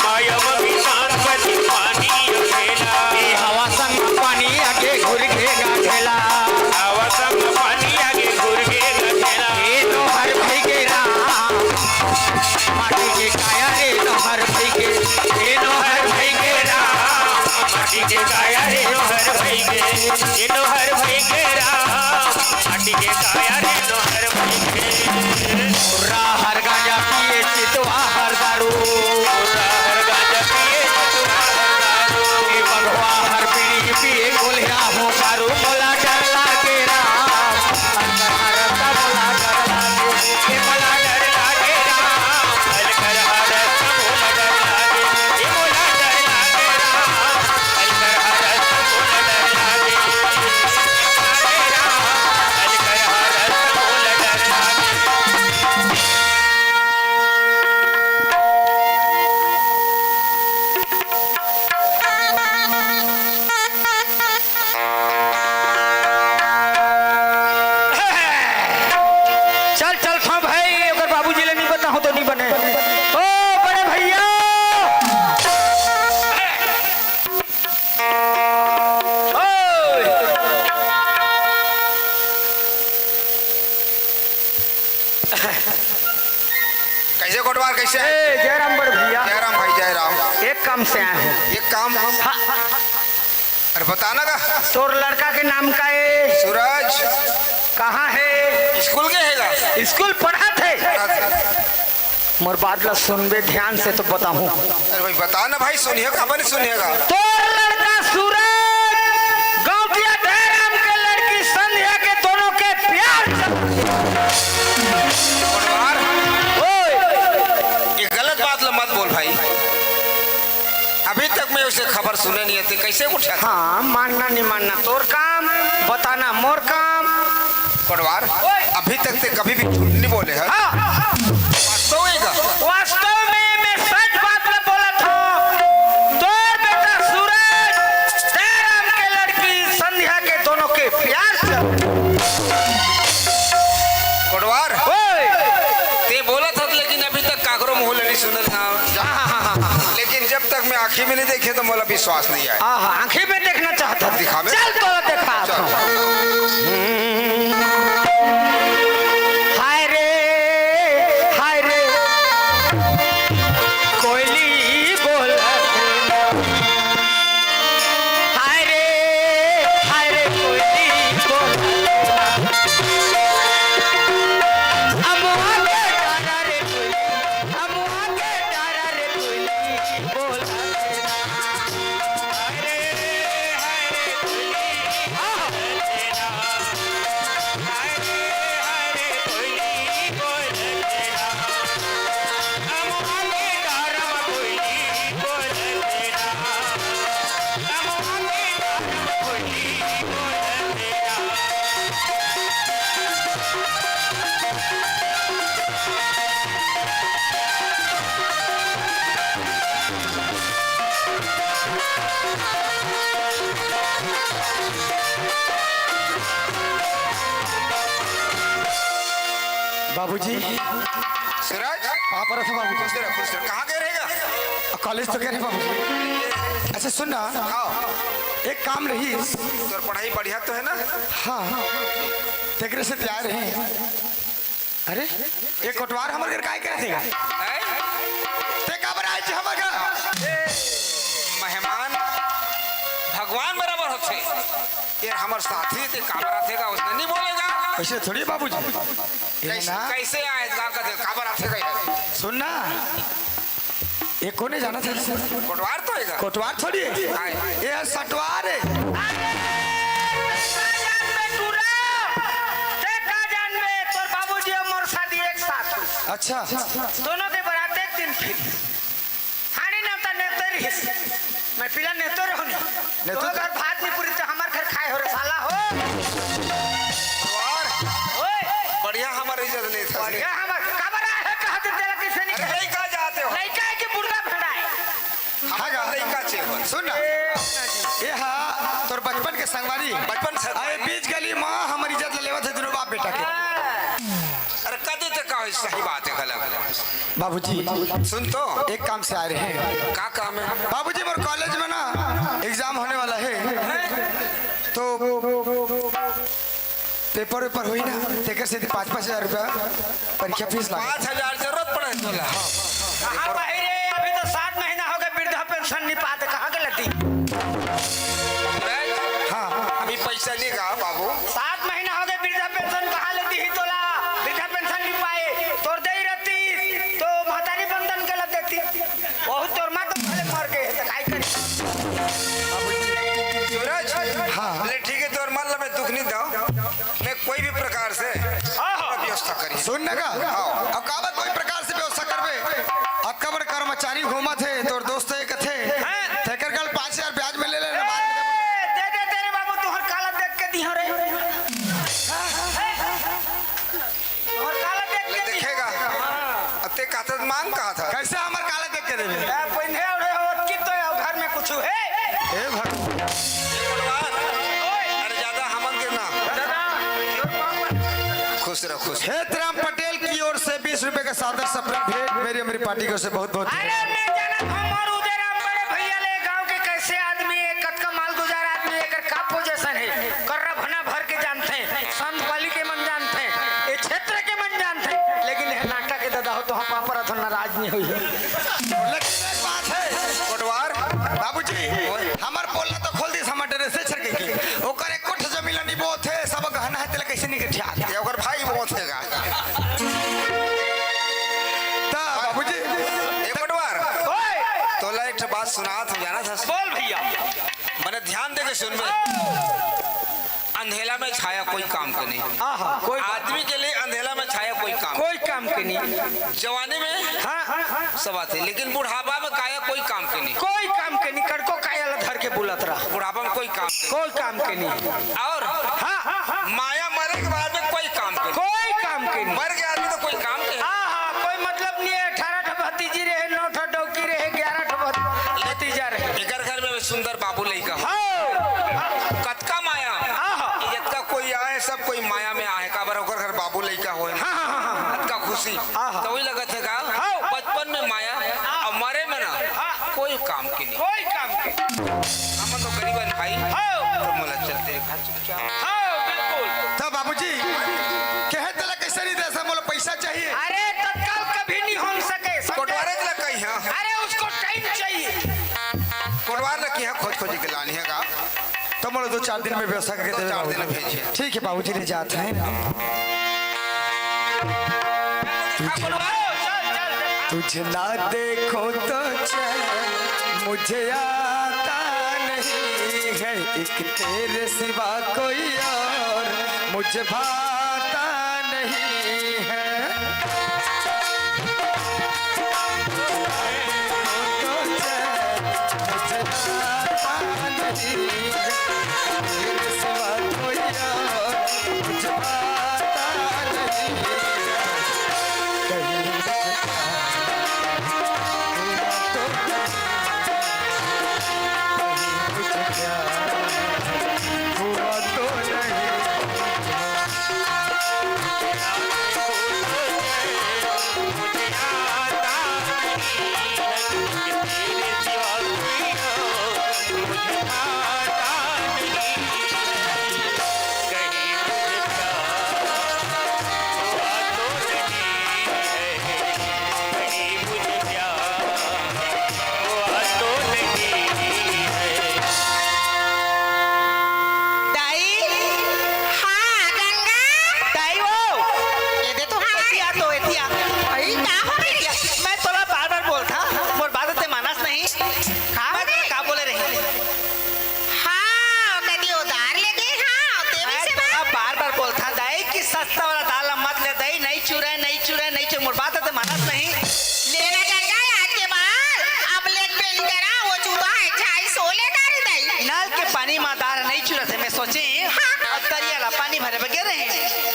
माया म बिसार कति पानी अउ ढेला। ए हवा संग पानी आगे घुर गे गा ढेला। हवा संग पानी आगे घुर गे गा ढेला। ए नोहर भई गे राम, माटी के काया रे नोहर भई गे। ए नोहर भई गे राम, माटी के काया रे नोहर भई गे। ए नोहर भई गे राम, माटी के काया रे नोहर भई गे। राहर गांजा पिए चितवा हर दारू। राहर गांजा पिए चितवा हर दारू। ए बघवा हर बीड़ी पिए कोलिया हो दारू। मोला डर लागे राम, अंधकार हरता मोला डर लागे। ए मोला डर लागे राम, अंधकार हरता मोला डर लागे। ए मोला डर लागे राम, अंधकार हरता मोला डर लागे। ए मोला डर लागे राम, अंधकार हरता मोला डर लागे। चल, चल, खा भाई, अगर बाबूजी ले नहीं बताओ तो नहीं बने। ओ बड़े भैया, ओ। कैसे कोटवार, कैसे? ए, जय राम बड़े भैया। जय राम भाई, जय राम। एक काम से आया हूँ। एक काम? हाँ। अरे बताना का। तोर लड़का के नाम का है? सूरज। कहाँ है? स्कूल के हैगा? स्कूल पढ़त है। पढ़त है। मोर बात ला सुनबे ध्यान से तो बताहूँ। अरे भाई बता ना भाई, सुनिएगा, अपन सुनिएगा। तोर लड़का सूरज, गौंटिया जयराम के लड़की संध्या के दोनों के प्यार चल। कोटवार, ओए। ये गलत बात ला मत बोल भाई। अभी तक मैं उसे खबर सुने नहीं आते, कैसे उठा था? हाँ, मानना नहीं मानना तोर काम, बताना मोर काम। कोटवार, अभी तक ते कभी भी झूठ नहीं बोले है। हाँ। वास्तव में का? वास्तव में मैं सच बात ला बोलत हूँ। तोर बेटा सूरज, जयराम के लड़की संध्या के दोनों के प्यार चल। कोटवार, ओए। ते बोलत हस, लेकिन अभी तक काकरो मुंह ले नहीं सुनल ना। हाँ, हाँ, हाँ, हाँ। लेकिन जब तक मैं आँखी में नहीं देखे तो मोला विश्वास नहीं आए। हाँ, हाँ, आँखी में देखना चाहता हूँ। दिखावे। चल तो देखा चल। हम्म। हाय रे, हाय रे, कोयली बोल। हाय रे, हाय रे, कोयली बोल। अमुआ के डारा रे कोयली, अमुआ के डारा रे कोयली बोल। बाबूजी। सूरज। पापा रखो बाबूजी। खुश रहो, खुश रहो। कहाँ गए रहेगा? कॉलेज तो गए रहे बाबूजी। अच्छा सुन ना। हाँ। एक काम रही। तोर पढ़ाई बढ़िया तो है ना? हाँ। तेकरे से तैयार है। अरे, ये कोटवार हमर घर काय करत हे गा? हैं? ते काबर आए छे हमर घर? मेहमान भगवान बराबर होथे। ये हमर साथी, ते काबर आथे गा, उसने नहीं बोलेगा। वैसे थोड़ी बाबूजी। ये कैसे, ना। कैसे आए गा, कदे काबर आथे गा? सुन ना। ये कोने जाना था? कोटवार तो हे गा। कोटवार थोड़ी हे। हाँ। ये सटवार हे। अरे, ते का जानबे टूरा? ते का जानबे? तोर बाबूजी अउ मोर शादी एक साथ। अच्छा। दोनों के बारात एक दिन फिर। हाड़ी ना त नेवते रहिस। मैं पिला नेवते रहूं नहीं। नेवते तो घर भात नहीं पूरी तो हमर घर खाए हो रे साला हो। कोटवार। ओए। बढ़िया हमर इज्जत लेत हस। बढ़िया हमर काबर आए हे, कहा दे तेला कैसे नहीं अरे, कहे? लइका जाते हो। लइका हे कि बुढ़ा भेड़ा हे? हाँ गा। लइका छे। सुन ना। ये हा तोर बचपन के संगवारी। बचपन से। अरे बीच गली माँ हमर इज्जत ले लेवत हे दोनों बाप बेटा के। अरे कदे तक का होई? सही बात है, गलत। बाबूजी, सुन तो। एक काम से आए रहे हैं। का काम है? बाबूजी, मोर कॉलेज में ना एग्जाम होने वाला है, तो पेपर वेपर होई ना, तेकर से पाँच पाँच हजार रुपया परीक्षा फीस लागे। पाँच हजार जरूरत पड़े तोला। हाँ भाई रे, अभी तो सात महीना हो गए वृद्धा पेंशन नहीं पाते, कहाँ के लेती? हाँ। अभी पैसा नहीं कहा बाबू। सात महीना हो गए वृद्धा पेंशन कहाँ लेती ही तोला? वृद्धा पेंशन नहीं पाए, तोर दे ही रहती तो महतारी बंधन के लग देती। बहुत तोर माँ तो भले मर गए, तो काई करी? सूरज, हाँ। ले ठीक है, तोर मन ला मैं दुख नहीं दो, मैं कोई भी प्रकार से हाँ, हाँ। व्यवस्था करी। सुन ना का? हाँ। अब काबर कोई प्रकार से व्यवस्था करबे? अतका बड़ कर्मचारी घूमत हे, तोर दोस्त हे कथे, हाँ। तेकर कल पाँच हजार ब्याज में ले ले ना, बाद में ए, दे दे तेरे बाबू, तोहर काला देख के दिहा रे। तोहर काला देख के दिहा। देखेगा। अब ते कहता तो मांग कहा था। कैसे हमर काला देख के देबे? ए, पहिने ओढ़े हो, कि तो घर में कुछ है? हे भगवान। ओए। अरे ज्यादा हमन के ना। दादा, खुश रहो, खुश। हेतराम पटेल की ओर से बीस रुपए का सादर सप्रण भेंट, मेरी अमरी पार्टी की ओर से बहुत बहुत अरे मैं जानत हूँ, मोर उदयराम बड़े भैया ले गांव के कैसे आदमी है, कतका मालगुजार आदमी है, एकर का पोजीशन है, कर्रा भना भर के जानते हैं, संत बलि के मन जानते हैं, ये क्षेत्र के मन जानते हैं, लेकिन ये नाटक के दादा हो तो हम पापड़ अथवा नाराज नहीं हुई है। लेकिन एक बात है, कोटवार। बाबूजी, हमर पोल ला तो खोल दिस, हमर ड्रेस से छरके की। ओकर एक कोठ जमीन ला नहीं बोथे, सब गहना है, तेला कैसे नहीं गठिया? ये ओकर भाई बोथे का? ता बाबूजी। ए पटवार, ओए! तोला एक ठो बात सुनात हूँ, जानत हस? बोल भैया। मने ध्यान दे के सुनबे। अंधेला में छाया कोई काम के नहीं। हाँ, हाँ, कोई आदमी के लिए अंधेला में छाया कोई काम। कोई काम के नहीं। जवानी में हाँ, हाँ, हाँ। सब आते, लेकिन बुढ़ापा में काया कोई काम के नहीं। कोई काम के नहीं, कड़को काया ला धर के बुलत रहा। बुढ़ापा में कोई काम के नहीं। कोई काम के नहीं। और हाँ, हाँ, हाँ। माया मरे के बाद में कोई काम के नहीं। कोई काम के नहीं। मर गया आदमी तो कोई काम के नहीं। हाँ, हाँ, कोई मतलब नहीं है। अठारह ठो भतीजी रहे, नौ ठो डौकी रहे, ग्यारह ठो भत-, भतीजा रहे। एकर घर में सुंदर बाबू लइका हो। हाँ। कतका माया। हाँ, हाँ। कि जतका कोई आए, सब कोई माया में आए। काबर ओकर घर बाबू लइका होए। हाँ, हाँ, हाँ, हाँ। कतका खुशी। हाँ, हाँ। तो वही लगत है का? हाँ। बचपन में माया, हाँ। और मरे में ना, हाँ। कोई काम के नहीं। कोई काम के। हमन तो गरीबन भाई। हाँ। तो मोला चलते घर चुपचाप। हाँ, बिल्कुल। तो बाबूजी, कहे तेला कैसे नहीं दे, सब मोला पैसा चाहिए। अरे, तत्काल कभी नहीं हो सके, समझे? कोटवारे ला कही, हाँ। अरे, उसको टाइम चाहिए। कोटवार ला की है, खोज खोज के लानी है का? तो मोला दो चार दिन में व्यवस्था करके दो देवे चार बाबूजी। दिन में भेजिए। ठीक है बाबूजी, ले जात हैं। तुझे, तुझे ना देखो तो चैन मुझे आता नहीं है, एक तेरे सिवा कोई और मुझे भाता नहीं है। दाई। हाँ, गंगा। दाई वो। ये दे तो, हाँ। एतिया तो, एतिया। अरे, का हो गई? एतिया। मैं तोला बार-बार बोलथा, मोर बात ते मानस नहीं। का मैं हो गई? का बोले रही? हाँ, कदी उधार लेके, हाँ, तेवी मैं से तोला बात। बार-बार बोलथा, दाई, कि सस्ता वाला दाल मत ले, दाई, नहीं चुरे, नहीं चुरे, नहीं चुरे, मोर बात ते मानस नहीं। लेना गंगा, आज के बाद, अब ले पेन करा, वो चूहा है, झाई सो ले, दारी दाई। नल के पानी मा दार नहीं चुरत हे, मैं सोचे, हाँ। अब तरिया ला पानी भरे बर गे रहे।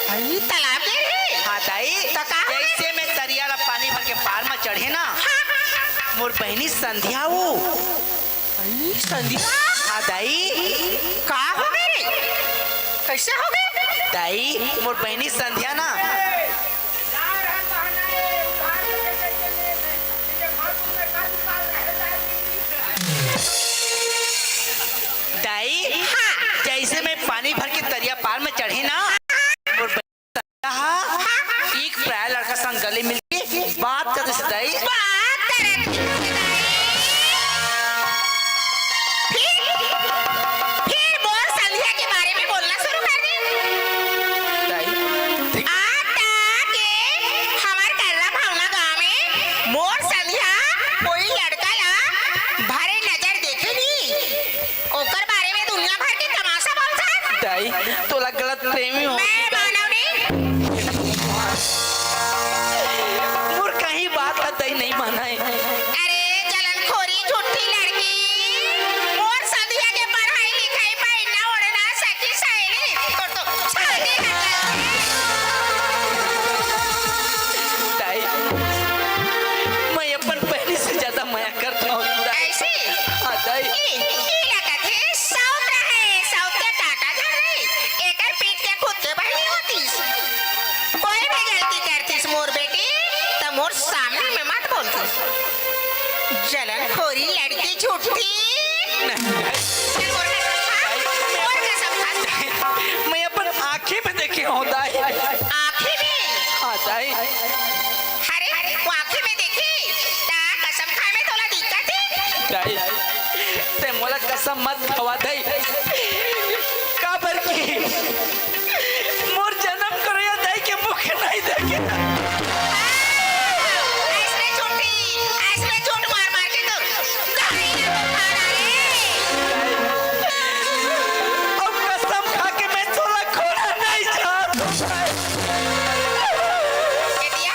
अई, तालाब गे रहे? हाँ, दाई। त का हो गए? जैसे मैं तरिया ला पानी भर के पार मा चढ़े ना, हाँ। मोर बहिनी संध्या वो। अई, संध्या? हाँ, दाई। का हो गए रे? कैसे हो गए? दाई, मोर बहिनी संध्या ना, पानी भर के तरिया पार में चढ़े ना, मोर बहिनी ह एक पराया लड़का संग गले मिलके बात करत रहिस दाई। बात करत रहिस दाई। फिर, फिर मोर संधिया के बारे में बोलना शुरू कर दे। दाई, देख। आता के हमर कर्रा भावना गांव में मोर संधिया कोई लड़का ला भरे नजर देखे नी। ओकर बारे में दुनिया भर के तमाशा बोलथस। दाई, तोला गलत प्रेमी हो। मैं मानव नहीं। मोर कहीं बात ला दाई नहीं मानय। अरे जलनखोरी झूठी लड़की, मोर संधिया के पढ़ाई लिखाई, पहनना ओढ़ना, सखी सहेली, तोर तो छाती कटत हे। दाई, मैं अपन बहिनी से ज्यादा मया करत हंव दाई। ऐसे? हाँ दाई। ई, ई लगत हे सौत रहे, सौत के कांटा झर रहे, एकर पीट के खुद के बहिनी होतिस। कोई भी गलती करतिस मोर बेटी, त मोर सामने में मत बोलतिस। जलनखोरी लड़की झूठी। नहीं। चल मोर कसम खा, मोर कसम खा। मैं अपन आँखी में देखे हंव दाई। आँखी में? हाँ दाई। अरे, वो आँखी में देखी, त कसम खाए में तोला दिक्कत हे? दाई, तैं मोला कसम मत खवा दाई। काबर कि मोर जनम करोइया दाई के मुख नहीं देखे। अइसने झूठी, अइसने झूठ मार मार के तो दाई ला तो खा डारे। अब कसम खा के मैं तोला खोना नहीं चाहत। ए दिया।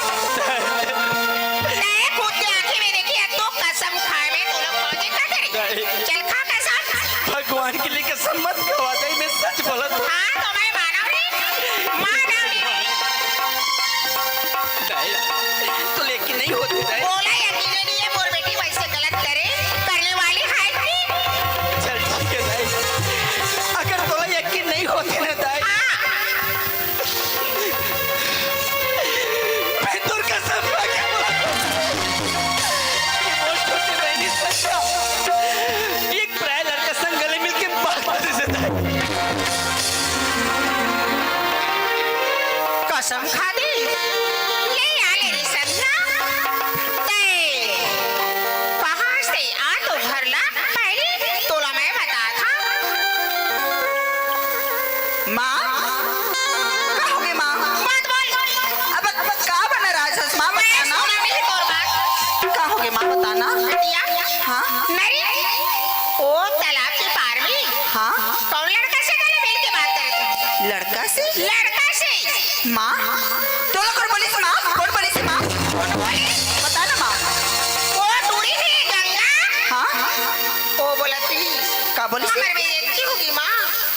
तैं खुद के आँखी में देखी हे, तो कसम खाए में तोला फौजी का करे? नहीं। चल खा कसम। भगवान के लिए कसम मत खवा दाई, मैं सच बोलत हंव। हाँ, तो मैं मानव नहीं, मानव नहीं। दाई, तोला यकीन नहीं होत हे दाई। मोला यकीन नहीं हे, मोर बेटी वइसे गलत करे, करने वाली हे कि? चल ठीक हे दाई, अगर तोला यकीन नहीं होत हे ना दाई, हाँ। मैं तोर कसम खा के बोलत हंव कि मोर छोटे बहिनी संध्या एक पराया लड़का संग गले मिलके बात करत रहिस दाई। कसम खा दे, ले आ ले रे संध्या। तैं कहाँ से आ तो घर ला, पहली तोला मैं बतात हंव। माँ, का होगे माँ? मत बोल। अब का बना राजस माँ, मैं बता ना। सुना नहीं तोर बात। का होगे माँ, बता ना। बिटिया। हाँ? नहीं, वो तालाब के पार में हाँ? कौन लड़का से गले मिल के बात करत हे? लड़का से? लड़का से। माँ, तोला कौन बोलिस माँ? कौन बोलिस माँ? कौन बोलिस? बता ना माँ। वो टूरी हे गंगा। हाँ? वो बोलत रहिस। का बोलिस? हमर बेइज्जती होगे माँ।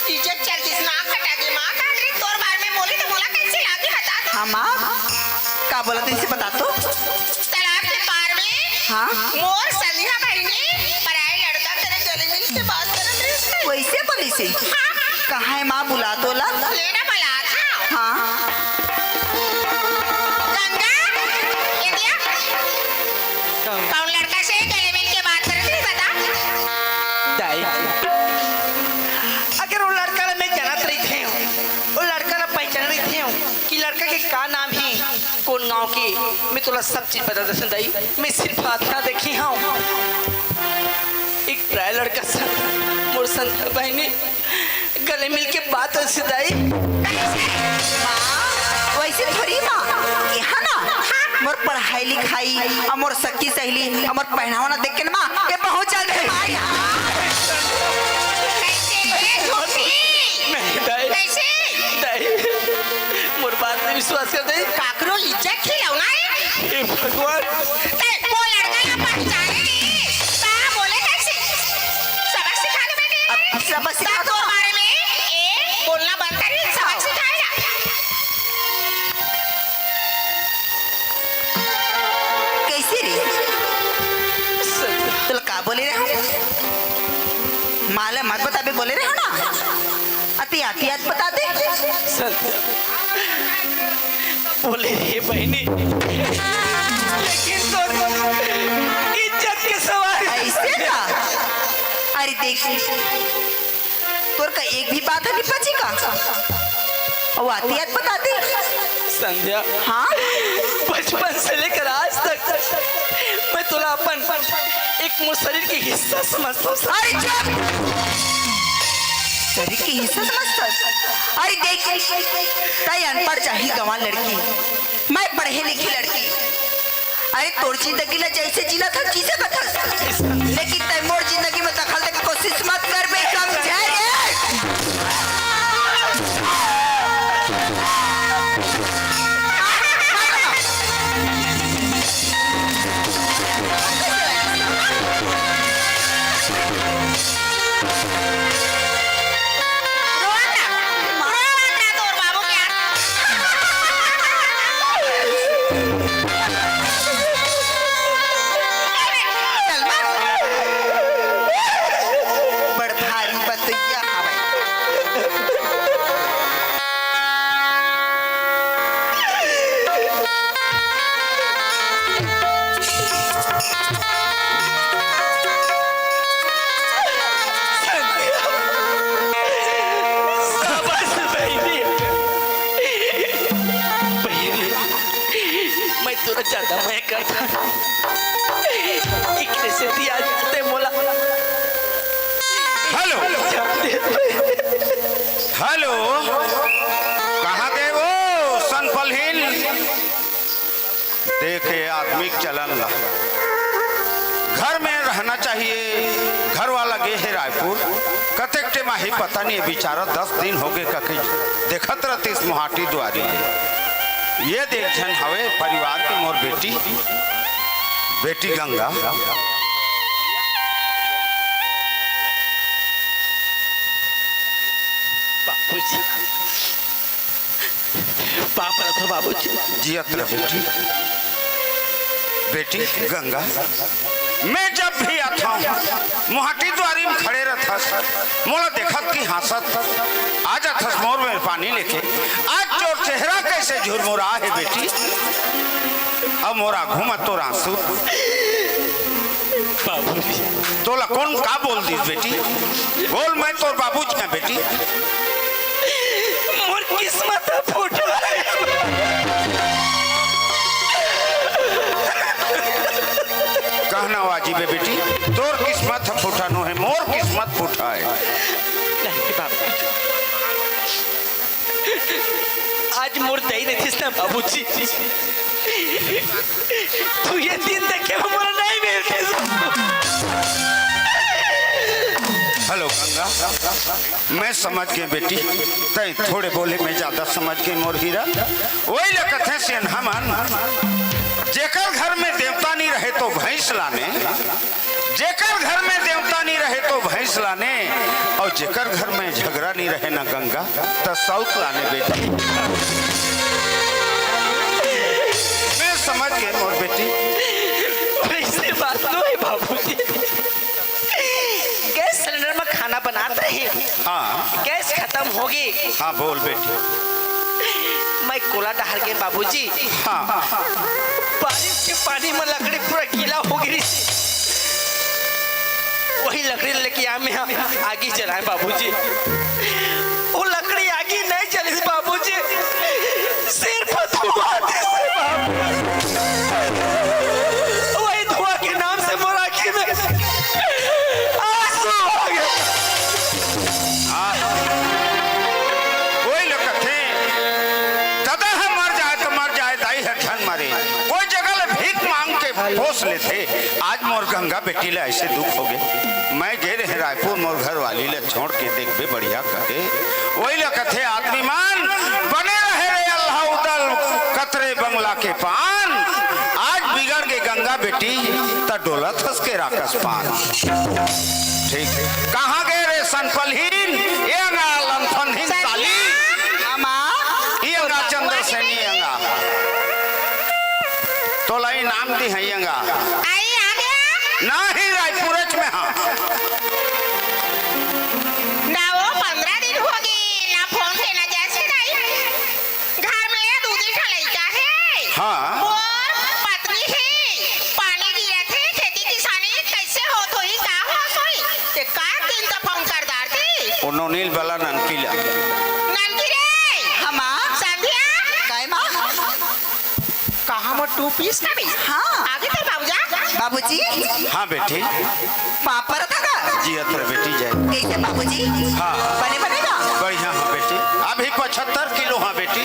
इज्जत चल दिस, नाक कटा गे माँ। का रे तोर बारे में बोली तो मोला कैसे लागे बता तो। हाँ माँ, का बोलत रहिस बता तो। तालाब के पार में हाँ? मोर संध्या बहिनी पराए लड़का करा गले मिल के बात करत रहिस। वइसे बोलिस हे? हाँ। कहाँ हे माँ, बुला तो ला। ले ना बतात हंव। हाँ। गंगा, ए दिया। कौन लड़का से गले मिल के बात करत रहिस, बता। दाई, अगर वो लड़का ला मैं जानत रहितेंव, वो लड़का ला पहचानत रहितेंव कि लड़का के का नाम हे, कोन गांव के, मैं तोला सब चीज बता देतेंव दाई। मैं सिर्फ हाथ ना देखे हंव, एक पराया लड़का संग मोर संध्या बहिनी गले मिल के बात होइस दाई। माँ, वइसे थोड़ी माँ, ये हा ना, मोर पढ़ाई लिखाई, अउ मोर सखी सहेली, अउ मोर पहनावा देख के ना माँ, ये बहुत जल्द है। कैसे? नहीं दाई। कैसे? दाई, मोर बात में विश्वास कर दाई। काकरो इज्जत खिलौना है। हे भगवान। तैं वो लड़का ला पहचाने नहीं, का बोले कैसे? सबक सिखा दे बेटे। अब सबक सिखा दो। बारे में ए बोलना बंद करी, सबक सिखाएगा। कैसे रे? तोला का बोले रहे हो? माँ ला मत बताबे बोले रहे हो ना? अति आती आत बता दे। सत्य। बोले रे बहिनी, लेकिन तो इज्जत के सवाल। ऐसे का? अरे देख, तो तोर का एक भी बात ह नहीं पची का? अउ आती आत बता दे। संध्या, हाँ? बचपन से लेकर आज तक मैं तोला अपन एक मोर शरीर के हिस्सा समझथंव। अरे चुप! शरीर के हिस्सा समझथस? अरे देख, तैं अनपढ़ जाहिल गंवार लड़की, मैं पढ़े लिखे लड़की। अरे तोर जिंदगी ला जैसे जीना था, जी सकत हस। लेकिन तैं मोर जिंदगी में दखल दे के कोशिश मत करबे, समझे रे? रोवत रहा, रोवत रहा तोर बाबू के आगे। चल बा। बड़ भारी बतैया हवय। शाबाश बहिनी। बहिनी, मैं तोला ज्यादा मया करथंव। एकरे सेती आज तैं मोला हेलो। जान दे। हेलो, कहाँ गे वो सनपलहीन? देखे आदमी के चलन ला, घर में रहना चाहिए। घर वाला गे हे रायपुर, कतेक टेम आही पता नहीं, बेचारा दस दिन होगे कके देखत रहतिस मुहाटी दुआरी ले। ये देख झन हवे परिवार के मोर बेटी, बेटी गंगा। बाबूजी, पाँव परत हंव बाबूजी। जियत रह बेटी। बेटी गंगा, मैं जब भी आथंव, मुहाटी दुआरी में खड़े रहथस, मोला देखत कि हाँसत आ जाथस मोर मेर पानी लेके। आज तोर चेहरा कैसे झुरमुरा हे बेटी, अउ मोर आँखों में तोर आँसू। बाबूजी। तोला कोन का बोल दिस बेटी? बोल, मैं तोर बाबूजी हंव बेटी। मोर किस्मत ह फूटा हे। कहना वाजिब हे बेटी, तोर किस्मत ह फूटा नोहे, मोर किस्मत फूटा हे। नहीं बाबूजी, आज मोर दई रहितिस ना बाबूजी, तू ये दिन देखे मोला नहीं मिलतिस। हेलो गंगा, मैं समझ गेंव बेटी, तैं थोड़े बोले में ज्यादा समझ गेंव मोर हीरा। वही ल कथे सियनहा मन, जेकर घर में देवता नहीं रहे तो भैंस लाने, जेकर घर में देवता नहीं रहे तो भैंस लाने, अउ जेकर घर में झगरा नहीं रहे ना गंगा, त सौत लाने बेटी। मैं समझ गेंव मोर बेटी। वैसे बात नोहे बाबूजी। गैस सिलेंडर में खाना बनात रहे। हाँ। गैस खतम होगे। हाँ, बोल बेटी। मैं कोला डाहर गेंव बाबूजी। हाँ। बारिश के पानी में लकड़ी पूरा गीला हो गे। वही लकड़ी लेके आय मैं आगी जलाएंव बाबूजी। वो लकड़ी आगी नहीं जलिस बाबूजी, सिर्फ धुआं दिस बाबूजी। वही धुआं के नाम से मोर आँखी में आंसू आ गे। हाँ। वही ल कथे, ददा ह मर जाए त मर जाए, दाई ह झन मरे। कोई जगह ले भीख मांग के पोस लेथे। आज मोर गंगा बेटी ल ऐसे दुख होगे। मैं गे रहेंव रायपुर मोर घरवाली ल छोड़ के, देखबे बढ़िया कथे। वही ल कथे आदमी मन, बने रहे रे अल्हा उदल, कतरे बंगला के पान। आज बिगड़ गे गंगा बेटी, त डोलत हंस के राकस पान। ठीक। कहाँ गे रे सनपलहीन? ए अंगा लनफनहीन साली। अमा। ए अंगा चंद्रसेनी अंगा। तोला इनाम दिहे ए अंगा। आई आ गया। नहीं, रायपुरच में हाँ। ना वो पंद्रह दिन होगे, ना फोन पे, ना जैसे नहीं। घर में ये दू दिन ठा लइका हे। हाँ। मोर पत्नी हे, पानी गिरत हे, खेती किसानी कैसे होत होही, का होत होही? ते का दिन तो फोन कर डारती। कोनो नील वाला ननकी ला। ननकी रे! हाँ, माँ। संध्या! काय, माँ? कहाँ मोर टू पीस का भी? हाँ। आगे तेरे बाबूजा? बाबूजी? हाँ बेटी। पाँव परत हँव गा। जियत रह बेटी, जय। कइसे बाबूजी? हाँ। बने बने गा? बढ़िया हाँ बेटी। अभी पचहत्तर किलो हाँ बेटी।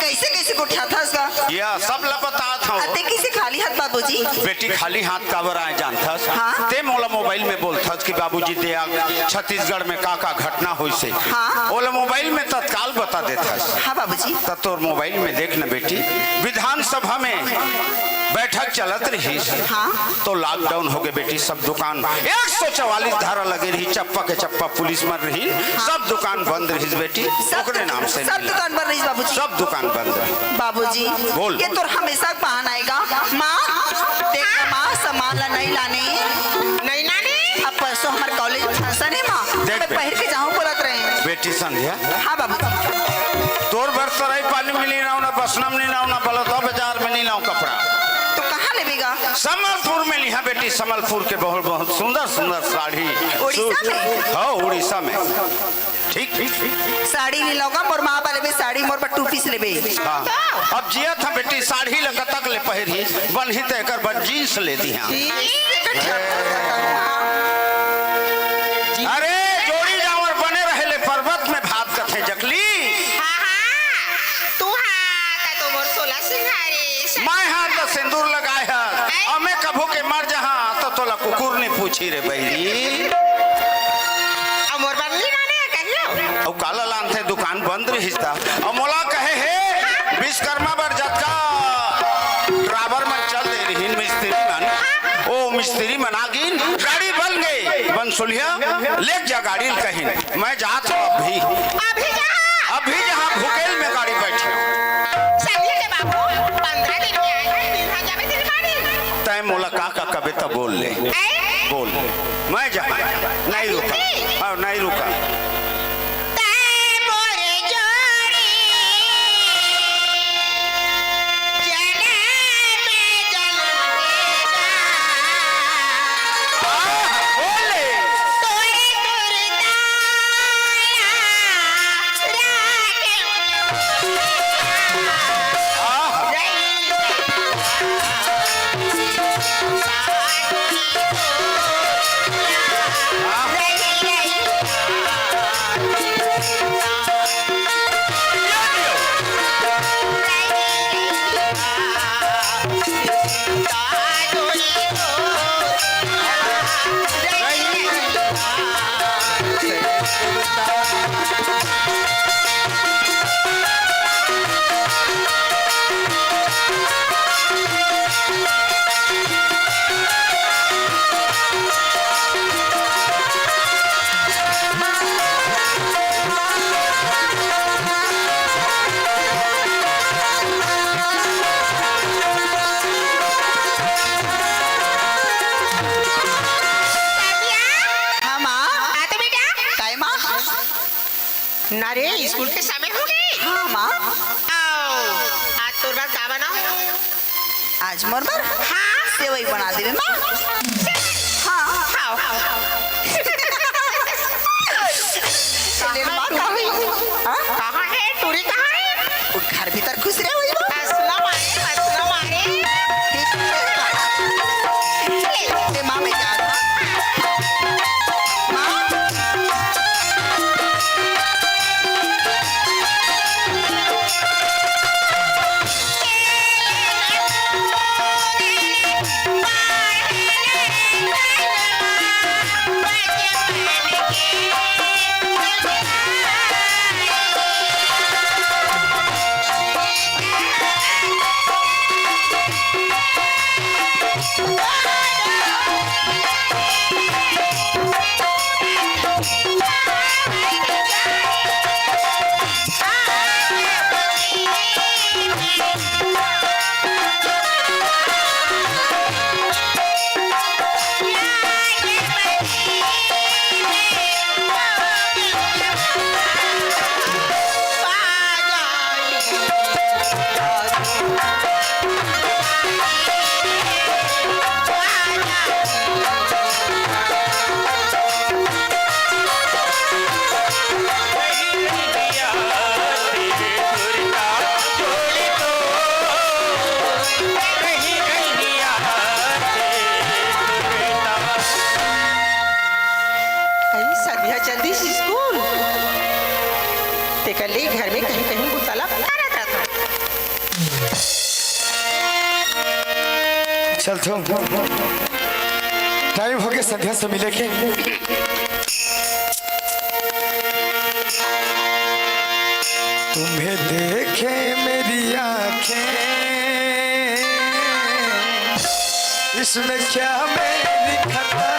कइसे कइसे गोठियाथस गा? या सब ला बतात हँव। अते कइसे खाली हाथ बाबूजी? बेटी खाली हाथ काबर आय जानथस? हाँ। ते मोला मोबाइल में बोलथस कि बाबूजी दे आ, छत्तीसगढ़ में का का घटना होइसे। हाँ। ओला मोबाइल में तत्काल बता देथस। हाँ बाबूजी। त तोर मोबाइल में देख न बेटी, विधानसभा में बैठक चलत रहिस। हाँ। तो लॉकडाउन होगे बेटी, सब दुकान एक सौ चवालीस धारा लगे रहिस, चप्पा के चप्पा पुलिस मन रहिस, सब दुकान बंद रहिस बेटी, सब ओकरे दुकान, नाम से सब मिला। दुकान बंद रहिस बाबूजी। सब दुकान बंद रहिस। बाबूजी, बोल। ये तोर हमेशा बहाना आय गा। माँ, देख ना माँ, सामान ला नइ लाने। नइ लाने? अब परसों हमर कॉलेज फंक्शन हे माँ, देख मैं बे। पहिर के जाहूँ बोलत रहेंव। बेटी संध्या, हाँ बाबूजी। तोर बर तराई पाली में नइ लाँव ना, बसना में नइ लाँव ना, बलौदा बाजार में नइ लाँव कपड़ा। तो कहाँ लेबे गा? संबलपुर में लिहा बेटी, संबलपुर के बहुत, बहुत सुंदर, सुंदर साड़ी, उड़ीसा सूट। में? हाँ, उड़ीसा में। ठीक, ठीक, ठीक। साड़ी नइ लाँव गा, मोर माँ बर लेबे साड़ी, मोर बर टू पीस लेबे। हाँ। अब जियत हँव बेटी, साड़ी ला कतक ले पहिरही, बनही त एकर बर जींस ले दिहा। अरे, जोड़ी जाँवर बने रहे ले, परबत में भात कथे जकली। हाँ, हाँ, तू हाँ, त तो मोर सोला सिंगारी। मैं हाँ त सिंदूर लगाय हँव, अउ मैं कभू के मर जहाँ त तोला कुकुर नइ पूछी रे बहिरी। अउ मोर बर नइ लाने कहियो। अउ काला लानथे, दुकान बंद रहिस त। अउ मोला कहे हे, विश्वकर्मा बर जतका ड्राइवर मन चल दे रहिन मिस्त्री मन, ओ मिस्त्री मन आ गिन, गाड़ी बन गे। बंसुलिया, लेग जा गाड़ी ल कहिन, मैं जात हँव अभी। अभी जहाँ? अभी जहाँ भुकेल में गाड़ी बैठिहूँ। चलिए रे बाबू, पंद्रह दिन में आए हैं, दिन भर जावे तेरी गाड़ी। तैं मोला का का कबे त बोल ले। ऐ? बोल। मैं जा, नहीं रुका। हाँ, नहीं रुका। तैं मोर जोड़ी, जनम जनम के गा। आह, बोल ले। तोरे कुर्ता हाँ, माँ। हाँ, तो बेटा। काय, माँ? ना रे, स्कूल के समय होगे। हाँ, माँ। आओ, आज तोर बर का बनाहूँ? आज मोर बर? हाँ। सेवई बना देबे, माँ। हाँ। खाओ। चले, माँ, का होई? हाँ? कहाँ हे? टूरी कहाँ हे? वो घर भीतर खुश रहे होई वो। हंसना मारे, हंसना मारे। ठीक है। ते माँ, मैं जात हूँ। माँ। टाइम हो गया संध्या से मिले के। तुम्हें देखे मेरी आंखें, इसमें क्या मेरी खता?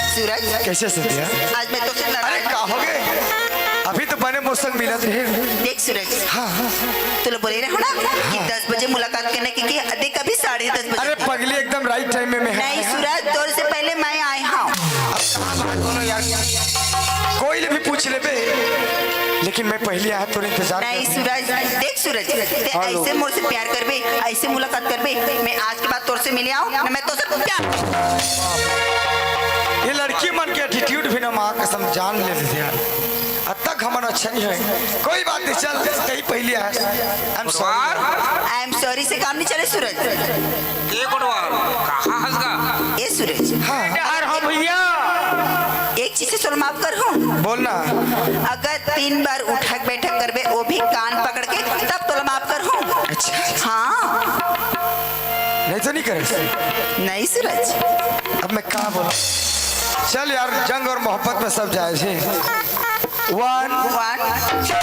सूरज, कैसे संध्या? आज मैं तोसे नाराज, अरे का हो गे? अभी तो बने मौसम मिलत रहे। देख सूरज, हाँ, हाँ। तोला बोले रहे हो ना कि हाँ। दस बजे मुलाकात करने के, कि देख अभी साढ़े दस बजे। अरे पगली, एकदम राइट टाइम में मैं नहीं सूरज, तोर से पहले मैं आए हूँ। कोई ले भी पूछ लेबे, लेकिन मैं पहली आया तोर इंतजार नहीं सूरज, देख सूरज, ते ऐसे मोर से प्यार करबे, ऐसे मुलाकात करबे, मैं आज के बाद तोर से मिले आऊँ ना, मैं तोर से प्यार। ये लड़की मन के एटीट्यूड भी ना, माँ कसम जान ले यार। अब तक हमन अच्छा नहीं है, कोई बात नहीं, चल कहीं पहली आया। I am sorry. I am sorry से काम नहीं चले सूरज। ए कोटवाल, कहाँ हंस गा? ए सूरज। हाँ। डहर हो भैया। एक चीज से तोला माफ कर हूँ। बोलना। अगर तीन बार उठक बैठक करबे, वो भी कान पकड़ के, तब तोला माफ कर हूँ। अच्छा। हाँ। नहीं तो नहीं करे। नहीं सूरज। अब मैं का बोलूं? चल यार, जंग और मोहब्बत में सब जायज है। One, one, two,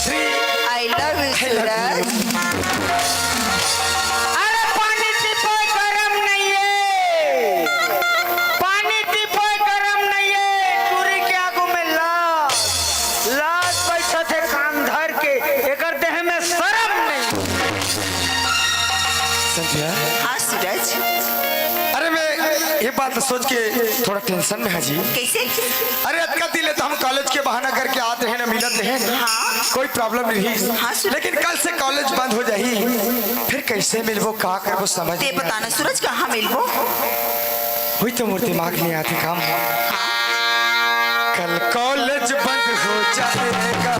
three. I love you, सूरज। अरे पानी टिपोय गरम नहीं है, पानी टिपोय गरम नहीं है, टूरी के आगू में लाश, लाश बैठत हे कान धर के, एकर देह में शरम नहीं। संध्या। हाँ सूरज। अरे मैं ये बात सोच के थोड़ा टेंशन में हंव जी। कैसे? अरे अतका दिन ले तो हम कॉलेज के बहाना करके आत रहेन, मिलत रहेन। हाँ। कोई प्रॉब्लम नहीं। हाँ, सुन। लेकिन कल से कॉलेज बंद हो जाही, फिर कैसे मिलबो, का करबो, समझ ते नहीं बता ना सूरज, कहाँ मिलबो? वही तो मोर दिमाग नहीं आते काम। कल कॉलेज बंद हो जाएगा।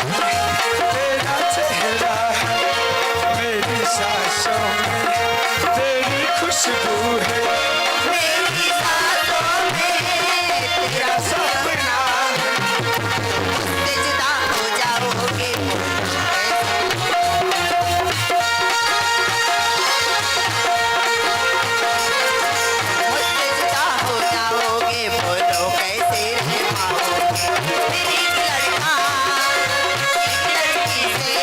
तेरा चेहरा है मेरी सांसों में, तेरी खुशबू है मेरी सांसों में, तेरा सपना है। मुझसे जुदा हो जाओगे, मुझसे जुदा हो जाओगे, बोलो कैसे रह पाओगे? मेरी एक लड़का एक लड़की से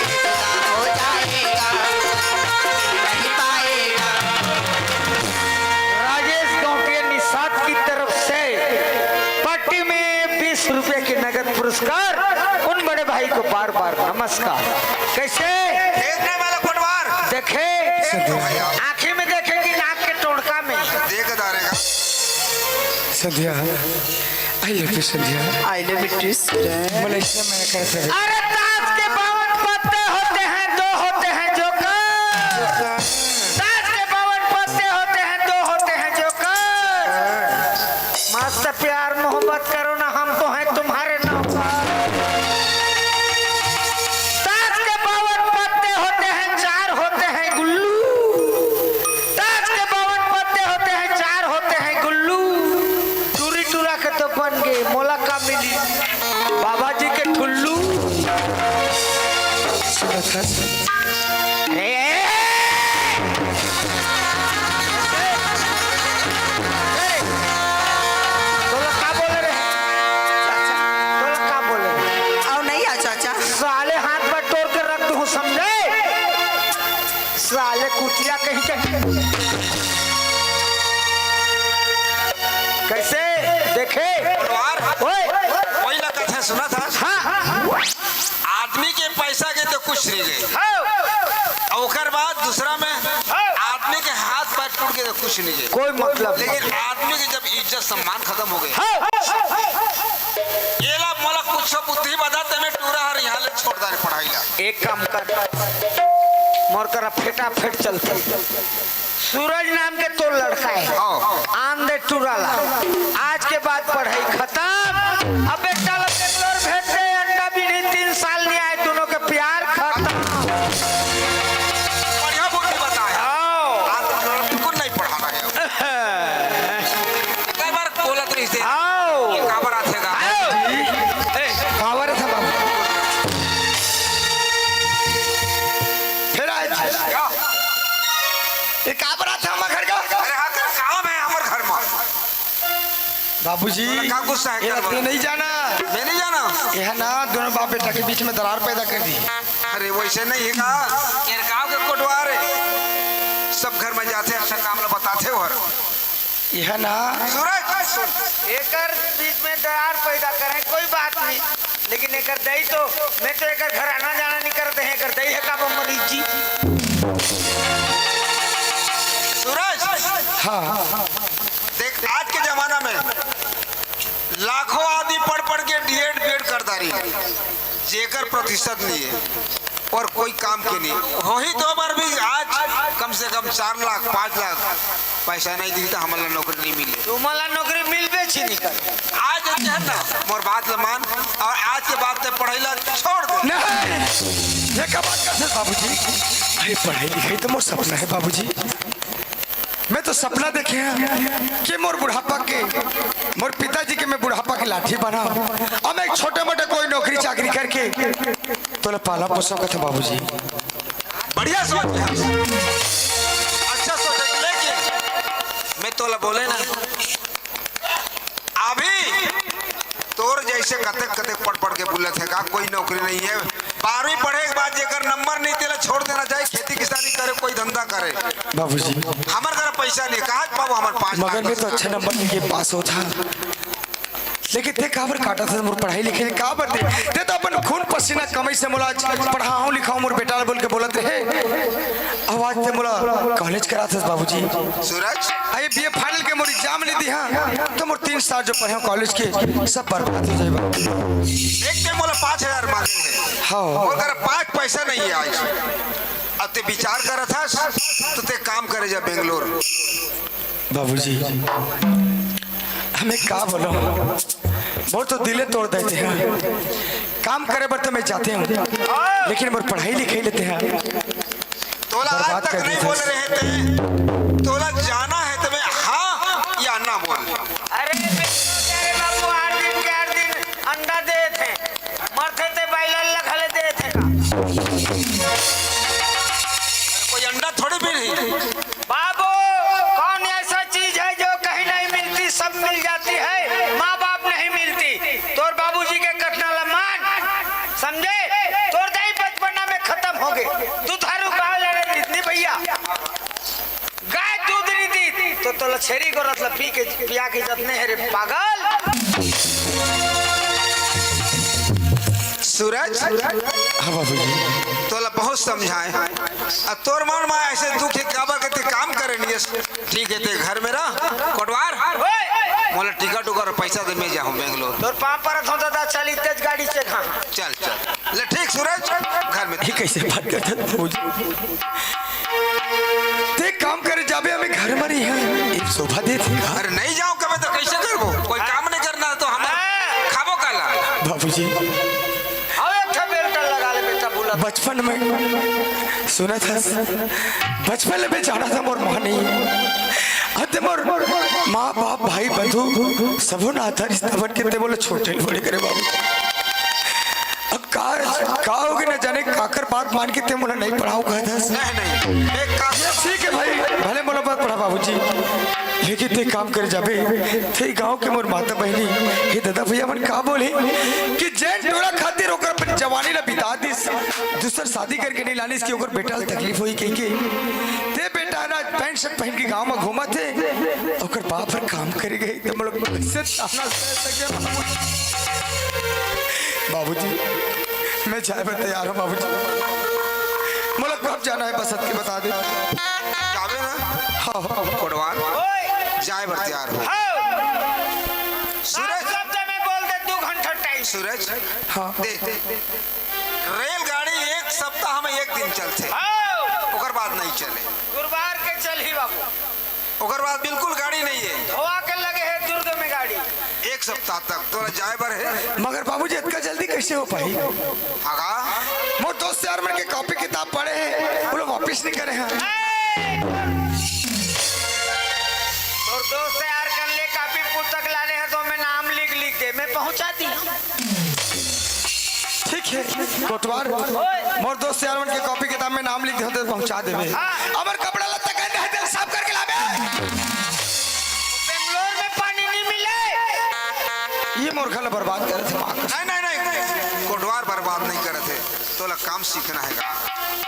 जुदा हो जाएगा, नहीं पाएगा। राजेश गौटिया निषाद की तरफ से पार्टी में बीस रुपए की नगद पुरस्कार, उन बड़े भाई को बार बार नमस्कार। कैसे? देखने वाला कोटवार। देखे? देख तो भैया। आंखें में देखे कि नाक के टोड़का में? देख दारेगा। संध्या, I love you Sandhya. I love you too, Suraj. Malaysia में कर सके। अरे ताश के बावन पत्ते होते हैं, दो होते हैं जोकर। ताश के बावन पत्ते होते हैं, दो होते हैं जोकर। मस्त प्यार मोहब्बत करो ना, हम तो हैं तुम्हारे नौकर। ताश के बावन पत्ते होते हैं, चार होते हैं गुल्लू। ताश के बावन पत्ते होते हैं, चार होते हैं गुल्लू। टूरी टूरा के तो बन गए, मोला का मिली? बाबा जी के ठुल्लू। सुनत हस? ए, ए, ए, ए, तोला का बोले रे? तोला का बोले रे? आओ नहीं आ चाचा। साले हाथ पर तोड़ के रख दूं, समझे? साले कुतिया कहीं के। कैसे देखे? कोटवार, ओए। कोई लगत है, सुनत हस? हाँ। आदमी के पैसा के तो कुछ नहीं गए। हाँ। और ओकर बाद दूसरा में हाँ। आदमी के हाथ पैर टूट गए तो कुछ नहीं गए। कोई मतलब नहीं। लेकिन आदमी के जब इज्जत सम्मान खत्म हो गए, हाँ। एला मोला कुछ बुद्धि बता, ते में टूरा हर यहाँ ले छोड़ डारे पढ़ाई ला। एक काम कर, मोर करा फेटाफेट चलते। सूरज नाम के तोर लड़का है, हाँ। आन दे टूरा ला। आज के बाद पढ़ाई खत्म। अब बेटा ला बेंगलोर भेज दे, अंडा भी नहीं, तीन साल नहीं आए, दोनों के प्यार खत्म। बढ़िया बुद्धि बताए। आओ। आज तो बिल्कुल नहीं पढ़ाना है। कई बार बोलत रहिस हे। आओ। ये काबर आथे गा? आओ। ए, काबर आथे बाबू? फिर आज। क्या? ये काबर आथे हमर घर का? अरे हाँ, तेरा काम है हमर घर में। बाबूजी, तोला का गुस्सा है ये घर में? नहीं जाना। मैं नहीं जाना। ये है ना, दोनों बाप बेटा के बीच में दरार पैदा कर दी। अरे वैसे नहीं है का? ये गांव के कोटवार है, सब घर में जाथे, अपना काम ला बताथे और ये है ना। सूरज, एकर बीच में दरार पैदा करे, कोई बात नहीं, लेकिन एकर दई तो, मैं तो एकर घर आना जाना नहीं करते हैं, एकर दई है का मरीज जी। सूरज, हाँ। देख, आज के जमाना में लाखों आदमी पढ़ पढ़ के डीएड बीएड कर डारी, जेकर प्रतिशत नहीं है और कोई काम के नहीं। वही तो बार भी आज कम से कम चार लाख, पाँच लाख पैसा नहीं दी तो हमला नौकरी नहीं मिले। तुम्हाला नौकरी मिलबे छी नहीं कर। आज जे है ना, मोर बात ल मान और आज के बाद ते पढ़ाई ला छोड़ दे। नहीं, ये का बात करथे बाबूजी? अरे पढ़ाई लिखाई तो मोर सपना है बाबूजी। मैं तो सपना देखे हंव कि मोर बुढ़ापा के, मोर पिताजी के मैं बुढ़ापा के लाठी बनांव और मैं एक छोटे मोटे कोई नौकरी चाकरी करके तोला पाला पोसंव कथे बाबूजी। बढ़िया सोच है। अच्छा सोच है, लेकिन मैं तोला बोले ना, अभी तोर जैसे कतेक कतेक पढ़ पढ़ के बुलत हे का, कोई नौकरी नहीं है। बारहवीं पढ़े के बाद जेकर नंबर नहीं, तेला छोड़ देना चाहिए, खेती किसानी करे, कोई धंधा करे। बाबूजी। हमर घर पैसा नहीं, कहाँ पाबो हमर पाँच लाख? मगर मैं तो अच्छा नंबर लेके पास होत हंव, लेकिन ते काबर काटत हस मोर पढ़ाई लिखाई, काबर ते? ते तो अपन खून पसीना कमाई से मोला आज पढ़ाहूं लिखाहूं मोर बेटा ला बोल के बोलत रहे। अब आज ते मोला कॉलेज करात हस बाबूजी। सूरज। अरे बीए फाइनल के मोर एग्जाम नहीं दिहा, तो मोर तीन साल जो पढ़े हंव कॉलेज के, सब बर्बाद हो जाए बाबू। एक ते मोला पाँच हजार मांगे हे। हाँ। मोर करा पाँच पैसा नहीं है आज। अब ते विचार करत हस, तो ते काम करे जा बेंगलोर। बाबूजी, हमें का बोलो? मोर तो दिले तोड़ देते हैं। काम करे बर तो मैं जाते हूँ, लेकिन मोर पढ़ाई लिखाई लेते हैं। तोला आज बर्बाद तक कर नहीं देते बोल हैं। रहे थे, तोला जाना है तो मैं हाँ या ना बोल। अरे, अरे बाबू, आठ दिन के आठ दिन अंडा देथे, मरथे ते बायलर ला घले देथे का? कोई अंडा थोड़ी भी नहीं। बाबू, कौन ऐसा चीज है जो कहीं नहीं मिलती, सब मिल जाती है, माँ बाप नहीं मिलती। तोर बाबूजी के कथना ला मान, समझे? तोर दाई बचपना में खत्म हो गए, दुधारू गाय लड़े नहीं भैया। गाय दूध नहीं दी तो तोला छेरी गोरस ला पी के, पिया के जतने है रे पागल। सूरज, हाँ बाबूजी। तोला बहुत समझाए, अब तोर मन में ऐसे दुख है, काबर के ते काम करे नहीं है। ठीक है, ते घर में रह, कोटवार। ओए! मोला टिकट उकर पैसा दे, मैं जाहूँ बेंगलोर। तोर पाँव परत हों दादा, चल इतेज गाड़ी से खा। चल, चल। ले ठीक सूरज, घर में। ये कैसे बात करता है बाबूजी? ते काम करे जाबे, हमें घर में रही है। एक शोभा दे देगा। अरे नहीं जाओ कबे तो कैसे करबो? कोई काम नहीं करना है तो हम हाँ। खाबो काला? बाबूजी। आओ एक ठा बेल्ट लगा ले बेटा, बुला। बचपन में सुना था, बचपन में जाना था मोर माँ नहीं। अते मोर माँ बाप भाई बंधु सबो नाता रिश्ता बन के ते बोले छोटे बड़े करे बाबू। अब का, का होगे न जाने, काकर बात मान के ते मोला नहीं पढ़ाओ कहत हस। नहीं, नहीं, एक काम ये ठीक है भाई, भले मोला मत पढ़ा बाबूजी, लेकिन ते काम कर जाबे, ते गांव के मोर माता बहनी, हे दादा भैया मन का बोले कि जैन टोला खातिर ओकर अपन जवानी ला बिता दिस, दूसर शादी करके नहीं लानिस कि ओकर बेटा ला तकलीफ होई कह के। ते बेटा ना पैंट शर्ट पहन के गांव में घूमत हे, ओकर बाप हर काम करे गए, तो मोला कैसे ताना सह सके बाबूजी? बाबूजी, मैं जाए बर तैयार हूँ बाबूजी। मोला कब जाना है बस अतके बता दे। जाबे ना? हाँ, हाँ। कोटवार, ओए! जाए बर तैयार हो। हाँ। सूरज। आप शब्द में बोल दे, दो घंटा टाइम। सूरज, हाँ। देख, रेलगाड़ी एक सप्ताह में एक दिन चलथे। हाँ। ओकर बाद नहीं चले। गुरुवार के चलही बाबू। ओकर बाद बिल्कुल गाड़ी नहीं है। धोआ के लगे है दुर्ग में गाड़ी। एक सप्ताह तक तोला जाए बर है। मगर बाबूजी, इतना जल्दी कैसे हो पाई? आगा? मोर दोस्त यार मन के कॉपी किताब पड़े हैं, वो लोग वापिस नहीं करे हैं। ए! तोर दोस्त यार कर ले कॉपी पुस्तक लाने हैं तो मैं नाम लिख लिख दे, मैं पहुंचा दी। ठीक है कोटवार, मोर दोस्त यार मन के कॉपी किताब में नाम लिख दे होते तो पहुंचा देबे। हाँ। अबर कपड़ा लत्ता गंदा है, तेल साफ करके लाबे। बेंगलोर में पानी नहीं मिले। ये मोर घर बर्बाद करे थे माँ कसम। नहीं, नहीं, नहीं, कोटवार बर्बाद नहीं करे थे। तोला काम सीखना है का?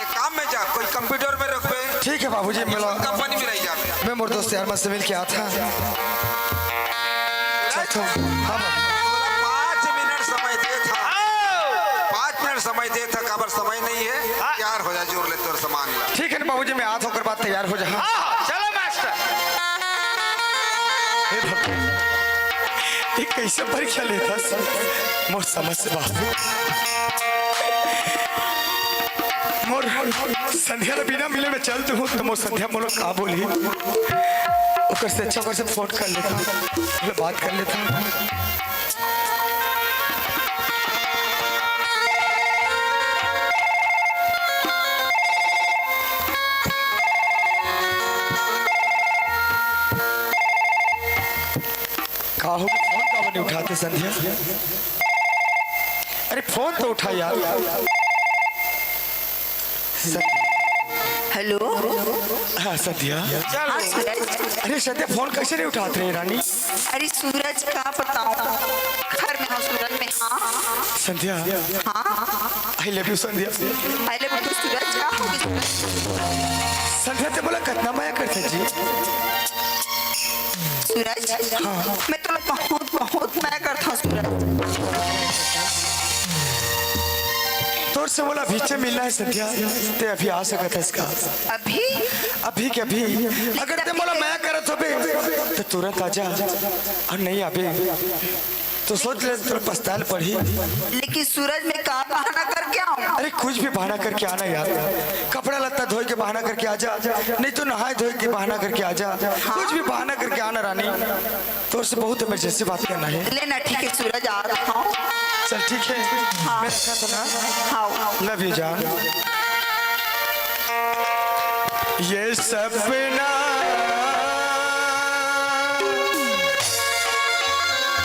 एक काम में जा, कोई कंप्यूटर में रख बे। ठीक है बाबूजी, मिला। कंपनी में रह जा। मैं मोर दोस्त यार मन से मिल के आता। चल तो, हाँ बाबू। पाँच मिनट समय दे था। पाँच मिनट समय दे था, काबर समय नहीं है। हाँ। तैयार हो जा, जोर ले तोर सामान ला। ठीक है ना बाबूजी, मैं आता हूँ, ओकर बाद तैयार हो जा। हाँ। हाँ, चलो मास्टर। हे भगवान, ये कैसे परीक्षा लेता सर? मोर समझ से बाहर। मोर संध्या ला बिना मिले में चल दूँ तो मोर संध्या मोला का बोली? ओकर से अच्छा ओकर से फोन कर लेता, पहले बात कर लेता। का हो, फोन काबर नहीं उठाते संध्या? अरे फोन तो उठा यार। हेलो। हाँ संध्या। हाँ सूरज। अरे संध्या, फोन कैसे नहीं उठात रहे रानी? अरे सूरज, का बताऊं, घर में हूँ सूरज, मैं। हाँ। संध्या। हाँ। I love you Sandhya. I love you too सूरज, का हो गया सूरज? संध्या, ते मोला कतना मया करथे जी? सूरज, हाँ। मैं तोला बहुत, बहुत मया करथंव सूरज। तोर से मोला अभी से मिलना है संध्या, ते अभी आ सकत हस का? अभी? अभी के अभी। अगर ते मोला मया करत होबे, तो तुरंत आ जा, और नहीं आबे, तो सोच ले, तोला पछताए ल पड़ही। लेकिन सूरज, मैं का बहाना करके आऊं? अरे, कुछ भी बहाना करके आना यार। कपड़ा लत्ता धोए के बहाना करके आ जा, नहीं तो नहाए धोए के बहाना करके आ जा। हाँ। कुछ भी बहाना करके आना रानी, तोर से बहुत इमरजेंसी बात करना है। ले ना, ठीक है सूरज, आ रहा हूँ। चल ठीक है, हाँ। मैं रखा था ना। हाँ। लव यू जान। ये सपना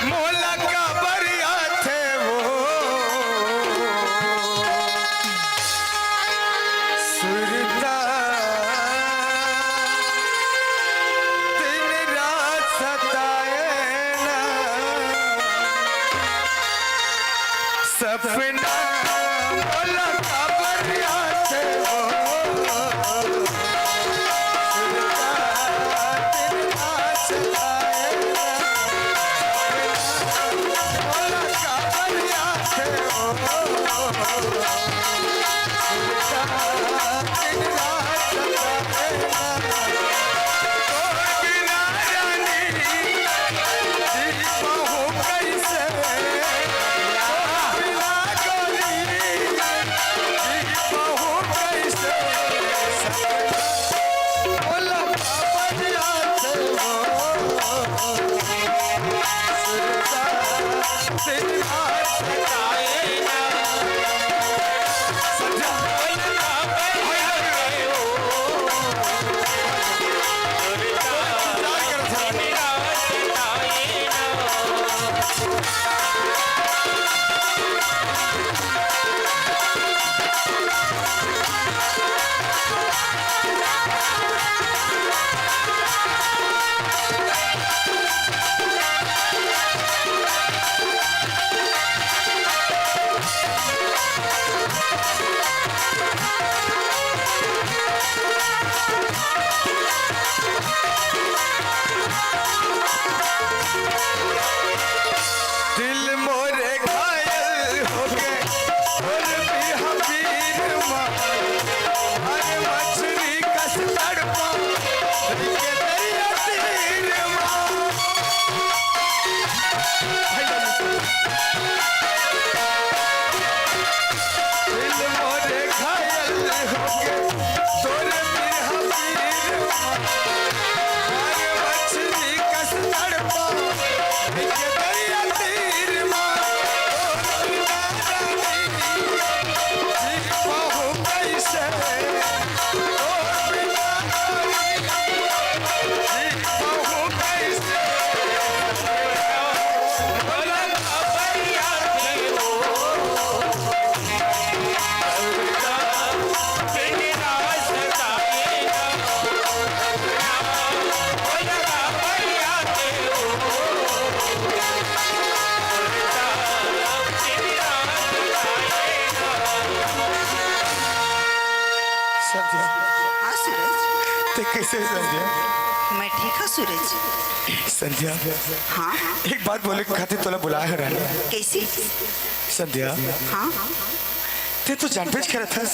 मोला काबर आथे वो सुरता दिन रात सताए ना। सपना मोला काबर आथे वो सुरता दिन रात सताए ना। दिल मोरे घायल होगे, तोर बिरहा पीर मा, अरे मछरी कस तड़पा, के दरिया तीर मा। दिल मोरे घायल होगे, तोर बिरहा पीर मा, अरे मछरी कस तड़पा, के दरिया तीर मा। संध्या, हाँ सूरज। ते कैसे है संध्या? मैं ठीक हूँ सूरज। संध्या, हाँ। एक बात बोले खातिर तोला बुलाए हंव रानी। कैसे? संध्या, हाँ। ते तो जानबेच करत हस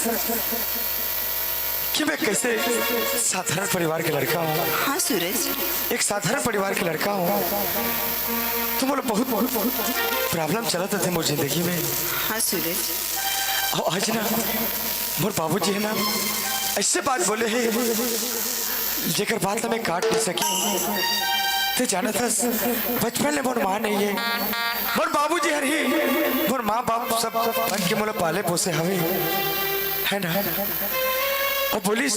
कि मैं कैसे साधारण परिवार के लड़का हूँ। हाँ सूरज। एक साधारण परिवार के लड़का हूँ, तो मोला बहुत, बहुत problem चलत रथे मोर जिंदगी में। हाँ सूरज। अउ आज ना मोर बाबूजी हे ना, ऐसे बात बोले हे, जेकर बात ला मैं काट नहीं सके। ते जानत हस, बचपन ले मोर माँ नहीं है, मोर बाबूजी हर ही मोर माँ बाप सब बन के मोला पाले पोसे हवे, है ना? अउ बोलिस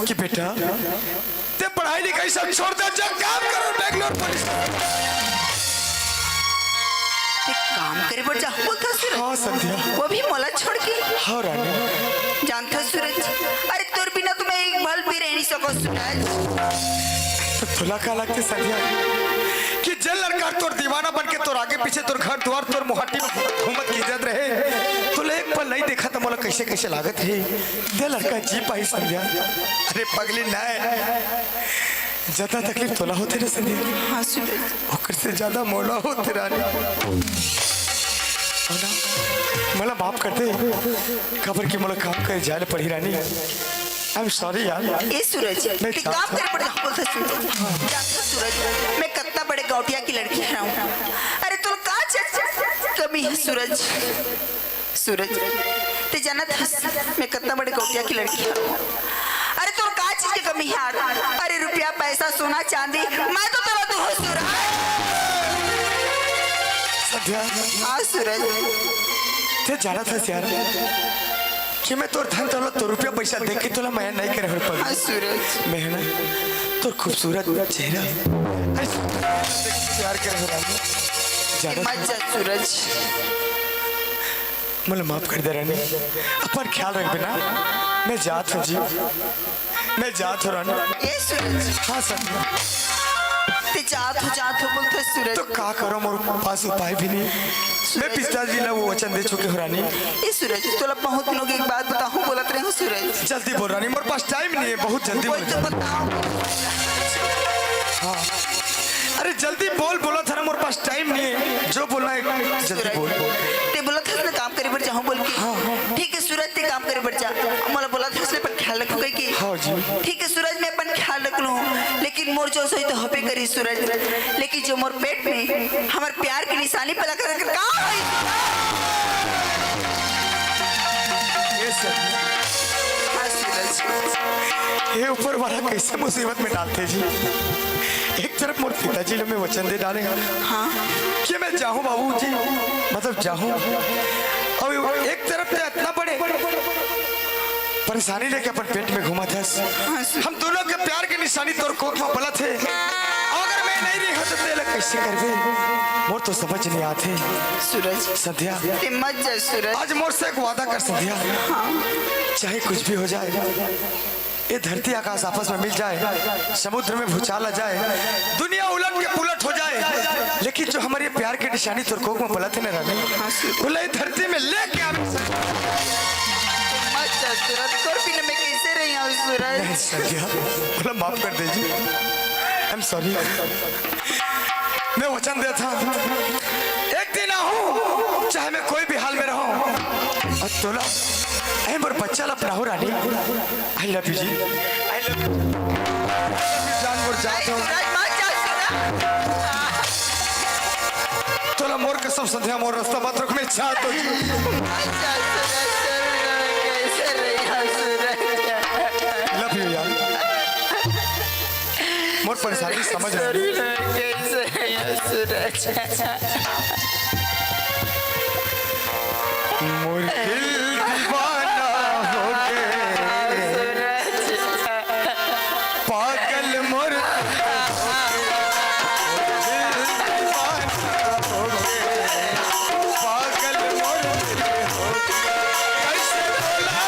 कि बेटा, ते पढ़ाई लिखाई सब छोड़ दे, जा काम कर बेंगलोर पुलिस। ते काम करे बर जा बोलत हस? हाँ संध्या। वो भी मोला छोड़ के? हाँ रानी। जानत हस सूरज, अरे तोर बिना तो मैं एक पल भी रह नहीं सकत सूरज। तो तोला का लगथे संध्या कि जे लड़का तोर दीवाना बन के तोर आगे पीछे तोर घर दुआर तोर मुहाटी में घूमत कींजत रहे, तोला एक पल नहीं देखा त मोला कैसे कैसे लागत हे? ते लड़का जी पाही संध्या? अरे पगली नहीं, ज्यादा तकलीफ तोला होथे ना संध्या? हाँ सूरज। ओकर से ज्यादा मोला होथे रानी। अउ ना, मोला माफ कर दे, काबर कि मोला काम करे जाए ल पड़ही रानी। I am sorry यार। ए सूरज, मैं ते काम करे पड़ही बोलत हस सूरज। जानत हस सूरज, मैं कतना बड़े गौटिया की लड़की हरंव। अरे तोला का चर्चा कमी हे सूरज, सूरज, ते जानत हस, मैं कतना बड़े गौटिया की लड़की हूँ। अरे तोर का चीज के कमी हे यार? अरे रुपया, पैसा, सोना, चांदी, मैं तो तोला दूँ सूरज। संध्या, हाँ सूरज। ते जानत हस यार कि मैं तोर धन दौलत, तोर रुपया पैसा देख के तोला मया नहीं करे हूँ पगली। हाँ सूरज। मैं ना तोर खूबसूरत चेहरा, अरे प्यार करे हूँ रानी। जानत मत जा सूरज। मोला माफ कर दे रानी, अपन ख्याल रखबे ना। मैं जात हूँ जी, मैं जात हूँ रानी। ए सूरज। हाँ संध्या। ते जात हूँ, जात हूँ बोलत हस सूरज। तो का करो, मोर पास उपाय भी नहीं। मैं पिताजी ला वो वचन दे चुके हूँ रानी। ए सूरज, तोला बहुत दिनों की एक बात बताहूँ बोलत रहे हूँ सूरज। जल्दी बोल रानी, मोर पास टाइम नहीं है, बहुत जल्दी बोल। तो बताओ। हाँ। अरे जल्दी बोल, बोलत हस ना, मोर पास टाइम नहीं है, जो बोलना है जल्दी बोल। ते बोलत हस ना काम करे बर जाहूँ बोल के। हाँ, हाँ। ठीक हे सूरज, ते काम करे बर जा। मोला बोलत हस ना अपन ख्याल रखहू कहिके। हाँ जी। ठीक हे सूरज, मैं अपन ख्याल रख लूँ, लेकिन मोर जो सोई तो होबे करी सूरज, लेकिन जो मोर पेट में हमर प्यार के निशानी पला कर का होई? ये सब। हाँ सूरज। हे ऊपर वाला कैसे मुसीबत में डालथे जी। एक तरफ मोर पिताजी ला मैं वचन दे डाले हूँ हाँ। कि मैं जाहूँ बाबूजी, मतलब जाहूँ, अउ एक तरफ ते इतना बड़े परेशानी लेके अपन पेट में घूमत हस। हाँ सूरज। हम दोनों के प्यार के निशानी तोर कोख में पलत हे, अगर मैं नहीं रही हूँ तो तेला कैसे करबे? मोर तो समझ नहीं आत हे। सूरज। संध्या। ते मत जा सूरज। आज मोर से एक वादा कर संध्या। हाँ। चाहे कुछ भी हो जाए, ये धरती आकाश आपस में मिल जाए, समुद्र में भूचाल आ जाए, दुनिया उलट के पुलट हो जाए, लेकिन जो हमर ये प्यार के निशानी तोर कोख में पलत हे ना रानी, हाँ सूरज। ओला ये धरती में लेके आवे। मत जा सूरज, तोर बिना मैं कैसे रही हूँ सूरज? नहीं संध्या, मोला माफ कर दे जी, I am sorry। मैं वचन देत हूँ, एक दिन आहूँ, चाहे मैं कोई भी हाल में रहूँ। अउ तोला, ए मोर बच्चा ला अपनाहूँ रानी। I love you ji. I love you। जान मोर जात हो। सूरज, मत जा सूरज। तोला मोर कसम संध्या, मोर रास्ता मत रोक, मैं जात हो जी। मत जा सूरज, छोड़ ना, मैं कैसे रही हूँ सूरज? Love you यार। मोर परेशानी समझ रहा है। कैसे है सूरज? मोर दिल दीवाना हो गए, पागल मोर दिल दीवाना हो गए, पागल मोर दिल हो गए। कैसे बोला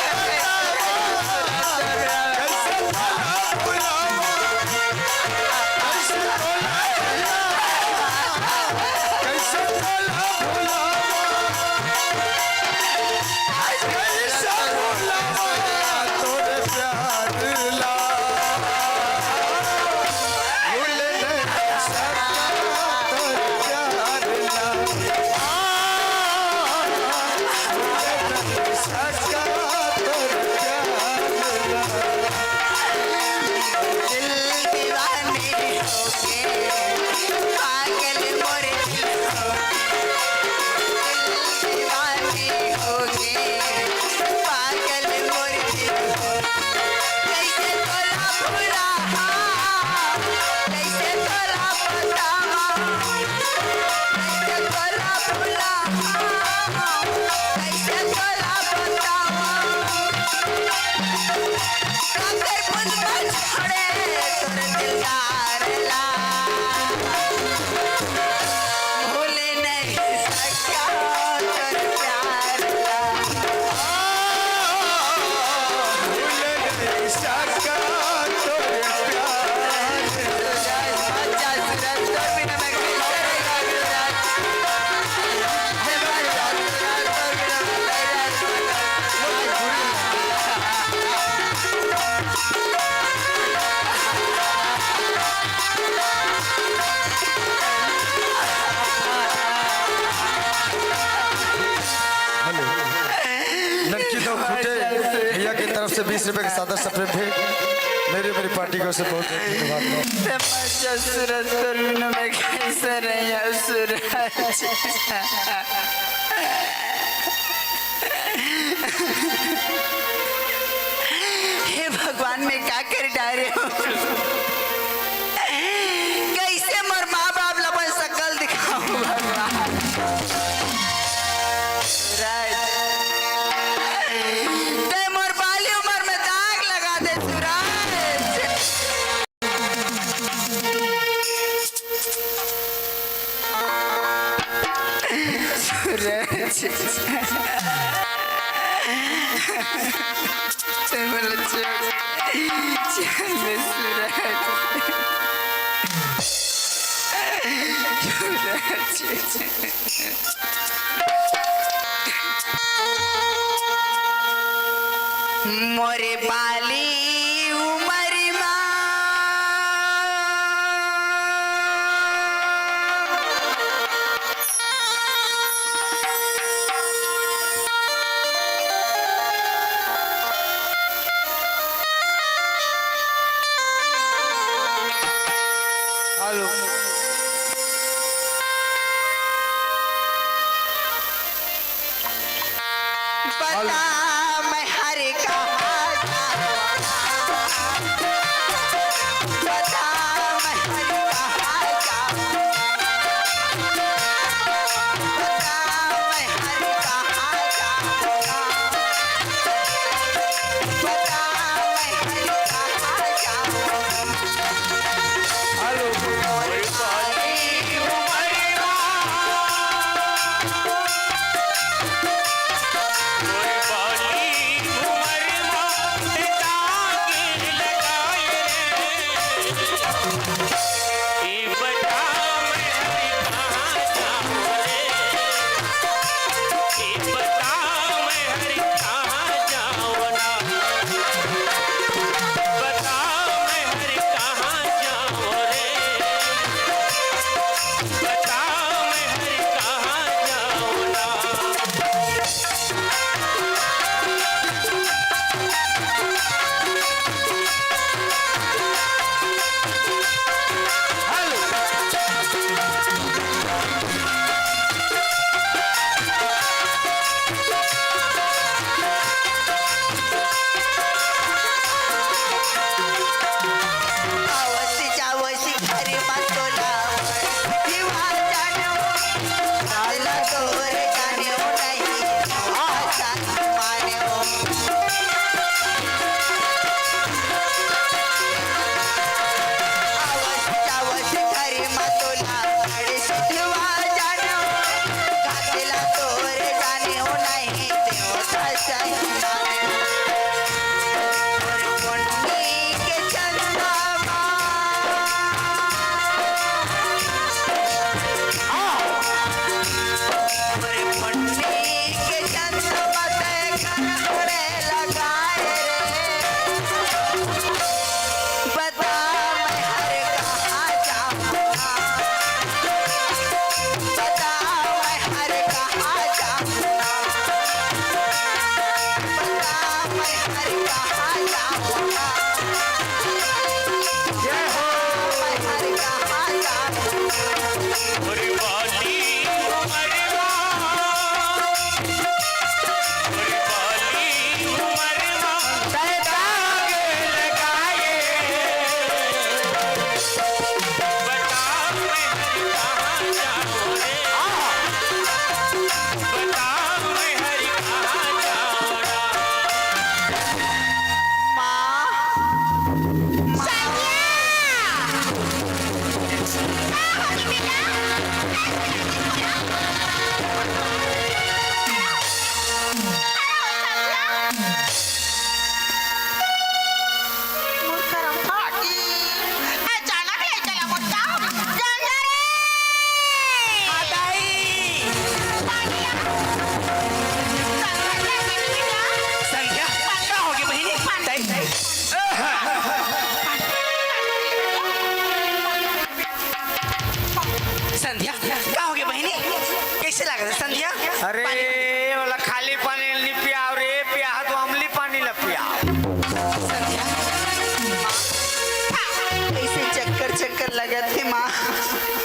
हेलो। ननकी दो खूंटे भैया की तरफ से बीस रुपए का सादर सा प्रेम भेंट। मेरी, मेरी पार्टी को से बहुत बहुत धन्यवाद। ते मत जा सूरज, तोर बिना मैं कैसे रही हूँ सूरज? में का कर डारे हो? कैसे मोर माँ बाप ला अपन शकल दिखाऊं भगवान? सूरज, तै मोर बाली उमर में दाग लगा दे सूरज। सूरज। तै मोला छोड़, चल सूरज। सूरज। मोरे बाली उमर मा। हेलो। बता मैं हर कहाँ जाऊँ, बता मैं हर कहाँ जाऊँ, बता मैं हर कहाँ जाऊँ, बता मैं हर कहाँ जाऊँ। हेलो। संध्या, का होगे बहिनी? संध्या, का होगे बहिनी? कइसे लागत हे संध्या? अरे, ओला खाली पानी नइ पियाव रे, पिया तो अमली पानी ला पियाव। संध्या। कइसे चक्कर चक्कर लगत हे माँ।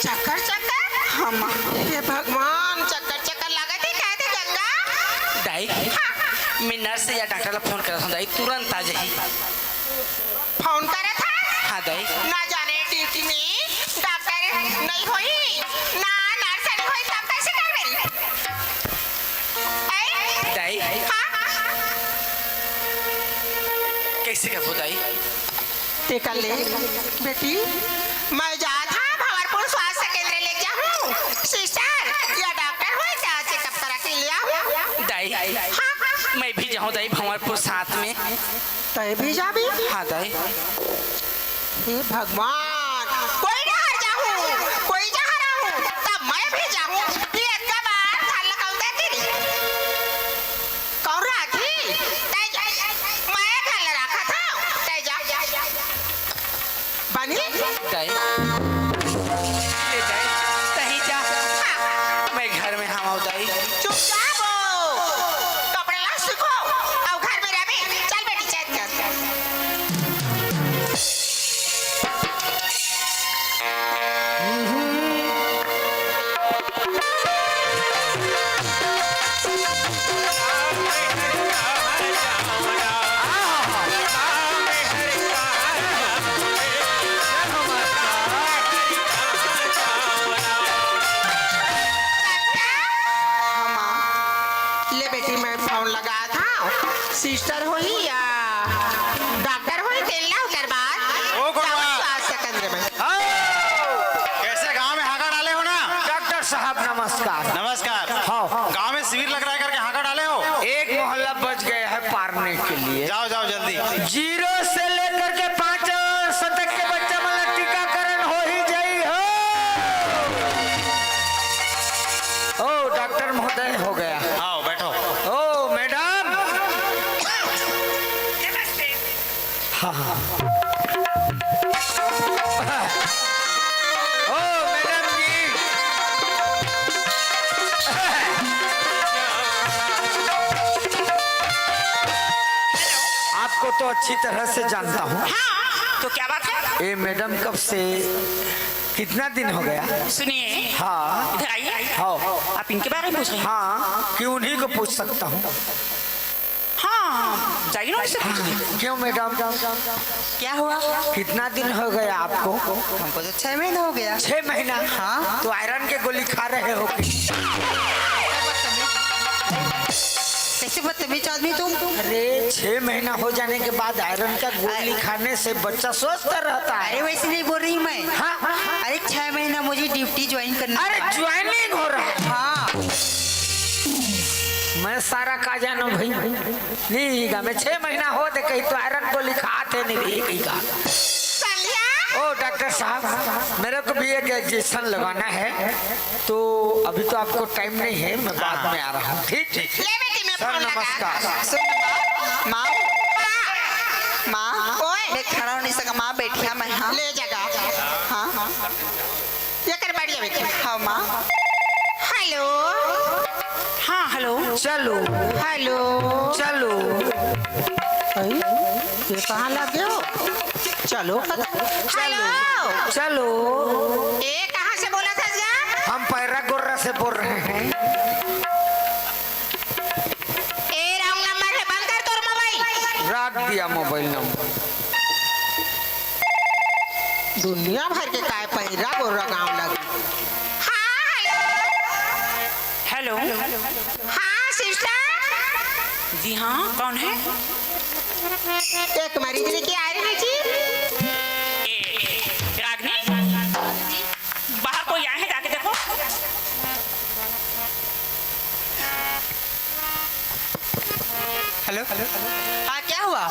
चक्कर चक्कर? हाँ माँ। हे भगवान, चक्कर चक्कर लगत हे, कहे दे गंगा। दाई, हाँ। मैं नर्स या डॉक्टर ला फोन करत हूँ दाई, तुरंत आ जाही। फोन करत हस? हाँ दाई। ना जाने ड्यूटी में डॉक्टर नहीं होही, ना नर्स नहीं होही, तब कैसे करबे? हैं? दाई। हाँ? कैसे करबो दाई? ते कर ले, बेटी, मैं जात हँव भंवरपुर स्वास्थ्य केंद्र ले जाहूँ। सिस्टर या डॉक्टर होही त चेकअप करा के ले आहूँ। दाई, हाँ? मैं भी जाहूँ दाई भंवरपुर साथ में। तैं भी जाबे? हाँ दाई। हे भगवान, कोई डहर जाहूँ, कोई जहाँ रहूँ, तब मैं भी जाहूँ। ये एक बार घर लगाऊँ देती नहीं। कौन राखी? तैं जा। मैं घर ला राखत हँव, तैं जा। बनी? दाई। ले दाई, तहीं जा। हाँ। मैं घर में हँव दाई। चुपचाप हो। कपड़ा ला सुखो। अउ घर में रहबे। चल बेटी, चल, चल। ले बेटी, मैं फोन लगात हँव, सिस्टर होही या डॉक्टर होही, तेन ला उतर बात। ओ, गोड़ बात। स्वास्थ्य केंद्र में। आओ। कैसे गांव में हाका डाले हो ना? डॉक्टर साहब, नमस्कार। नमस्कार। हाँ। गांव में शिविर लग रहा है करके हाका डाले हो? एक मोहल्ला बच गया है पारने के लिए। जाओ, जाओ जल्दी। जीरो से लेकर के पाँच वर्ष तक के बच्चा मन ला टीकाकरण हो ही जाई हो। ओ, डॉक्टर महोदय हो गया। आओ, बैठो। ओ, मैडम। हाँ, हाँ। ओ, मैडम जी। आपको तो अच्छी तरह से जानता हूँ। हाँ, तो क्या बात है? ए मैडम, कब से, कितना दिन हो गया? सुनिए। हाँ। इधर आइए। हाँ। आप इनके बारे में पूछ रहे हैं? हाँ, कि उन्हीं को पूछ सकता हूँ। हाँ, जाइए ना, उनसे पूछिए। क्यों मैडम? क्या हुआ? कितना दिन हो गया आपको? हमको तो छह महीना हो गया। छह महीना? हाँ। तो आयरन के गोली खा रहे हो कि? कैसे बदतमीज आदमी तुम? अरे, छह महीना हो जाने के बाद आयरन का गोली अरे। खाने से बच्चा स्वस्थ रहता है। अरे, वैसे नहीं बोल रही मैं। हाँ, हाँ, हाँ। अरे, छह महीना मुझे ड्यूटी ज्वाइन करना अरे, है। ज्वाइनिंग हो रहा है। हाँ। मैं सारा का जानूं भाई। नहीं, गा में छह महीना हो दे कहीं तो आयरन गोली खात हे नहीं भी कहीं का। संध्या। ओ डॉक्टर साहब, मेरे को भी एक इंजेक्शन लगाना है, तो अभी तो आपको टाइम नहीं है, मैं बाद हाँ। में आ रहा हूँ, ठीक? ठीक। ले बेटी, मैं सर, फोन लगा। नमस्कार। सुन माँ, माँ, हाँ। माँ, ओए। मैं खड़ा नहीं सका माँ, बैठिया मैं, हाँ। ले जगा। हाँ। ये कर बढ़िया बेटी। हाँ माँ। हेलो। हाँ, हेलो। चलो। हेलो। चलो। अई, ये कहाँ लग गयो? चलो, पता। हेलो। चलो। ए, कहाँ से बोलत हस गा? हम पैरा गोर्रा से बोल रहे हैं। ए, रॉन्ग नंबर है, बंद कर तोर मोबाइल। रख दिया मोबाइल नंबर। दुनिया भर के काय पैरा गोर्रा गांव लग। हाँ, हेलो। हेलो। हाँ, सिस्टर। जी हाँ, कौन है? एक मरीज लेके आ रहे हैं जी। ए, रागनी, बाहर कोई आए हैं, जाके देखो। हेलो। हाँ, क्या हुआ?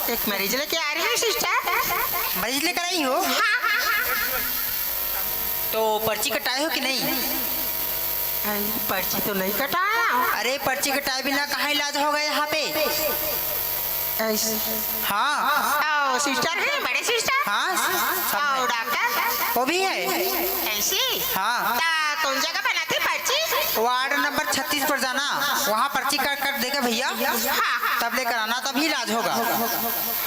एक मरीज लेके आ रहे हैं सिस्टर। मरीज लेकर आई हो? हाँ, हाँ, हाँ। तो पर्ची कटाए हो कि नहीं? अरे, पर्ची तो नहीं कटाया। अरे, पर्ची कटाए बिना कहाँ इलाज होगा यहाँ पे? ऐसे। हाँ। ओ, सिस्टर है, बड़े सिस्टर? हाँ, सब है। ओ, डॉक्टर? वो भी है। ऐसी? हाँ। ता कौन जगह बनाथे पर्ची? वार्ड नंबर छत्तीस पर जाना, वहाँ पर्ची कट कर देगा भैया। हाँ। तब लेकर आना, तभी इलाज होगा।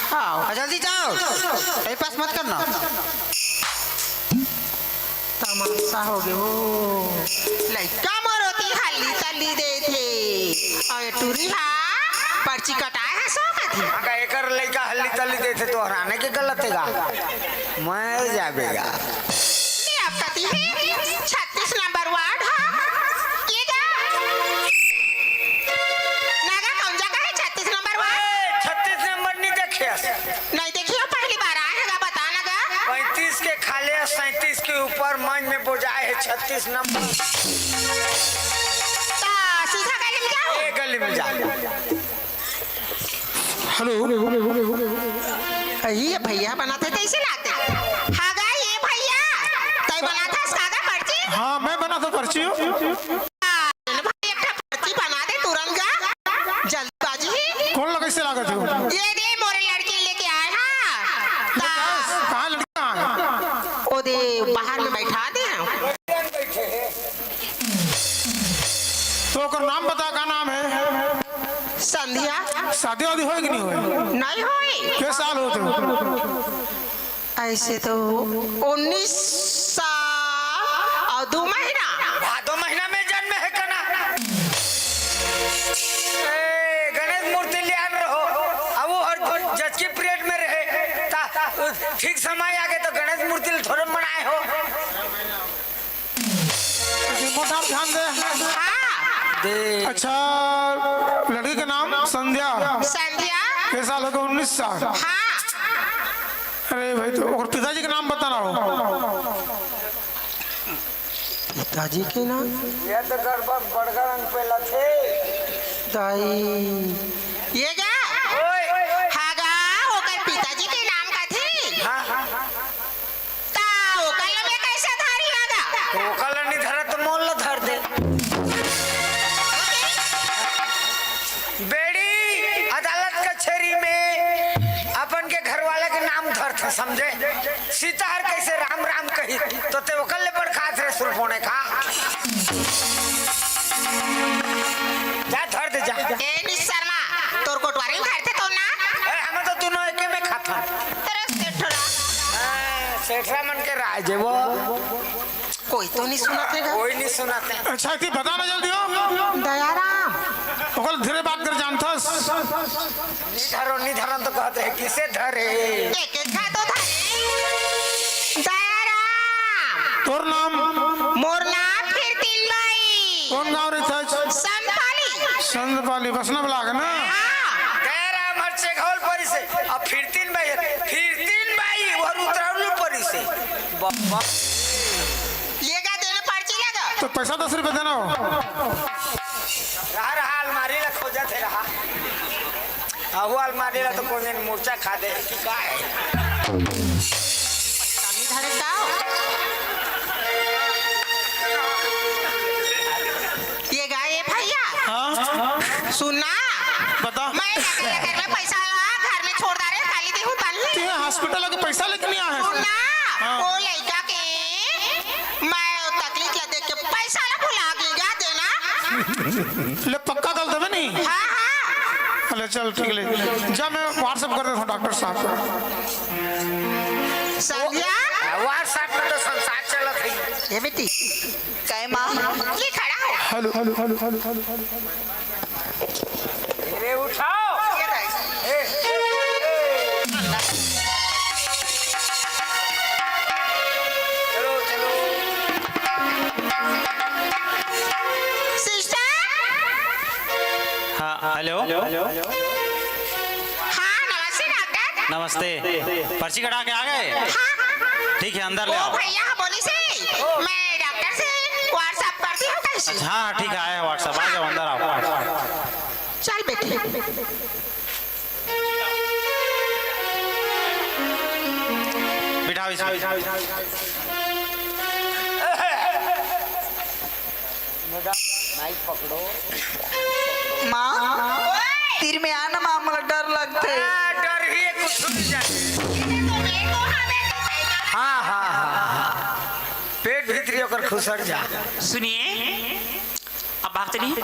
हाँ। और जल्दी जाओ, टाइम पास मत करना। तमाशा हो गयो। लइका मोर ओती हल्ली तल्ली देथे। अउ ए टूरी हा पर्ची कटाए हे सो कथे। अगर एकर लइका हल्ली तल्ली देथे तो हराने के गलत हे गा। मैं जाबे गा। ये आप कती हे छत्तीस नंबर वार्ड हा। ये गा। ना गा कौन जगह हे छत्तीस नंबर वार्ड? ए, छत्तीस नंबर नहीं देखे। नहीं देखियो, पहली बार आए हे गा, बता ना गा। पैंतीस के खाले, सैंतीस के ऊपर, मंझ में बोजाए हे छत्तीस नंबर। ता सीधा गली में जाओ। ए, गली में जाओ। हेलो। ये भैया बनाथे तइसे लागथे। हाँ गा, ये भैया, तैं बनाथस का गा पर्ची? हाँ, मैं बनाथों पर्ची। हाँ, भाई, एक ठा पर्ची बना दे तुरंत गा, जल्दबाजी हे। कोन ला कइसे लागत हे? ये दे, मोरे लड़की लेके आए हा। ता- कहाँ लड़की, कहाँ हे? ओ दे, बाहर में बैठा दे। तो ओकर नाम बता, का नाम हे? संध्या। शादी वादी होय कि नहीं होय? नहीं होय। के साल होत हे? अइसे तो उन्नीस साल अउ दू महीना। भादो महीना में जन्म हे कना। ए, गणेश मूर्ति लियान रहो, अब वो हर जचकी पीरियड में रहे, ता ठीक समय आगे तो गणेश मूर्ति ल थोड़े मनाए हो। मोटा ध्यान दे। हाँ। दे। अच्छा, लड़की के नाम संध्या। संध्या। के साल होगे? उन्नीस साल। हाँ। अरे भाई, तो ओकर पिताजी के नाम बताना हो। पिताजी के नाम? ये तो गड़बड़, बड़गर अंक पे लथे। दाई। ये गा? ओए। हाँ गा, ओकर पिताजी के नाम कथे। हाँ, हाँ। ता ओकर ल मैं कइसे धरी गा? ओकर ल नहीं धरा तो मोर ल धर दे। बेड़ी अदालत कचहरी में अपन के घरवाला के नाम धरथे, समझे? सीता हर कइसे राम राम कही, तो तैं ओकर ले बड़ खात रे सुरपोने का। जा धर दे जा। ए निशर्मा, तोर कोटवारी में धरथे तो ना? ए, हम तो दोनों एके में खाथन। तेरा सेठ ला। ए, सेठरा मन के राज हे वो। कोई तो नहीं सुनत हे गा। कोई नहीं सुनत हे। अच्छा, इतनी बता ना जल्दी हो। दयाराम। ओकर धीरे बात कर जानथस। निधरो, निधरन तो कहत रहे, किसे धरे? एक एक खा तो धरे। दयाराम। तोर नाम? मोर नाम फिरतीन बाई। कोन गाँव रहिथस? संतपाली। संतपाली, बसना ब्लॉक ना? हाँ। दयाराम हर चेघौल परिस हे, अब फिरतीन बाई, फिरतीन बाई, वो रुद्रौली परिस हे। बब्बा। ये का देना पर्ची लगा? तो पैसा दस रुपया देना हो। रहा, रहा, अलमारी ला खोजत हे, रहा। आ, वो अलमारी ला तो कोई दिन मुरचा खा दे, का हे? धरे का? ये गा, ये भैया। हाँ? सुन ना। बता। मैं डॉक्टर के घर में पैसा ला, घर में छोड़ डारे, काली देहू तलही। तैं हॉस्पिटल आके पैसा लेके नहीं आए? सुन ना, हाँ। वो लइका के मैं तकलीफ ला देख के पैसा ला भुला के गा देना। ले पक्का कर देबे नहीं? हाँ, हाँ। ले चल ठीक ले। जा मैं WhatsApp कर देथों डॉक्टर साहब को। संध्या? WhatsApp में तो संसार चलत हे। ये बेटी। काय माँ? ये खड़ा हो। Hello, hello, hello, hello, hello, hello. अरे उठाओ। चलो, चलो। सिस्टर? हाँ, हेलो। हाँ, नमस्ते डॉक्टर। नमस्ते। पर्ची कटा के आ गए? हाँ, हाँ, हाँ। ठीक है, अंदर ले ओ आओ। भैया, हाँ, बोलिस हे, मैं डॉक्टर से WhatsApp कर देहूँ कइसे? अच्छा, हाँ, हाँ, ठीक है, आया है WhatsApp, आ जाओ, अंदर आओ। चल बेटी। बिठाओ इसको। मैडम, माइक पकड़ो। माँ, तीर में आना माँ, मोला डर लगथे। आ, डर ही कुछ नहीं जाए। हाँ, हाँ, हाँ, हाँ। पेट भीतरी ओकर खुसर जा। सुनिए, अब बाहर चलिए।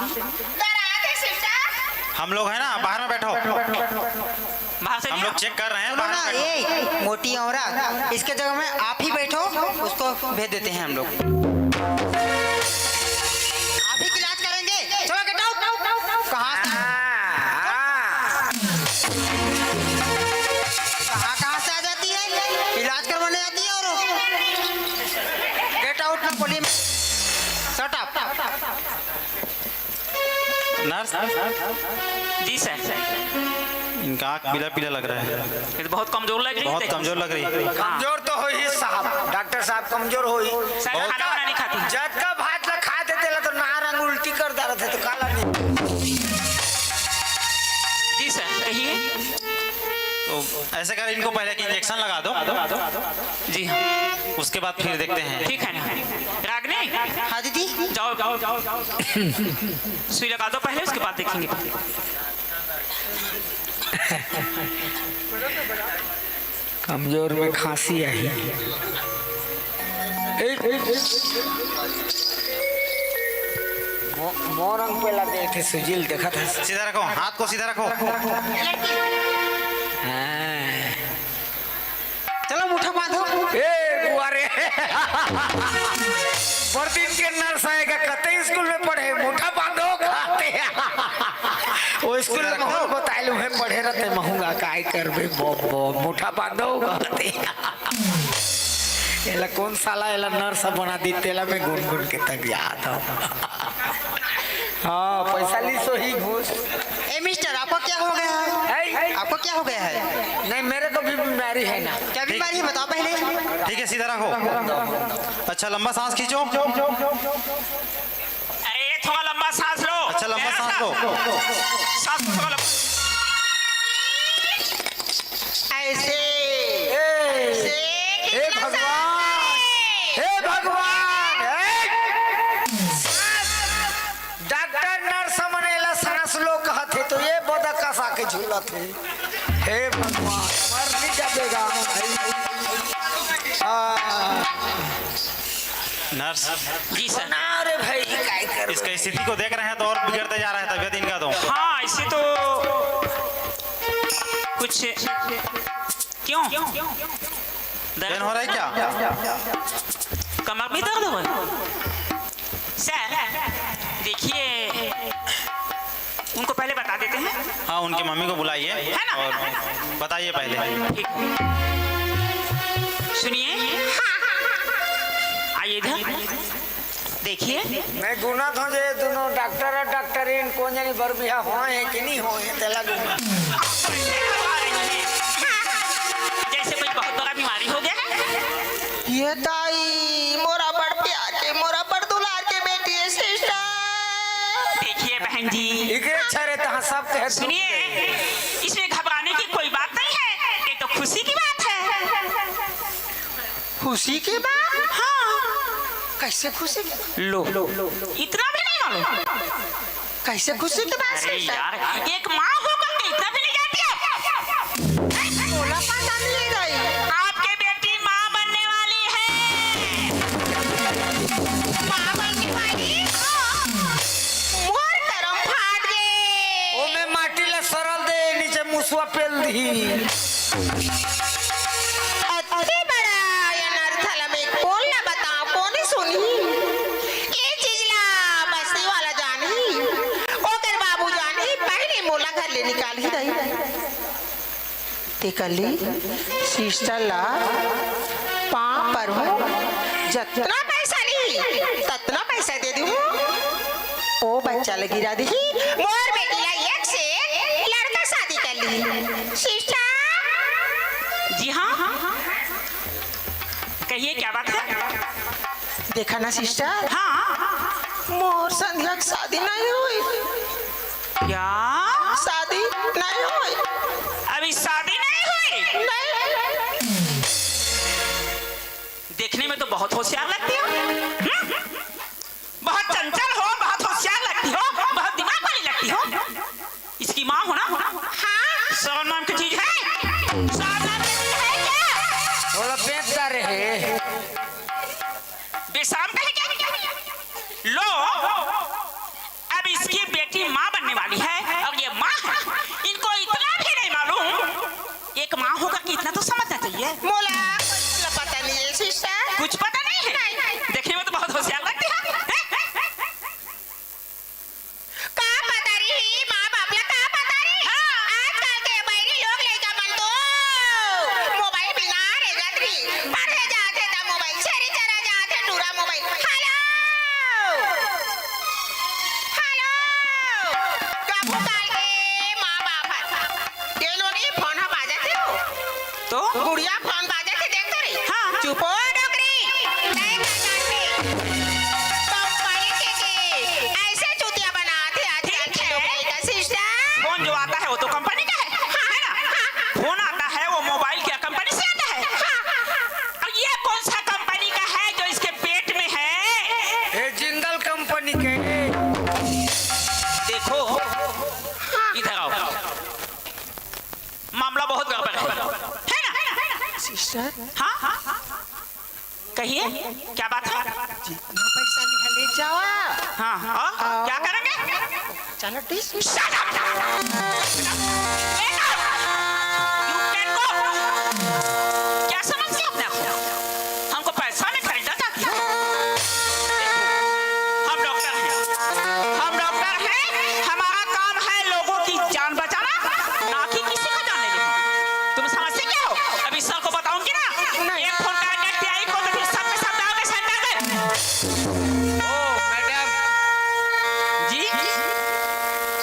हम लोग हैं ना, बाहर में बैठो। बाहर से हम नहीं लोग आओ। चेक कर रहे हैं, सुनो बाहर ना, में बैठो। ये मोटी औरत, इसके जगह में आप ही बैठो, उसको भेज देते हैं हम लोग। आप ही की इलाज करेंगे। चलो, get out। कहाँ से? हाँ, हाँ। नर्स, जी सर। इनका आँख पीला पीला लग रहा है। ये तो बहुत कमजोर लग रही है, बहुत देखो। कमजोर लग रही है। हाँ। कमजोर तो होही साहब, डॉक्टर साहब कमजोर होही। सर, बहुत। खाना वाना नहीं खाती। जतका भात ला खा देते ला तो नारंग उल्टी कर डालत है, तो काला नहीं। जी सर, कहिए। तो ऐसे कर, इनको पहले एक इंजेक्शन लगा दो। जी हाँ। उसके बाद फिर देखते हैं। ठीक है ना। रागनी, हाँ दीदी। जाओ, जाओ, जाओ, जाओ। सुई लगा दो पहले, उसके बाद देखेंगे। कमजोर में खांसी आई। ए, ए, ए। मो-, मोर अंग पे लगे थे सुजील, देखा था। सीधा रखो, हाथ को सीधा रखो। हाँ। चलो, मुठा बांधो। ए, गुआरे। बड़ दिन के नर्स आएगा, कते स्कूल में पढ़े, मुठा बांधो कहते। वो स्कूल में महूँ बताए लू, मैं पढ़े रहते, महूँगा काय करबे, बो, बो, मुठा बांधो कहते। एला कौन साला एला नर्स बना दी, तेला मैं गुनगुन के तक याद हूँ। हाँ, पैसा ली सो ही घूस। ए मिस्टर, आपको क्या हो गया है? हैं? आपको क्या हो गया है? नहीं, मेरे को भी बीमारी है ना। क्या बीमारी है, बताओ पहले। ठीक है, सीधा रखो। अच्छा, लंबा सांस खींचो। अरे, ये थोड़ा लंबा सांस लो। अच्छा, लंबा सांस लो। सांस लो, थोड़ा लंबा। ऐसे, ए, ऐसे, हे कितना भगवान, सांस है? हे भगवान, हे। डॉक्टर नर्स मन एला सांस लो कहत हे, तो ये बदकस आके झूलत हे। हे भगवान, मर नहीं जाबेगा। हाँ। नर्स, जी सर। ना रे भाई, काय कर इसका स्थिति को देख रहे हैं तो और बिगड़ते जा रहा है तबीयत इनका तो। हाँ, इसे तो कुछ क्यों? पेन हो रहा है क्या? कमर में दर्द हो रहा है? सर, देखिए, उनको पहले बता देते हैं। हाँ, उनकी मम्मी को बुलाइए है ना? और बताइए पहले। ठीक। सुनिए, आइए इधर। देखिए। मैं गुनत हूँ जे दोनों डॉक्टर और डॉक्टरिन कोन जनी बर बिहा होए हैं कि नहीं होए हैं, तेला गुनत। जैसे कोई बहुत बड़ा बीमारी हो गया है। ये ताई, मोरा बड़ प्यार के, मोरा बड़ दुलार के बेटी है, सिस्टर। देखिए बहन जी। इकरे छरे तहाँ सब कहे सुनिए, इसमें घबराने की कोई बात नहीं है, ये तो खुशी की बात है। खुशी के बात? हाँ। कैसे खुशी के? लो, इतना भी नहीं मालूम? कैसे खुशी के बात अरे सिस्टर? यार, एक माँ होकर के इतना भी नहीं जानती आप? बोला पता नहीं रही। आपके बेटी माँ बनने वाली है। माँ बनने वाली? मोर करम फाट गए। ओ मैं माटी ला सरल दे, नीचे मुसवा पेल दी। अति बड़ा अनर्थ ला मैं कोन ला बताओ, कोन सुनही? ये चीज ला बस्ती वाला जानही, ओकर बाबू जानही, पहले मोला घर ले निकालही दाई। ते कली सिस्टर ला पाँव परहूँ, जतना पैसा ली, ततना पैसा दे दूँ। ओ बच्चा ल गिरा दिही, मोर बेटी ला एक से एक लड़का शादी कर ली। सिस्टर। जी हाँ, कहिए क्या बात है? देखा ना सिस्टर, हाँ। मोर संध्या के शादी नहीं हुई। क्या? शादी नहीं हुई। अभी शादी नहीं हुई? नहीं। देखने में तो बहुत होशियार लगती हो। हम्म? बहुत चंचल हो, बहुत होशियार लगती हो, बहुत दिमाग वाली लगती हो। इसकी माँ हो ना? हाँ। शर्म नाम की चीज है? शर्म नाम की चीज है क्या? थोड़ा बेचता रहे। बेशरम कहे क्या? लो, अब इसकी बेटी माँ बनने वाली है और ये माँ है, इनको इतना भी नहीं मालूम। एक माँ होकर के इतना तो समझना चाहिए। मोला कुछ पता नहीं है सिस्टर। कुछ पता नहीं है? नहीं। देखने में तो बहुत होशियार गुड़िया फोन बाजे के देखत रही। हाँ, हाँ। चुप हो डोकरी। नहीं का जानबे। कंपनी के, के ऐसे चूतिया बनात हे आजकल के लोग लइका सिस्टर। फोन जो आता है वो तो कंपनी का है, है ना? फोन आता है वो मोबाइल क्या कंपनी से आता है? और ये कौन सा कंपनी का है जो इसके पेट में है? ये जिंदल कंपनी के। देखो, इधर आओ। मामला बहुत गड़बड़ है, है ना? सिस्टर। हाँ, हाँ, हाँ। कहिए, क्या बात है? जितना पैसा लिहा, ले जावा। हाँ, और क्या करेंगे? चलो, डिस। Shut up! Get out! You can go! क्या समझते हो अपने आप को? हमको पैसा में खरीदा था क्या? देखो, हम डॉक्टर हैं, हम डॉक्टर हैं, हमारा काम है लोगों की जान बचाना, ना कि किसी का जान लेना। तुम समझते क्या हो? अभी सर को बताऊंगी ना, नहीं। एक फोन का नेट पे आई को तो फिर सब के सब जाओगे सेंटर में। ओ, मैडम। जी?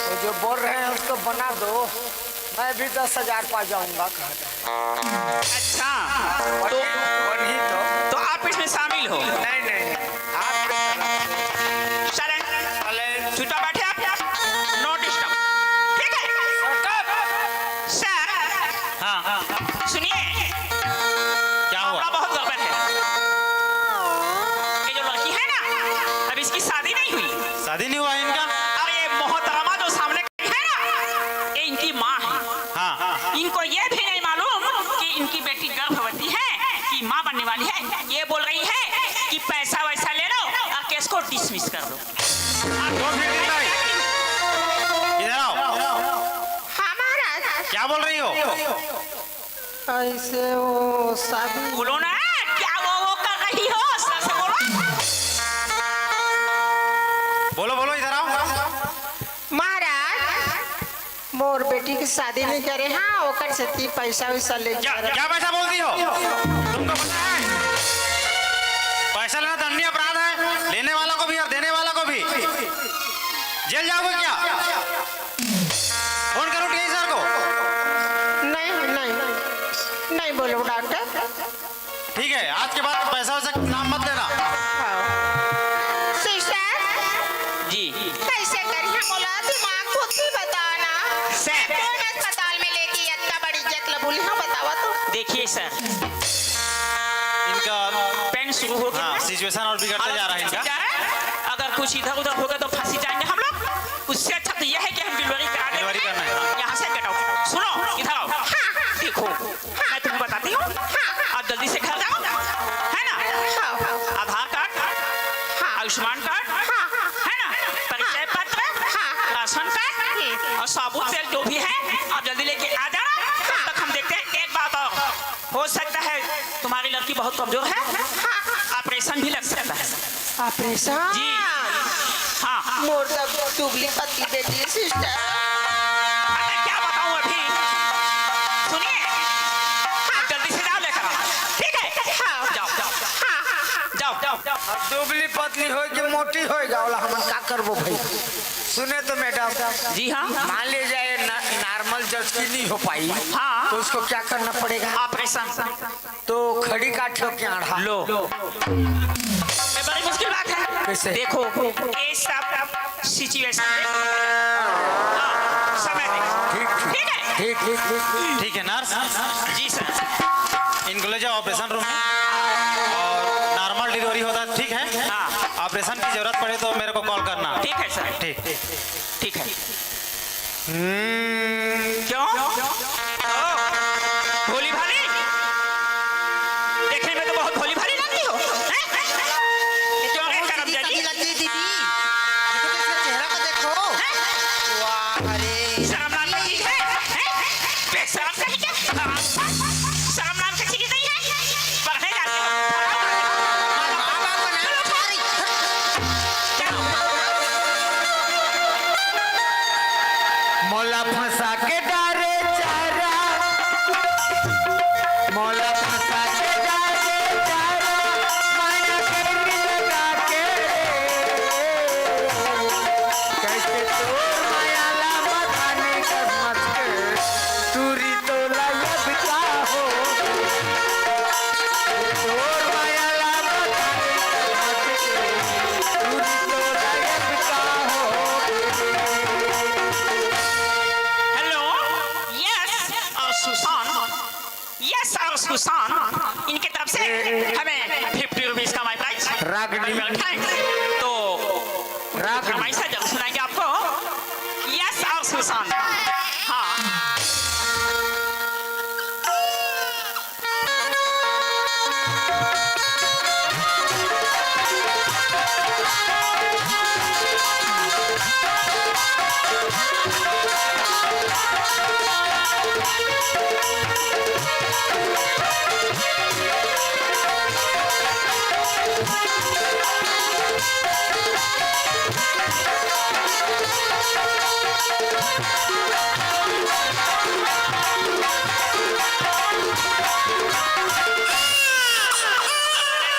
वो जो बोल रहे हैं उसको बना दो, मैं भी दस हजार पा जाऊंगा, कहा था। अच्छा, तो, वही तो। तो आप इसमें शामिल हो? नहीं, नहीं, नहीं। आप चलें। चुपचाप बैठे आप। No disturb। ठीक है? सर। हाँ। सुनिए। क्या हुआ? मामला बहुत गड़बड़ है। ये जो लड़की है ना, अब इसकी शादी नहीं हुई। शादी नहीं हुआ इनका? और ये मोहतरमा जो सामने है ना, ये इनकी माँ है। हाँ। इनको ये भी नहीं मालूम कि इनकी बेटी गर्भवती है, कि माँ बनने वाली है। ये बोल रही है कि पैसा वैसा ले लो और केस को डिसमिस कर दो। तो फिर भाई, इधर आओ। हाँ महाराज। क्या बोल रही हो? ऐसे वो शादी। बोलो ना, क्या वो वो कर रही हो? सर से बोलो। बोलो, बोलो, इधर आओ। महाराज, मोर बेटी के शादी नहीं करे, हाँ, ओकर सेती पैसा वैसा ले क्या, जा रहा। क्या पैसा बोलती हो? तुमको पता है, पैसा लेना दंडनीय अपराध है, लेने वाला को भी और देने वाला को भी। जेल जाओगे क्या? फोन करूं टीआई सर को? नहीं, नहीं, नहीं बोलो डॉक्टर। ठीक है, आज के बाद पैसा वैसा नाम मत लेना। हाँ। सिस्टर। जी। कैसे करिहा, मोला दिमाग बुद्धि बताना। सर। कौन अस्पताल में लेके अतका बड़ी इज्जत ल बोली, हाँ, बतावा तो। देखिए सर, इनका पेन शुरू हो गया हाँ, है। सिचुएशन और बिगड़ता जा रहा है इनका। जा रहा है। अगर कुछ इधर उधर होगा तो फंसी जाएंगे हम लोग। उससे अच्छा तो यह है कि हम डिलीवरी करा दें। डिलीवरी करना है। यहाँ से गेट आउट। सुनो, इधर आओ। हाँ। देखो, मैं तुम्हें बताती हूँ। हाँ। आप जल्दी से घर जाओ, है ना? हाँ। आधार कार्ड, हाँ। आयुष्मान कार्ड, हाँ। है ना? परिचय पत्र, हाँ। राशन कार्ड और साबुन तेल जो भी है, आप जल्दी लेके आ जाना। तब तक हम देखते हैं। एक बात और, हो सकता है तुम्हारी लड़की बहुत कमजोर है, ऑपरेशन भी लग सकता है। ऑपरेशन? जी। हाँ। मोर तब दुबली पतली बेटी है, सिस्टर। अरे, क्या बताऊं अभी? सुनिए, आप जल्दी से जाओ लेकर आओ, ठीक है? हाँ। जाओ, जाओ। हाँ, हाँ, हाँ। जाओ, जाओ, जाओ। अब दुबली पतली होय कि मोटी होय, गावला हमन का करबो भाई? सुने तो मैडम। जी हाँ। मान लीजिए न-, नॉर्मल जचकी नहीं हो पाई, हाँ। तो उसको क्या करना पड़ेगा? ऑपरेशन। तो खड़ी काट लो क्या आढ़ा? लो। ये बड़ी मुश्किल बात है। कैसे? देखो, ये सब सिचुएशन। हाँ, समय देखो। ठीक, ठीक। ठीक है? ठीक, ठीक, ठीक, ठीक। ठीक है, नर्स। जी सर। इनको ले जाओ ऑपरेशन रूम में। और नॉर्मल डिलीवरी होता है, ठीक है? हाँ। ऑपरेशन की जरूरत पड़े तो मेरे को कॉल करना। ठीक है सर। ठीक। ठीक है। हम्म। क्यों? ओ, भोली भाली? देखने में तो बहुत भोली भाली लगती हो, हैं? क्यों रे करम जल्दी जल्दी? लगती है दीदी। ये तो इसका चेहरा तो देखो। हैं? वाह, अरे। शर्म नाम का चीज है, हैं? बेशरम कहीं के। शर्म नाम की चीज नहीं है। पढ़ने जाते हो। मोला फंसा के डारे चारा, मोला फंसा के डारे चारा, माया के लगा के। कैसे तोर माया ला मखानी कस मचके, टूरी तोला यद का हो। सुशांत, इनके तरफ से हमें फिफ्टी रुपीज का माई प्राइज। रागनी। बैठा है। तो रागनी। फरमाइश है, जरूर सुनाएंगे आपको। यस और सुशांत। हाँ।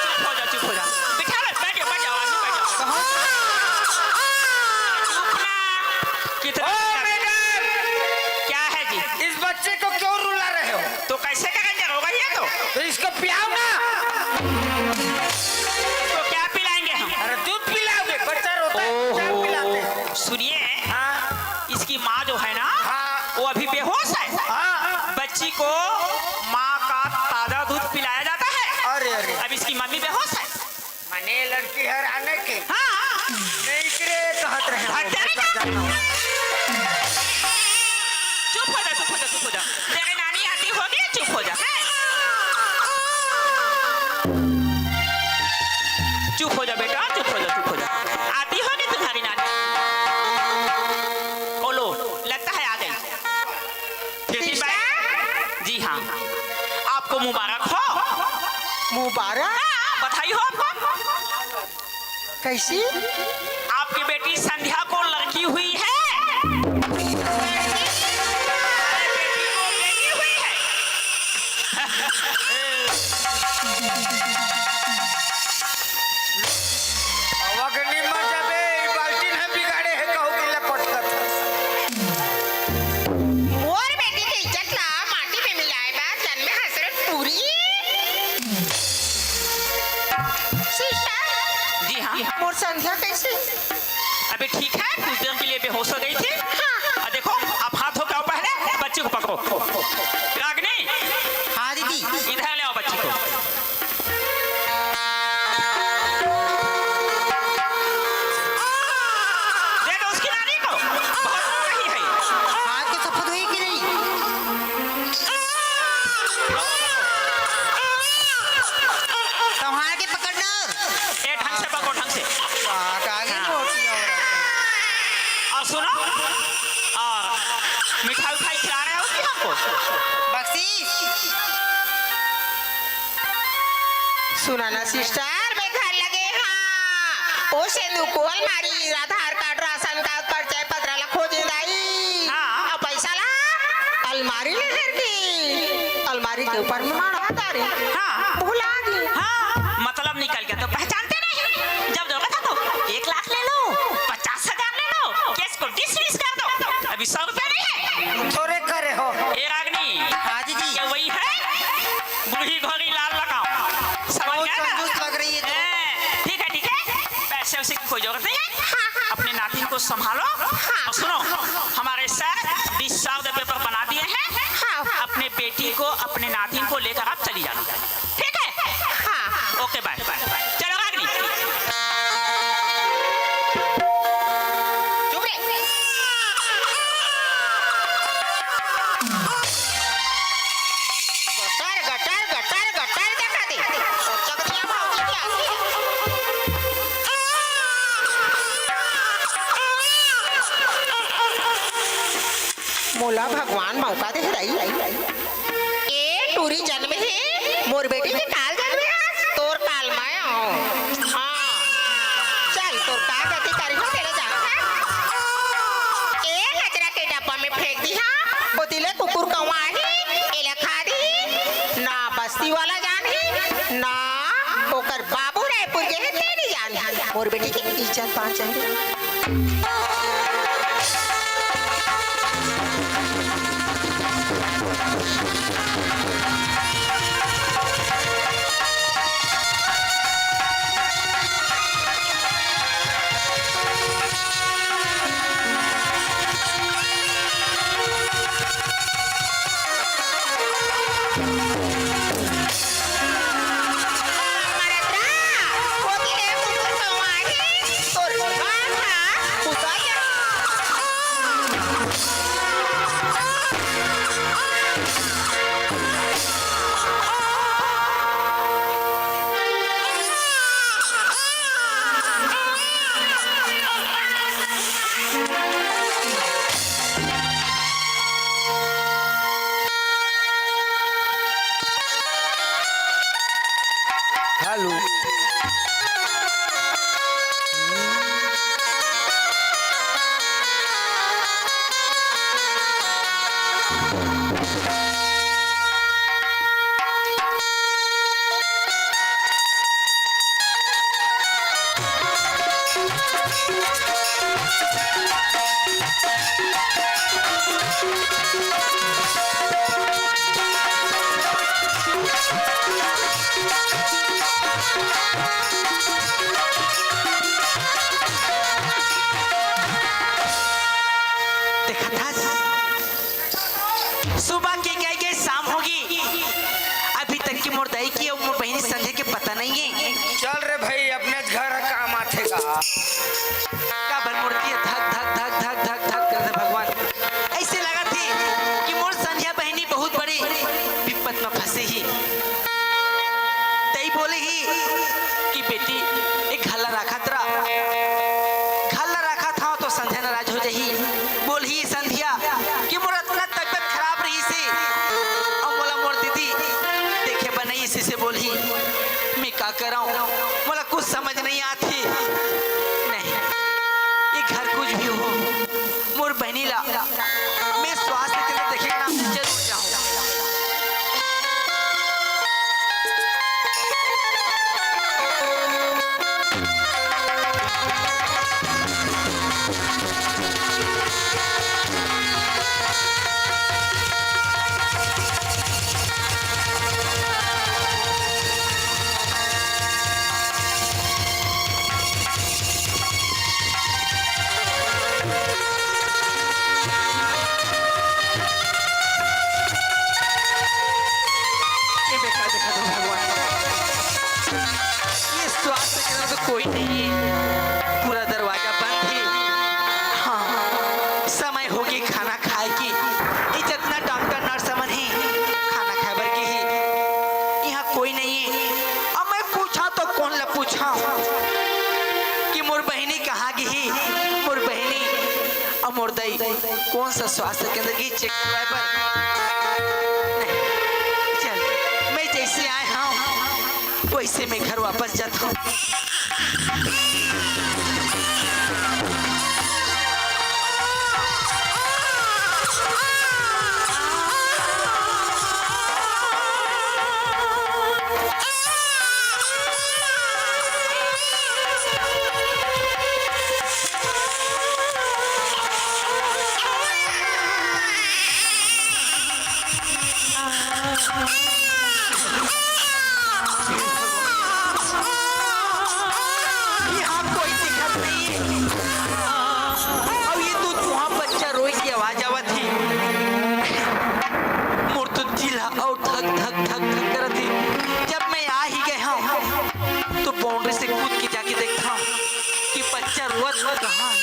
चुप हो जा, चुप हो जा। बिठा ले, बैठ जाओ, बैठ जाओ, आदमी बैठ जाओ। चुप ना। कितना ओ, मैडम! क्या है जी? इस बच्चे को क्यों रुला रहे हो? तो कैसे करेंगे, रोगा ही है तो। तो इसको पिलाओ ना। तो क्या पिलाएंगे हम? अरे, दूध पिलाओगे, बच्चा रोता है, क्या पिलाते हैं? सुनिए, हाँ। इसकी माँ जो है ना, हाँ। वो अभी बेहोश है। हाँ। बच्ची को माँ का ताजा दूध पिलाया जाता है। अरे, अरे। अब इसकी मम्मी बेहोश है। मने लड़की हर आने के। हाँ। नहीं करे तो हट रहे हो। हट जा रे। चुप हो जा, चुप हो जा, चुप हो जा। तेरे नानी आती होगी, चुप हो जा। चुप हो जा बेटा, चुप हो जा, चुप हो जा। आती होगी तुम्हारी नानी। बोलो, लगता है आ गई। फिर भी सिस्टर? जी हाँ, आपको मुबारक हो। मुबारक? हाँ, बधाई हो आपको। कैसी? आपकी बेटी संध्या को लड़की हुई है। अरे, बेटी को बेटी हुई है। अगनी मर जाबे, ई बाल्टीन ह बिगाड़े हे, कहू के लपटकत। मोर बेटी के इज्जत ला माटी में मिलाए बर जन्मे हस रे टूरी। सिस्टर, जी हाँ। मोर संध्या कैसे? अभी ठीक है, कुछ देर के लिए बेहोश हो गई थी। हाँ। और देखो, अब हाथ धो के आओ, पहले बच्ची को पकड़ो। रागनी। हाँ दीदी। इधर ले आओ बच्ची को। दे दो उसकी नानी को, बहुत रो रही है। हाथ के सफेद हुई कि नहीं? संभाल के पकड़ना। ए, ढंग से पकड़ो, ढंग से। हाँ, कागज हाँ। रोटी हो रहा है। और सुनो, और मिठाई उठाई खिला रहे हो कि हमको? बख्शीश। सुना ना सिस्टर, मैं घर लगे हाँ। ओ सेंदू को अलमारी, आधार कार्ड, राशन कार्ड, परिचय पत्र ला खोजे दाई। हाँ। अब पैसा ला अलमारी ले घर की, अलमारी के ऊपर में माड़ा तारी। हाँ। भुला गई। हाँ, मतलब निकल गया तो पहचानते नहीं। जब जरूरत है तो एक लाख ले लो, पचास हजार ले लो, केस को डिसमिस कर दो। अभी सौ रुपया नहीं है। थोड़े करे हो। ए रागनी। हाँ दीदी। क्या वही है? बूढ़ी घोड़ी लाल लगाओ। समझ बहुत गया ना? कंजूस लग रही है तुम। ए, ठीक है, ठीक है। पैसे वैसे की कोई जरूरत नहीं है। हाँ, हाँ। अपने नातिन को संभालो। हाँ। और सुनो, हमारे सर डिस्चार्ज पेपर बना दिए हैं। हाँ। अपने बेटी को, अपने नातिन को लेकर आप चली जाना। ठीक है? हाँ। ओके, बाय। चलो, रागनी। चुप रे। गटर, गटर, गटर, गटर देखा दे। चकरिया भाव की क्या? मोला भगवान मौका दे रही। ए टूरी जन्म हे, मोर बेटी के काल जन्म हे, तोर काल मैं आऊं। हाँ, चल तोर का गति करी हो तेरे जान है। ए कचरा के डब्बा में फेंक दी हाँ, ओती ले कुकुर कौवा आही, एला खा दी, ना बस्ती वाला जान ही, ना ओकर बाबू रायपुर गे हे, ते नहीं जान ही। मोर बेटी के इज्जत बाँच जाही। देखत हस, सुबह के गए गए शाम होगे, अभी तक के मोर दाई के अउ मोर बहिनी संध्या के पता नइ हे। चल रे भाई, अपनेच घर काम आथे गा। काबर मोर दिया धक धक धक धक धक धक करत हे भगवान। अइसे लागत हे कि मोर संध्या बहिनी बहुत बड़े बिपत म फंसे हे। दाई बोले हे कि बेटी, एक घर ला राखत रह, घर ला राखत हंव तो संध्या नाराज हो जाही। बोलही संध्या कि मोर अतना तबियत खराब रहिस हे, अउ मोला मोर दीदी देखे बर नइ आइस हे बोलही। मैं का करंव, मोला कुछ समझ नइ आत हे। नहीं, ये घर कुछ भी हो, मोर बहिनी ला मैं स्वास्थ्य केंद्र देखे के नाम से जरूर जाहूं। ये बेकार देखा दो भगवान, ये स्वास्थ्य केंद्र तो कोई नहीं है, पूरा दरवाजा बंद है। हाँ, समय होगे खाना खाए के। ये जतना डॉक्टर नर्स मन हे, खाना खाए बर गे हे, इहाँ कोई नहीं हे। अब मैं पूछा तो कोन ला पूछा कि मोर बहिनी कहाँ गे हे, मोर बहिनी अउ मोर दाई कोन सा स्वास्थ्य केंद्र गे चेक करवाए बर? नहीं, चल, मैं जइसे आए हंव, वइसे मैं घर वापस जात हंव। इहाँ कोई दिखत नहीं हे। अउ ये दू ठो बच्चा रोए के आवाज आवत हे। मोर तो दिल ह अउ धक धक धक धक करत हे। जब मैं आ ही गए हंव, तो बाउंड्री से कूद के जाके देखथंव कि बच्चा रोवत कहाँ हे।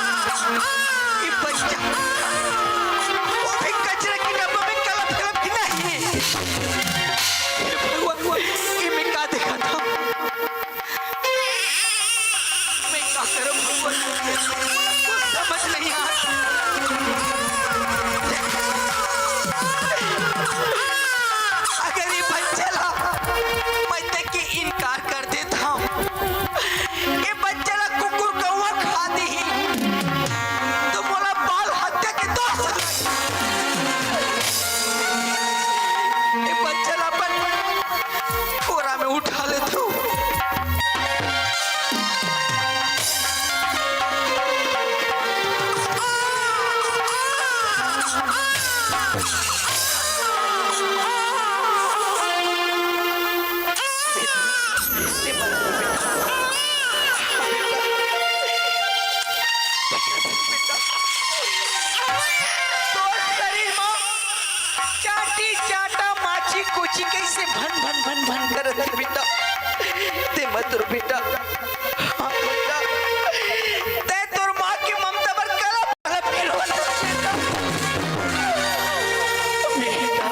ये बच्चा, वो भी कचरा के डब्बा में कलप कलप के नहीं। हे भगवान, ये मैं का देखत हंव? मैं का करंव भगवान? कुछ समझ नहीं आता। अगर ये बच्चा ला मैं देख के इनकार कर देत हंव, ये बच्चा ला कुकुर कौवा खा दिही, तो मोला बाल हत्या के दोष लग। ये बच्चा ला अपन कोरा में उठा लेथंव। तोर शरीर म चाटी चाटा माची कुची कइसे भन भन भन भन करत हे बेटा। ते मत रो बेटा। हाँ बेटा। तैं तोर माँ के ममता बर कलप कलप के रोवत हस बेटा। बेटा।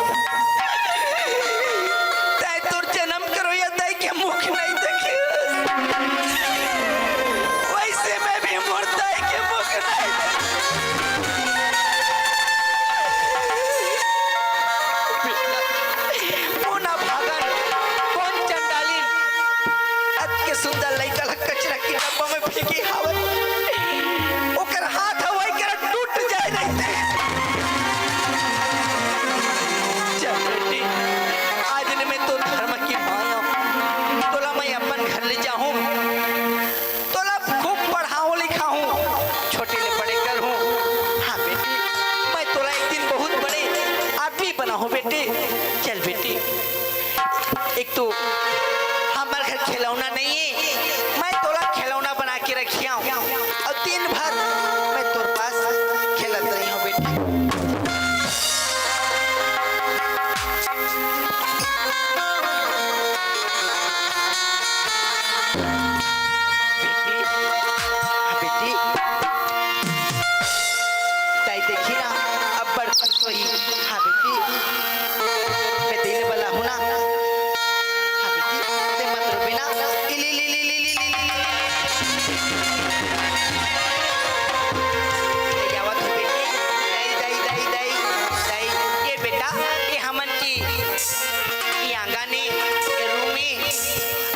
तैं तोर जनम करोइया दाई के मुख नहीं देखे। वइसे मैं भी मोर दाई के मुख नहीं देखे। मोना भागन, कोन चंडालिन, अतके सुंदर हो बेटी, चल बेटी, एक तो हमर घर खिलौना नहीं है, मैं तोला खिलौना बना के रखिया हूँ और दिन भर मैं तोर पास खेलत रही हूँ बेटी। बेटी, हाँ बेटी, ताई देखी ना, अब्बड़ खुश होही। हाँ बेटी, मैं तेरे बला हूँ ना। हाँ बेटी, ते मत रो बिना। इली, इली, इली। दाई आवत हो बेटी। दाई, दाई, दाई, दाई, दाई। ये बेटा, ये हमन की, ये आंगन ए, ये रूम ए,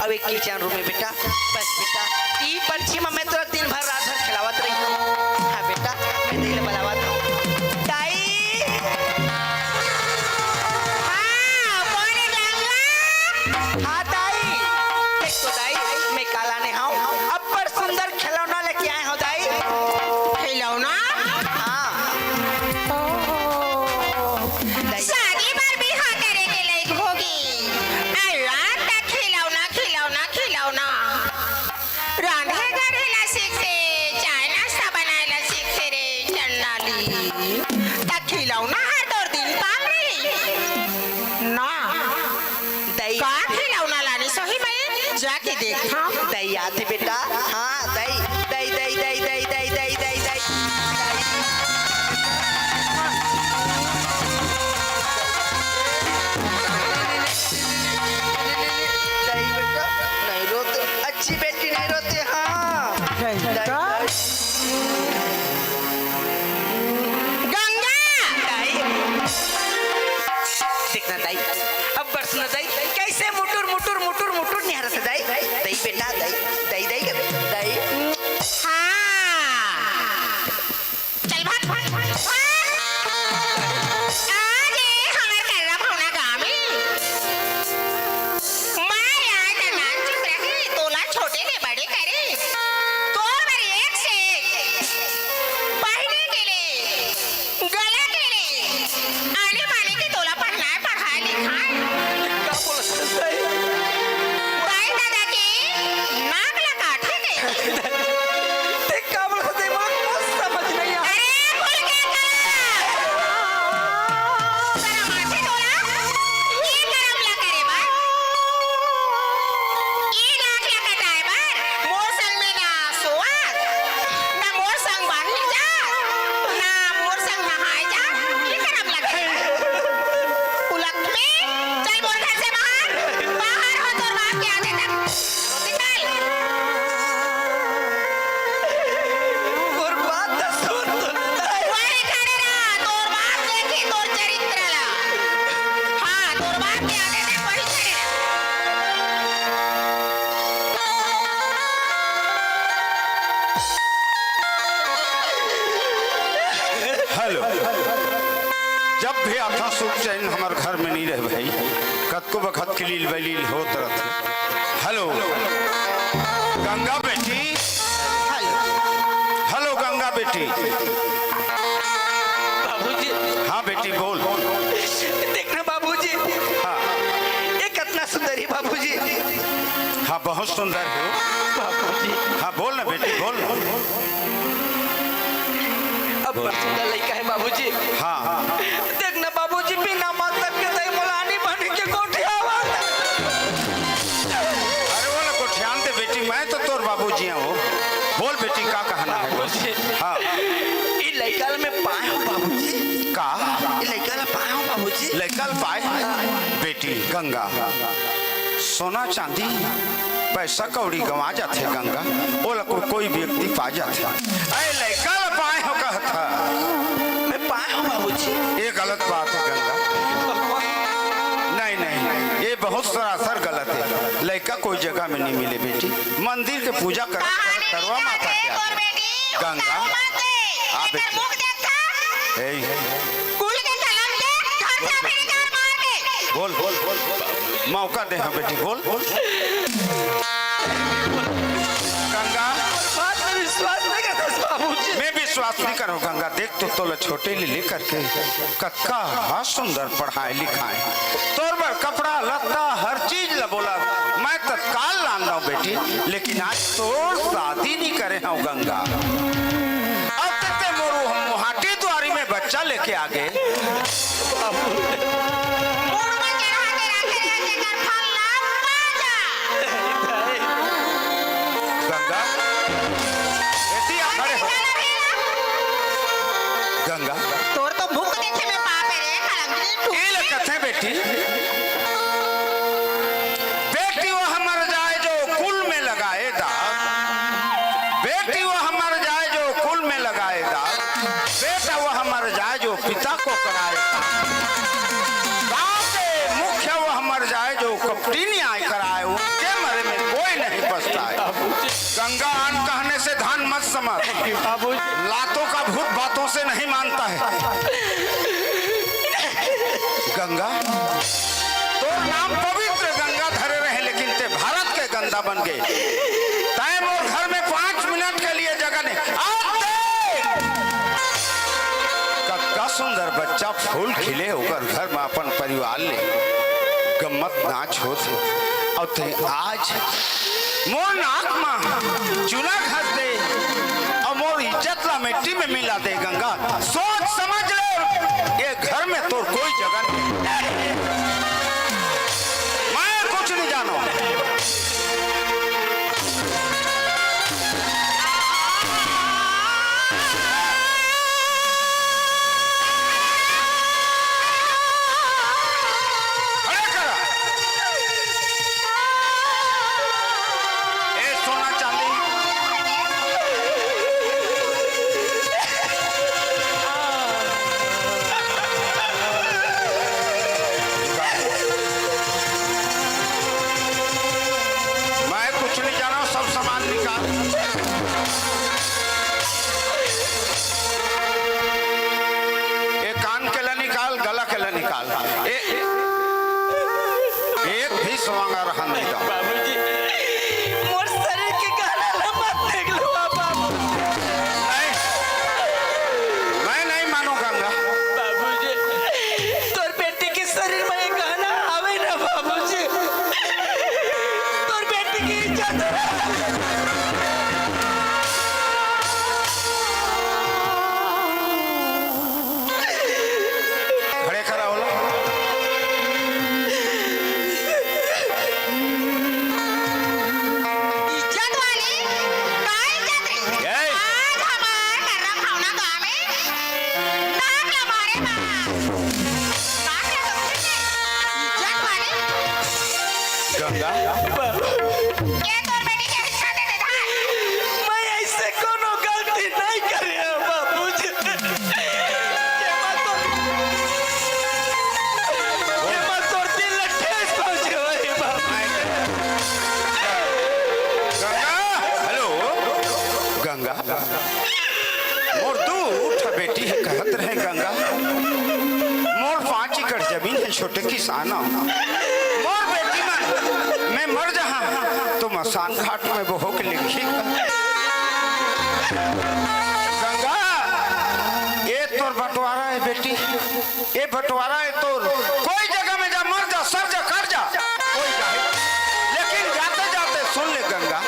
अउ एक किचन रूम ए बेटा। बस बेटा, ई परछी म मैं तोला दिन भर रात भर खिलावत रही। हाँ बेटा, मैं दाई ला बलावत हूँ। दाई! हाँ, कोन ए गंगा? हाँ दाई, देख तो दाई, मैं का लाने हूँ, अब्बड़ सुंदर खिलौना लेके आए हूँ दाई। खिलौना? हाँ। ओहो। दाई। शादी बर बिहा करे के लइक होगी। अउ रात तक खिलौना, खिलौना, खिलौना। रांधे गढ़े ला सीखथे, चाय नाश्ता बनाए ला सीखथे रे चंडाली। त खिलौना हर तोर दिन काम रही ना। दाई। का खिलौना लानिस होही मैं? जाके देखथंव। दाई आथे बेटा। हाँ, दाई, दाई, दाई। दाई बेटा, नहीं रोते, अच्छी बेटी नहीं रोते, हाँ। गंगा। दाई, दाई। गंगा। दाई। देखना दाई, अब्बड़ सुंदर दाई, कैसे मुटुर, मुटुर, मुटुर, मुटुर निहारत हे दाई, दाई बेटा, दाई, दाई, दाई, दाई। हाँ। चल भाग, भाग, भाग। आज ए हमर कर्रा भवना गाँव में। मैं आज नान चुप रहे, तोला छोटे ले बड़े करे। तोर बर एक से एक पहिने के लिए गला के ले, आने माने के तोला पढ़नाए, पढ़ाए, लिखाए। का बोलत हस दाई? दाई ददा के नाक ला काटे के। ते का बोलत हस दाई? मोला कुछ समझ नहीं आ। अरे, भूल के का? शरम आथे तोला? ये करम ला करे बर? ये नाक ला कटाए बर? मोर संग में ना सोवत, ना मोर संग बाहर जा, ना मोर संग नहाए जा, ये करम लगे। कुलक्ष्मी, चल मोर घर से बाहर, बाहर हो तोर बाप के आगे तक। निकल। तोर बात तो सुन, सुन। वही खड़े रह, तोर बाप देखी तोर चरित्र ला। हाँ, तोर बाप के आगे तक वही खड़े रह। हेलो, जब भी आथा सुख चैन हमर घर में नहीं रहे भाई, कतको बखत किलील बैलील होत रहत। हेलो, गंगा बेटी। हेलो। हेलो, गंगा बेटी। बाबूजी। हाँ बेटी, बोल। देखना बाबूजी। हाँ। ये कितना सुंदर है बाबूजी। हाँ, बहुत सुंदर है। बाबूजी। हाँ, बोल ना बेटी, बोल ना। अब सुंदर लइका है बाबूजी। हाँ। देख ना बाबूजी, बिना मतलब के तैं मोला आनी बानी के गोठियावत। अरे वो ना गोठियान दे बेटी, मैं तो तोर बाबूजी हूँ। बोल बेटी, का कहना है? बाबूजी। हाँ। ई लइका ला मैं पाए हूँ बाबूजी। का? ई लइका ला पाए हूँ बाबूजी। लइका ला पाए? बेटी गंगा, सोना चांदी पैसा कौड़ी गंवा जाथे गंगा, ओला को-, कोई व्यक्ति पा जाथे। अरे लइका ला पाए हो कहत ह। मैं पाए हूँ बाबूजी। ये गलत बात है गंगा। नहीं, नहीं, ये बहुत सरासर गलत है। लइका कोई जगह में नहीं मिले बेटी। मंदिर के पूजा कर, करवा माता के आगे। गंगा, आ बेटी। ए, कुल के कलम के घर से अभी निकाल मार के। बोल, बोल, बोल, बोल। मौका दे, हाँ बेटी, बोल। गंगा। बात में विश्वास नहीं करता बाबूजी। मैं विश्वास बात नहीं करो गंगा, देख तो तोला छोटे ले लेकर के कक्का हा सुंदर पढ़ाए लिखाए, तोर बर कपड़ा लत्ता हर चीज ला बोला, मैं तत्काल लान दऊं बेटी, लेकिन आज तोर शादी नहीं करे हूँ गंगा। अब तक ते मोरू हम मुहाटी द्वारी में बच्चा लेके आ गए। मुड़ में चढ़ा के रखे रहे, जेकर फल ना पाजा। गंगा, एती आ खड़े हो। गंगा। तोर तो भूख देखे में पाप है रे, कलंकी टूट। ए ले कथे बेटी। बेटी वो हमर जाए जो कुल में लगाए दाग। बेटी वो हमर जाए जो कुल में लगाए दाग। बेटा वो हमर जाए जो पिता को कराए काम। गांव के मुखिया वो हमर जाए जो कपटी न्याय कराए, उनके मरे में कोई नहीं पछताए। गंगा, अन कहने से धान मत समझ, बाबूजी। लातों का भूत बातों से नहीं मानता है। गंगा, तोर नाम पवित्र गंगा धरे रहे, लेकिन ते भारत के गंदा बन गए। तय मोर घर में पाँच मिनट के लिए जगह नहीं। अब देख, कक्का सुंदर बच्चा फूल खिले, ओकर घर में अपन परिवार ले गम्मत नाच होत हे। अउ ते आज मोर नाक म चूना घस दे अउ मोर इज्जत ला मिट्टी में मिला दे गंगा। सोच समझ ले, ये घर में तोर कोई जगह नहीं। मैं कुछ नहीं जानूं। खड़े करा। ए सोना चांदी। मैं कुछ नहीं जाना, सब सामान निकाल। ए कान के ला निकाल, गला के ला निकाल। ए, एक भी सवांगा रहन नहीं दो। बाबूजी, मोर शरीर के गहना ला मत देख लो, बाबू। नहीं, मैं नहीं मानूं गंगा। बाबूजी, तोर बेटी के शरीर में ये गहना आवे ना, बाबूजी। तोर बेटी की इज्जत। खड़े करा होला। इज्जत वाली, का इज्जत रे? ए! आज हमार कर्रा भावना गाँव में नाक ला मारे बा। नाक ला समझे? इज्जत वाली। गंगा। ये तोर बेटी के इज्जत दे दे धान। मैं ऐसे कोनो गलती नहीं करे हूँ, बाबूजी। ये मत तो, ये मत तोर दिल ला ठेस पहुंचे हो, हे बाबू। गंगा, हेलो, गंगा। मोर दू ठा बेटी हे कहत रहे गंगा, मोर पाँच एकड़ जमीन हे, छोटे किसान हूँ। मोर बेटी मन, मैं मर जहाँ तो मसान घाट में बोहो के लिखी। गंगा, ये तोर बंटवारा हे बेटी, ये बंटवारा हे तोर, कोई जगह में जा, मर जा, सर जा, कट जा, कोई जाए, लेकिन जाते जाते सुन ले गंगा,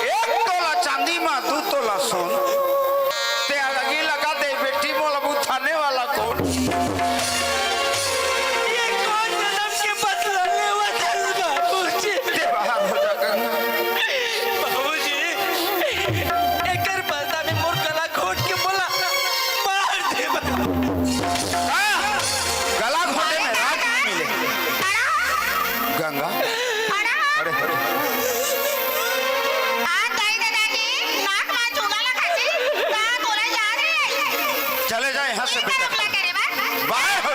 एक तोला चांदी मा दू तोला सोन, ते अलगी लगा दे बेटी, मोला बुझाने वाला कोन? ये कोन जनम के बदला लेवत हस बाबूजी? ते बाहर हो जा गंगा। बाबूजी, एकर बदला में मोर गला घोट के मोला मार दे। हाँ, गला घोटे में राज मिले। गंगा। अरे। आज दाई ददा के नाक मा चूना ला खासी, का तोला याद रे? चले जा यहाँ से बेटा। बाहर हो।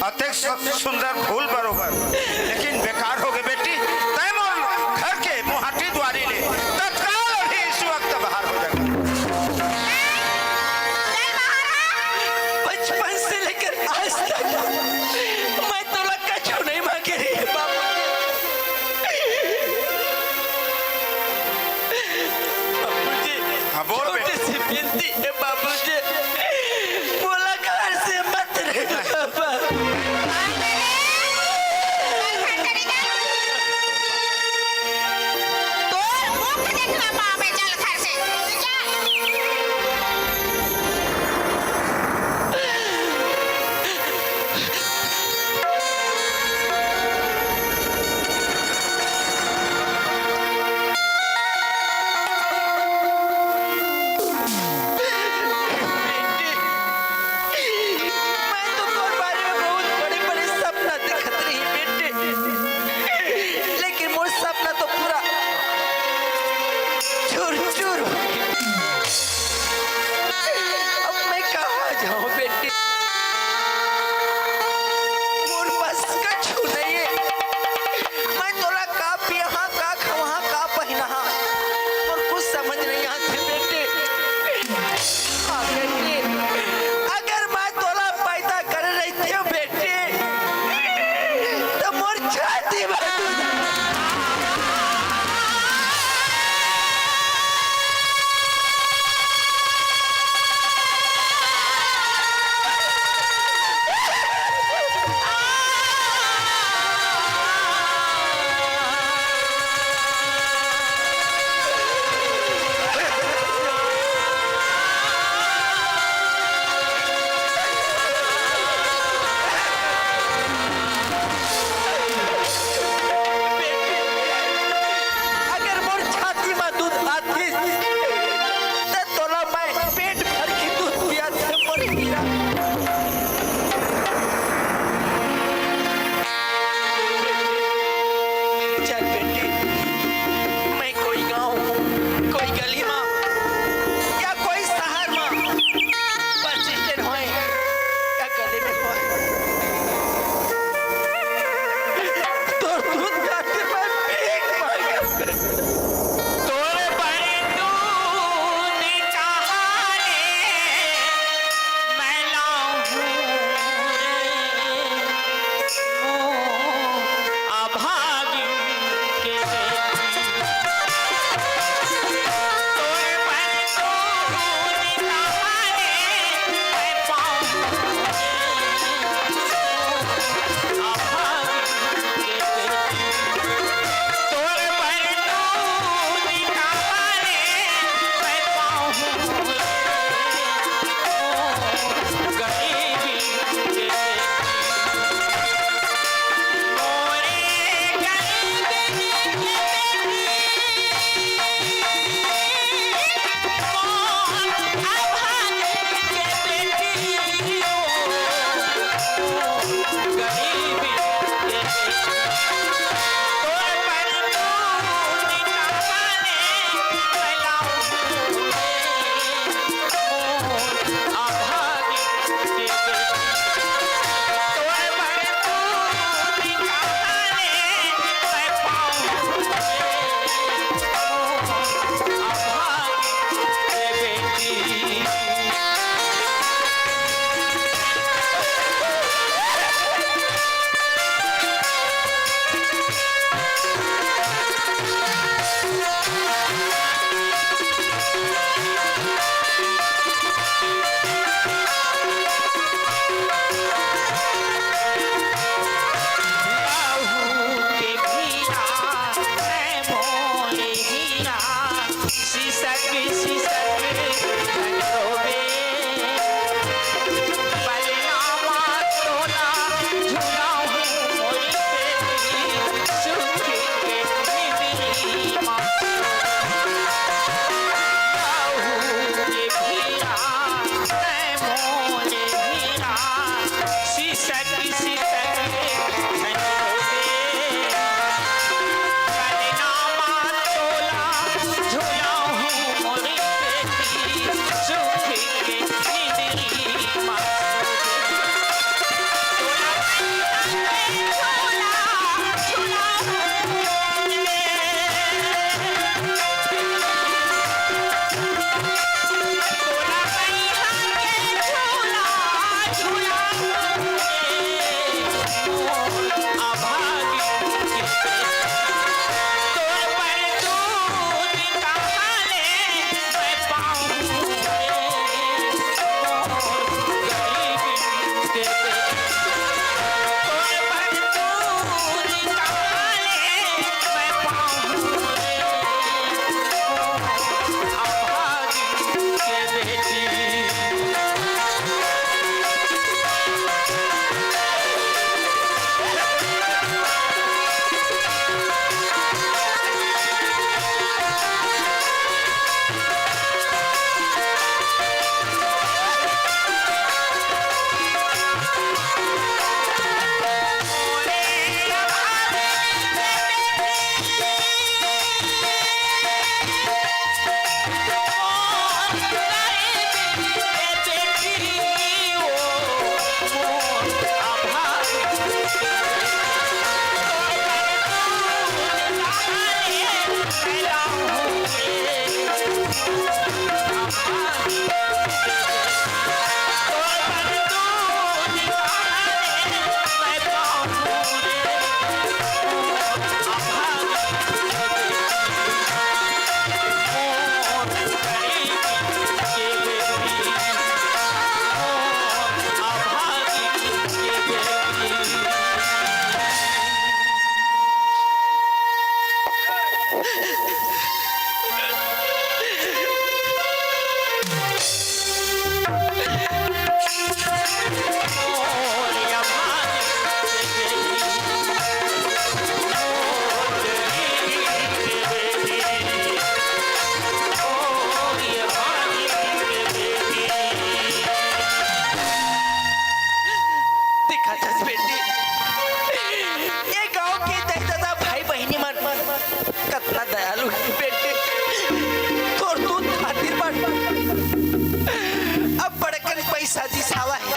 अतेक सु-, सुंदर फूल बरोबर, लेकिन बेकार हो गे बेटी। तैं मोर घर के मुहाटी दुआरी ले तत्काल अभी इस वक्त बाहर हो जा। बचपन से लेकर आज तक मैं तोला कछु नहीं मांगे रे बाबू। बाबूजी, हाँ, बोल बे। छोटी सी विनती है बाबूजी, मोला घर से मत रे बाबा। देखा थस बेटी, ये गांव के दई ददा भाई बहिनी मन कतना दयालु हे बेटी, तोर दूध खातिर बर अब बड़कन पैसा दिसावा हे।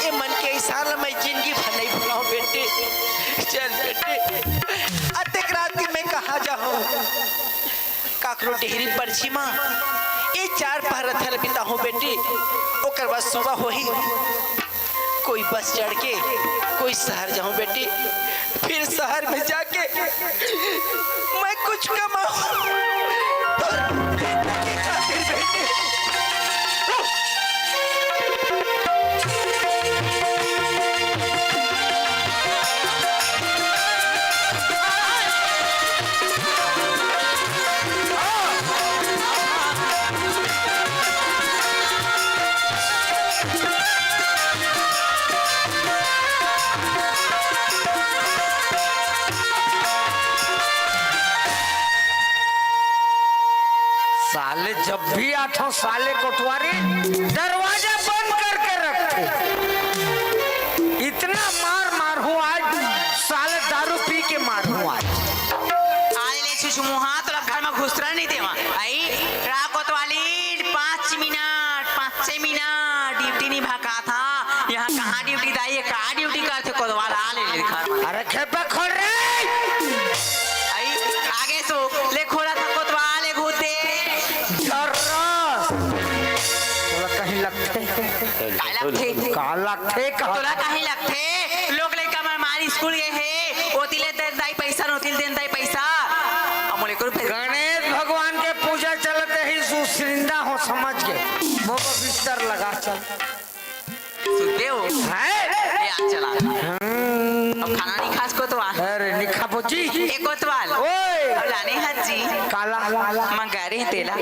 ये मन के एहसान ल मैं जिंदगी भर नहीं भुलाऊं बेटी। चल बेटी, अतेक रात के मैं कहाँ जाहूं? काकरो डेहरी परछी मा ये चार पहर रतिहा ल बिताहूं बेटी, ओकर बाद सुबह होही, कोई बस चढ़ के कोई शहर जाहूं बेटी, फिर शहर में जाके मैं कुछ कमाऊं। तोर जिंदगी खातिर बेटी। साले जब भी आथो साले कोटवारी दरवाजा बंद करके रखथे। इतना मार मारहूं आज, साले दारू पी के मारहूं आज। आले ले छुछुमुहा तोला घर में घुसरा नहीं देवा। आई रा कोतवाली पाँच मिनट, पाँच मिनट ड्यूटी निभा का था। यहाँ कहाँ ड्यूटी दाई है, कहाँ ड्यूटी करथे कोतवाल आले ले घर में। अरे खेपा खोल रे। आई आगे सो ले खोला था कोतवाल ए घूते। जर्रा। तोला कहीं लगथे? का लगथे? का लगथे? का तोला कहीं लगथे? लोग लइका मन मार स्कूल गए हे, ओती ले देन दाई पैसा, ओती ले देन दाई पैसा। अब मोले कुल फिर गणेश भगवान के पूजा चलत हे, सुसरिंदा हो समझ के। वो बिस्तर लगा चल। सुते हो? हैं? ले आ चला। हम्म। अब खाना नहीं खास कोतवाल। अरे निखा बोची। ए कोतवाल। ओए। अब लाने हाथ जी। काला। मंगारे तेला।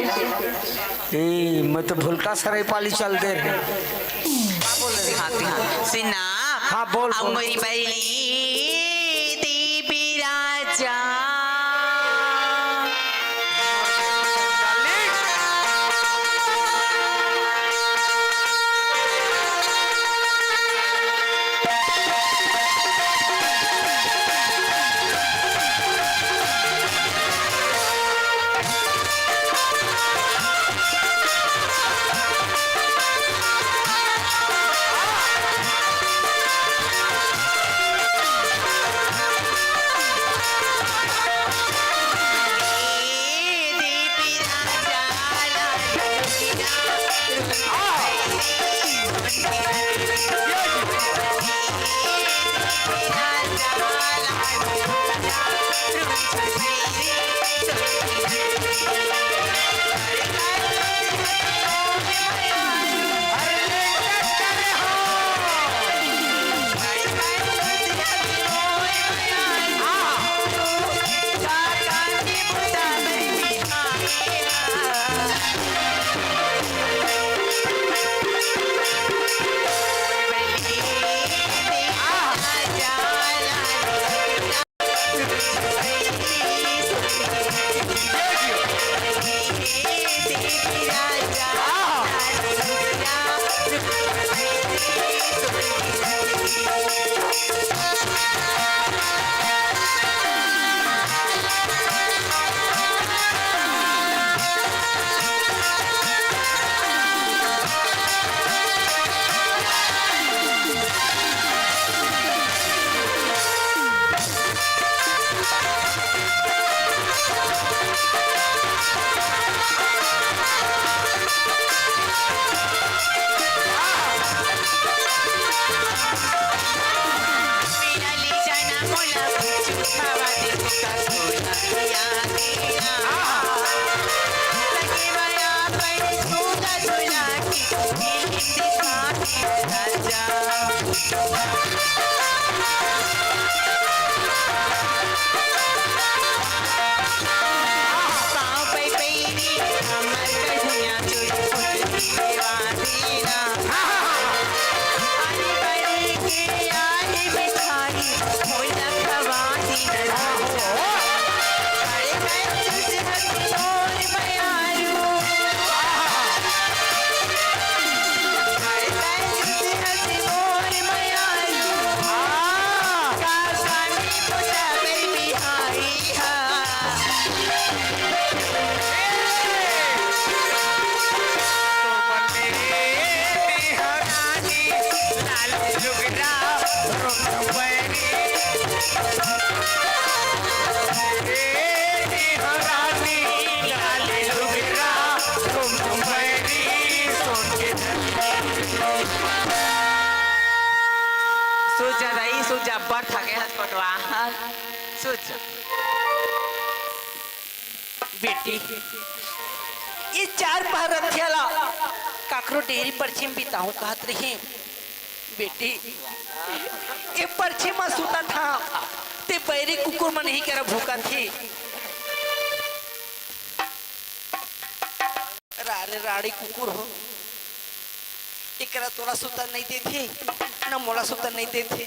ए, मैं तो भुलका सराय पाली चल दे रहे। हाँ, हाँ। सिन्हा। हाँ, बोल, अब बोल। मोरी बैली देवी राजा। राजा। पाँव पे पैरी हमर कन्हैया चुट चुट देवा दीना। आनी बारी के आनी मिठाई मोला खवा दीना। अरे मैं तुझे हंसी मोर मयारू। सूत जा दाई, सूत जा, बड़ थके हस कोटवा। सूत जा। बेटी, ये चार पहर रतिहा ला काकरो डेरी परछी म बिताहूं कहत रहे। बेटी, ये परछी म सुतत हंव, ते बैरी कुकुर मन ही करा भूकत हे। रा रे राड़ी कुकुर हो, एकरा तोला सुतन नइ देथे, न मोला सुतन नइ देथे।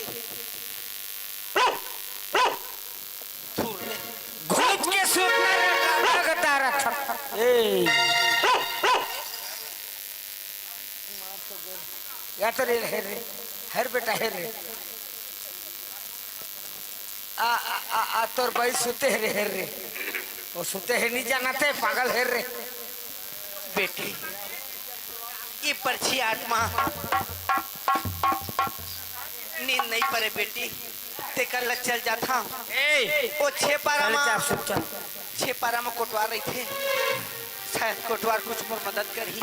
थुर ले। घुच के सुतन रे, लगता रथ। ए। या तो रे, हेर रे, हेर बेटा, हेर रे। आ, आ, आ, आ, तोर बाई सुते हे रे, हेर रे। वो सुते हे, नहीं जाना ते, पागल हेर रे। बेटी, ये परछी आत्मा नींद नहीं परे बेटी, तेकर ल चल जाथा। ए, ओ छे पारा चल मा, जा, सुत जा। छे पारा मा कोटवार रहिथे, शायद कोटवार कुछ मोर मदद करही।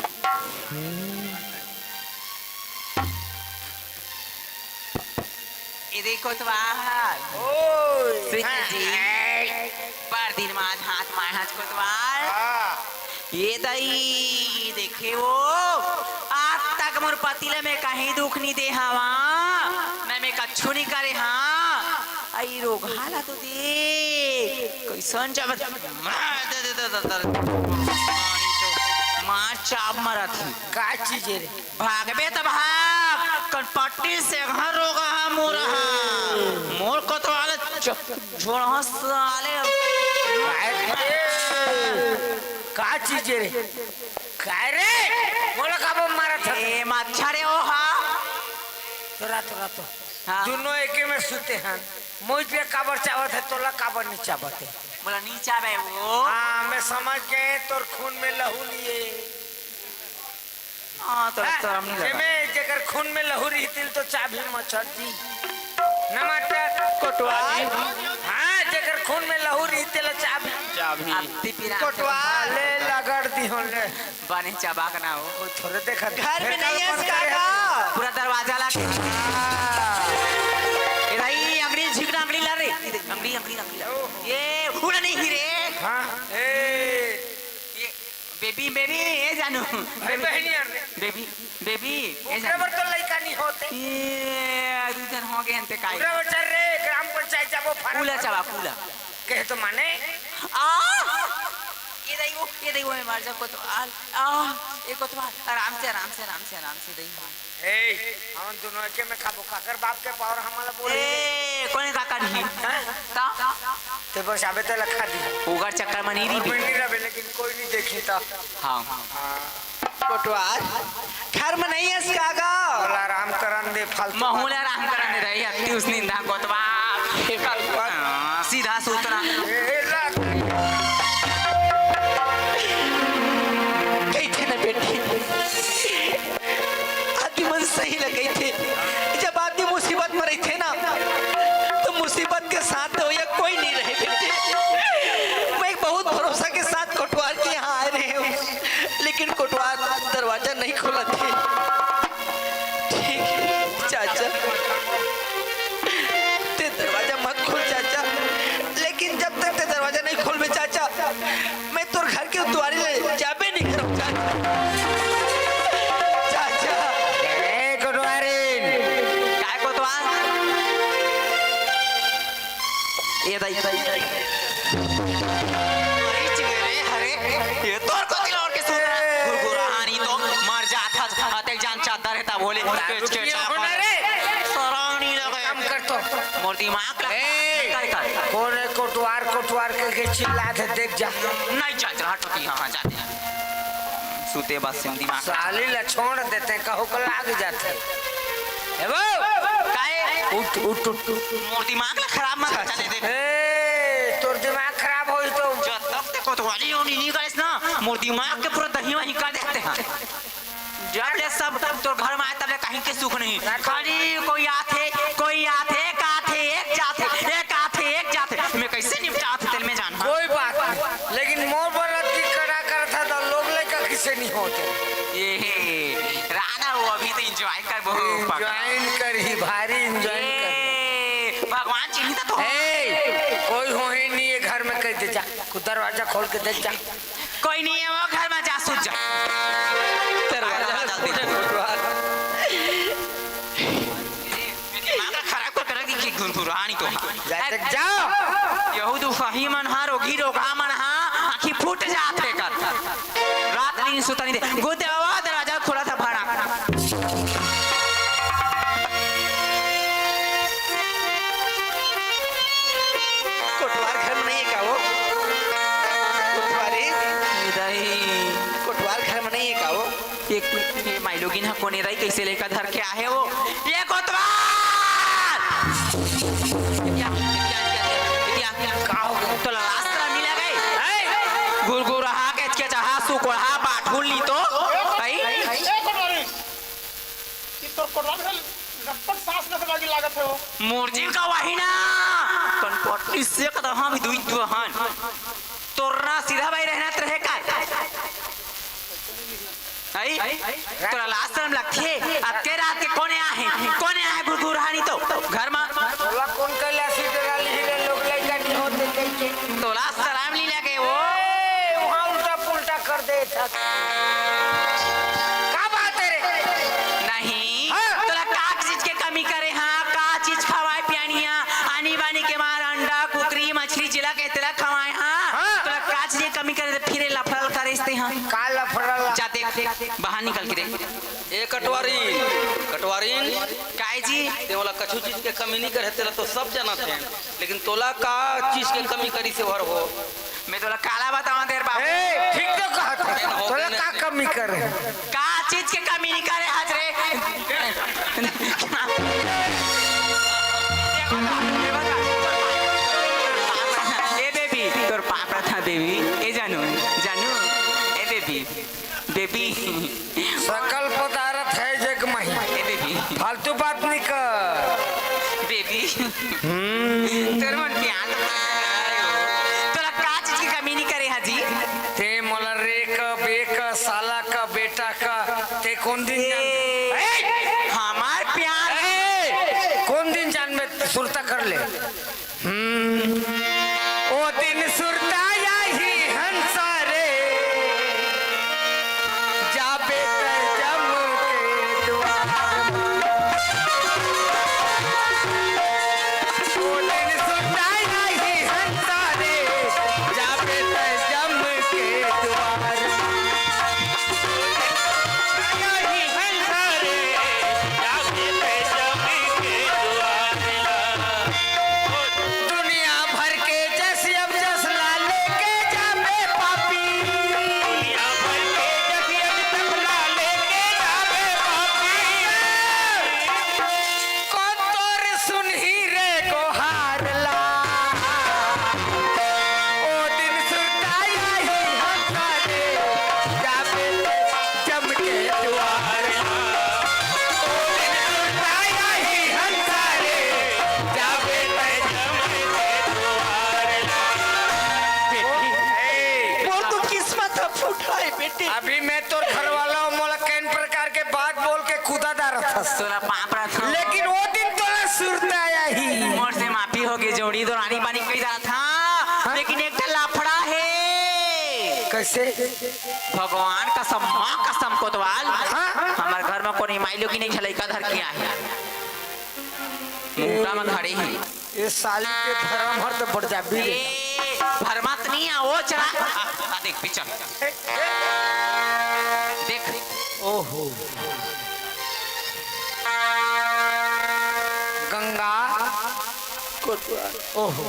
ए दे कोतवाल। ओए। सुन जी। हाँ। बड़ दिन मा आज हाथ माय हाथ कोतवाल। हाँ। ए दई, देखे वो, आज तक मोर पति ले मैं कहीं दुख नहीं दे हवा, न मैं कछु नहीं करे हाँ। आई रोगहा ला तो दे, कैसन जब मार दे, दे, दे, दे, दे। मार चाप मारत ही। का चीज हे रे? भागबे त भाग, कनपट्टी से घर रोगहा मोर हा। मोर कोतवाल च-, झोड़हा साले। काय रे? का चीज रे? काय रे? मोला काबर मारत हस? ए, मच्छर हे ओ हा। तोरा, तोरा तो। हाँ। दुनो एके में सुते हन। मोइच ले काबर चाबत हे, तोला काबर नहीं चाबत हे? मोला नहीं चाबे वो। हाँ, मैं समझ गए, तोर खून में लहू नहीं हे। हाँ, तो हाँ, शरम नहीं लगा। जेमे जेकर खून में लहू रही, तेला तो चाबही मच्छर जी। न मास्टर। कोटवाल। हाँ, जेकर खून में लहू रही, तेला चाबही। चाबही। अब ती पीरा। कोटवाल। ले लगड़ दी हों ले। बने चाबा के ना हो। वो थोड़े देखा। घर में नहीं है इसका का? पूरा दरवाजा ला। हाँ। ए भाई, अंगड़ी झिकना, अंगड़ी ला रे। अंगड़ी, अंगड़ी, अंगड़ी ला। ये हुड़ा नहीं ही रे। हाँ। ए। ये बेबी, बेबी, ए जानू। अरे बहनी यार रे। बेबी, बेबी, ए ओकरे जानू। बर तो लइका नहीं होते। ये दू जन हो गए हन ते काई। ओकरे बर चल रे, ग्राम पंचायत जाबो, फार्म पूला भर। चाबा, पूला। कहे तो माने? आ! ये दई वो, ये दई वो, मैं मर जा कोतवाल। आ, ये कोतवाल। आराम से, आराम से, आराम से, आराम से दई हाँ। ए, हमन दोनों एके में खाबो, काकर बाप के पावर हमला बोले। ए, कोने काकर ही? हाँ? का? ते बस आबे ते लखा दी। ओकर चक्कर में नहीं और रही। मैं नहीं रहबे, लेकिन कोई नहीं देखी तो। हाँ। हाँ। कोटवाल, घर में नहीं है इसका का? बोला आराम करन दे, फालतू महूला आराम करन दे रही, अति उस निंदा कोतवाल। हे भगवान। हाँ, सीधा सूतना। ए, ए, ला। कही थे ना बेटी, आदमी मन सही ल कहिथे, जब आदमी मुसीबत में रहिथे ना, तो मुसीबत के साथ तो या कोई नहीं रहे बेटे। मैं बहुत भरोसा के साथ कोटवार के यहाँ आए रहे हूँ, लेकिन कोटवार दरवाजा नहीं खोलत हे। ठीक है चाचा, ते दरवाजा मत खोल चाचा, लेकिन जब तक ते दरवाजा नहीं खोलबे चाचा, मैं तोर घर के दुआरी ले जाबे नहीं करब चाचा। चाचा। ए, गुरुआ, ए दाई, ए दाई। अरे चिगरे, अरे, ये तोर को दिल और के सुन रहा। गुरगुराहानी तो मर जात हस, अतेक जान चादर हे तब होले। दारू पिए हो ना रे। सरानी लगे। काम कर तो। मोर दिमाग ला ए, कर कर। कोन हे कोटवार, कोटवार के, के चिल्ला दे, देख जा। नहीं जा, जा, हट, यहाँ जाते हैं। सूते बाद से दिमाग साली ला छोड़ देते हैं, कहूँ को लाग जाते हैं। ए वो, काहे? उठ, उठ, उठ, उठ। मोर दिमाग ला खराब मत कर, चले दे। ए, तोर दिमाग खराब होई तो। जब तक ते कोतवाली होनी नहीं करिस ना, मोर दिमाग के पूरा दही वही कर देते हैं। जब ले सब तोर घर में आए, तब ले कहीं के सुख नहीं। खाली कोई आथे, कोई आथे, एक आथे, एक जाथे, एक आथे, एक जाथे। मैं कैसे निपटात तेल में जान, हाँ? कोई बात नहीं, लेकिन मोर बर अतकी कड़ा करत हे तो लोग लइका किसे नहीं होते। ए, राना वो अभी तो enjoy कर, बहुत पकड़। Enjoy कर ही, भारी enjoy कर। ए, भगवान चिन्हित तो हो। ए, कोई हो ही नहीं है घर में, कह दे जा, खुद दरवाजा खोल के देख जा। कोई नहीं है वो घर में, जा सूत जा। दरवाजा खोल दे। दिमाग ला खराब कर, कर दी कि गुरगुराहानी तो। जा, जा, जा। यहू दुखही मन हा, रोगी रोगहा मन हा, आँखी फूट जात हे कर। रात दिन सुता नहीं दे। गुदे बाबा दरवाजा खोला था भाड़ा। कोटवार घर में नहीं है का वो? कोटवारी? नहीं दाई। कोटवार घर में नहीं है का वो? ये, ये माईलोगिन हा कोने रही, कैसे लइका धर के आहे वो? ये कोतवाल! का हो गया? तोला लाज शरम नहीं लगे? हैं? गुरगुराहा के, के चाहा सुकोढ़ा बाठुल नी तो? हैं? ए कोटवारी, ये तोर कोटवाल से लटपट सांस लेके बागी लागत है वो। मुर्जिम का वही ना। कनपटी से कदा हाँ भी दुई दुहन। तोर ना सीधा भाई रहना त रहे का? आई? तोला लाज शरम लगथे? अतके रात के कोने आहे? कोने आहे गुरगुराहानी तो? घर मा? तोला कोन कैलाशी डरा लिही रे, लोग लइका नहीं होते कहिके। तोला शरम नहीं लगे वो? ए, वहाँ उल्टा पुल्टा कर दे था। का बात है रे? नहीं। हाँ। तोला का चीज के कमी करे हाँ? का चीज खवाए पियानिया? आनी बानी के मार अंडा, कुकरी, मछली जिला के तेला खवाए हाँ? हाँ। तोला का चीज के कमी करे, फिर लफड़ल करे इस्ते हाँ? का लफड़ल? जा देख, बाहर निकल के देख। ए कटवारी, कटवारी। काय जी? ते ओला कछु चीज के कमी नहीं करे, तेला तो सब जानत हे, लेकिन तोला का चीज के कमी करी से भर हो? मैं तोला काला बतावा देर बाबू। ए, ठीक तो कहत हे। तोला का कमी करे? का चीज के कमी नहीं करे हस रे? ए बेबी, तोर पाप रथा बेबी। ए जानू, जानू, ए बेबी, बेबी। सकल पदारथ है जग मही। ए बेबी। फालतू बात नहीं कर। बेबी। हम्म। तोर मन प्यार तो करत हे। तोला का चीज की कमी नहीं करे हाजी? ते मोला रे का, बे का, साला का, बेटा का, ते कोन दिन जान? ए, ए! हमार प्यार। ए! कोन दिन जान में सुरता कर ले। हम्म। ओ दिन सुरता आही हंसा रे, जाबे त जम के दुआर मा। ओ दिन सुरता आही हंसा रे, जाबे त जम के दुआर मा। दुनिया भर के जस अब जस ला लेके जाबे पापी। दुनिया भर के जस अब जस ला लेके जाबे पापी। कोन तोर सुनही रे गोहार ला। ओ दिन सुरता आही हंसा रे, जाबे त जम के दुआर मा। ओ दिन सुरता आही हंसा रे, जाबे त जम के दुआर मा। बेटी, ए, मोर तो किस्मत ह फूटा हे बेटी। अभी मैं तोर घर वाला हूँ, मोला कई प्रकार के बात बोल के कूदा डारत हस। तोला पाप रथा। लेकिन वो दिन तोला सुरता आही। मोर से माफी होगे, जोड़ी दो रानी पानी कही डारत हस। हाँ? लेकिन एक ठन लफड़ा हे। कैसे? भगवान कसम, माँ कसम कोतवाल। हाँ? हमर घर में कोनो माईलोगिन एक लइका धर के आहे। मुंडा में खड़े हे। ये साली के भरम हर तो बढ़ जाबी रे। ए, भरमत नहीं है, वो चला। आ, आ, देख, पीछे। देख। ओहो। गंगा। कोतवाल। ओहो।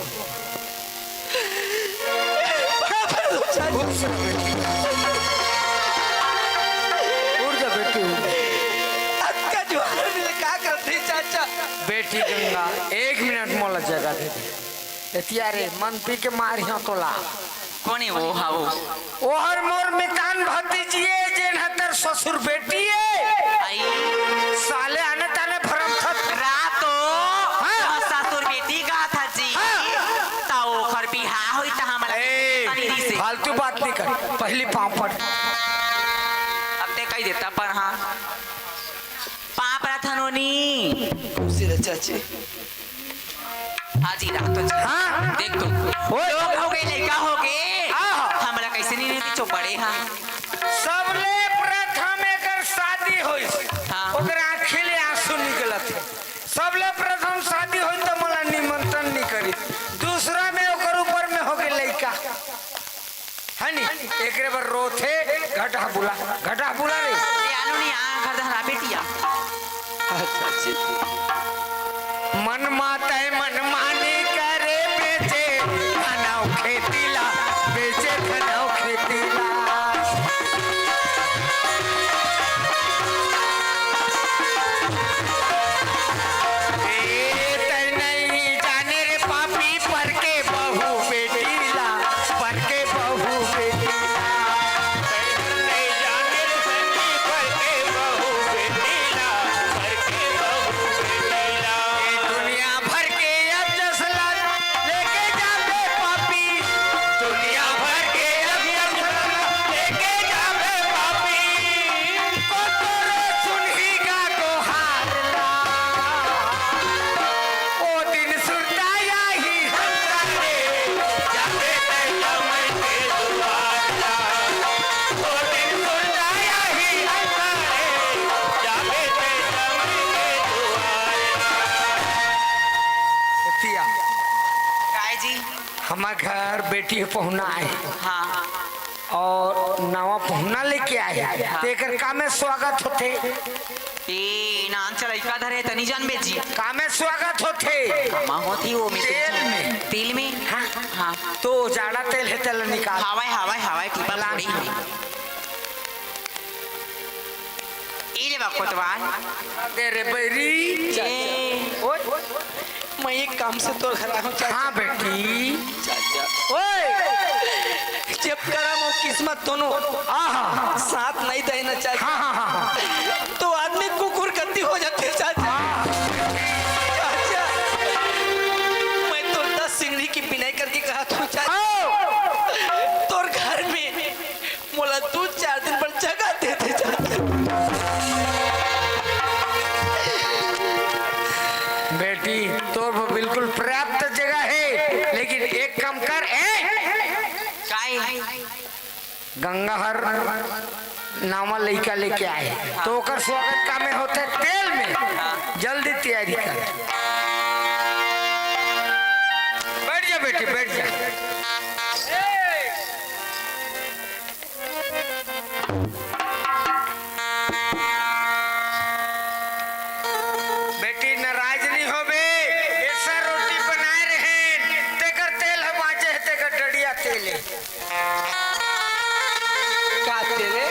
उठ जा बेटी, उठ जा। अतका जुआर में का करत हे चाचा? बेटी गंगा, एक मिनट मोला जगह दे दे। एतिया रे, मन पी के मारिहौं तोला। कोन हे वो? हाँ, वो। ओहर मोर मितान भतीजी ए, जेन ह तोर ससुर बेटी ए। आई। साले आने ताने भरम थत। रातो, हाँ। वो ससुर बेटी का था जी। हाँ। त ओखर बिहाव होई त हमला ए, तनी दिसे। फालतू बात नहीं कर, पहली पाँव पड़। अब ते कही देता पर हाँ। पाँव पड़त हन नोनी। खुशी रह चाची। हाँ जी, रातो जी। हाँ। देख तो। ओए। लोग हो गए, लइका हो गए। हाँ। हमला कैसे नहीं रहती, चो बड़े हाँ। सबले प्रथम एकर शादी होइस। हाँ। ओकर आँखी ले आंसू निकलत हे। सबले प्रथम शादी होइस त मोला निमंत्रण नहीं करिस। दूसरा में ओकर ऊपर में हो गए लइका। है नी? एकरे बर रोथे, घटा बुला, घटा बुला रे। ए, आलू नहीं, आ, घर धरा बेटिया। अच्छा, अच्छा। मन मातय मन मानी करे, बेचे धनौ खेती ला, बेचे धनौ खेती ला। ए, तै नहीं जाने रे पापी, पर के बहू बेटी ला, पर के बहू बेटी ला। तै नहीं जाने रे संगी, पर के बहू बेटी ला, पर के बहू बेटी ला। ए, दुनिया भर के अब जसला लेके जाबे पापी, दुनिया भर के अब जसला लेके जाबे पापी। कोतरो सुनही गा गोहार ला। ओ दिन सुरता आही हंसा रे, जाबे तै जमई के दुआर ला। ओ दिन सुरता आही हंसा रे, जाबे तै जमई के दुआर ला। एतिया। काय जी? हमर घर बेटी पहुना आए। हाँ। और नवा पहुना लेके आए। हाँ। तेकर का में स्वागत होथे? ए, नान चलइका धरे तनी जानबे जी। का में स्वागत होथे? कामा होथे वो में तेल तेल में। तेल में? हाँ। हाँ। तो जाड़ा तेल हे, तेल निकाल। हवय, हवय, हवय, टीपा लान। थोड़ी हवय। ई ले बा कोतवाल। दे रे बैरी। ए। ओए, मैं एक काम से तोर घर आऊं चाचा। हाँ बेटी। चाचा। ओए, जब करम और किस्मत दोनों आहा। साथ नहीं देना चाचा। हाँ, हाँ, हाँ, हाँ। तो आदमी कुकुर गति हो जाते चाचा। हाँ। चाचा, मैं तोर दस सिंगड़ी की बिनाई करके कहा था चाचा। आओ। तोर घर में मोला दू चार दिन बर जगह दे दे चाचा। बेटी, तोर बर बिल्कुल पर्याप्त जगह हे, लेकिन एक काम कर, ए? काय? गंगा हर नावा लइका लेके आए, तो ओकर स्वागत का में होथे तेल में। जल्दी तैयारी कर। बैठ जा बेटी, बैठ जा। बेटी, नाराज नहीं होबे, एसर रोटी बनाए रहेन, तेकर तेल ह बांचे हे, तेकर डड़िया तेल हे। का तेल हे?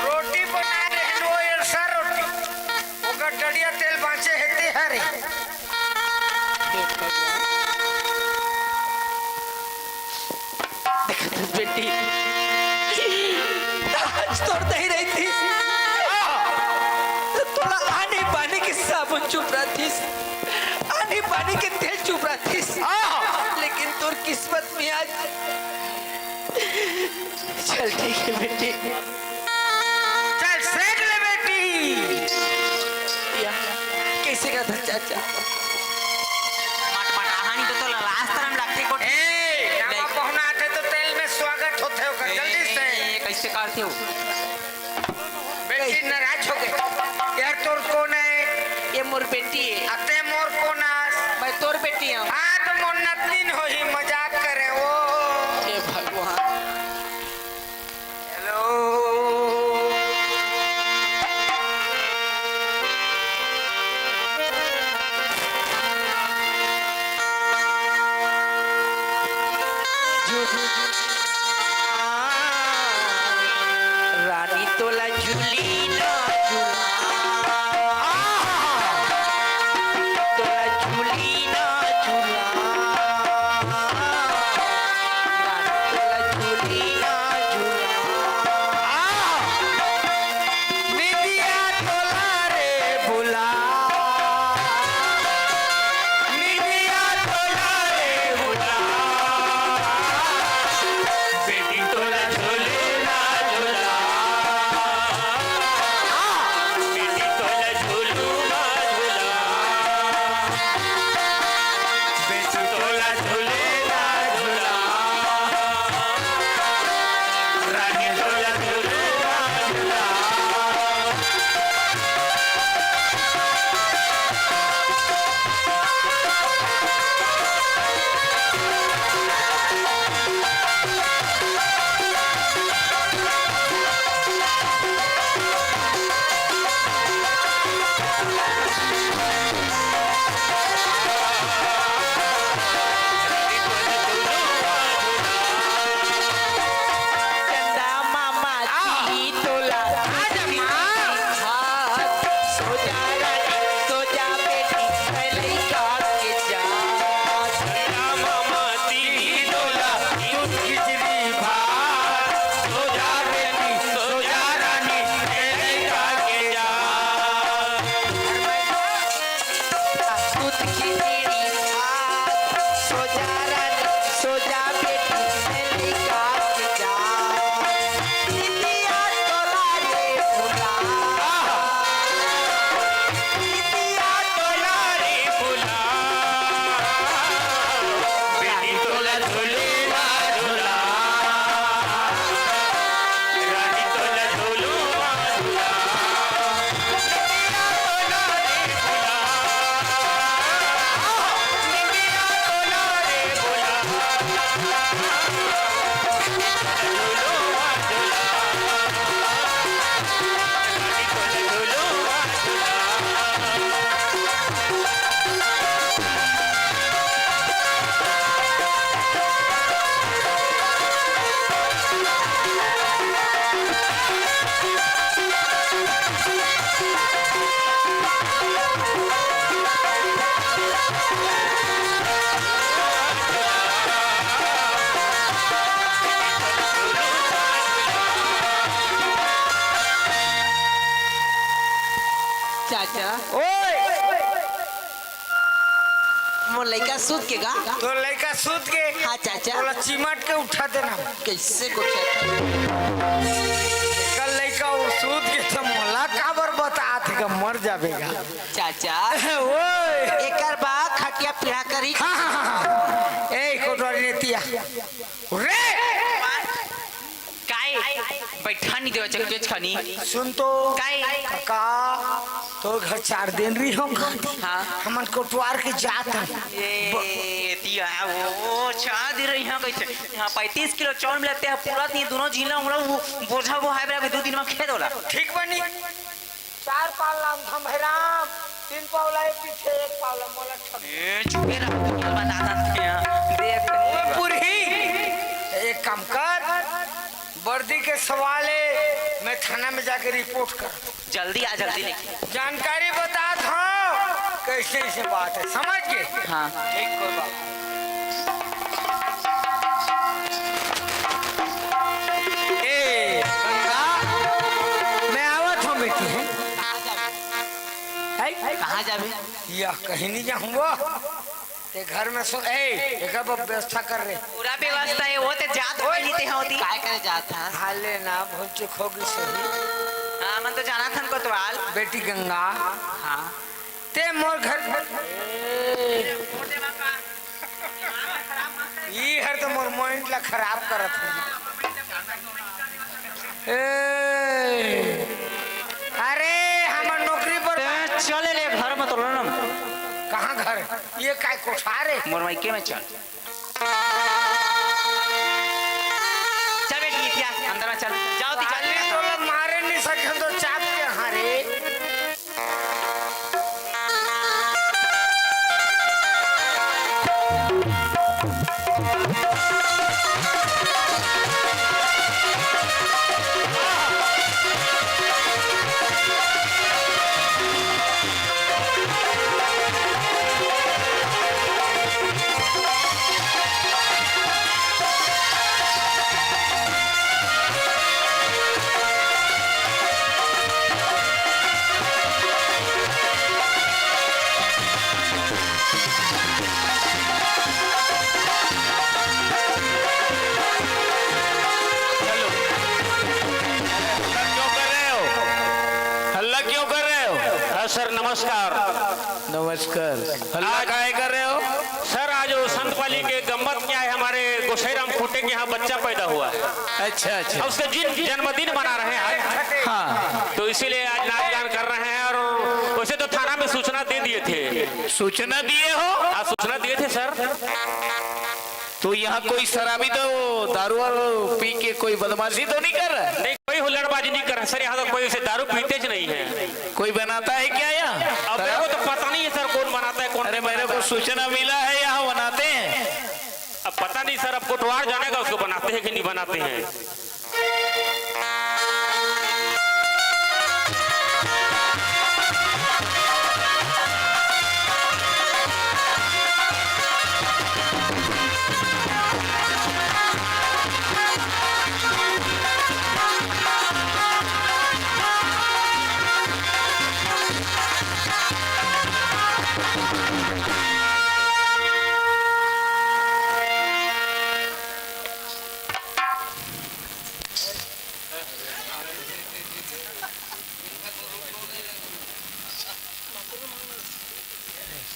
रोटी बनाए रहेन, वो एसर रोटी, ओकर डड़िया तेल बांचे हे, ते हरे। देख भगवान। देखत हस बेटी, आज तोर दही रहितिस, त तोला आनी बानी के साबुन चुप रहतिस, आनी बानी के तेल चुप रहतिस। लेकिन तोर किस्मत में आज, चल ठीक हे बेटी, चल सेक ले बेटी। या, कइसे का था चाचा? मटमटाहा नहीं तो, तो लाज तरम लगथे कोठी। ए, नवा पहुना आथे तो तेल में स्वागत होथे ओकर, जल्दी से। ए, कइसे करथे हो? बेटी नाराज हो गए। यार तोर कोन हे? ये मोर बेटी हे। अते मोर कोन आस? मैं तोर बेटी हम। हाँ, तो मोर नतनीन होही, मजाक करे वो। हे भगवान। हेलो। रानी तोला झूली ना झूला, तोला झूली ना झूला, रानी तोला झूली ना झूला। निंदिया तोला रे भुला, निंदिया तोला रे भुला, बेटी तोला झूलू ना झूला, बेटी तोला झूलू ना झूला, बेटी तोला झूलू ना झूला। रानी तोला झूलू ना झूला। चंदा मामा आ। जी तोला। आ जा माँ। हाथ, सो जा रानी, सो जा बेटी, मैं लइका के जात। चंदा मामा जी तोला, दूध खिचड़ी भात। सो जा बेटी, सो जा रानी, मैं लइका के जात। दूध खिचड़ी भात, सो जा रानी, सो जा बेटी, मैं लइका के जात। निंदिया तोला रे भुला, निंदिया तोला रे भुला, बेटी तोला झूलू ना झूला। रानी तोला झूलू ना झूला। चाचा, ओए! मोर लइका सूत के गा? तोर लइका सूत के? हाँ चाचा। तोला चिमट के उठा देना। कइसे को चाचा? एकर लइका वो सूत के त मोला काबर बतात हे गा, मर जाबे गा। चाचा। ओए! एकर बा खटिया पीढ़ा करी। हाँ, हाँ, हाँ। ए, कोटवारी नेतिया। रे! काय? बैठा नहीं देवा चकचोच खानी। सुन तो। काय? काका, तोर घर चार दिन रहिहूँ। हाँ। हमन कोटवार के जात हन। ये दिया वो चार दिन रहिहूँ कइसे? यहाँ पैंतीस किलो चाउर मिलथे, पूरा दिन दूनों झिल्ला उमड़ा वो बोझा वो हाय बरा दू दिन में खेत होला। ठीक बनी। चार पावला हम धम है राम, तीन पावला एक पीछे, एक पावला मोला ठग। ए, चुपे रह, तू चल बता दे यहाँ। देख। ओए पुरही, एक काम कर, वर्दी के सवाल है, मैं थाना में जाके रिपोर्ट कर। जल्दी आ, जल्दी लेके। जानकारी बतात हूँ, कइसे, कइसे बात है, समझ गे? हाँ। ठीक, कोई बात। ए, गंगा, मैं आवत हूँ बेटी, हैं? हैं? कहाँ जाबे? यह कहीं नहीं जाऊँगा। ते घर में सो, ए, एकर बर व्यवस्था कर रे। पूरा व्यवस्था है, वो ते जात ओए। पहली ते होती। काय करे जात हस? हाले ना, भूल चूक होगी सही। हाँ, मन तो जाना थन कोतवाल। बेटी गंगा। हाँ। ते मोर घर, ई हर तो मोर mind ला खराब करत है। ए, अरे, हमर नौकरी पर ते चले ले घर में तो लड़न। कहाँ घर? ये काय कोठार हे। मोर मइके में चल। चल बेटी, इतिया अंदर में चल। जाओ ती, चल। अरे, तोला मारे नहीं सके तो चाप के, हाँ रे। हेलो। हल्ला क्यों कर रहे हो? हल्ला क्यों कर रहे हो? हाँ सर, नमस्कार। नमस्कार। हल्ला आज काहे कर रहे हो? सर, आज वो संत पाली के गम्मत क्या है, हमारे गोसाई राम खूंटे के यहाँ बच्चा पैदा हुआ है। अच्छा, अच्छा। और उसका जिन जन्मदिन मना रहे हैं आज। हाँ। तो इसीलिए आज नाच गान कर रहे हैं। और वैसे तो थाना में सूचना दे दिए थे। सूचना दिए हो? हाँ, सूचना दिए थे सर। तो यहाँ कोई शराबी तो दारू वारू पी के कोई बदमाशी तो नहीं कर रहा है? नहीं, कोई हुल्लड़बाजी नहीं कर रहा सर। यहाँ तो कोई ऐसे दारू पीते ज नहीं है। कोई बनाता है क्या यहाँ? अब मेरे को तो पता नहीं है सर, कौन बनाता है, कौन नहीं बनाता है। अरे, मेरे को सूचना मिला है, यहाँ बनाते हैं। अब पता नहीं सर, अब कोटवार जानेगा उसको बनाते हैं कि नहीं बनाते हैं।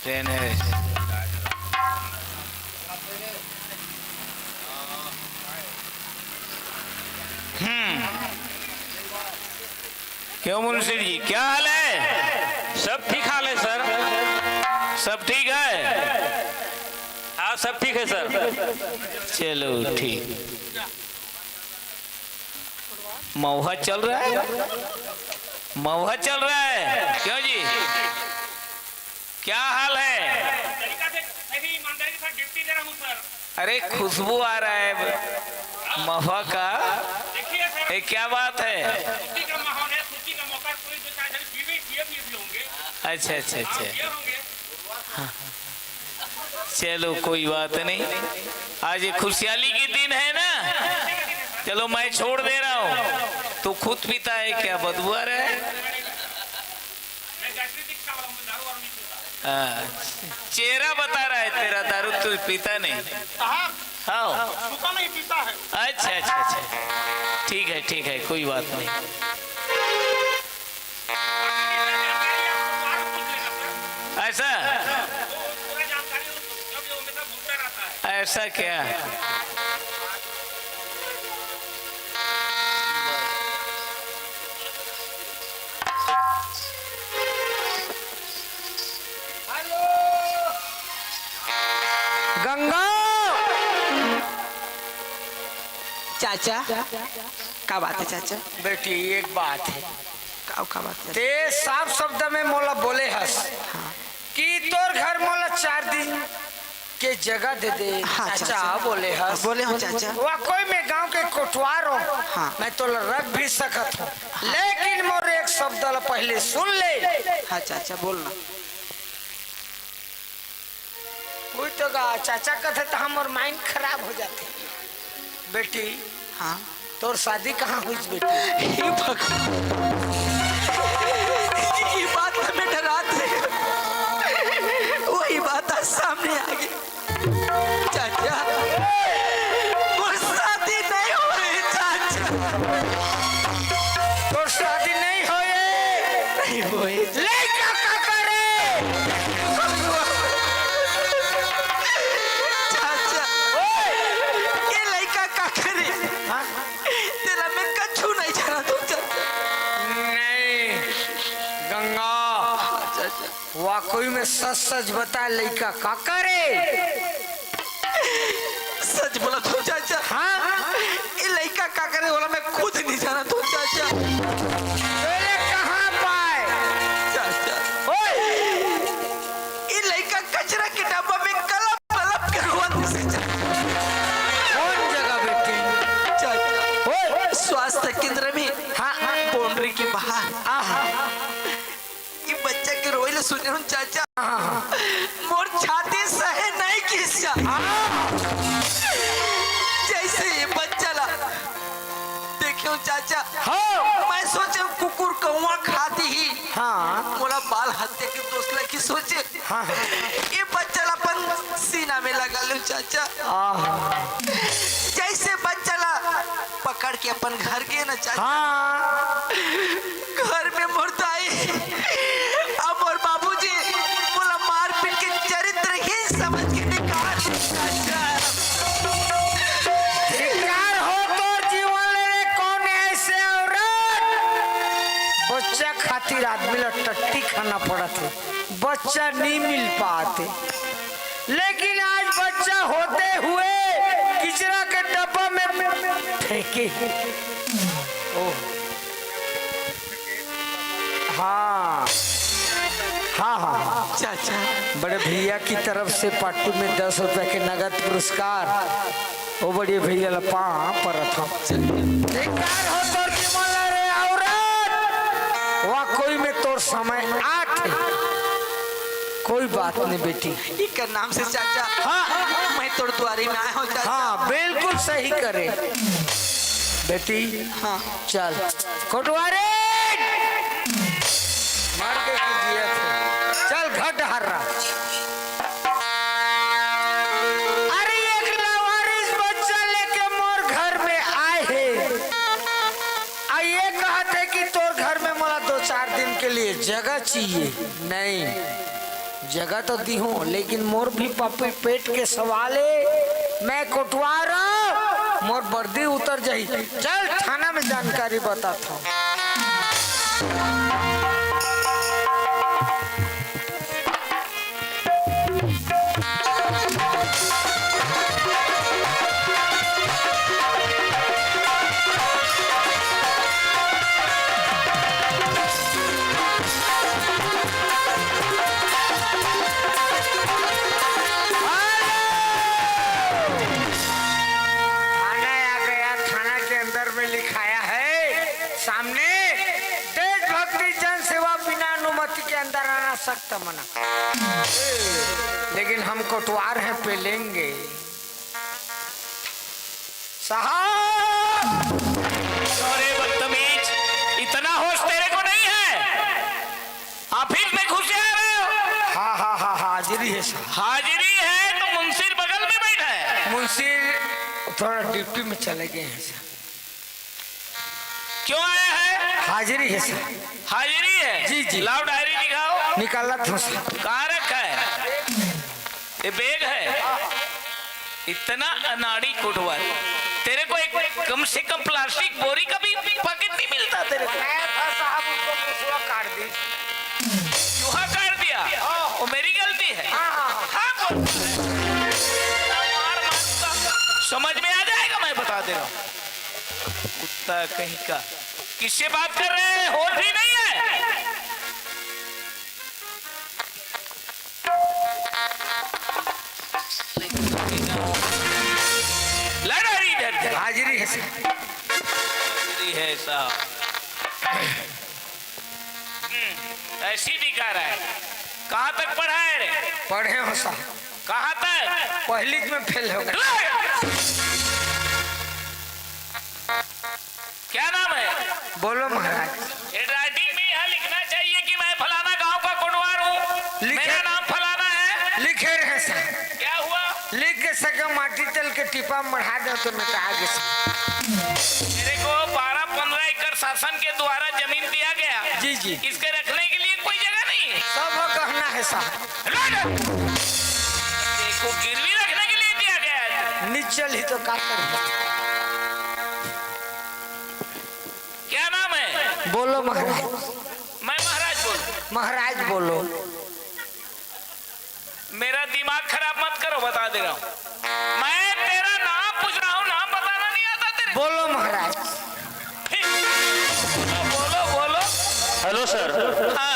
ट्रेन है। हम्म। क्यों मुंशी जी, क्या हाल है? सब ठीक हाल है सर। सब ठीक है? हाँ, सब ठीक है सर। चलो ठीक। मौहा चल रहा है, मौहा चल रहा है। क्यों जी, क्या हाल है? तरीका से सही ईमानदारी के साथ ड्यूटी दे रहा हूँ सर। अरे, खुशबू आ रहा है महुआ का। देखिए सर, ये क्या बात है? खुशी का माहौल है, खुशी का मौका, कोई दो चार जन पीवे, पिए, पिए भी होंगे। अच्छा, अच्छा, हाँ, अच्छा। पिए होंगे। हाँ। चलो, कोई बात नहीं, आज ये खुशहाली के दिन है ना, चलो, मैं छोड़ दे रहा हूँ। तू खुद पीता है क्या? बदबू आ रहा है। हाँ, चेहरा बता रहा है तेरा, दारू तू पीता नहीं। हाँ। हाँ। छूता नहीं, पीता है। अच्छा, अच्छा, अच्छा, ठीक है, ठीक है, कोई बात नहीं। ऐसा? ऐसा क्या? गंगा। चाचा, का बात है चाचा? बेटी, एक बात है। का, का बात है? ते साफ शब्द में मोला बोले हस हाँ। कि तोर घर मोला चार दिन के जगह दे दे। हाँ, चाचा, चाचा। बोले हस। बोले हूँ, चाचा। वाकई में गांव के कोटवार हो, हाँ। मैं तोला रख भी सकत हूँ, हाँ। लेकिन मोर एक शब्द ला पहले सुन ले। हाँ, चाचा, बोलना। कोई तो गा, चाचा कथे तो हमर माइंड खराब हो जाथे। बेटी, हाँ। तोर शादी कहाँ हुई बेटी? हे भगवान, ये बात तो मैं डरात रहे। वही बात आज सामने आ गई। चाचा, मोर शादी नहीं हो रही, चाचा। तोर शादी नहीं होए। नहीं होए। लइका का करे? चाचा, ओए! ये लइका का करे? हाँ? तेला मैं कछु नहीं जानत हूँ, चाचा। कोई में सच सच बता, लइका का करे? सच बोला तो चाचा। हाँ? ये लइका का करे बोला, मैं खुद नहीं जाना तो चाचा। पहले कहाँ पाए? चाचा। ओए! ये लइका कचरा के डब्बा में कलप कलप के रोवत से चाचा। कौन जगह बेटी? चाचा। ओए! स्वास्थ्य केंद्र में। हाँ। बाउंड्री के बाहर। आहा। ये बच्चा के रोए ले सुने हूँ चाचा। हाँ। मोर छाती सहे नहीं किस चाचा। हाँ। जैसे ये बच्चा ला देखे हूँ चाचा। हाँ। मैं सोचे हूँ कुकुर कौआ खाती ही। हाँ। मोला बाल हत्या के दोष लगी सोचे। हाँ। ये बच्चा ला अपन सीना में लगा लो चाचा। आहा। जैसे बच्चा ला पकड़ के अपन घर गे ना चाचा। हाँ। घर में मोर दाई अउ मोर बाबूजी मोला मारपीट के चरित्रहीन समझ के निकाल दे चाचा। धिक्कार हो तोर जीवन ले रे, कौन ऐसे औरत? बच्चा खातिर आदमी ला टट्टी खाना पड़त हे, बच्चा नहीं मिल पाते। लेकिन आज बच्चा होते हुए किचरा के डब्बा में फेंके। ओह। हाँ। हाँ, हाँ, हाँ। चाचा। बड़े भैया की तरफ से पार्टी में दस रुपए के नगद पुरस्कार। ओ बड़े भैया ला पाँव परत हूँ। धिक्कार हो तोर जीवन ला रे औरत। वाह, कोई में तोर समय आथे। कोई बात नहीं बेटी। इकर नाम से चाचा, हाँ। मैं तोर दुआरी में आए हूँ चाचा। हाँ, बिल्कुल सही करे। बेटी, हाँ। चल। कोटवारे! मार के कीजिए थे। चल, घर डहर रहा। अरे, एक लावारिस बच्चा लेके मोर घर में आए हे। आ ये कहत हे कि तोर घर में मोला दो चार दिन के लिए जगह चाहिए। नहीं, जगह तो दी हूँ, लेकिन मोर भी पापी पेट के सवाल हे। मैं कोटवार हूँ, मोर वर्दी उतर जाही। चल, थाना में जानकारी बताता हूँ। थाना आ गया, थाना के अंदर में लिखाया है सामने, देशभक्ति जन सेवा बिना अनुमति के अंदर आना सख्त मना। लेकिन हम कोटवार हैं, पेलेंगे। साहब! अरे बदतमीज, इतना होश तेरे को नहीं है? ऑफिस में घुसे आ रहे हो? हाँ, हाँ, हाँ, हाँ, हाजिरी है साहब। हाजिरी है तो मुंशी बगल में बैठा है। मुंशी थोड़ा ड्यूटी में चले गए हैं साहब। क्यों आया है? हाजिरी है साहब। हाजिरी है? जी, जी। लाओ डायरी दिखाओ। निकालत हूँ साहब। कहाँ रखा है? ये बैग है? इतना अनाड़ी कोटवार। तेरे को एक कम से कम प्लास्टिक बोरी का भी पॉकेट नहीं मिलता तेरे को। मैं था साहब, उसको मुसवा काट दी। चूहा काट दिया? हाँ। वो मेरी गलती है? हाँ, हाँ, हाँ। हाँ, बोल। मार मारूंगा। समझ में आ जाएगा, मैं बता दे रहा हूँ। कुत्ता कहीं का। किससे बात कर रहे हैं? होश भी नहीं है। लड़ा रही इधर। हाजिरी है साहब। हाजिरी है साहब। हम्म, ऐसी दिखा रहा है। कहाँ तक पढ़ा है रे? पढ़े हो साहब। कहाँ तक? पहली में फेल हो गए। क्या नाम है? बोलो महाराज। ये राइटिंग में यहाँ लिखना चाहिए कि मैं फलाना गांव का कोटवार हूँ, लिखे, मेरा नाम फलाना है। लिखे रहे साहब। क्या हुआ? लिख के सके माटी तल के टिपा मढ़ा दे तो मिटा आगे से। मेरे को बारह पन्द्रह एकड़ शासन के द्वारा जमीन दिया गया। जी, जी। इसके रखने के लिए कोई जगह नहीं है। सब गहना है साहब। देखो, गिरवी रखने के लिए दिया गया है। निचल ही तो का कर। क्या नाम है? बोलो महाराज। मैं महाराज बोलूं। महाराज बोलो। मेरा दिमाग खराब मत करो, बता दे रहा हूँ। मैं तेरा नाम पूछ रहा हूँ, नाम बताना नहीं आता तेरे? बोलो महाराज। बोलो, बोलो, बोलो। Hello sir. हाँ।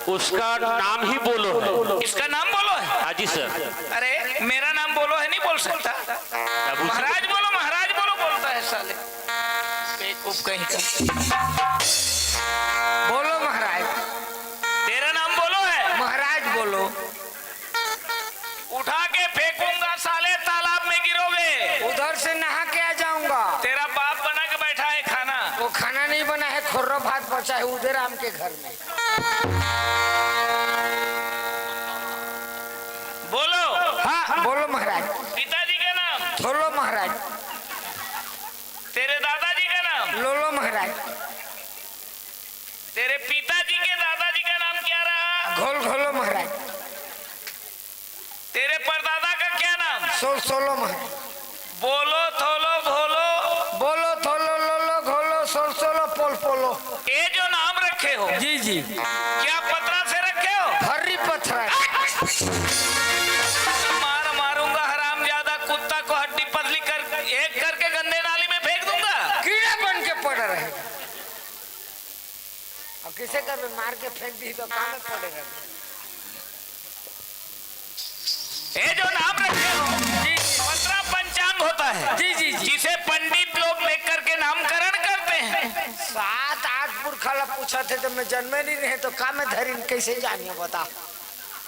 उसका नाम ही बोलो है। इसका नाम बोलो है? हाँ जी सर। अरे, मेरा नाम बोलो है, नहीं बोल सकता? अब उसी महाराज बोलो, महाराज बोलो बोलता है साले। बेवकूफ कहीं का। बोलो महाराज। तेरा नाम बोलो है? महाराज बोलो। उठा के फेंकूंगा साले, तालाब में गिरोगे। उधर से नहा के आ जाऊंगा। तेरा बाप बना के बैठा है खाना। वो खाना नहीं बना है, खोर्रा भात बचा है उदयराम के घर में। बोलो। हाँ, बोलो महाराज। पिताजी का नाम? थोलो महाराज। तेरे दादाजी का नाम? लोलो महाराज। तेरे पिताजी के दादाजी का नाम क्या रहा? घोल घोलो महाराज। तेरे परदादा का क्या नाम? सोल सोलो महाराज। बोलो थोलो भोलो। बोलो थोलो लोलो घोलो सोल सोलो पोल पोलो। ये जो नाम रखे हो, जी जी। क्या पतरा से रखे हो? हर्री पथरा। मार मारूंगा हरामजादा, कुत्ता को हड्डी पसली कर, एक करके गंदे नाली में फेंक दूंगा। कीड़ा बन के पड़ रहे। अब किसे कर मार के फेंक दी तो काम में पड़े रहे। ये जो नाम रखे हो, जी। पतरा पंचांग होता है, जी, जी, जी। जिसे पंडित लोग लिख करके नामकरण करते हैं। सात आठ पुरखा ला पूछा थे तो मैं जन्मे नहीं रहे तो का मैं धरिन कैसे जानिए बता।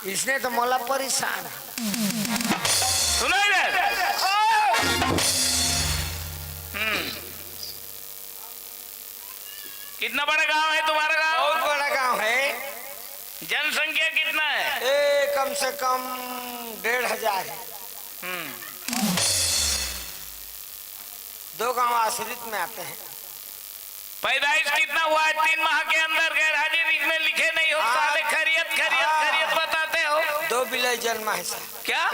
इसने तो मोला परेशान। सुनो इधर। हम्म। कितना बड़ा गांव है तुम्हारा गांव? बहुत बड़ा गांव है। जनसंख्या कितना है? ए, कम से कम डेढ़ हजार है। हम्म। दो गांव आश्रित में आते हैं। पैदाइश कितना हुआ है? तीन माह के अंदर गैर हाजिर, इसमें लिखे नहीं हो, हाँ। साले खैरियत, खैरियत, हाँ। खैरियत बताते हो। दो बिलाई जन्मा है साहब। क्या?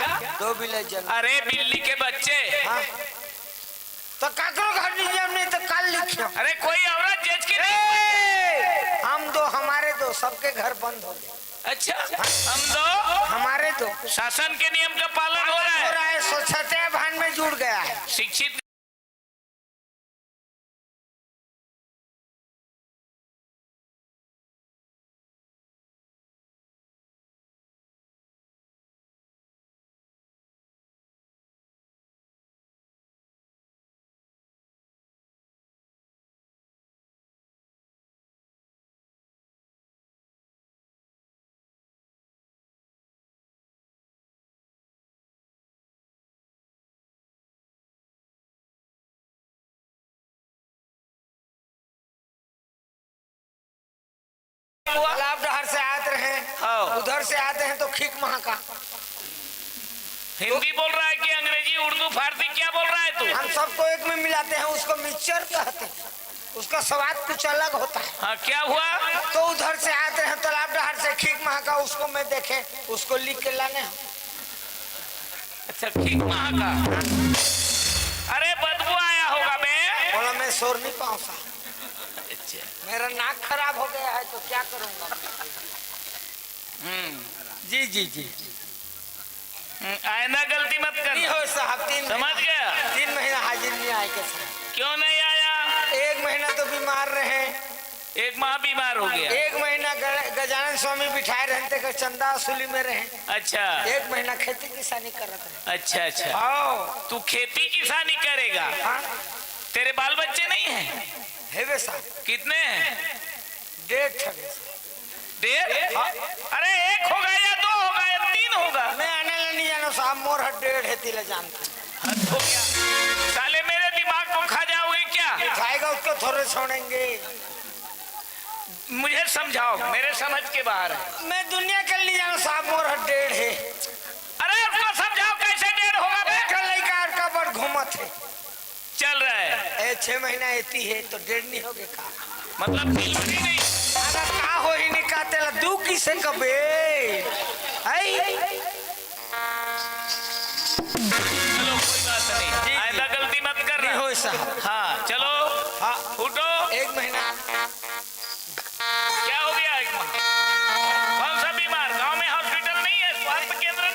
दो बिलाई जन्मा। अरे बिल्ली के बच्चे। हाँ। तो काकरो घर नहीं जम नहीं तो काल लिखियो। अरे कोई औरत जज की नहीं। ए, हम दो, हमारे दो, सबके घर बंद हो गए। अच्छा, हम दो। हमारे दो। शासन के नियम का पालन हो रहा हो है। रहा है, स्वच्छता अभियान में जुड़ गया है। शिक्षित तालाब डहार से आत रहे, हाँ। उधर से आते हैं तो खीक महाका। हिंदी बोल रहा है कि अंग्रेजी, उर्दू, फारसी, क्या बोल रहा है तू? हम सबको एक में मिलाते हैं, उसको मिक्सचर कहते हैं। उसका स्वाद कुछ अलग होता है। हाँ, क्या हुआ? तो उधर से आते हैं तालाब डहार से, खीक महाका, उसको मैं देखे, उसको लिख के लाने हम। अच्छा, खीक महाका। अरे, बदबू आया होगा बे। बोला, मैं शोर नहीं पाऊँ साहब। अच्छा। मेरा नाक खराब हो गया है तो क्या करूँगा? हम्म। जी जी जी। हम्म, आइंदा गलती मत करना। नहीं हो साहब, तीन समझ महीना, गया? तीन महीना हाजिर नहीं आए के साहब। क्यों नहीं आया? एक महीना तो बीमार रहे। एक माह बीमार हो गया। एक महीना ग-, गजानन स्वामी बिठाए रहते का चंदा वसूली में रहे। अच्छा। एक महीना खेती किसानी करत रहे। अच्छा, अच्छा। हाँ। तू खेती किसानी करेगा? हाँ। तेरे बाल बच्चे नहीं हैं? है वे साहब। कितने हैं? डेढ़ ठन है साहब। डेढ़? हाँ। अरे, एक होगा या दो होगा या तीन होगा? मैं आने ला नहीं जानो साहब, मोर हर डेढ़ है, तिला जानते। हद हो गया। साले, मेरे दिमाग को खा जाओगे क्या? खाएगा, उसको थोड़े छोड़ेंगे। मुझे समझाओ, मेरे समझ के बाहर है। मैं दुनिया के लिए जानो साहब, मोर हर डेढ़ है। अरे, उसको समझाओ, कैसे डेढ़ होगा बे? एक लड़का और का बड़ घूमत है। चल रहा है। ए, छह महीना एती है तो डेढ़ नहीं होगे का? मतलब delivery नहीं। अरे का हो ही नहीं का, तेला दू किसे कबे? आई? चलो, कोई बात नहीं। जी, जी। आइंदा गलती मत करना। नहीं हो ऐसा। हाँ, चलो। हाँ। उठो। एक महीना। क्या हो गया? कौन सा बीमार? गांव में हॉस्पिटल नहीं है, स्वास्थ्य केंद्र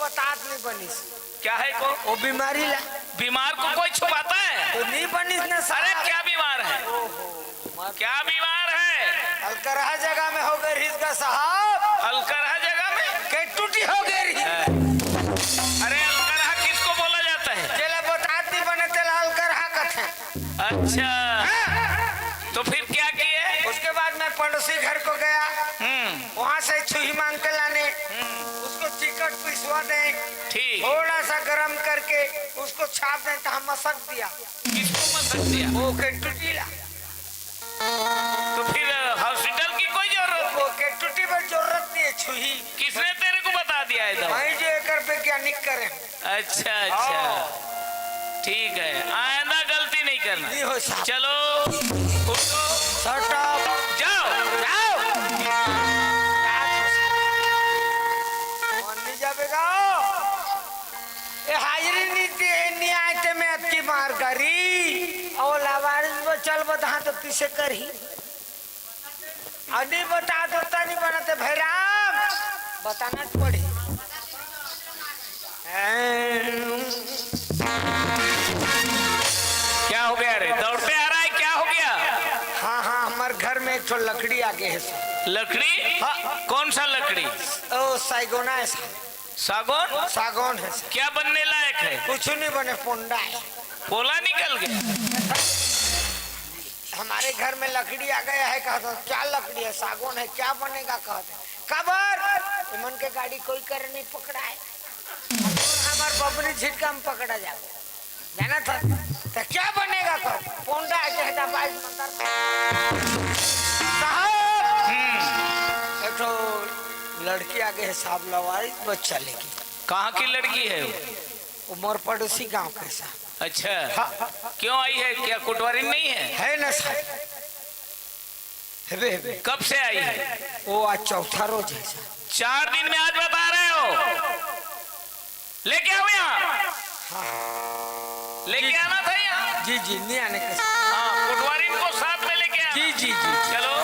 बतात नहीं बनिस। क्या है को? वो बीमारी ला। बीमार को कोई छुपाता है? तो नहीं बनिस ना साहब। अरे, क्या बीमार है? ओहो, बीमार। क्या बीमार है? अलकरहा जगह में हो गए रहिस गा साहब। अलकरहा जगह में? के टूटी हो गए रही। अरे, अलकरहा किसको बोला जाता है? जेला बतात नहीं बने, तेला अलकरहा कथे। अच्छा, तो फिर क्या किए? उसके बाद मैं पड़ोसी घर को गया, हम्म। वहां से छुही मांग के लाने, उसको चिकट पिसवा दे, ठीक। थोड़ा सा गरम करके उसको छाप दे, तो हम मसक दिया। किसको मसक दिया? वो के टूटीला। तो फिर हॉस्पिटल की कोई जरूरत? वो के टूटी पर जरूरत नहीं है छुही। किसने तेरे को बता दिया है दवा? भाई जो एकर वैज्ञानिक करे। अच्छा, अच्छा। हाँ। ठीक है, आइंदा गलती नहीं करना। नहीं हो साहब। चलो, उठो। Shut up। जाओ। जाओ। कौन नहीं जावे गाओ? ए, हाजिरी नहीं दे, नहीं आए ते मैं अतकी मार करी। और लावारिस वो चल बता तो पीछे करी। अभी बता दो, तनी बनते भैराम, बताना तो पड़ी। क्या हो गया रे? दौड़ते आ रहा है, क्या हो गया? हाँ, हाँ, हमारे घर में एक ठो लकड़ी आ गए है सर। लकड़ी? हाँ। कौन सा लकड़ी? ओ, साइगोना है सर। सागौन? सागौन है सर। क्या बनने लायक है? कुछ नहीं बने, पोंडा है। पोला निकल गया। हमारे घर में लकड़ी आ गया है, कहा था, "क्या लकड़ी है? सागौन है, क्या बनेगा?" कहते, "कबर, तुमन के गाड़ी कोई कर नहीं पकड़ा है, हमार बबरी झिटका हम पकड़ा जाओ, जाना था, तो क्या बनेगा?" कहो, "पोंडा है, कहता बाईस मंदिर।" साहब, हम्म। एक ठो लड़की आ गई है साहब, लवारिस बच्चा लेके। कहाँ की लड़की है वो? वो मोर पड़ोसी गांव के साहब। अच्छा। हाँ। क्यों आई है, क्या कोटवारी नहीं है? है ना साहब। हेबे, हेबे। कब से आई है? वो आज चौथा रोज है साहब। चार दिन में आज बता रहे हो, लेके आओ यहाँ। हाँ। लेके जी, आना था यहाँ। जी, जी, नहीं आने का। हाँ, कोटवारी को साथ में लेके आना। जी, जी, जी। चलो।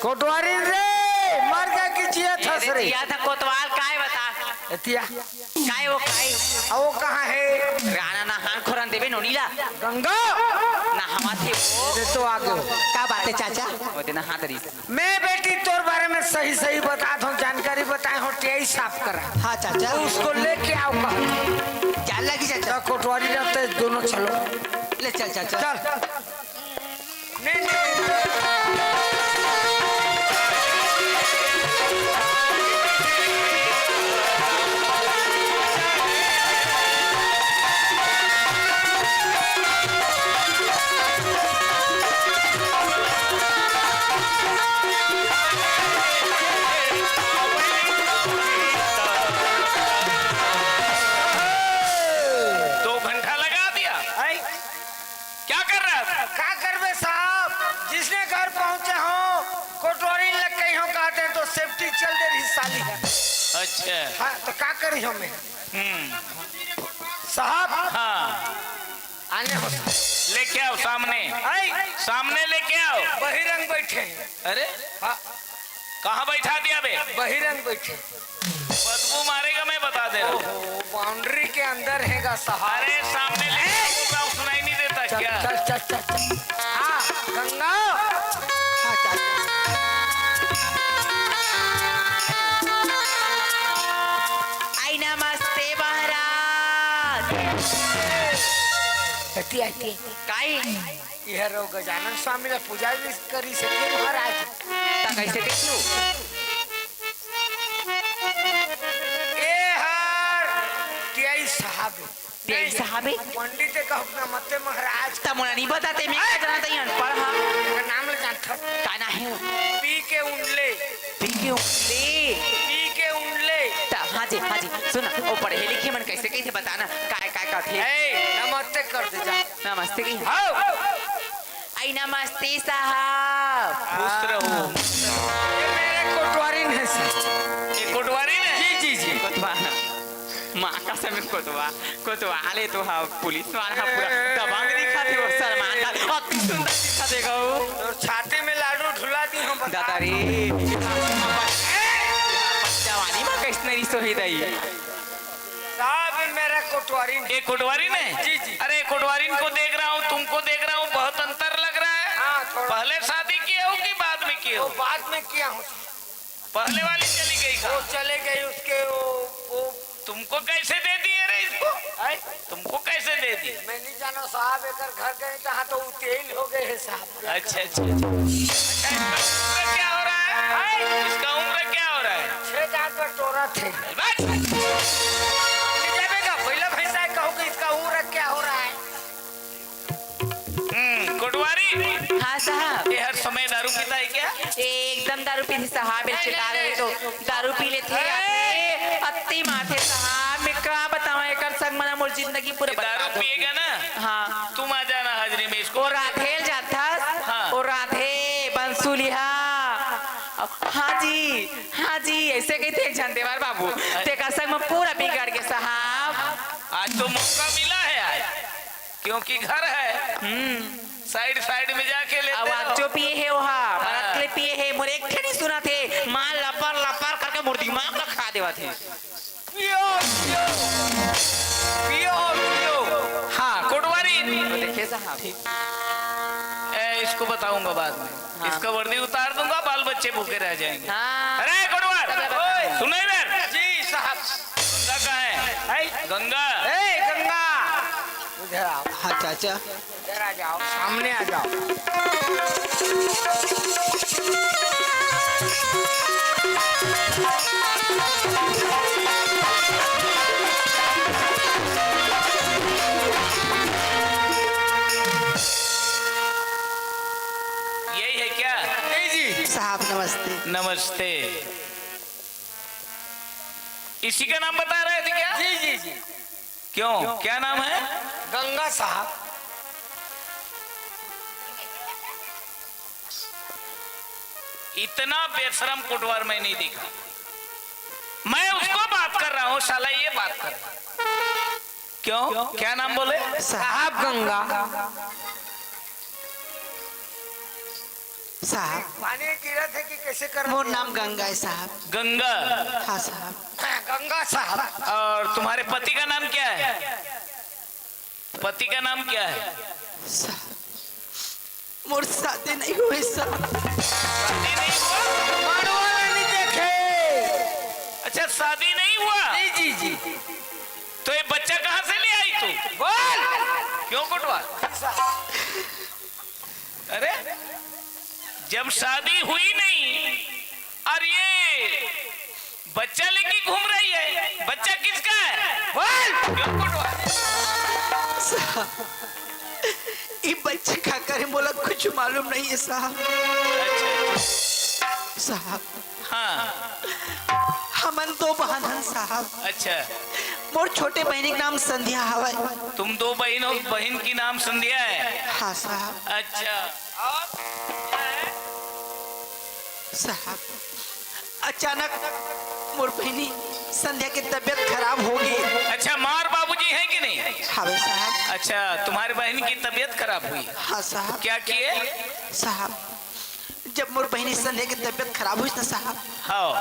कोटवारी रे, मर गया कि जिया था अरे रे? जिया था कोतवाल, काय बता? एतिया। काय वो काय? आ वो कहाँ है? राणा ना हान खोरन देवे नोनीला। गंगा। ना हवा थे वो। ये तो आ गयो। का बात है चाचा? वो देना हाथ री। मैं बेटी तोर बारे में सही सही बतात हूँ, जानकारी बताए हूँ, टेई साफ करा। हाँ चाचा। तो उसको लेके आओ कहा। क्या लगी चाचा? तो कोटवारी रहते दोनों चलो। ले चल चाचा। चल। नहीं, नहीं। दो घंटा लगा दिया। आई। क्या कर रहा था? का करबे साहब, जिसने घर पहुंचे हो, कोटवारी लग गई हो, कहते हैं तो safety चल दे रही साली है। अच्छा। हाँ, तो का करी हो मैं? हम्म। साहब। हाँ। आने हो साहब। लेके आओ सामने। आई। सामने लेके आओ। बहिरंग बैठे हैं। अरे, हाँ। कहाँ बैठा दिया बे? बहिरंग बैठे। बदबू मारेगा, मैं बता दे रहा हूँ। ओहो, बाउंड्री के अंदर हैगा साहब। अरे, सामने लेके आओ, सुनाई नहीं देता चल, क्या? चल, चल, चल, चल। हाँ, गंगा। हाँ, चल, चल। आई नमस्ते महाराज। हटी, हटी। काई? इहे रहो गजानन स्वामी ला पूजा भी करी सके महाराज। ता कैसे कहियो? ए हर तियाई साहब। तियाई साहब? पंडित के हुक्म मते महाराज। ता मोला नहीं बताते, मैं क्या जानता ही अनपढ़ हाँ। एकर नाम ले जानत हस? का ना है? पी के उंडले। पी के उंडले? पी के उंडले। ता, हाँ जी, हाँ जी, सुन, वो पढ़े लिखे मन कैसे, कैसे बताना, काय, काय, का थे? ए, नमस्ते कर दे जा। नमस्ते की? हाँ। आई नमस्ते साहब। खुश रहो। ये मेरे कोटवारिन है सर। ये कोटवारिन है? जी, जी, जी। कोटवार। माँ कसम कोटवा, कोटवाले तो हा पुलिस वाला हा पूरा दबंग दिखत हे वो सलमान खान। अति सुंदर दिखत हे गो। तोर छाती में लाडू झुला दी हम बता। दादा रे। जवानी में कैसने रिसो हे दाई? साहब, मेरा कोटवारिन। ये कोटवारिन है? जी, जी। अरे, कोटवारिन को देख रहा हूँ, तुमको देख रहा हूँ, बहुत अंतर लग रहा है। हाँ, थोड़ा। पहले शादी किए हो कि बाद में किए हो? वो बाद में किया हूँ। पहले वाली चली गई का? वो चले गई, उसके वो, वो तुमको कैसे दे दिए रे इसको? हैं? तुमको कैसे दे दिए? मैं नहीं जाना साहब, एकर घर गए तो हाँ तो वो तेल हो गए है साहब। अच्छा, अच्छा, अच्छा। अच्छा, इसका उम्र क्या हो रहा है? हैं? इसका उम्र क्या हो रहा है? छह दांत पर तोरा थे। बस। ये जाबे का? पहला भैंसा है, कहूँ कि इसका उम्र क्या हो रहा है? हम्म, कोटवारी। हाँ साहब। ये हर समय दारू पीता है क्या? एकदम दारू पीथे साहब, नहीं, बेचारा नहीं, है तो नहीं। दारू पी लेथे, ए! आथे, अत्ती मारथे साहब, मैं का बताऊं, एकर संग मना मोर जिंदगी पूरा ये दारू बर्बाद हो पिएगा गई। ना? हाँ। तुम आ जाना हाजिरी में इसको। वो राधे ल जाथस, हाँ। वो राधे बंसुलिहा। हाँ जी, हाँ जी, ऐसे कहिथे एक झन देवर बाबू, तेकर संग में पूरा बिगड़ गए साहब। आज तो मौका मिला है आज, क्योंकि घर है। हम्म। साइड, साइड में जाके लेते आवाज रहो। जो पिए हे ओहा, हाँ। बरत ले पिए हे, मोर एक ठे नहीं सुनत हे, माँ लपर लपर करके मोर दिमाग ला खा देवत हे। पियो, पियो, पियो, पियो। हाँ, कोटवारी। तो देखिए साहब। ए, इसको बताऊंगा बाद में। हाँ। इसका वर्दी उतार दूंगा, बाल बच्चे भूखे रह जाएंगे। हाँ। अरे कोटवार, ओए। सुनो इधर। जी साहब। गंगा कहाँ है? है? गंगा। ए, गंगा। इधर आओ। हाँ चाचा। इधर आ जाओ, सामने आ जाओ। यही है क्या? जी, जी। साहब, नमस्ते। नमस्ते। इसी का नाम बता रहे थे क्या? जी, जी, जी। क्यों, क्या नाम है? गंगा साहब। इतना बेशरम कोटवार मैं नहीं देखा। मैं उसको बात कर रहा हूँ, साला ये बात कर रहा है। क्यों, क्या नाम बोले? साहब गंगा। साहब। पानी गिरत हे कि कैसे करत हे? मोर नाम गंगा हे साहब। गंगा। हाँ साहब। गंगा साहब। और तुम्हारे पति का नाम क्या है? पति का नाम क्या है? साहब, मोर शादी नहीं हुए साहब। शादी नहीं हुआ? मारवाला नहीं देखे। अच्छा, शादी नहीं हुआ? नहीं जी, जी। तो ये बच्चा कहाँ से ले आई तू? बोल। क्यों कोटवार? अरे, जब शादी हुई नहीं और ये बच्चा लेके घूम रही है, बच्चा किसका है? बोल। क्यों कोटवार? साहब, ये बच्चे का करे मोला कुछ मालूम नहीं है साहब। अच्छा, अच्छा। साहब, हाँ। हमन दो बहन हन साहब। अच्छा। मोर छोटे बहिनी के नाम संध्या हवय। तुम दो बहन हो, बहन की नाम संध्या है? हाँ साहब। अच्छा। और? साहब, अचानक मोर बहिनी संध्या की तबीयत खराब होगी। अच्छा, मार बाबूजी हैं कि नहीं? हावे साहब। अच्छा, तुम्हारी बहन की तबीयत खराब हुई। हाँ साहब। क्या किए? साहब, जब मोर बहिनी संध्या की तबीयत खराब हुई ना साहब, हाँ।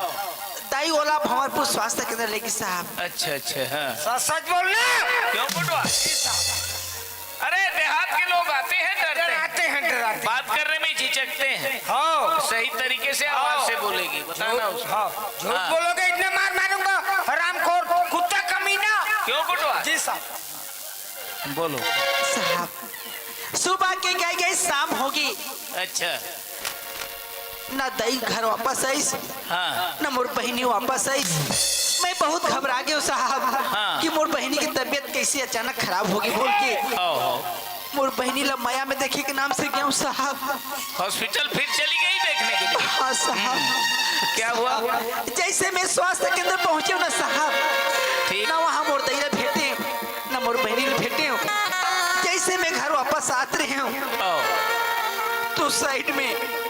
दाई ओला भंवरपुर स्वास्थ्य केंद्र लेगी साहब। अच्छा, अच्छा, हाँ। सच सच बोलना। क्यों बुढ़वा? अरे, देहात के लोग आते हैं, डरते हैं। डराते हैं, डराते हैं। बात करने में झिझकते हैं। हाँ। सही तरीके से आवाज हाँ। से बोलेगी, बताना झूठ, उसको। हाँ, झूठ हाँ। बोलोगे, इतना मार मारूंगा, हरामखोर, कुत्ता कमीना। क्यों बुढ़वा? जी साहब। बोलो। साहब, सुबह के गए गए शाम होगी। अच्छा। ना दाई घर वापस आइस, हाँ। ना मोर बहिनी वापस आइस। मैं बहुत घबरा गयो साहब हाँ। कि मोर बहिनी की तबीयत कैसे अचानक खराब होगी बोल के। हाँ, हाँ। मोर बहिनी ला मया में देखे के नाम से गयो साहब। हॉस्पिटल फिर चली गई देखने के लिए? हाँ साहब। क्या हुआ? जैसे मैं स्वास्थ्य केंद्र पहुंचे ना साहब, ठीक। ना वहाँ मोर दाई ला भेटे, ना मोर बहिनी ला भेटे। जैसे मैं घर वापस आत रहे हूँ, आओ। तो साइड में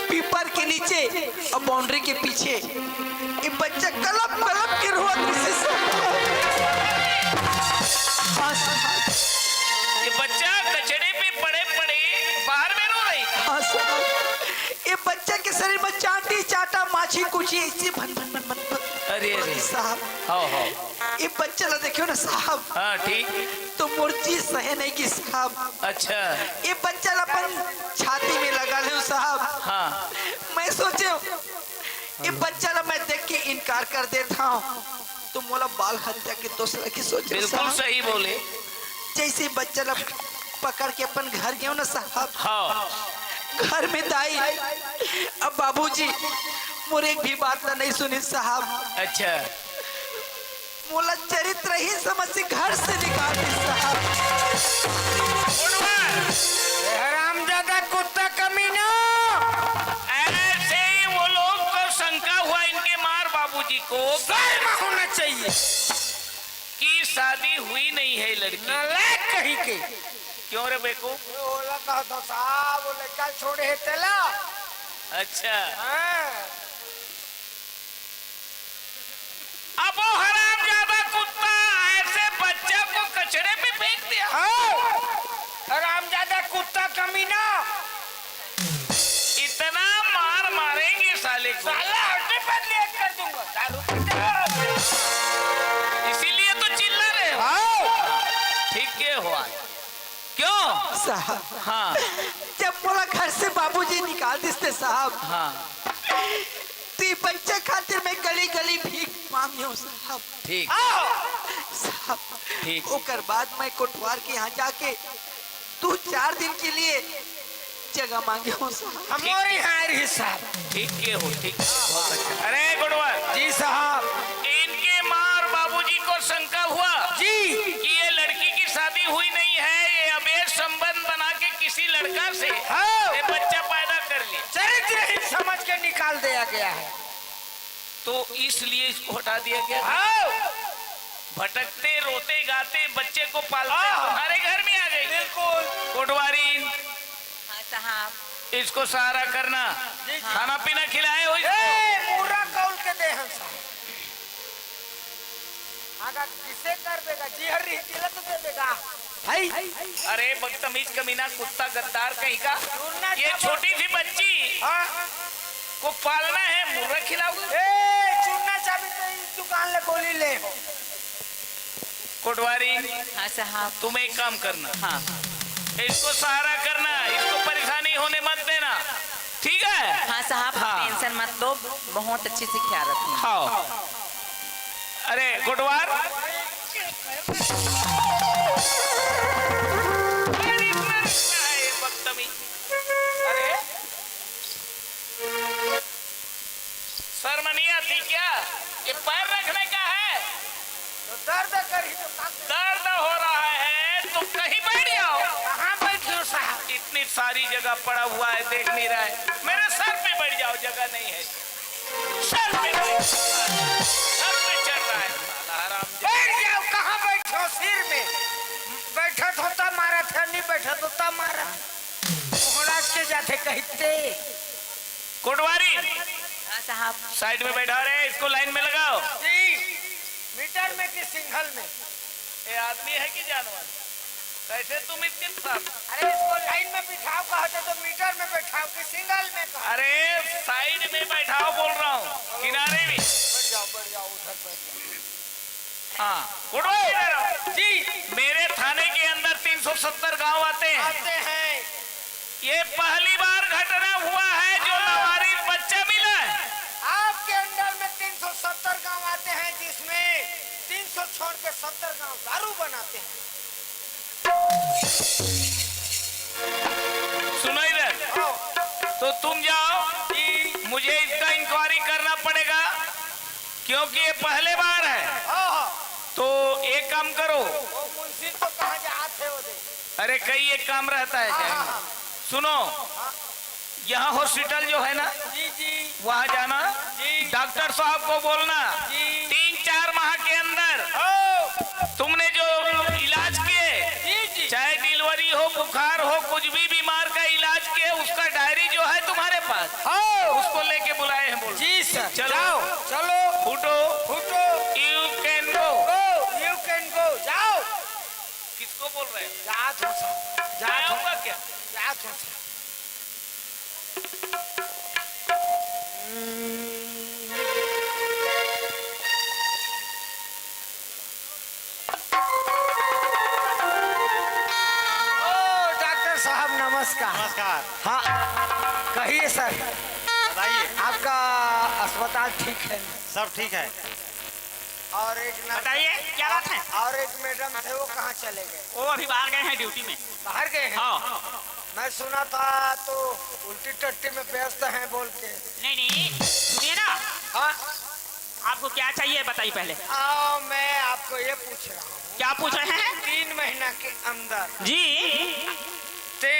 पीपर के नीचे और बाउंड्री के पीछे ये बच्चा कलप कलप के रोत रहिस हे साहब। हाँ साहब। ये बच्चा कचड़े पे पड़े पड़े बाहर में रो रही। हाँ साहब। ये बच्चा के शरीर में चांटी चाटा माछी कुछी ऐसे भन भन भन भन भन। अरे, अरे। साहब। हाँ, हाँ। ये बच्चा ला देखियो ना साहब। हाँ, ठीक। तो मोर जी सहे नहीं की साहब। अच्छा। ये बच्चा ला अपन छाती में लगा लेव साहब। हाँ। मैं सोचे ये बच्चा ला मैं देख के इनकार कर देत हूँ, तो मोला बाल हत्या के दोष लगी। सोचे बिल्कुल साहब। सही बोले। जैसे बच्चा ला पकड़ के अपन घर गयो ना साहब। हाँ। घर में दाई अब बाबूजी मोर एक भी बात ला नहीं सुनिस साहब। अच्छा। मोला चरित्रहीन समझ के घर से निकाल दिस साहब। बुढ़वा। ए हरामजादा कुत्ता कमीना। ऐसे ही वो लोग को शंका हुआ इनके मार बाबूजी को शर्म होना चाहिए। कि शादी हुई नहीं है लड़की। नालायक कहीं के। क्यों रे बेकूफ? ओला कहा तो साहब, वो लड़का छोड़े है तेला। अच्छा। हाँ। अब वो हरामजादा कुत्ता ऐसे बच्चा को कचड़े में फेंक दिया। आओ, हरामजादा कुत्ता कमीना। इतना मार मारेंगे साले को। साला हड्डी पसली एक कर दूंगा। दारू पी के। इसीलिए तो चिल्ला रहे हो। आओ। ठीक के हुआ। क्यों? साहब, हाँ। जब मोला घर से बाबूजी निकाल दिस ते साहब, हाँ। तो ये बच्चा खातिर मैं गली गली भीख मांगे हूँ साहब। ठीक। आओ। साहब, ठीक। ओकर बाद मैं कोटवार के यहाँ जाके दो चार दिन के लिए जगह मांगे हूँ साहब। हमारे यहाँ रही साहब। ठीक के हो, ठीक। बहुत अच्छा। अरे गुणवंत। जी साहब। इनके माँ और बाबूजी को शंका हुआ जी। कि ये लड़की की शादी हुई नहीं है, ये अवैध संबंध बना के किसी लड़का से हाँ। ये बच्चा पैदा कर लिया। चरित्रहीन समझ के निकाल दिया गया है। तो इसलिए इसको हटा दिया गया। हाँ। भटकते, रोते, गाते बच्चे को पालते हाँ। तुम्हारे घर में आ गई। बिल्कुल। कोटवारी। हाँ साहब। इसको सहारा करना। जी, जी। खाना पीना खिलाए हो इसको? ए, मुर्रा कौल के दे हम साहब। आगा किसे कर देगा? जी हर रही तिलक दे देगा। भाई। अरे बदतमीज कमीना, कुत्ता गद्दार कहीं का। चूरना ये चाबी। छोटी सी बच्ची हाँ। को पालना है, मुर्रा खिलाओगे? ए, चूरना चाबी तो इस दुकान ले गोली ले हो। कोटवारी, हाँ साहब। तुम एक काम करना। हाँ। इसको सहारा करना, इसको परेशानी होने मत देना, ठीक है? हाँ साहब, हाँ। टेंशन मत लो, बहुत अच्छे से ख्याल रखूंगी। हाँ। अरे कोटवार, अरे इतना रिक्शा है ये बदतमीज। अरे शर्म नहीं आती क्या? ये पैर रखने का है। तो दर्द करी तो का करी? दर्द हो रहा है तो कहीं बैठ जाओ। कहाँ बैठो साहब? इतनी सारी जगह पड़ा हुआ है, देख नहीं रहा है? मेरे सर पे बैठ जाओ, जगह नहीं है। सर पे बैठ, सर पे चढ़ रहा है साला हराम। बैठ जाओ, कहाँ बैठो? सिर में बैठत होता मारत है, नहीं बैठत होता मारत। महाराज के जाते कहते। कोटवारी, हाँ साहब। साइड में बैठा रहे, इसको लाइन में लगाओ। जी। मीटर में कि सिंगल में? ये आदमी है कि जानवर? कैसे तुम इसके साथ? अरे, इसको लाइन में बिठाओ कहते तो मीटर में बैठाओ कि सिंगल में कहा? अरे, साइड में बैठाओ बोल रहा हूँ, किनारे में। बैठ जाओ, बैठ जाओ, उधर बैठ जाओ। हाँ, उठो इधर। जी। मेरे थाने के अंदर तीन सौ सत्तर गांव आते हैं। आते हैं। ये पहली बार घटना हुआ है जो लावारिस बच्चा मिला है। आपके अंडर में तीन सौ सत्तर गांव आते हैं, जिसमें तीन सौ छोड़ के सत्तर गांव दारू बनाते हैं। सुनो इधर, आओ। तो तुम जाओ, मुझे इसका इंक्वायरी करना पड़ेगा क्योंकि ये पहले बार है। हाँ, हाँ। तो एक काम करो, वो मुंशी तो कहाँ जाते हो दे? अरे कई एक काम रहता है हाँ, क्या? हाँ, हाँ। सुनो, यहाँ हॉस्पिटल जो है ना, जी, जी, वहाँ जाना, जी। डॉक्टर साहब को बोलना जी। तीन चार माह के अंदर ओ, तुमने जो इलाज किए, जी, जी। चाहे डिलीवरी हो, बुखार हो, कुछ भी बीमार का इलाज किए, उसका डायरी जो है तुम्हारे पास, हाँ। उसको लेके बुलाए हैं बोल। जी सर, चलो। जाओ, चलो। फूटो, फूटो। you can go। Go, you can go, जाओ। किसको बोल रहे हैं? जात हो सर, जात हो, आऊंगा क्या? जात हो सर। ओ, डॉक्टर साहब, नमस्कार। नमस्कार। हाँ, कहिए सर। बताइए। आपका अस्पताल ठीक है? सब ठीक है। और एक नर्स, बताइए, क्या बात है? और एक मैडम थे, वो कहाँ चले गए? वो अभी बाहर गए हैं ड्यूटी में। बाहर गए हैं? हाँ। मैं सुना था तो उल्टी टट्टी में व्यस्त हैं बोल के। नहीं नहीं, सुनिए ना, हाँ, आपको क्या चाहिए बताइए पहले। आओ, मैं आपको ये पूछ रहा हूँ, क्या पूछ रहे हैं? तीन महीना के अंदर जी। ते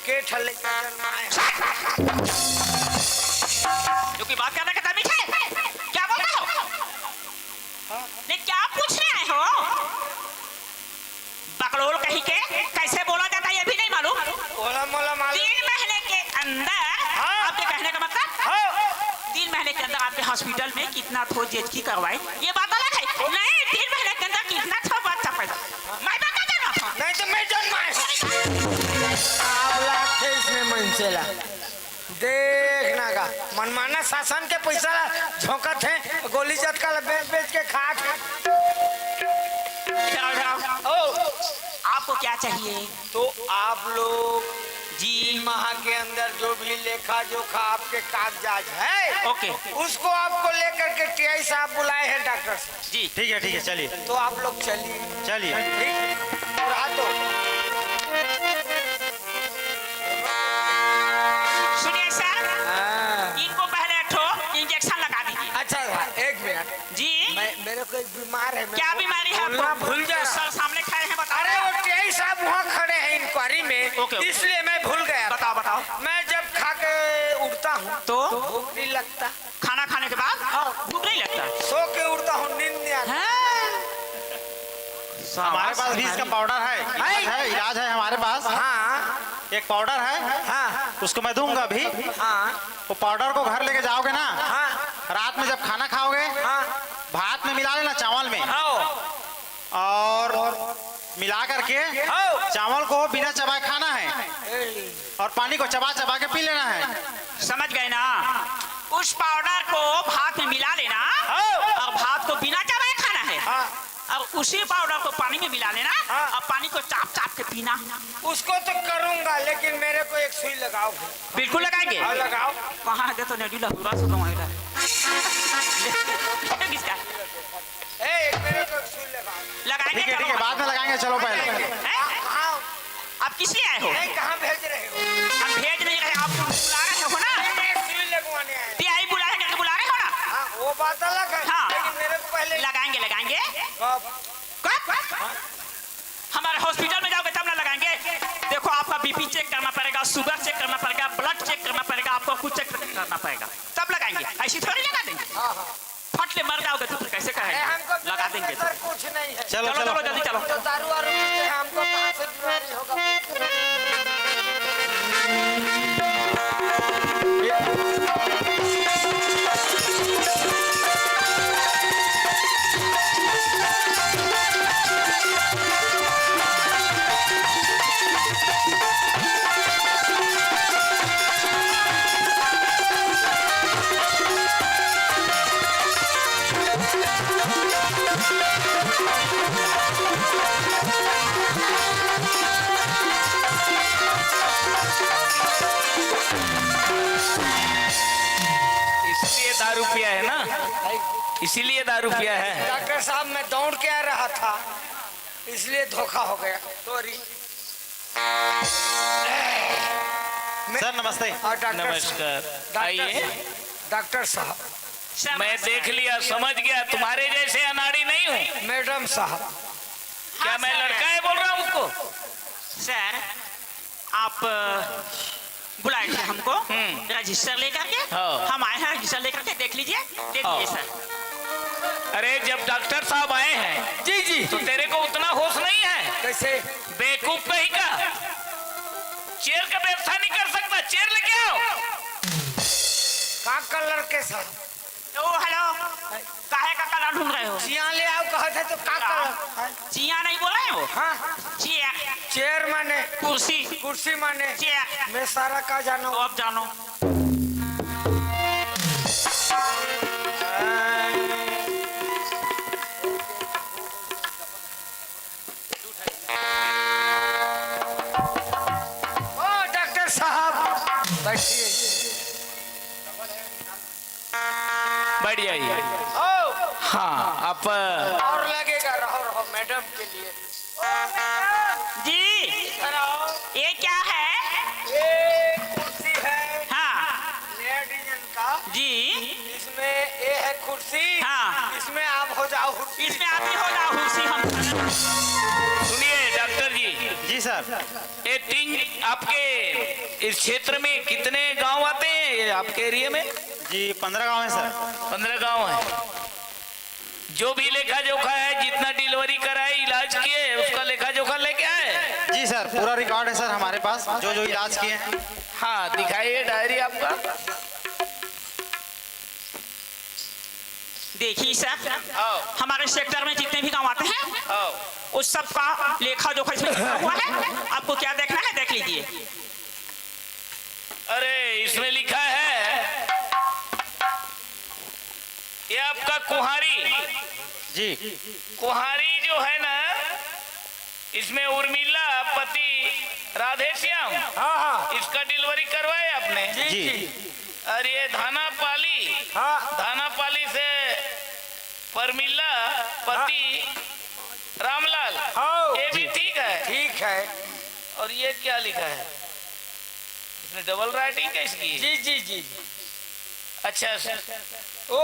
के ठल्ले का जन्माए हैं? जो कोई बात करने का तमीज है? क्या बोल रहे हो? नहीं, क्या पूछने आए हो? बकलोल कहीं के, कैसे बोला जाता है ये भी नहीं मालूम। बोला मोला मालूम। तीन महीने के अंदर, हाँ। आपके कहने का मतलब, हाँ। तीन महीने के अंदर आपके हॉस्पिटल में कितना ठो जेजकी करवाए, ये बात अलग है। नहीं, तीन महीने के अंदर कितना ठो बच्चा पैदा, मैं बता देना था। नहीं तो मैं जन्माए। आप लागथे इसमें मनसेला। देखना का मनमाना शासन के पैसा ला झोंकत है, गोली जतका ला बेच बेच के खात है। इधर आओ, इधर आओ। ओ, आपको क्या चाहिए? तो आप लोग जी। तीन माह के अंदर जो भी लेखा जोखा आपके कागजात है, ओके। उसको आपको लेकर के टीआई साहब बुलाए हैं डॉक्टर साहब। जी। ठीक है, ठीक है, चलिए। तो आप लोग चलिए। चलिए। ठीक, और आ तो। सुनिए सर, हाँ। इनको पहले एक ठो इंजेक्शन लगा दीजिए। अच्छा, एक मिनट, जी। मैं, मेरे को एक बीमार है, मैं क्या बो-, बीमारी है बोलना आपको? भूल गया। सर सामने खड़े हैं, बता। अरे, वो टीआई साहब वहाँ खड़े हैं इंक्वायरी में, ओके, ओके। इसलिए मैं भूल गया। बताओ, बताओ। मैं जब खा के उठता हूँ तो? भूख नहीं लगता। खाना खाने के बाद हाँ। भूख नहीं लगता? सो के उठता हूँ, नींद नहीं आता। हैं? हमारे पास भी इसका पाउडर है, इलाज है, इलाज है हमारे पास। हाँ, एक पाउडर है, हाँ, उसको मैं दूंगा अभी। हाँ। वो पाउडर को घर लेके जाओगे ना, हाँ। रात में जब खाना खाओगे, हाँ। भात में मिला लेना, चावल में, आओ। और मिला करके आओ। चावल को बिना चबाए खाना है ए, और पानी को चबा चबा के पी लेना है। समझ गए ना? उस पाउडर को भात में मिला लेना हाँ। और भात को बिना चबाए खाना है। हाँ। और उसी पाउडर को पानी में मिला लेना हाँ। और पानी को चाप चाप के पीना। उसको तो करूंगा, लेकिन मेरे को एक सुई लगाओ। बिल्कुल लगाएंगे। हाँ, लगाओ। कहाँ है तो नेडी लहुरा सुनो है। किसका? ए, एक मेरे को एक सुई लगाओ। लगाएंगे। ठीक है, ठीक है, बाद में लगाएंगे, चलो पहले। हैं? हाँ, आप किस लिए आए हो? नहीं, कहाँ भेज रहे हो? हम भेज नहीं रहे, आप बुला रहे हो ना। नहीं, नहीं, सुई लगवाने आए। टीआई बुला रहे हैं, बुला रहे हो ना? हाँ, वो बात अलग है, हाँ। लेकिन मेरे को पहले लगाएंगे, लगाएंगे। कब? कब? हमारे हॉस्पिटल में जाओगे तब ना लगाएंगे। देखो, आपका बीपी चेक करना पड़ेगा, शुगर चेक करना पड़ेगा, ब्लड चेक करना पड़ेगा, आपको कुछ चेक करना पड़ेगा, तब लगाएंगे। ऐसी थोड़ी लगा देंगे। हाँ, हाँ। फट ले मर जाओगे तो फिर कैसे अरे, करेंगे? हमको लगा देंगे तो। सर कुछ नहीं है। चलो, चलो, चलो। चलो, जल्दी चलो। तो दारू वारू पीते हैं, हमको कहाँ से बीमारी होगा? इसीलिए दारू पिया है। डॉक्टर साहब, मैं दौड़ के आ रहा था, इसलिए धोखा हो गया। सॉरी। सर, नमस्ते। और डॉक्टर साहब, नमस्कार। डॉक्टर आइए। साहब, डॉक्टर साहब, मैं देख लिया, समझ गया, तुम्हारे जैसे अनाड़ी नहीं हूँ। मैडम साहब। क्या मैं लड़का है बोल रहा हूँ उसको? सर, आप, अ, बुलाए थे हमको हम्म। रजिस्टर लेकर के। हाँ। हम आए हैं रजिस्टर लेकर के, देख लीजिए, देख हाँ। लीजिए सर। अरे, जब डॉक्टर साहब आए हैं जी, जी। तो तेरे को उतना होश नहीं है? कैसे? बेवकूफ कहीं का, चेयर का व्यवस्था नहीं कर सकता? चेयर लेके आओ। का कलर के साहब? ओ, हेलो, काहे का कलर ढूंढ रहे हो? चिया ले आओ, कहत है तो का कलर? हैं? चिया नहीं बोले हो? हाँ। चेयर। चेयर माने? कुर्सी। कुर्सी माने? चेयर। मैं सारा का जानो। तो अब जानो। ओ डॉक्टर साहब, बैठिए। बैठ जाइए। ओ। हाँ, आप और लगेगा, रहो, रहो, मैडम के लिए। ओ, मैडम। जी। इधर आओ। ये क्या है? ये कुर्सी है। हाँ। नया डिजाइन का। जी। इसमें ये है कुर्सी। हाँ। इसमें आप हो जाओ हुर्सी। इसमें आप ही हो जाओ हुर्सी हम। सुनिए डॉक्टर जी। जी सर। ये तीन आपके इस क्षेत्र में कितने गांव आते हैं, ये आपके एरिया में? जी, पन्द्रह गांव है सर। पन्द्रह गांव है। जो भी लेखा जोखा है, जितना डिलीवरी कराए, इलाज किए, उसका लेखा जोखा लेके आए? जी सर, पूरा रिकॉर्ड है सर हमारे पास, जो जो इलाज किए हैं। हाँ, दिखाइए डायरी आपका। देखिए सर, आओ। हमारे सेक्टर में जितने भी गांव आते हैं, आओ। उस सब का लेखा जोखा इसमें लिखा हुआ है। आपको क्या देखना है, देख लीजिए। अरे, इसमें लिखा है, ये आपका कुहारी। जी। कुहारी जो है ना, इसमें उर्मिला पति राधेश्याम, हाँ, हाँ। इसका डिलीवरी करवाए आपने? जी, जी। जी। और ये धानापाली, हाँ। धानापाली से परमिला पति हाँ। रामलाल, हाँ। ये भी जी। ठीक है। ठीक है। और ये क्या लिखा है? इसमें डबल राइटिंग कैसे की है? जी, जी, जी। अच्छा सर। ओ,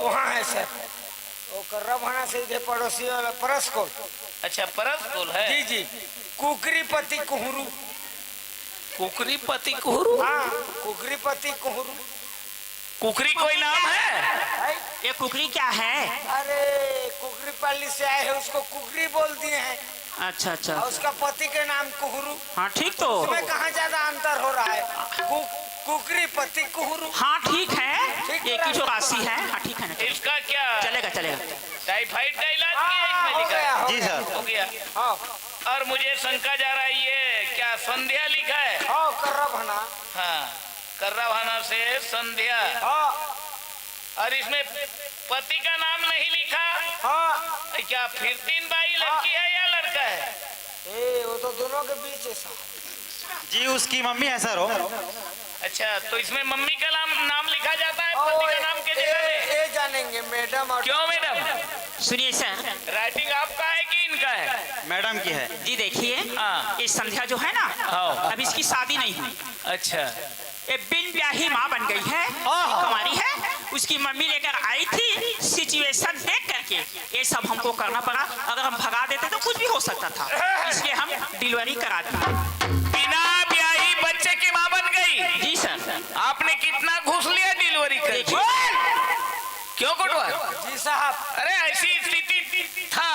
वहाँ है सर। वो कर्रा भाना से इधर पड़ोसी वाला परस कोल। अच्छा, परस कोल है? जी, जी। कुकरी पति कुहरू। कुकरी पति कुहरू? हाँ, कुकरी पति कुहरू। कुकरी कोई नाम है? है? ये कुकरी क्या है? अरे, कुकरी पाली से आए हैं, उसको कुकरी बोल दिए हैं। अच्छा, अच्छा। और उसका पति के नाम कुहरू। हाँ, ठीक तो। उसमें कहाँ ज्यादा अंतर हो रहा है? कु-, कुकरी पति कुहरू। हाँ, ठीक है। ठीक ये तो की जो राशि है, हाँ, ठीक है ना, चलेगा। इसका क्या चलेगा, चलेगा। टाइफाइड का इलाज किया है हाँ, इसमें हो लिखा गया, है? हो जी गया। सर। हो गया। हाँ। और मुझे शंका जा रहा है, ये क्या संध्या लिखा है? हाँ, कर्रा भाना। हाँ, कर्रा भाना से संध्या। हाँ। और इसमें पति का नाम नहीं लिखा? हाँ। क्या फिर तीन बाई हाँ। लड़की है या लड़का है? ए, वो तो दोनों के बीच है साहब। जी, उसकी मम्मी है सर वो। अच्छा, तो इसमें मम्मी का नाम, नाम लिखा जाता है ओ, पति का ए, नाम के जगह ए, में? ए जानेंगे मैडम और क्यों मैडम? सुनिए सर। राइटिंग आपका है कि इनका है? मैडम की है। जी देखिए, हाँ। ये संध्या जो है ना, हाँ। अब इसकी शादी नहीं हुई। अच्छा। ये बिन ब्याही माँ बन गई है, आहा। कुंवारी है। उसकी मम्मी लेकर आई थी सिचुएशन देख करके, ये सब हमको करना पड़ा। अगर हम भगा देते तो कुछ भी हो सकता था, इसलिए हम डिलीवरी करा दी। बिना ब्याही बच्चे की माँ बन गई। जी सर। आपने कितना घूस लिया डिलीवरी करके? देखिए। क्यों कोटवार? जी साहब। अरे, ऐसी स्थिति था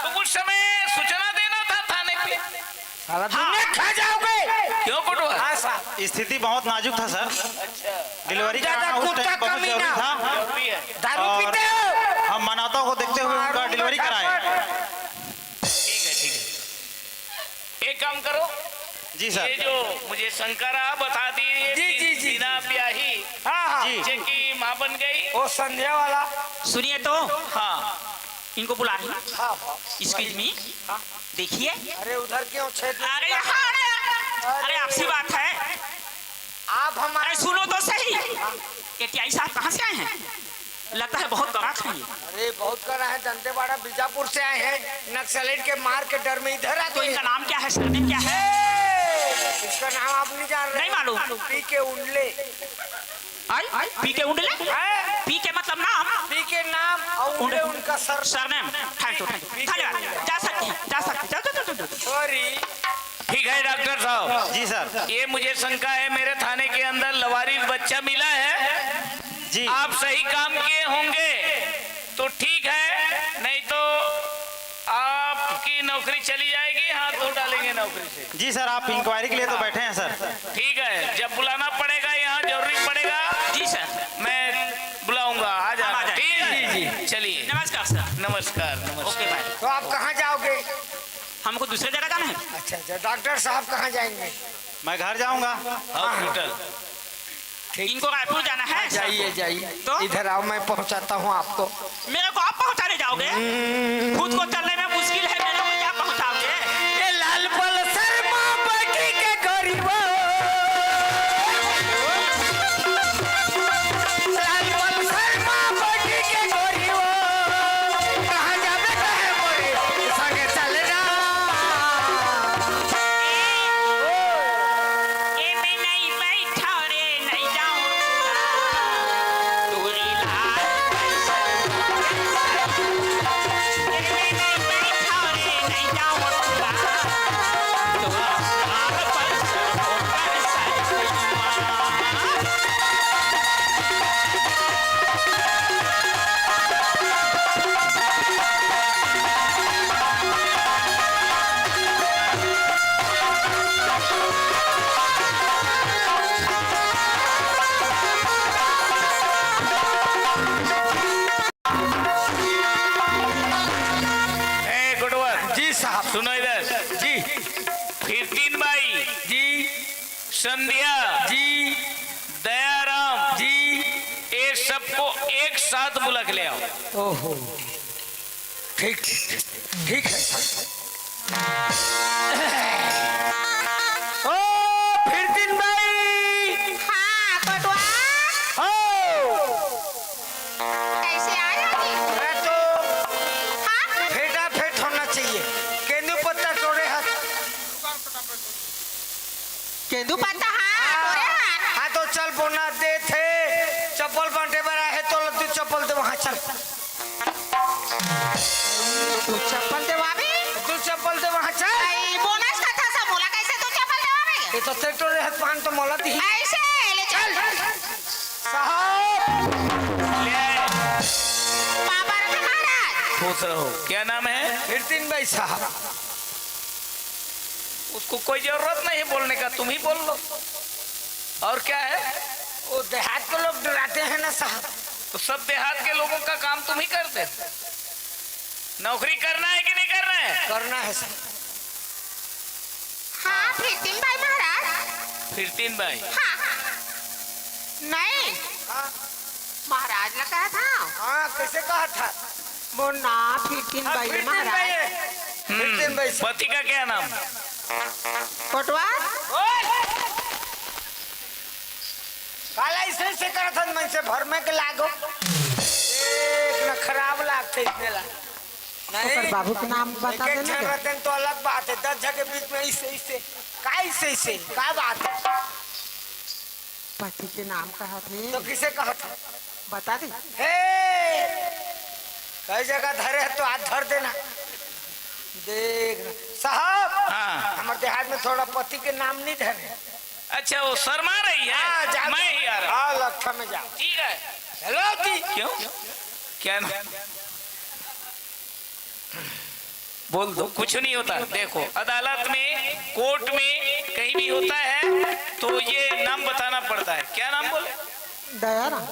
तो उस समय सूचना देना था थाने पे। साला हाँ। दुनिया खा जाओगे। क्यों कोटवार? हाँ साहब। स्थिति बहुत नाजुक था सर। अच्छा। डिलीवरी ज्यादा कराना उस कुत्ता टाइम बहुत कमीना। जरूरी था। जरूरी है। दारू और पीते हो? हम मानवता को देखते हुए उनका मारूंगा डिलीवरी कराए। झापड़। ठीक है, ठीक है। एक काम करो। जी सर। ये जो मुझे शंका रहा, बता दी, ये जी, बि-, जी, जी, बिना जी। ब्याही हाँ, हाँ। जी। बच्चे की माँ बन गई। वो संध्या वाला। सुनिए तो। हाँ। इनको बुला रही हूँ। हाँ, हाँ। Excuse me। हाँ। देखिए। अरे उधर क्यों छेद अरे लगा? यहाँ, अरे, अरे अरे। आपसी बात है। आप हमारे अरे सुनो तो सही। हाँ। ये टीआई साहब कहाँ से आए हैं? लगता है बहुत कड़ा है ये। अरे, बहुत कड़ा है। दंतेवाड़ा बीजापुर से आए हैं, नक्सलाइट के मार के डर में इधर आ तो गए। इनका नाम क्या है, सरनेम क्या है? इसका नाम आप नहीं जान रहे? नहीं मालूम। पी के उंडले। आई? पी के उंडले? हैं? पी के मतलब नाम? पी के नाम और उंडले उंडले। उनका sir. Surname. Thank you, thank you। पी के धन्यवाद। उंडले। जा सकते हैं, जा सकते हैं। जा, जा, जा, जा, जा। Sorry। ठीक है डॉक्टर साहब। जी सर। ये मुझे शंका है, मेरे थाने के अंदर लवारिस बच्चा मिला है। जी। आप सही काम किए होंगे तो ठीक है, नहीं तो आपकी नौकरी चली जाएगी, हाथ धो डालेंगे नौकरी से। जी सर, आप इंक्वायरी के लिए तो बैठे हैं सर। ठीक है, जब बुलाना पड़ेगा, यहाँ जरूरी पड़ेगा, जी सर। मैं बुलाऊंगा, आ जाना। आ जाए। ठीक है? जी, जी। चलिए। नमस्कार सर। नमस्कार, नमस्कार। ओके, बाय। तो आप कहाँ जाओगे? हमको दूसरे जगह जाना है। अच्छा, अच्छा, डॉक्टर साहब कहाँ जाएंगे? मैं घर जाऊंगा। हॉस्पिटल। ठीक। इनको रायपुर जाना है। हाँ, जाइए, जाइए। तो? इधर आओ, मैं पहुंचाता हूँ आपको। मेरे को आप पहुंचाने जाओगे? हम्म। खुद को चलने में मुश्किल है, मेरे को क्या पहुंचाओगे? ये लाल पल्सर मा बैठी के गोरी वो। लाल पल्सर मा बैठी के गोरी वो। कहाँ जाबे कहे मोरे संगे चलना। ए, ए, मैं नहीं बैठा रे, नहीं जाऊं। तोरी लाल ए, मैं नहीं बैठा रे, नहीं जाऊं। तोरी लाल पल्सर, पल्सर। ए, गोटवा। जी साहब। सुनो इधर। जी। फिरतीन बाई। जी। संध्या। जी। दयाराम। जी। ये सबको एक साथ बुला के ले आओ। ओहो। ठीक, ठीक, ठीक है सर। ओ, फिरतीन बाई। हाँ, कोटवा। हो। कैसे आया जी? मैं तो हाँ? फेटा फेट होना चाहिए। केंदू पत्ता टोरे हस। केंदू पत्ता, हाँ, हाँ। टोरे हस। हाँ, तो चल बोना दे थे। चप्पल बांटे बर आहे तो तू चप्पल दे वहाँ चल। तू चप्पल देवाबे? तू चप्पल दे वहाँ चल। आई बोनस का था सब, मोला कैसे तू चप्पल देवाबे? ये तो तेरे टोरे हस पान तो मोला दी। ऐसे, ले चल। साहब। ले। बाबा रखे महाराज। खुश रहो। क्या नाम है? फिरतीन बाई साहब। उसको कोई जरूरत नहीं है बोलने का, तुम ही बोल लो। और क्या है? वो देहात के लोग डराते हैं ना साहब। तो सब देहात के लोगों का काम तुम ही करते हो। नौकरी करना है कि नहीं करना है? करना है साहब। हाँ, फिरतीन बाई महाराज। फिरतीन बाई। हाँ। नहीं। हाँ। महाराज ला कहा था। हाँ, कैसे कहा था? मोर नाम फिरतीन हाँ, बाई फिरतीन महाराज। बाई है। हम्म, फिरतीन बाई। पति का क्या नाम? कोटवार। ओए! काला ऐसे से करत हन मन से भर में के लागो। एक न खराब लागथे इतने ला। नहीं। ओकर बाबू के नाम बता एक एक देना झन दे। रतन तो अलग बात है, दस झन के बीच में इसे, इसे, का इसे, इसे, का बात है? पति के नाम कहत हे। तो किसे कहत हे? बता दे। हे! कई जगह धरे है तो हाथ धर देना। देख ना। साहब, हाँ। हमर देहात में थोड़ा पति के नाम नहीं धरे। अच्छा, वो शर्मा रही है? हाँ, जा। मैं ही आ रहा हूँ। हाँ, लट्ठा में जाओ। ठीक है। हेलो जी। क्यों? क्या ना? बोल दो, कुछ नहीं होता। देखो, अदालत में, कोर्ट में, कहीं भी होता है तो ये नाम बताना पड़ता है। क्या नाम बोले? दयाराम।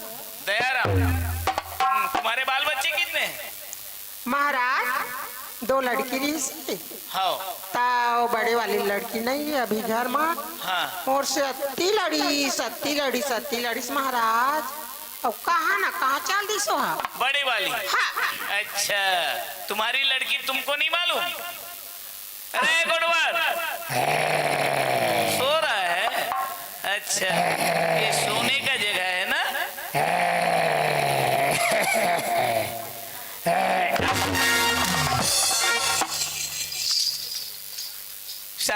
दयाराम। हम्म, तुम्हारे बाल बच्चे कितने हैं? महाराज, दो लड़की रहिस हे। हाँ। त वो बड़े वाली लड़की नहीं है अभी घर मा। हाँ। मोर से अत्ती लड़ीस, अत्ती लड़ीस, अत्ती लड़ीस महाराज। अब कहाँ ना कहाँ चल दिस हा। बड़े वाली? हाँ। अच्छा, तुम्हारी लड़की तुमको नहीं मालूम? अरे गोटवार, सो रहा है। अच्छा, ये सोने का जगह है ना?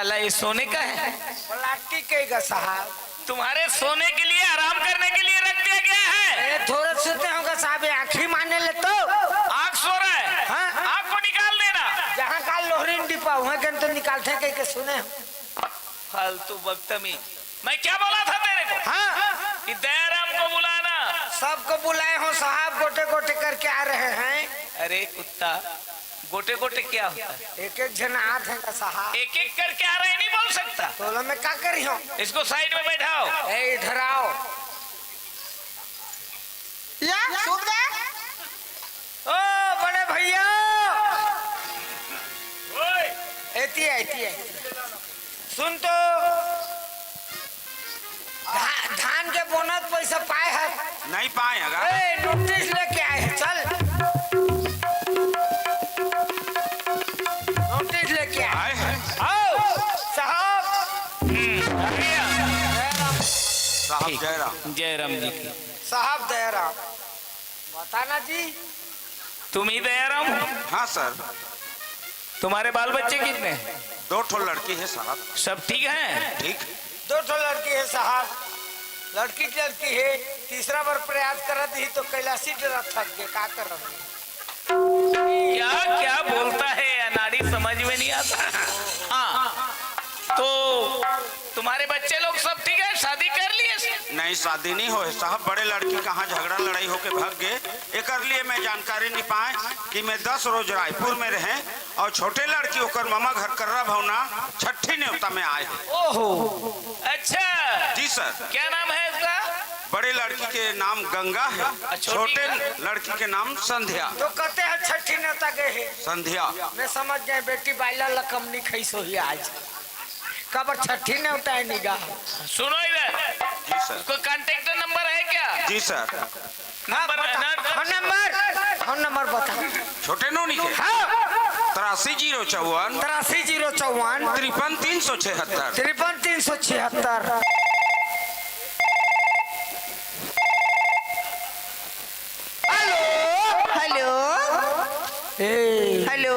साला ये सोने का है? प्लास्टिक के गा साहब। तुम्हारे सोने के लिए, आराम करने के लिए रख दिया गया है। ए, थोड़ा सोते होगा साहब, ये आँखी माने ले तो। आँख सो रहा है। हाँ। आँख को निकाल देना। जहाँ का लोहरी में डिपा हुआ गन तो निकालते कह के सुने। फालतू बदतमीज। मैं क्या बोला था तेरे को? हाँ। कि दयाराम को बुलाना। सबको बुलाए हो साहब, गोटे गोटे करके आ रहे हैं। अरे कुत्ता, गोटे गोटे क्या होता है? एक एक झन आत है का साहब। एक एक करके आ रहे, नहीं बोल सकता। तोला मैं का करी हूँ? इसको साइड में बैठाओ। ए, इधर आओ। या, सूत गए? ओ, बड़े भैया। एती, एती, एती। सुन तो, धा-, धान के बोनस पैसा पाए है? नहीं पाए है गा। ए, नोटिस लेके आए हैं, चल। नोटिस लेके आए। आए हैं। आओ, साहब। हम्म, भैया। जय राम। साहब ठीक। जय राम। जय राम जी की। साहब दयाराम, बताना जी। तुम ही दयाराम हो? हाँ सर। तुम्हारे बाल बच्चे कितने हैं? दो ठो लड़की है साहब। सब ठीक है? ठीक। दो ठो लड़की है साहब, लड़की लड़की है। तीसरा बार प्रयास करत ही तो कैलाशी डरा थक गए, का करब? क्या क्या बोलता है ये अनाड़ी, समझ में नहीं आता। हाँ, तो तुम्हारे बच्चे लोग सब ठीक है, शादी कर लिए? नहीं, शादी नहीं होए साहब, बड़े लड़की कहाँ झगड़ा लड़ाई होके भाग गए, एकर लिए मैं जानकारी नहीं पाए कि मैं दस रोज रायपुर में रहे और छोटे लड़की ओकर ममा घर कर्रा भवना छठी नेवता में आए हैं। ओहो, अच्छा। जी सर। क्या नाम है उसका? बड़े लड़की के नाम गंगा है, अच्छा, छोटे ठीक है। लड़की के नाम संध्या। तो कहते हैं छठी नेवता गए हैं। संध्या। मैं समझ गए, बेटी बाइला लकमनी खैस होही आज। काबर छठी नेवता है निगाह। सुनो इधर। जी सर। कोई कॉन्टैक्ट नंबर है क्या? जी सर। नंबर, हाँ, बता। Number. Phone number, phone number बता। छोटे नोनी के? हाँ। तिरासी जीरो चौवन। तिरासी जीरो चौवन। तिरपन तीन सौ छिहत्तर। तिरपन तीन सौ छिहत्तर। हेलो। हेलो। ए। हेलो।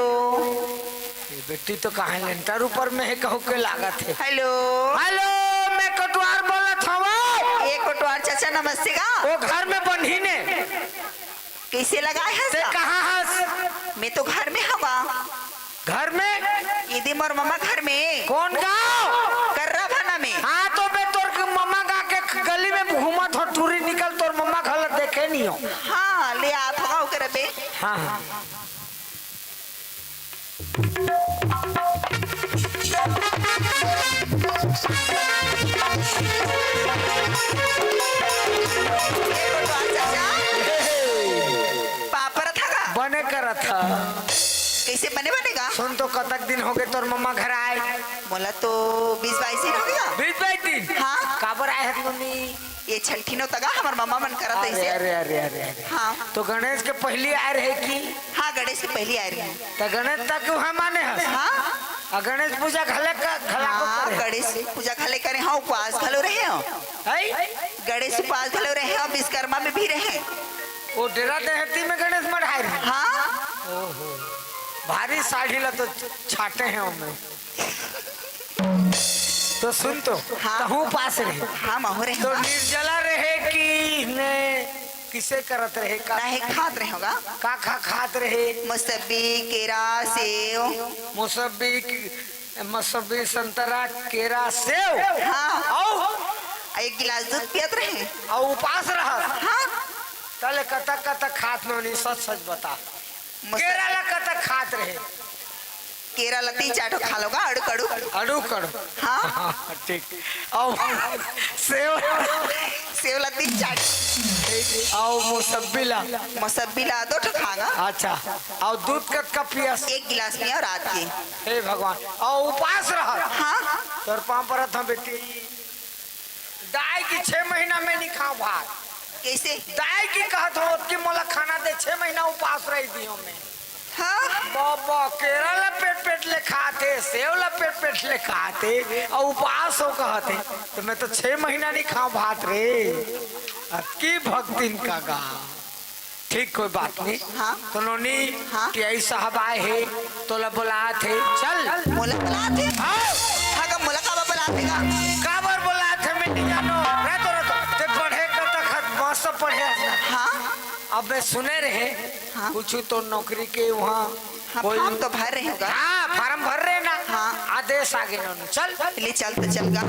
ये बेटी तो कहाँ लेंटर ऊपर में है, कहूँ के लागत है। हेलो। हेलो, मैं कोटवार बोलत हवँ। ये कोटवार चाचा नमस्ते गा। वो घर में बंधी ने। कैसे लगाए है ते सा? कहाँ हस? मैं तो घर में हवा। घर में? इदी मोर ममा घर में। कौन गाँव? कर्रा भवना में। हाँ, तो मैं तोर ममा गा के गली में घूमत हो, टूरी निकल, तोर ममा घर देखे नहीं हो। हाँ, ले आत होगा ओकरे बे। हाँ, हाँ। पापड़ था का? बने करत हा। कैसे बने बनेगा? सुन तो, कतक दिन हो गए तोर मम्मा घर आए? मोला तो बीस बाईस दिन हो गया। बीस बाईस दिन? हाँ। काबर आए है नोनी? ये छठी नोता गा हमर मम्मा मन करत अरे, ऐसे। अरे, अरे, अरे, अरे। हाँ। तो गणेश के पहली आए रहे की? हाँ, गणेश के पहली आए रहे। त गणेश तक वहाँ माने हस? हाँ। आ गणेश पूजा घले का, घला को हाँ, करे? गणेश पूजा घले करे, हाँ, उपवास घलो रहे हो। है? गणेश उपवास घलो रहे हो, विश्वकर्मा में भी रहे। वो डेरा देहती में गणेश मढ़ाए रहे? हाँ। ओहो, भारी साड़ी ला तो छाटे हैं उनमें। तो सुन तो, हाँ। तहूँ पास रहे। हाँ, महूँ रहे तो हाँ। निर्जला रहे कि ने किसे करत रहे का? नहीं, खात रहे होगा। का खा खात रहे? मौसम्बी, केरा, सेव। मौसम्बी की, मौसम्बी, संतरा, केरा, सेव। हाँ। और? एक गिलास दूध पियत रहे। और उपास रहा? हाँ। तले कतक कतक खात नोनी, सच सच बता। मौसम- केरा ला कतक खात रहे? केरा ला तीन चार ठो खा लोगा, अड़ू कड़ू। अड़ू कड़ू। हाँ। हाँ, ठीक। और सेव? सेव ला तीन चार। और मौसम्बी ला? मौसम्बी ला दो ठो खागा। अच्छा। और दूध कतका पियस? एक गिलास पिया रात के। हे भगवान। और उपास रहा? हाँ। तोर पाँव परत हूँ बेटी। दाई की छह महीना में नहीं खाओ भात। कैसे? दाई की कहत हो कि मोला खाना दे, छह महीना उपास रही दियो मैं। हाँ? बाबा, केरा ला पेट पेट ले खाते, सेव ला पेट पेट ले खाते, और उपास हो कहते, तो मैं तो छह महीना नहीं खाओ भात रे। अतकी भक्तिन का गा। ठीक, कोई बात नहीं। हाँ। तो नोनी, हाँ। टीआई साहब आए हे, तोला बुलात हे, चल। मोला बुलात हे? हाँ। काबर बोलाथे मैं नहीं जानों। रह तो, रह तो। ते पढ़े कतक हस, मस्त पढ़े हस ना। हाँ। अब मैं सुने रहें, हाँ। कुछू तो नौकरी के उहाँ हाँ, कोई फॉर्म तो भर रहे होगा। हाँ, फॉर्म भर रहे ना। हाँ। आदेश आगे ना। चल। ले चल तो चल गा।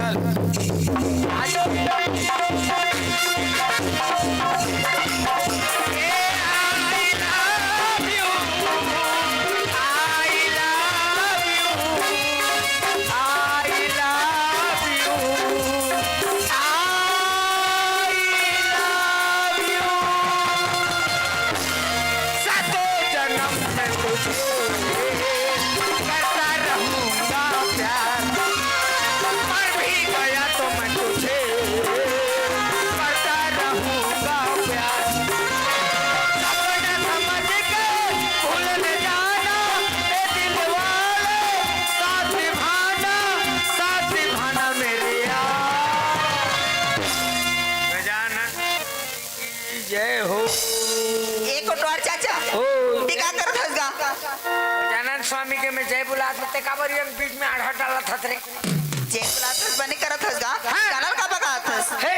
सातों जन्म में तुझे करता रहूंगा प्यार, मर भी गया तो मैं तुझे करता रहूंगा प्यार। सपना समझ के भूल न जाना, ए दिल वाले, साथ निभाना, साथ निभाना मेरे यार। गजानन की जय हो। ए कोटवार चाचा, ओ। ते का करत हस गा? गजानन स्वामी के मैं जय बुलात हस, ते काबर ये बीच में आढ़ा डालत हस रे? जय बुलात हस, बने करत हस गा? हाँ। गाना ला काबर गात हस? हे,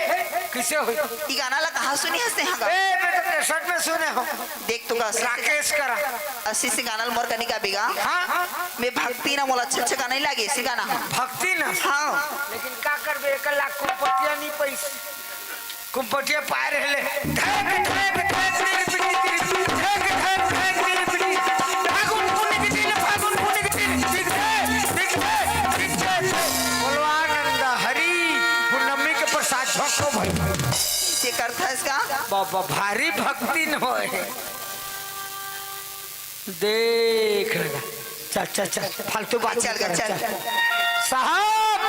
किसे होई? ई गाना ला कहाँ सुने हस ते हा गा? ए, मैं तो कैसेट में सुने हों। देख तो गा, राकेश करा। असी से गाना ला मोर कनी गाबे गा। हाँ। मैं भक्ति ना, मोला अच्छा अच्छा गाना ही लागे, असी गाना। भक्ति ना? हाँ। लेकिन का करबे, एक लाख कुपटिया नहीं पैस। कुपटिया पाए रहले। धक, धक, धक, धक, धक, धक, धक, धक, धक, धक। फागुन पुन्नी के दिन, फागुन पुन्नी के दिन। दिख दे, दिख दे, दिख दे। बोलो आनंद हरी, पूनमी के प्रसाद झोंको भाई। से करत हस का? बाबा, भारी भक्ति न होए। देख रहा। चल, चल, चल, फालतू बात चल, नहीं कर, चल। चल। साहब!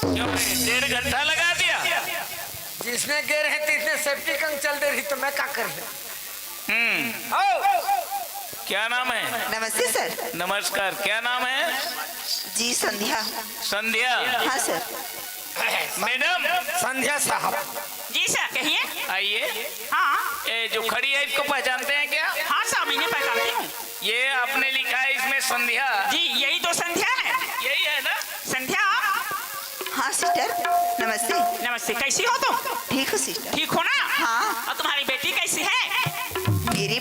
क्यों रे, डेढ़ घंटा लगा दिया? जिसने गे रहे, तिसने सेफ्टी कंग चल दे रही, तो मैं का करूँ? हम्म। आओ। क्या नाम है? नमस्ते सर। नमस्कार, क्या नाम है? जी, संध्या। संध्या। हाँ सर। मैडम। संध्या साहब। जी सर, कहिए। आइए। हाँ। ए, जो खड़ी है, इसको पहचानते हैं क्या? हाँ सर, मैं इन्हें पहचानती हूँ। ये आपने लिखा है इसमें संध्या। जी, यही तो संध्या है। यही है ना? संध्या। हाँ सिस्टर, नमस्ते। नमस्ते, कैसी हो तुम? ठीक हो सिस्टर। ठीक हो ना? हाँ। और तुम्हारी बेटी कैसी है? मेरी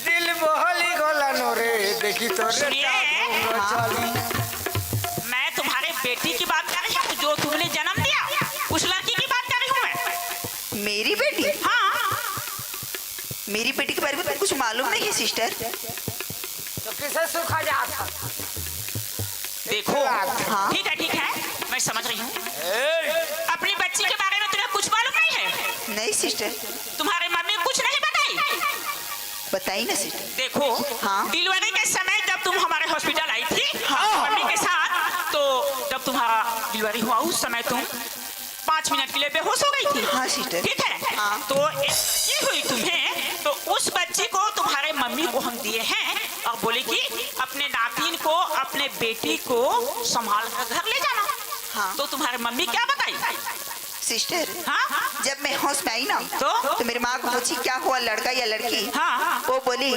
दिल बहली गोला नो रे, देखी तो रे सुनिए। हाँ। मैं तुम्हारे बेटी की बात कर रही हूँ, जो तुमने जन्म दिया, उस लड़की की बात कर रही हूँ मैं। मेरी बेटी? हाँ। मेरी बेटी के बारे में तुमको कुछ मालूम नहीं है सिस्टर? तो किसे सुखा जात है? देखो, हाँ। ठीक है, ठीक है, मैं समझ रही हूँ। अपनी बच्ची के बारे में तुम्हें कुछ मालूम नहीं है? नहीं सिस्टर। तुम्हारे मम्मी कुछ नहीं बताई? बताई ना सिस्टर। देखो, हाँ। डिलीवरी के समय जब तुम हमारे हॉस्पिटल आई थी, हाँ। मम्मी के साथ, तो जब तुम्हारा डिलीवरी हुआ, उस समय तुम पाँच मिनट के लिए बेहोश हो गई थी। हाँ सिस्टर। ठीक है? हाँ। तो एक बच्ची हुई तुम्हें, तो उस बच्ची को तुम्हारे मम्मी को हम दिए हैं और बोले कि अपने नातिन को, अपने बेटी को संभाल कर घर ले जाना। हाँ। तो तुम्हारे मम्मी क्या बताई? सिस्टर, हाँ? जब मैं होश में आई ना, तो? तो मेरी माँ को पूछी क्या हुआ, लड़का या लड़की? हाँ। वो बोली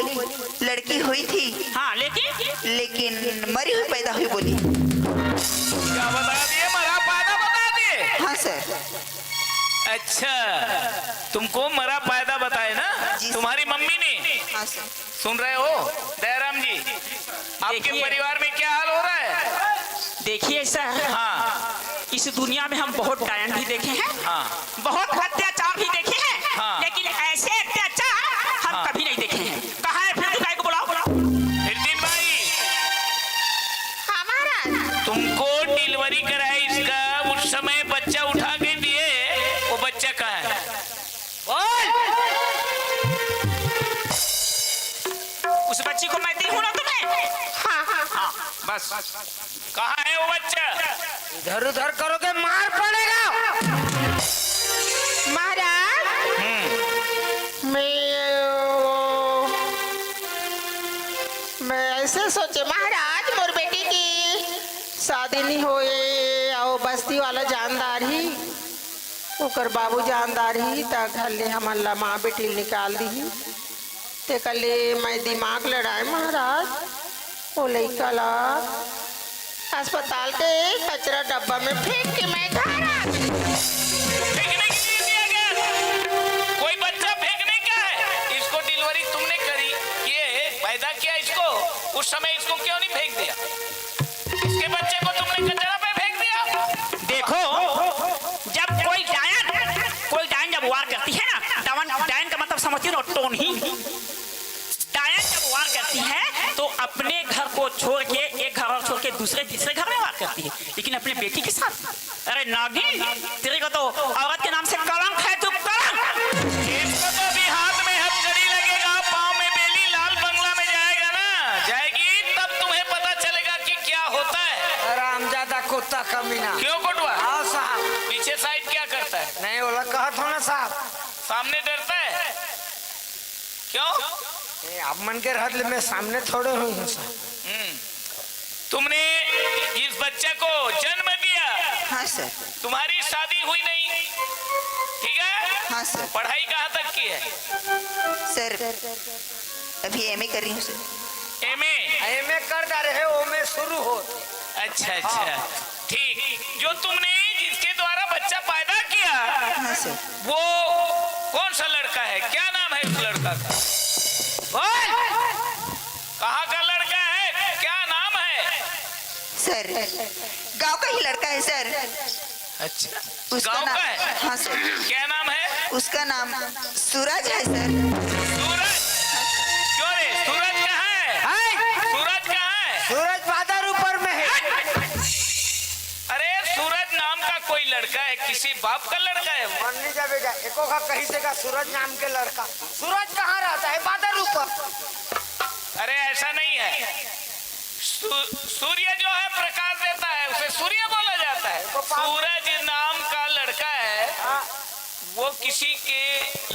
लड़की हुई थी। हाँ, लेकिन? लेकिन मरी हुई पैदा हुई बोली। क्या बता दिए, मरा पैदा बता दिए? हाँ सर। अच्छा, तुमको मरा पैदा बताए ना? जी सर। तुम्हारी मम्मी ने? हाँ सर। सुन रहे हो दयाराम जी, आपके देखिए। परिवार में क्या हाल हो रहा है? देखिए सर, हाँ। इस दुनिया में हम बहुत डायन भी देखे हैं, हाँ। बहुत अत्याचार भी देखे हैं, हाँ। लेकिन ऐसे अत्याचार हम हाँ। कभी नहीं देखे हैं। कहाँ है फिर दुकाई को बुलाओ, बुलाओ। हिरदीन भाई, हाँ महाराज। तुमको डिलीवरी कराए इसका, उस समय बच्चा उठा के दिए, वो बच्चा कहाँ है? बोल। उस बच्ची को मैं दी हूँ ना तुम्हें? हाँ, हाँ, हाँ। बस। कहाँ है वो बच्चा? इधर उधर करोगे, मार पड़ेगा। महाराज, हम्म। मैं, मैं ऐसे सोचे महाराज, मोर बेटी की शादी नहीं होए, अउ बस्ती वाला जानदार ही, ओकर बाबू जानदार ही, त घर ले हमन ला माँ बेटी निकाल दिही। तेकर ले मैं दिमाग लड़ाए महाराज, ओ लइका ला अस्पताल के कचरा डब्बा में फेंक के मैं घर आ गई। फेंकने के लिए दिया गया था। कोई बच्चा फेंकने का है? इसको डिलीवरी तुमने करी, किए, पैदा किया इसको, उस समय इसको क्यों नहीं फेंक दिया? इसके बच्चे को तुमने कचरा पे फेंक दिया। देखो, जब कोई डायन, कोई डायन जब वार करती है ना, डायन, डायन का मतलब समझती हो ना, टोनही। डायन जब वार करती है तो अपने घर को छोड़ के, एक घर और छोड़ के दूसरे तीसरे घर में वार करती है, लेकिन अपने बेटी के साथ, अरे नागिन, तेरे को तो औरत के नाम से कलंक है तू, कलंक। इसको तो अभी हाथ में हथकड़ी लगेगा, पाँव में बेली, लाल बंगला में जाएगा ना, जाएगी, तब तुम्हें पता चलेगा कि क्या होता है। हरामजादा कुत्ता कमीना। क्यों कोटवार? आओ साहब। पीछे साइड क्या करता है? नहीं, वो लोग कहा था ना साहब। सामने डरता है? क्यों? ए, आप मन के रहत ले मैं सामने थोड़े हुई हूँ साहब। हम्म। तुमने इस बच्चे को जन्म दिया। हाँ सर। तुम्हारी शादी हुई नहीं, ठीक है? हाँ सर। पढ़ाई कहाँ तक की है? सर, अभी एमए कर रही हूँ सर। एमए? एमए कर डारे है, ओमे शुरू हो। अच्छा, अच्छा। ठीक, जो तुमने, जिसके द्वारा बच्चा पैदा किया, हाँ सर। वो कौन सा लड़का है? क्या नाम है उस लड़का का? बोल। कहाँ का लड़का है? क्या नाम है? सर, गांव का ही लड़का है सर। अच्छा, उसका गांव नाम, का है? हाँ सर। क्या नाम है? उसका नाम सूरज है सर। सूरज? क्यों रे, सूरज कहाँ है? है? सूरज कहाँ है? सूरज बादर ऊपर में है। अरे, सूरज नाम का कोई लड़का है, किसी बाप का लड़का है वो? मन नहीं जावेगा, एको का कही देगा सूरज नाम के लड़का। सूरज कहाँ रहता है? बादर ऊपर। अरे, ऐसा नहीं है। सू-, सूर्य जो है, प्रकाश देता है, उसे सूर्य बोला जाता है। तो पाप सूरज नाम का लड़का है, हाँ। वो किसी के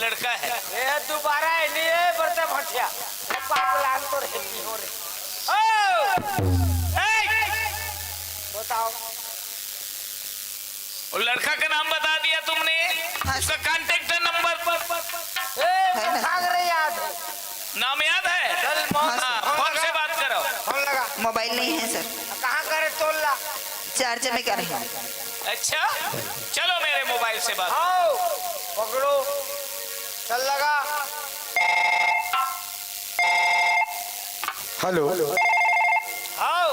लड़का है। ये दोबारा है नहीं, ये बरते भटिया। ये पाप लान तो रहती हो रे। ओ! ए! बताओ। वो लड़का का नाम बता दिया तुमने, हाँ। उसका कॉन्टैक्ट नंबर। ए, है ना? भाग रही याद है। नाम याद है? चल, हाँ, हाँ, फोन फोन से लगा। बात करो। फोन लगा। मोबाइल नहीं है सर। कहाँ करे तोल ला? चार्ज में कर रही हूँ। अच्छा, चलो मेरे मोबाइल से बात। आओ, पकड़ो। चल लगा। हेलो। आओ।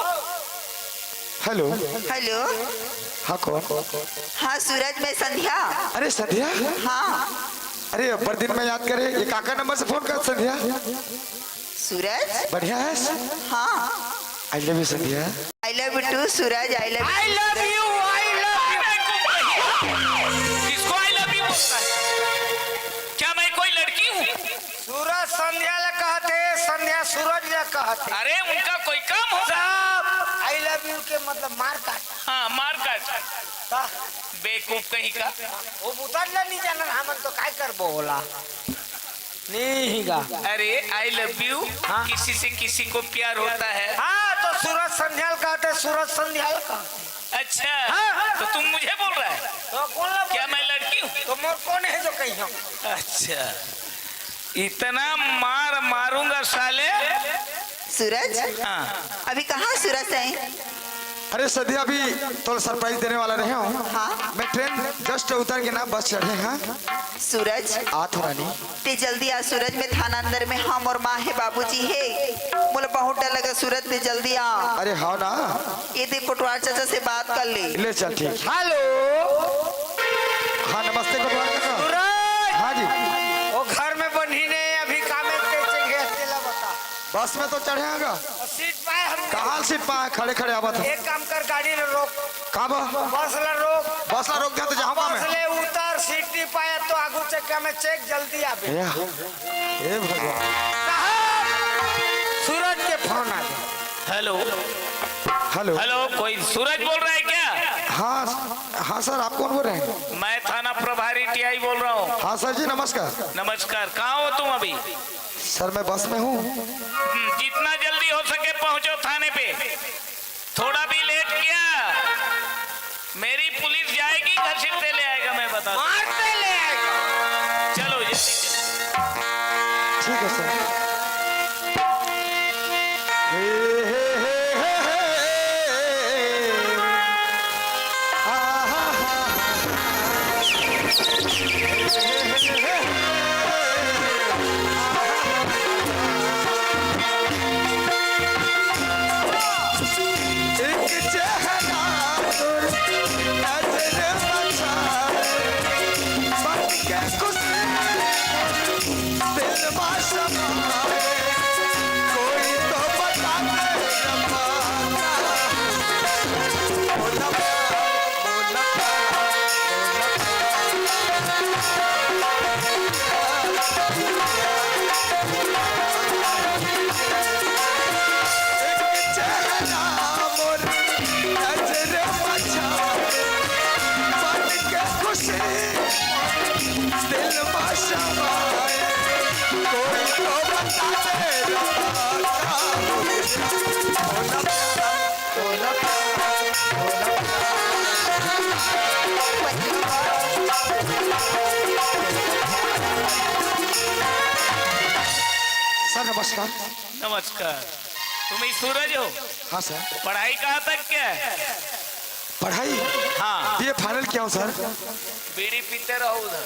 हेलो। हेलो। हाँ, कौन? हाँ सूरज, मैं संध्या। अरे संध्या। हाँ। अरे अब्बर दिन में याद करे, ये काका नंबर से फोन कर संध्या। सूरज। बढ़िया है। हाँ। I love you Sandhya. I love you too Suraj, I love. I love you, I love you. किसको आई लव यू बोलता है? क्या मैं कोई लड़की हूँ? सूरज संध्या ला कहते, संध्या सूरज ला कहते। अरे उनका कोई काम होगा। साहब, आई लव यू के मतलब मार काट। हाँ, मार काट। का? बेवकूफ कहीं का। वो बुता ला नहीं जाना, हमन तो काय करबो होला। नहीं गा। अरे आई लव यू, हाँ। किसी से किसी को प्यार होता है। हाँ, तो सूरज संध्या ला कहते, सूरज संध्या ला कहते। अच्छा, हाँ। तो तुम मुझे बोल रहा है? तो कौन ला क्या बोल-, मैं लड़की हूँ? तो मोर कौन है जो कही हूँ? अच्छा, इतना मार मारूंगा साले। सूरज, हाँ। अभी कहाँ सूरज है? अरे संध्या, अभी तो सरप्राइज देने वाला रहे हूँ। हाँ। मैं ट्रेन जस्ट उतर के ना बस चढ़े, हाँ। सूरज। आ तो रानी। ते जल्दी आ सूरज, मैं थाना अंदर में, हम और माँ है, बाबूजी है। मोला बहुत डर लगा सूरज, ते जल्दी आ। अरे हाँ ना। ये देख कोटवार चाचा से बात कर ले। ले चल ठीक। हेलो। हाँ नमस्ते कोटवार चाचा। सूरज। हाँ जी। वो घर में बन्ही ने अभी कामे के चढ़े तेला बता। बस में तो चढ़े आगा। सीट पाए हम। कहाँ सीट पाए? खड़े खड़े आवत है। एक काम कर, गाड़ी ला रोक। का बा? बस ला रोक। बस ला रोक दे तो जहाँ बस में। ले उतर, सीट नहीं पाए तो आगू चक्का में चेक जल्दी आवे। या। हे भगवान। साहब, सूरज के फोन आ गया। हेलो। हेलो। हेलो, कोई सूरज बोल रहा है क्या? हाँ, हाँ सर, आप कौन बोल रहे हैं? मैं थाना प्रभारी टीआई बोल रहा हूँ। हाँ सर जी, नमस्कार। नमस्कार, कहाँ हो तुम अभी? सर, मैं बस में हूँ। हम्म, जितना जल्दी हो सके पहुँचो थाने पे। थोड़ा भी लेट किया, मेरी पुलिस जाएगी, घसीटते ले आएगा, मैं बता दूं। मारते ले आएगा। चलो, जल्दी चलो। ठीक है सर। हे, हे, हे, हे, हे। सर, नमस्कार। नमस्कार। तुम ही सूरज हो? हाँ सर। पढ़ाई कहाँ तक क्या है? पढ़ाई? हाँ। बीए फाइनल किया हूँ सर। बीड़ी पीते रहो उधर।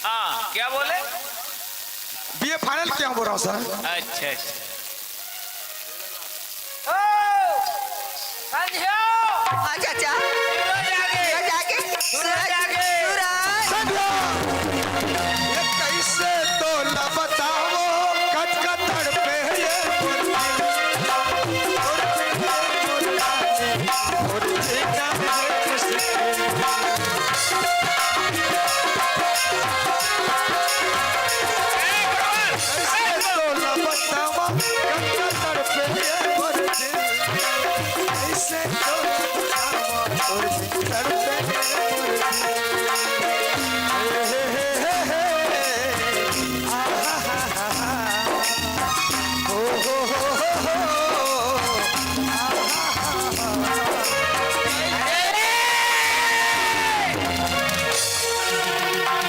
हाँ, क्या बोले? बीए फाइनल किया हूँ बोल रहा हूँ सर। अच्छा, अच्छा। ओ, संध्या! हाँ चाचा। सूरज आगे। सूरज आगे। सूरज सूरज। आगे। सूरज। संध्या! ये कैसे तो न बताओ, कट कट तड़पे ये मुर्गी।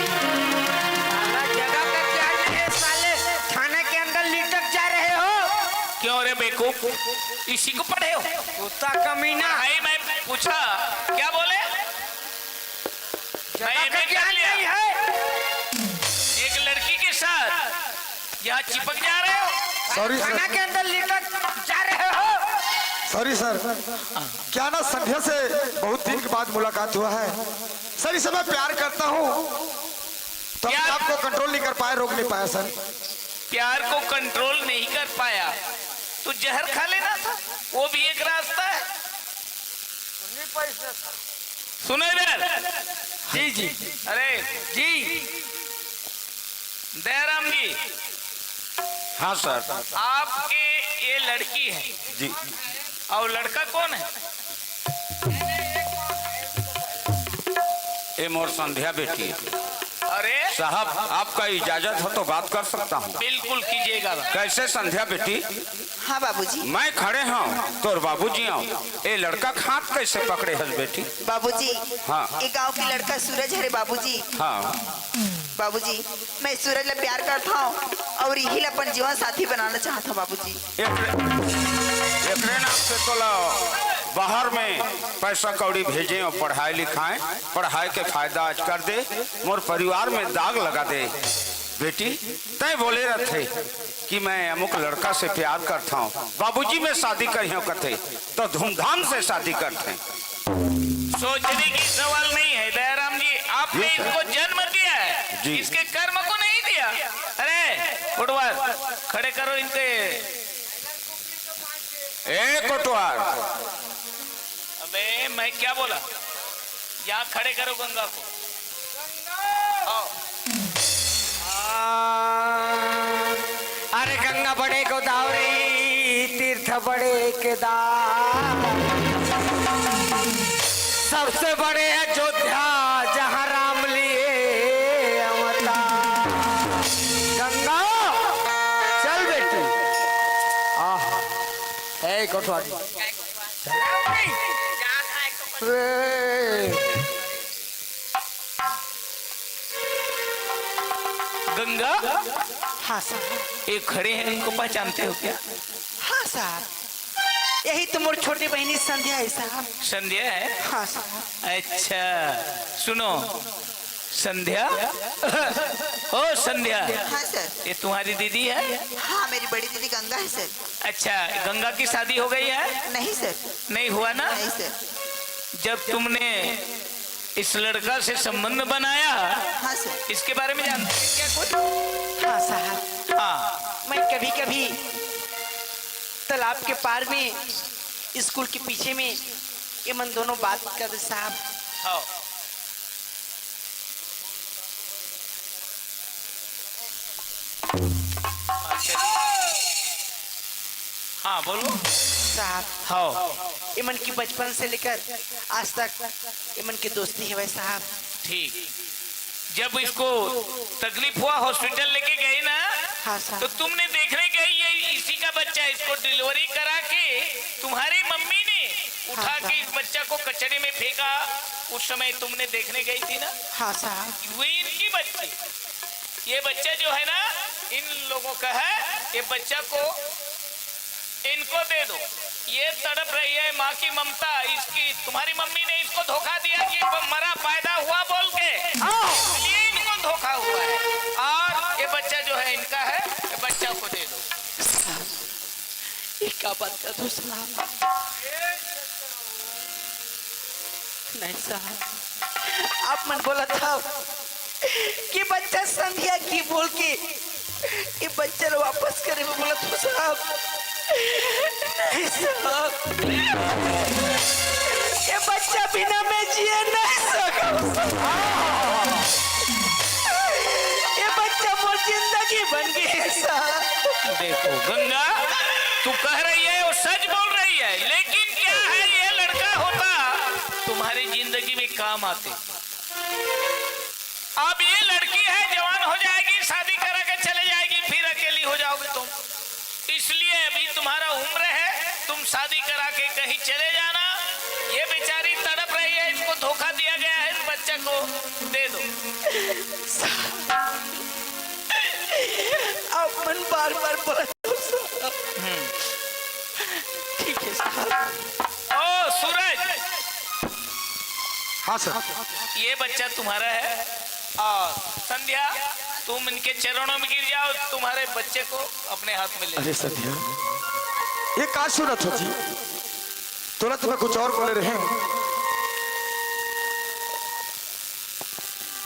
साला जगह का ख्याल नहीं है, साले थाना के अंदर लिटक जा रहे हो। क्यों रे बेवकूफ, इसी को पढ़े हो? कुत्ता कमीना। भाई, मैं पूछा, क्या बोले? जगह मैं का एमए कर ज्ञान लिया। नहीं है। एक लड़की के साथ यहाँ चिपक जा रहे हो। Sorry sir. थाना के अंदर लिटक जा रहे हो। सॉरी सर, क्या ना, संध्या से बहुत दिन के बाद मुलाकात हुआ है सर। इसे मैं प्यार करता हूँ, तो अपने प्यार आप को कंट्रोल नहीं कर पाया, रोक नहीं पाया सर। प्यार को कंट्रोल नहीं कर पाया तो जहर खा लेना था, वो भी एक रास्ता है। सुनो इधर। जी, जी। अरे जी। दयाराम जी। हाँ सर। आपके ये लड़की है। जी। और लड़का कौन है? ये मोर संध्या बेटी है। अरे। साहब, आपका इजाजत हो तो बात कर सकता हूँ? बिल्कुल कीजिएगा। कैसे संध्या बेटी? हाँ बाबूजी। मैं खड़े हूँ, तोर बाबूजी हूँ। ये लड़का के हाथ कैसे पकड़े हस बेटी? बाबूजी, हाँ। ये गांव के लड़का सूरज हरे बाबूजी। हाँ। बाबूजी, मैं सूरज ला प्यार करत हूँ और यही ला अपन जीवन साथी बनाना चाहत हूँ बाबूजी। एकरे, एकरे नाम से तोला बाहर में पैसा कौड़ी भेजे और पढ़ाई लिखाए, पढ़ाई के फायदा आज कर दे, मोर परिवार में दाग लगा दे। बेटी, तैं बोले रहथे कि मैं अमुक लड़का से प्यार करता हूँ, बाबूजी मैं शादी करियो कथे, तो धूमधाम से शादी करते हैं। सोचने की सवाल नहीं है दयाराम जी, आपने जी सर। इनको जन्म दिया है, जी। इसके कर्म को नहीं दिया। अरे कोटवार, खड़े करो इनके। ए कोटवार। अबे मैं क्या बोला? यहाँ खड़े करो गंगा को। आओ। अरे गंगा बड़े गोदावरी, तीर्थ बड़े केदार, सबसे बड़े अयोध्या, जहाँ राम लिए अवतार। गंगा, चल बेटी। आह, ए कोटवारी। रे। गंगा। हाँ साहब। ये खड़े हैं, इनको पहचानते हो क्या? हाँ साहब, यही तो मोर छोटी बहिनी संध्या है साहब। संध्या है? हाँ साहब। अच्छा, सुनो संध्या। ओ संध्या। हाँ सर। ये तुम्हारी दीदी है? हाँ, मेरी बड़ी दीदी गंगा है सर। अच्छा, गंगा की शादी हो गई है? नहीं सर। नहीं हुआ ना? नहीं सर। जब तुमने इस लड़का से संबंध बनाया, हाँ सर। इसके बारे में जानते हैं क्या कुछ? हाँ साहब। हाँ। मैं कभी कभी तालाब के पार में, स्कूल के पीछे में, ये मन दोनों बात करते साहब। हाँ। हाँ, बोलो। साहब, हाँ। इमन की बचपन से लेकर आज तक इमन की दोस्ती है भाई साहब। ठीक। जब इसको तकलीफ हुआ, हॉस्पिटल लेके गए ना, हाँ सर। तो तुमने देखने गई, ये इसी का बच्चा है, इसको डिलीवरी करा के तुम्हारी मम्मी ने उठा हाँ सर। के इस बच्चा को कचड़े में फेंका, उस समय तुमने देखने गई थी ना? हाँ सर। वो इनकी बच्ची, ये बच्चा जो है ना, इन लोगों का है, ये बच्चा को इनको दे दो। ये तड़प रही है, माँ की ममता, इसकी, तुम्हारी मम्मी ने इसको धोखा दिया कि वो मरा पैदा हुआ बोल के, इसलिए इनको धोखा हुआ है। और ये बच्चा जो है इनका है, ये बच्चा को दे दो। ये का बात कर दो साहब? नहीं साहब, आप मन बोलत हव कि बच्चा संध्या की बोल के ये बच्चा ला वापस करे बर बोलत हव साहब। नहीं साहब, ये बच्चा बिना मैं जिए नहीं सकूं। ये बच्चा मोर जिंदगी बन गई साहब। देखो गंगा, तू कह रही है, वो सच बोल रही है, लेकिन क्या है, ये लड़का होता तुम्हारी जिंदगी में काम आते। अब ये लड़की है, जवान हो जाएगी, शादी करा के चले जाएगी, फिर अकेली हो जाओगे तुम। इसलिए अभी तुम्हारा उम्र है, तुम शादी करा के कहीं चले जाना। ये बेचारी तड़प रही है, इसको धोखा दिया गया है, इस बच्चा को दे दो। आप मन बार बार बोलत हो साहब। हम्म। ठीक है साहब। ओ सूरज, हाँ सर। ये बच्चा तुम्हारा है। और संध्या, तुम इनके चरणों में गिर जाओ, तुम्हारे बच्चे को अपने हाथ में ले। अरे संध्या, ये का सुनत हो जी? तुरंत मैं कुछ और बोले रहे।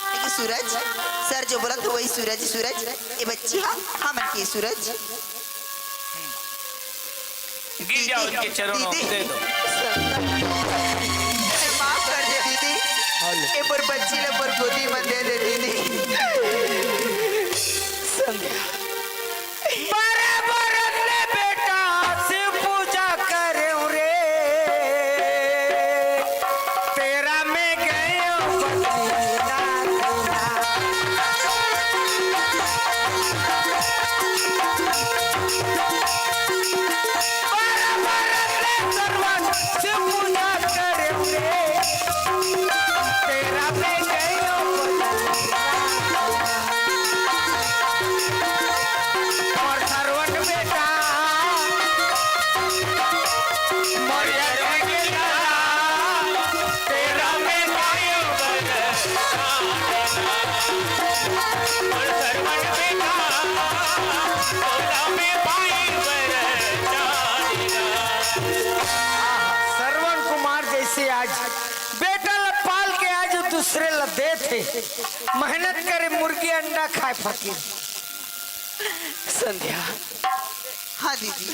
देखिए सूरज, सर जो बोलत हे वही सूरज, सूरज, ये बच्ची हा, हमन के सूरज। गिर जाओ इनके चरणों में, दीदी। दे दो। सर, माफ कर दे दीदी। हाँ ले। ये मोर बच्ची ला मोर गोदी में दे दे दीदी। संध्या। बराबर ने बेटा शिव पूजा करे रे, तेरा में गयो बद्रीनाथ। बराबर ने सरवन शिव पूजा करे रे, तेरा में गयो बद्रीनाथ। और सरवन बेटा, मरिया के लाल, तेरा में गयो बद्रीनाथ। और सरवन बेटा, तोरा में पाई वरदान। सरवन कुमार जैसे आज बेटा ला पाल के आज दूसरे ला देत हे, मेहनत करे, मुर्गी अंडा खाए फकीर। संध्या। हाँ दीदी।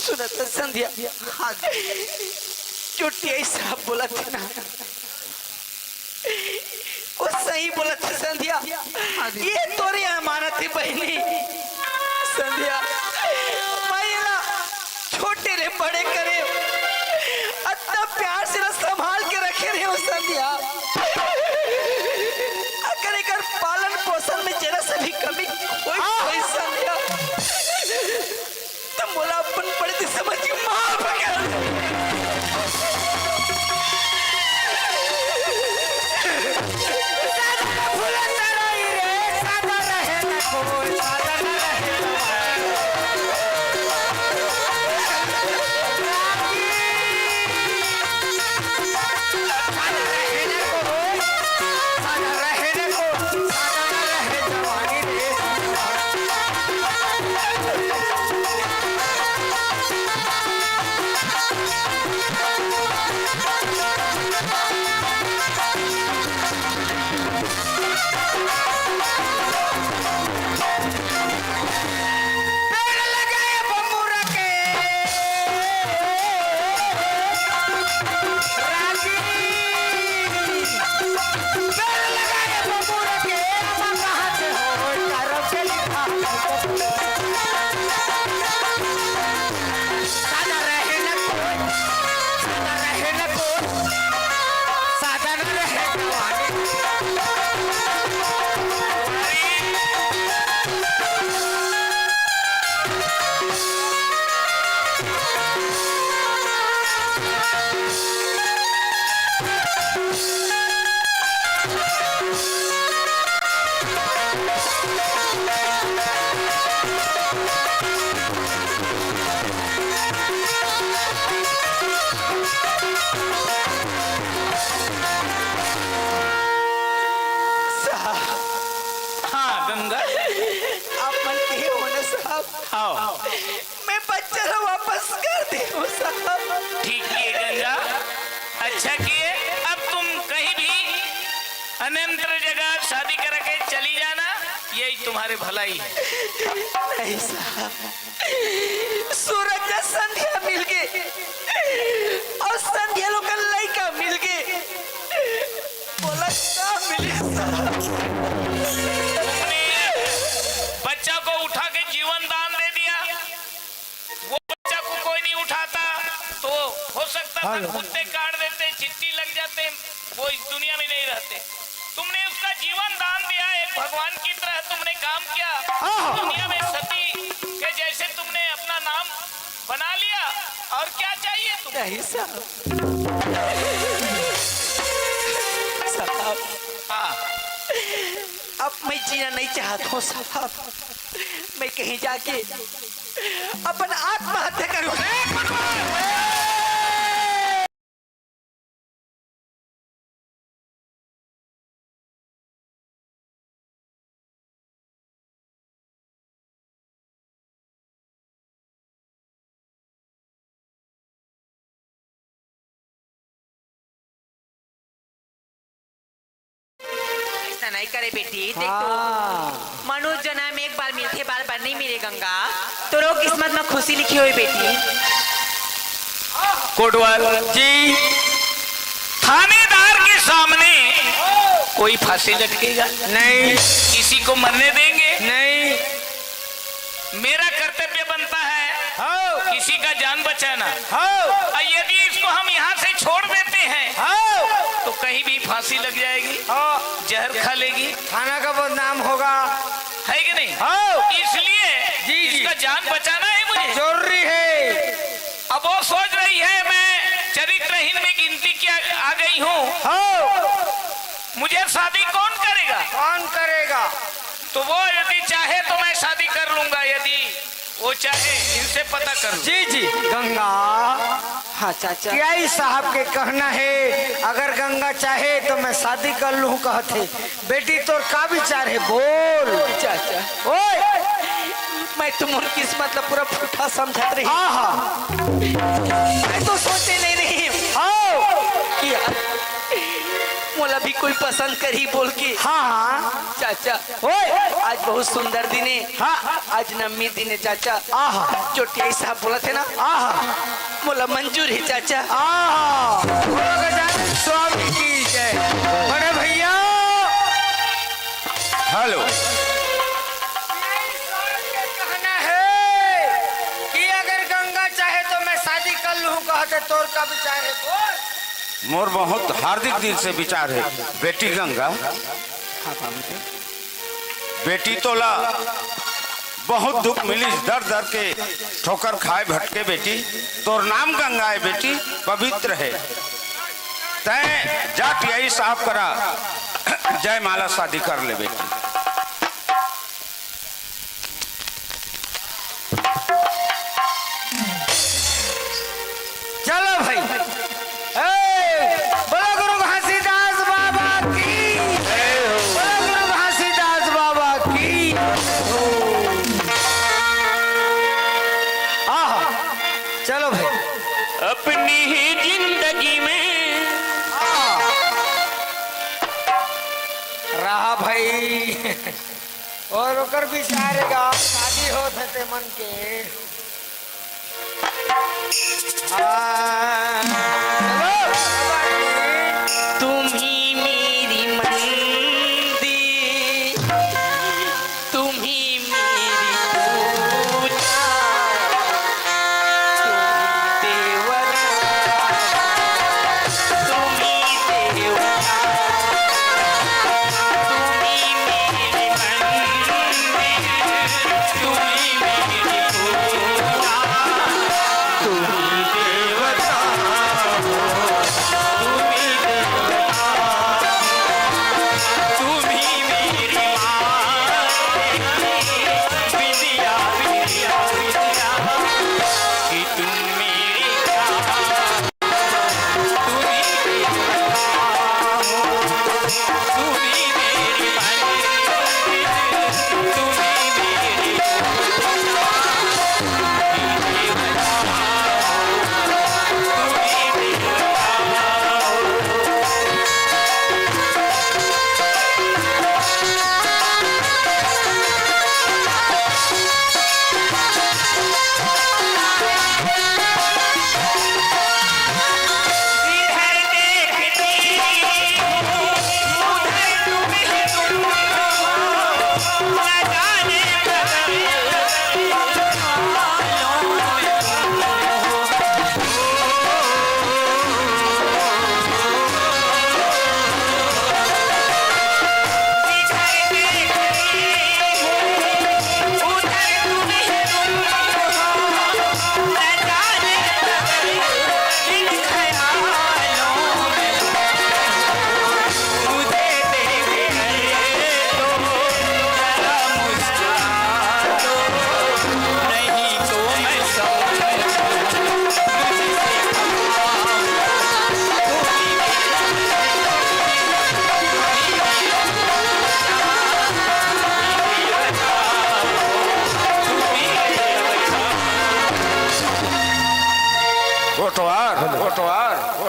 सुनत हस संध्या? हाँ दीदी। जो टीआई साहब बोलत हे ना, वो सही बोलत हे संध्या। हाँ दीदी। ये तोरे अमानत हे बहिनी। संध्या, मैं एला छोटे ले बड़े करे, अतना प्यार से एला संभाल के रखे रहे हो संध्या। अगर एकर पालन पोषण में जरा से भी कमी होई, होई संध्या, त मोला अपन पड़ती समझ के माफ कर दे। आओ। मैं बच्चा ला वापस कर देहूं साहब। ठीक किए गंगा, अच्छा किए। अब तुम कहीं भी अन्यत्र जगह शादी करा के चली जाना, यही तुम्हारे भलाई है। नहीं साहब, सूरज ला संध्या मिल गे अउ संध्या ला ओकर लइका मिल गे, बोला का मिली साहब? तुमने बच्चा को उठा के जीवन दान दे दिया, वो बच्चा को कोई नहीं उठाता, तो हो सकता था हेलो। कुत्ते काट देते, चिट्टी लग जाते, वो इस दुनिया में नहीं रहते। तुमने उसका जीवन दान दिया, एक भगवान की तरह तुमने काम किया। आह। दुनिया में सती के जैसे तुमने अपना नाम बना लिया, और क्या चाहिए तुमको? नहीं साहब। साहब, हाँ। अब मैं जीना नहीं चाहता हूँ साहब। मैं कहीं जाके अपन आत्महत्या करूँ। ऐसा नहीं करे बेटी, देख तो, हाँ। मनुष्य जन्म एक बार मिलथे, बार बार नहीं मिले गंगा। तोरो किस्मत में खुशी लिखी हुई बेटी। कोटवाल जी, थानेदार के सामने कोई फांसी लटकेगा? नहीं। किसी को मरने देंगे? नहीं। मेरा कर्तव्य बनता है हाँ। किसी का जान बचाना। हाँ। और यदि इसको हम यहाँ से छोड़ देते हैं हाँ। तो कहीं भी फांसी लग जाएगी, हाँ। जहर खा लेगी, थाना का बदनाम होगा। है कि नहीं? हाँ। इसलिए जी, जी। इसका जान बचाना है मुझे। जरूरी है। अब वो सोच रही है, मैं चरित्रहीन में गिनती किया आ गई हूँ। हाँ। मुझे शादी कौन करेगा? कौन करेगा? तो वो यदि चाहे तो मैं शादी कर लूंगा, यदि वो चाहे, इनसे पता करूं। जी, जी। गंगा। हाँ, चाचा। टीआई साहब के कहना है, अगर गंगा चाहे तो मैं शादी कर लूं, कहत हे। बेटी, तोर का विचार है, बोल। चाचा। ओए! मैं तो मोर किस्मत ला पूरा फूटा समझत रही। हाँ, हाँ। मैं तो सोचे नहीं रही। हाँ। कि यार, मोला भी कोई पसंद करही बोल के। हाँ, हाँ। चाचा, ओए! आज बहुत सुंदर दिन है। हाँ। आज नवमी दिन है चाचा। आहा। जो टीआई साहब बोलत हे ना, आहा। मोला मंजूर है चाचा। आहा। बोलो गजानन स्वामी की जय। बड़े भैया। हेलो। टीआई साहब के कहना है कि अगर गंगा चाहे तो मैं शादी कर लूं, कहत हे, तोर का विचार है, बोल। मोर बहुत हार्दिक दिल से विचार है, बेटी गंगा। हाँ, बाबूजी। बेटी, तोला बहुत दुख मिलिस, दर दर के ठोकर खाए भटके बेटी। तोर नाम गंगा है बेटी, पवित्र है। तैं जा टीआई साहब करा जयमाला शादी कर ले बेटी। चलो भाई। ए, बोलो गुरु घासीदास बाबा की। बोलो गुरु घासीदास बाबा की। आहा, चलो भाई। अपनी ही जिंदगी में। आहा। रहा भाई। और ओकर विचार हे गा, शादी होत हे ते मन के। हाँ, चलो। तुम ही मेरी मंदिर, तुम ही मेरी पूजा, तुम ही देवता, तुम ही देवता।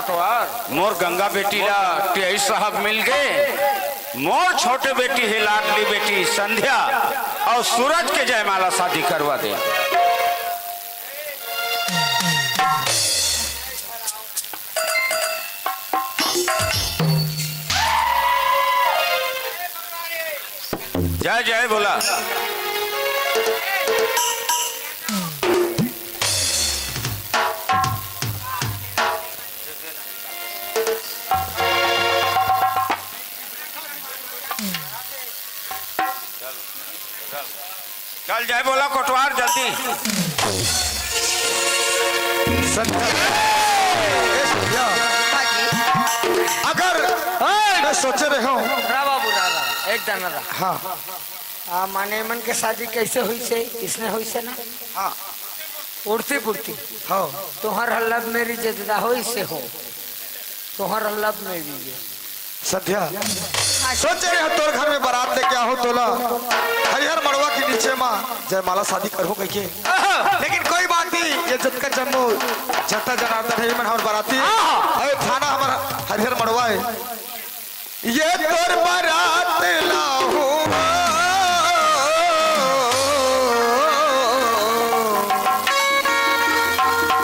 मोर गंगा बेटी ला टीआई साहब मिल गे। मोर छोटे बेटी हे, लाडली बेटी संध्या अउ सूरज के जयमाला शादी करवा दे। जय जय बोला। चल जय बोला कोटवार जल्दी। संध्या, ए संध्या, हाँ जी। अगर ए! मैं सोचे रहे हूँ। रा बाबू, रा, रा, एक दाना रा। हाँ। आ, माने मन के शादी कैसे होइसे? इसने होइसे ना? हाँ। उड़ती पुड़ती। हाँ। तुहर लव मैरिज जदा होइसे हो। तुहर लव मैरिज। संध्या, सोचे रहे तोर घर में बारात लेके आहूं तोला हरिहर मड़वा के नीचे मा जयमाला शादी करहूं कहिके। लेकिन कोई बात नहीं, ये जतका जम्मो जनता जनार्दन हे, मन हमर बाराती हे। अरे थाना हमर हरिहर मड़वा हे। ये तोर बारात लाहूं,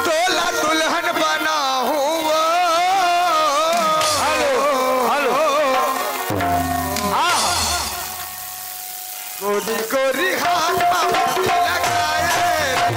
तोला दुल्हन बनाहूं। Hello, hello. आहा। गोरी गोरी हाथ मा मेहंदी लगाए रे।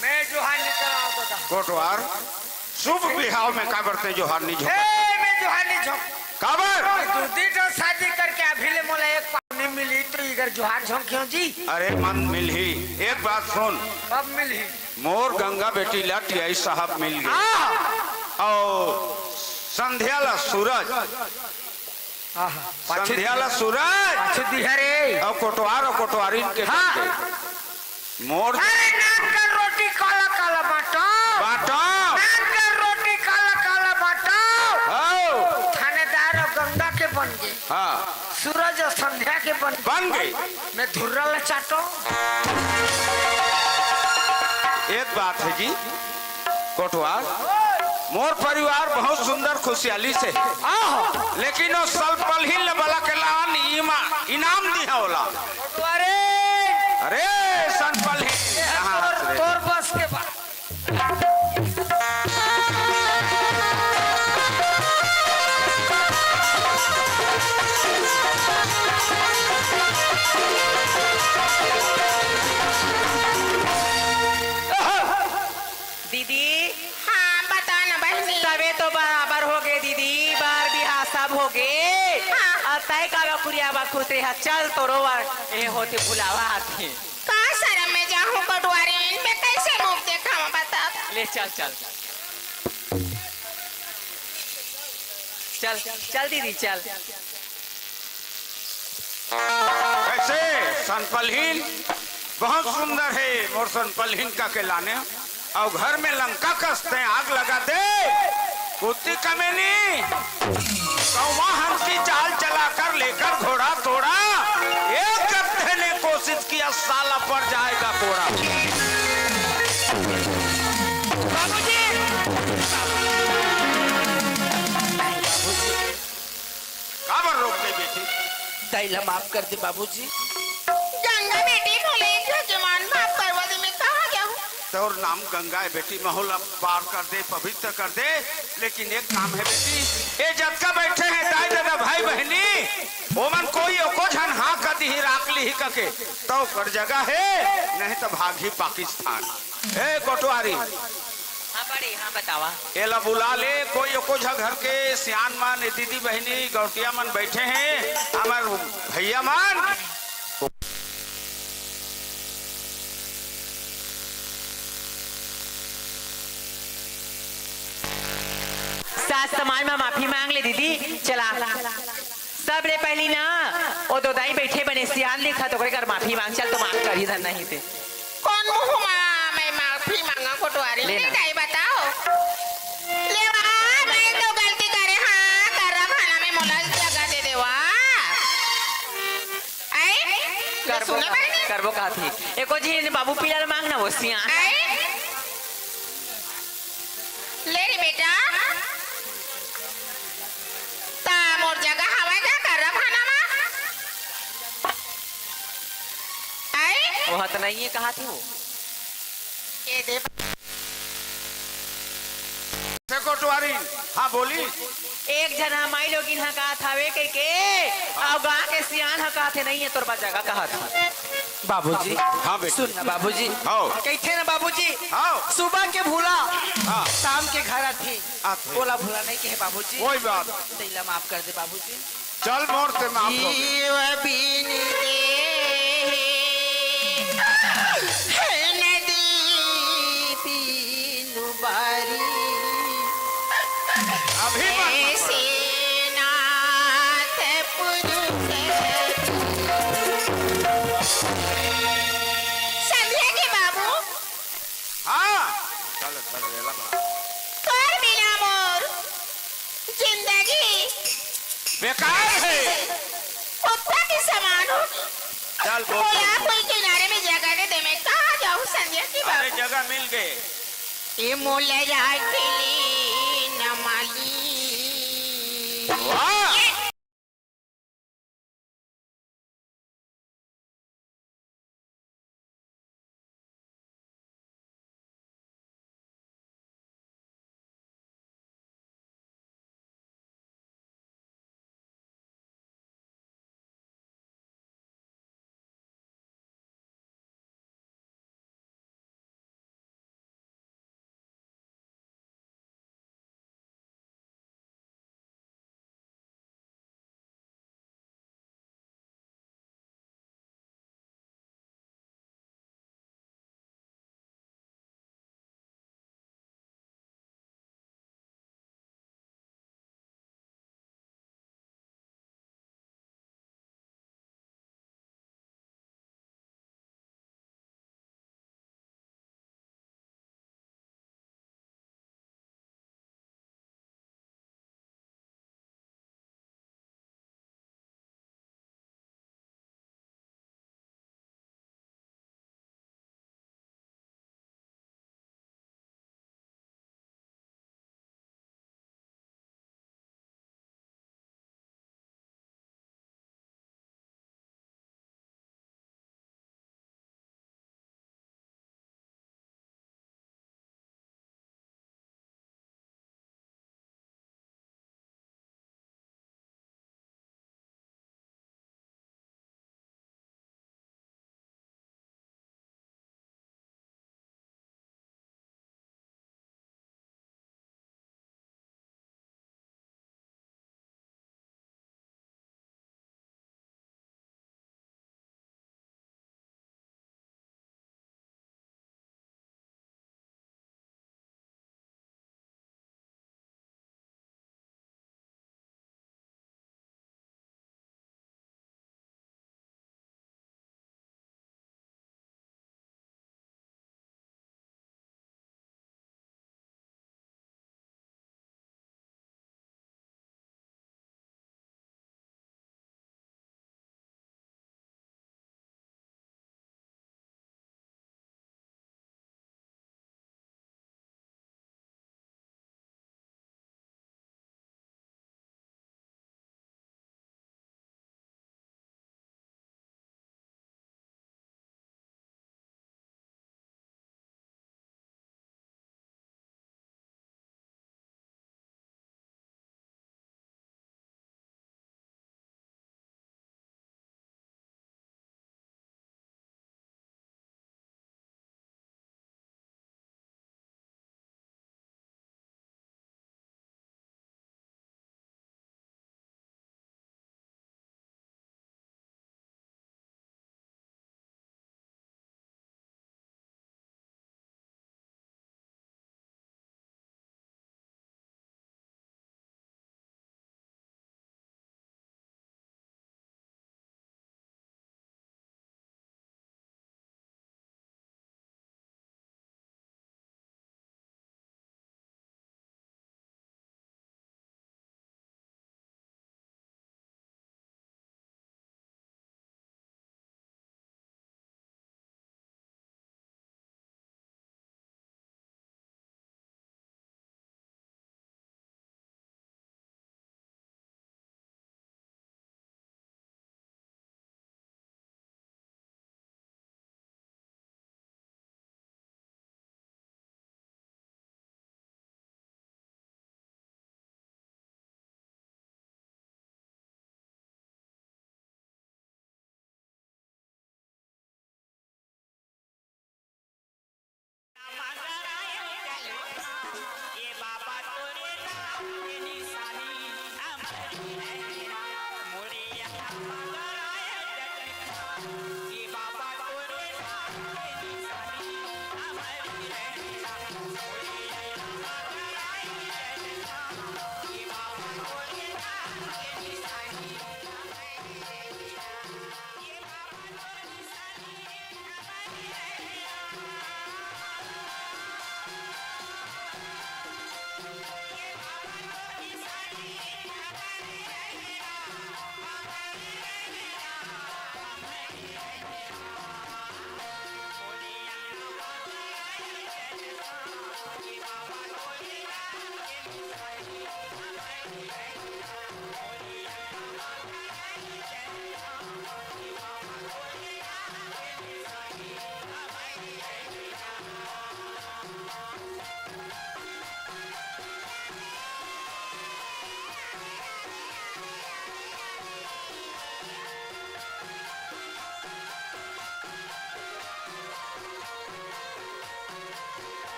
मैं जोहार नहीं करावत था। कोटवार, शुभ बिहाव में काबर ते जोहार नहीं झोंकत? ए, मैं जोहार नहीं झोंक। काबर? मैं दू दिन तो शादी करके अभी ले मोला एक पाव नहीं मिली, तो इधर जोहार झोंकियो जी। अरे मन मिलही, एक बात सुन। कब मिलही? मोर गंगा बेटी ला टीआई साहब मिल गे। आह! अउ संध्या ला सूरज। आहा, पाछू संध्या ला सूरज। पाछू दिहा रे। अउ कोटवार अउ कोटवारिन के हाँ। चलते। मोर अरे नान कर रोटी काला काला बांटो। बांटो। नान कर रोटी काला काला बांटो। हौ। थानेदार अउ गंगा के बन गे। हाँ। सूरज अउ संध्या के बन बन गे। मैं धुर्रा ला चाटो। एक बात हे जी, कोटवार, मोर परिवार बहुत सुंदर खुशहाली से हे। आहो। लेकिन वो सलपलही ले बला के लान इमा-, इनाम दिहा ओला। कोटवारे। अरे, सलपलही। ए, कहाँ तोर, हंस रे? तोर बस के बात। आए काला कुरिया बा खुते हा, चल तोरो बर ए होते बुलावा आथे। का शरम में जाहूं कोटवारी, इनमें कैसे मुंह देखावा बता? ले चल, चल। चल, चल दीदी, चल। कैसे सनपलहीन? बहुत सुंदर है मोर सनपलहीन का के लाने। अउ घर में लंका कस तैं आग लगा दे। कुत्ती कमीनी, कौवा हंसी चाल चलाकर लेकर घोड़ा तोड़ा। एक जब ने कोशिश किया, साला पड़ जाएगा कोड़ा। बाबूजी! काबर रोक दे बेटी? दाई ला माफ कर दे बाबूजी। गंगा बेटी को लेके जमान माफ करवा दे, मैं कहाँ जाऊँ? तोर नाम गंगा है बेटी, महू ला पार कर दे, पवित्र कर दे। लेकिन एक काम है बेटी, ये जतका बैठे हैं दाई दादा भाई बहनी, ओमन कोई एको झन हाँ कदी ही राख ली ही कके, तो कर जगह है, नहीं तो भाग ही पाकिस्तान। ए कोटवारी, हाँ बड़े, हाँ बतावा। एला बुला ले, कोई एको झ घर के सियान मन, दीदी बहिनी, गौटिया मन बैठे हैं, हमर भैया मन। सास समाज में माफी मांग ले दीदी, चला। सबले पहली ना, ओ दोदाई बैठे बने सियान लिखा तो ओकरे कर माफी मांग, चल तो माफ कर ही धन नहीं ते। कौन मुंह मा मैं माफी मांगा कोटवारी? ले ना। दाई बताओ। ले वा, मैं तो गलती करे हाँ, कर रहा खाना में मोला जगह दे देवा। आई? करबो सुने का, बहिनी? करबो का थी। एको जी बाबू पीला मांग ना वो सियान। आई? ले रे बेटा। ता मोर जगह हवय का कर रहा खाना मा? आई? वो हाथ नहीं है, कहा थी वो? ये दे। से कोटवारी, हाँ बोली। एक झन ह माई लोगिन ह कहत हवे कहिके, अउ गाँव के सियान ह कहत हे, "नहीं है तोर बा जगह," कहत हे। बाबूजी, हाँ बेटी। सुन ना बाबूजी। हाँ। कहिथे ना बाबूजी, हाँ। सुबह के भूला, हाँ। शाम के घर आथे। आथे। ओला भूला नहीं कहे बाबूजी। कोई बात। तैला माफ कर दे बाबूजी। चल मोर से माफ हो गया। जीव बिन देह है नदी बिनु बारी। अभी मत ऐसे नाथ पुरुष। समझे के बाबू? हाँ। चल, चल, रेला बा। तोर बिना मोर जिंदगी बेकार है। कुत्ता के समान हो। चल, बोल, बोल। कोई किनारे में जगह दे दे, मैं कहाँ जाऊँ संध्या की अरे, बाबू? जगह मिल गए। ए मोला राख ले न माली। वाह।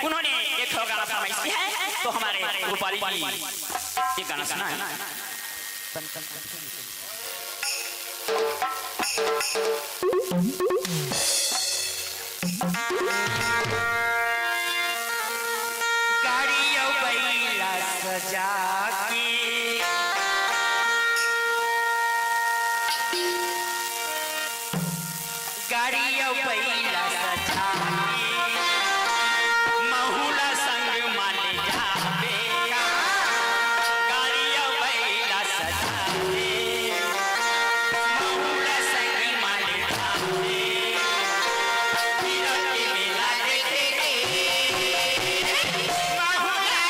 उन्होंने एक ठो गाना फरमाइश किया है, तो हमारे रूपाली जी ये गाना सुनाए। गाड़ी अउ बइला सजा के, गाड़ी अउ बइला सजा के, महू ला संग मा ले जाबे। गाड़ी अउ बइला सजा के, महू ला संग मा ले जाबे। तीरथ के मेला देखे के, महू ला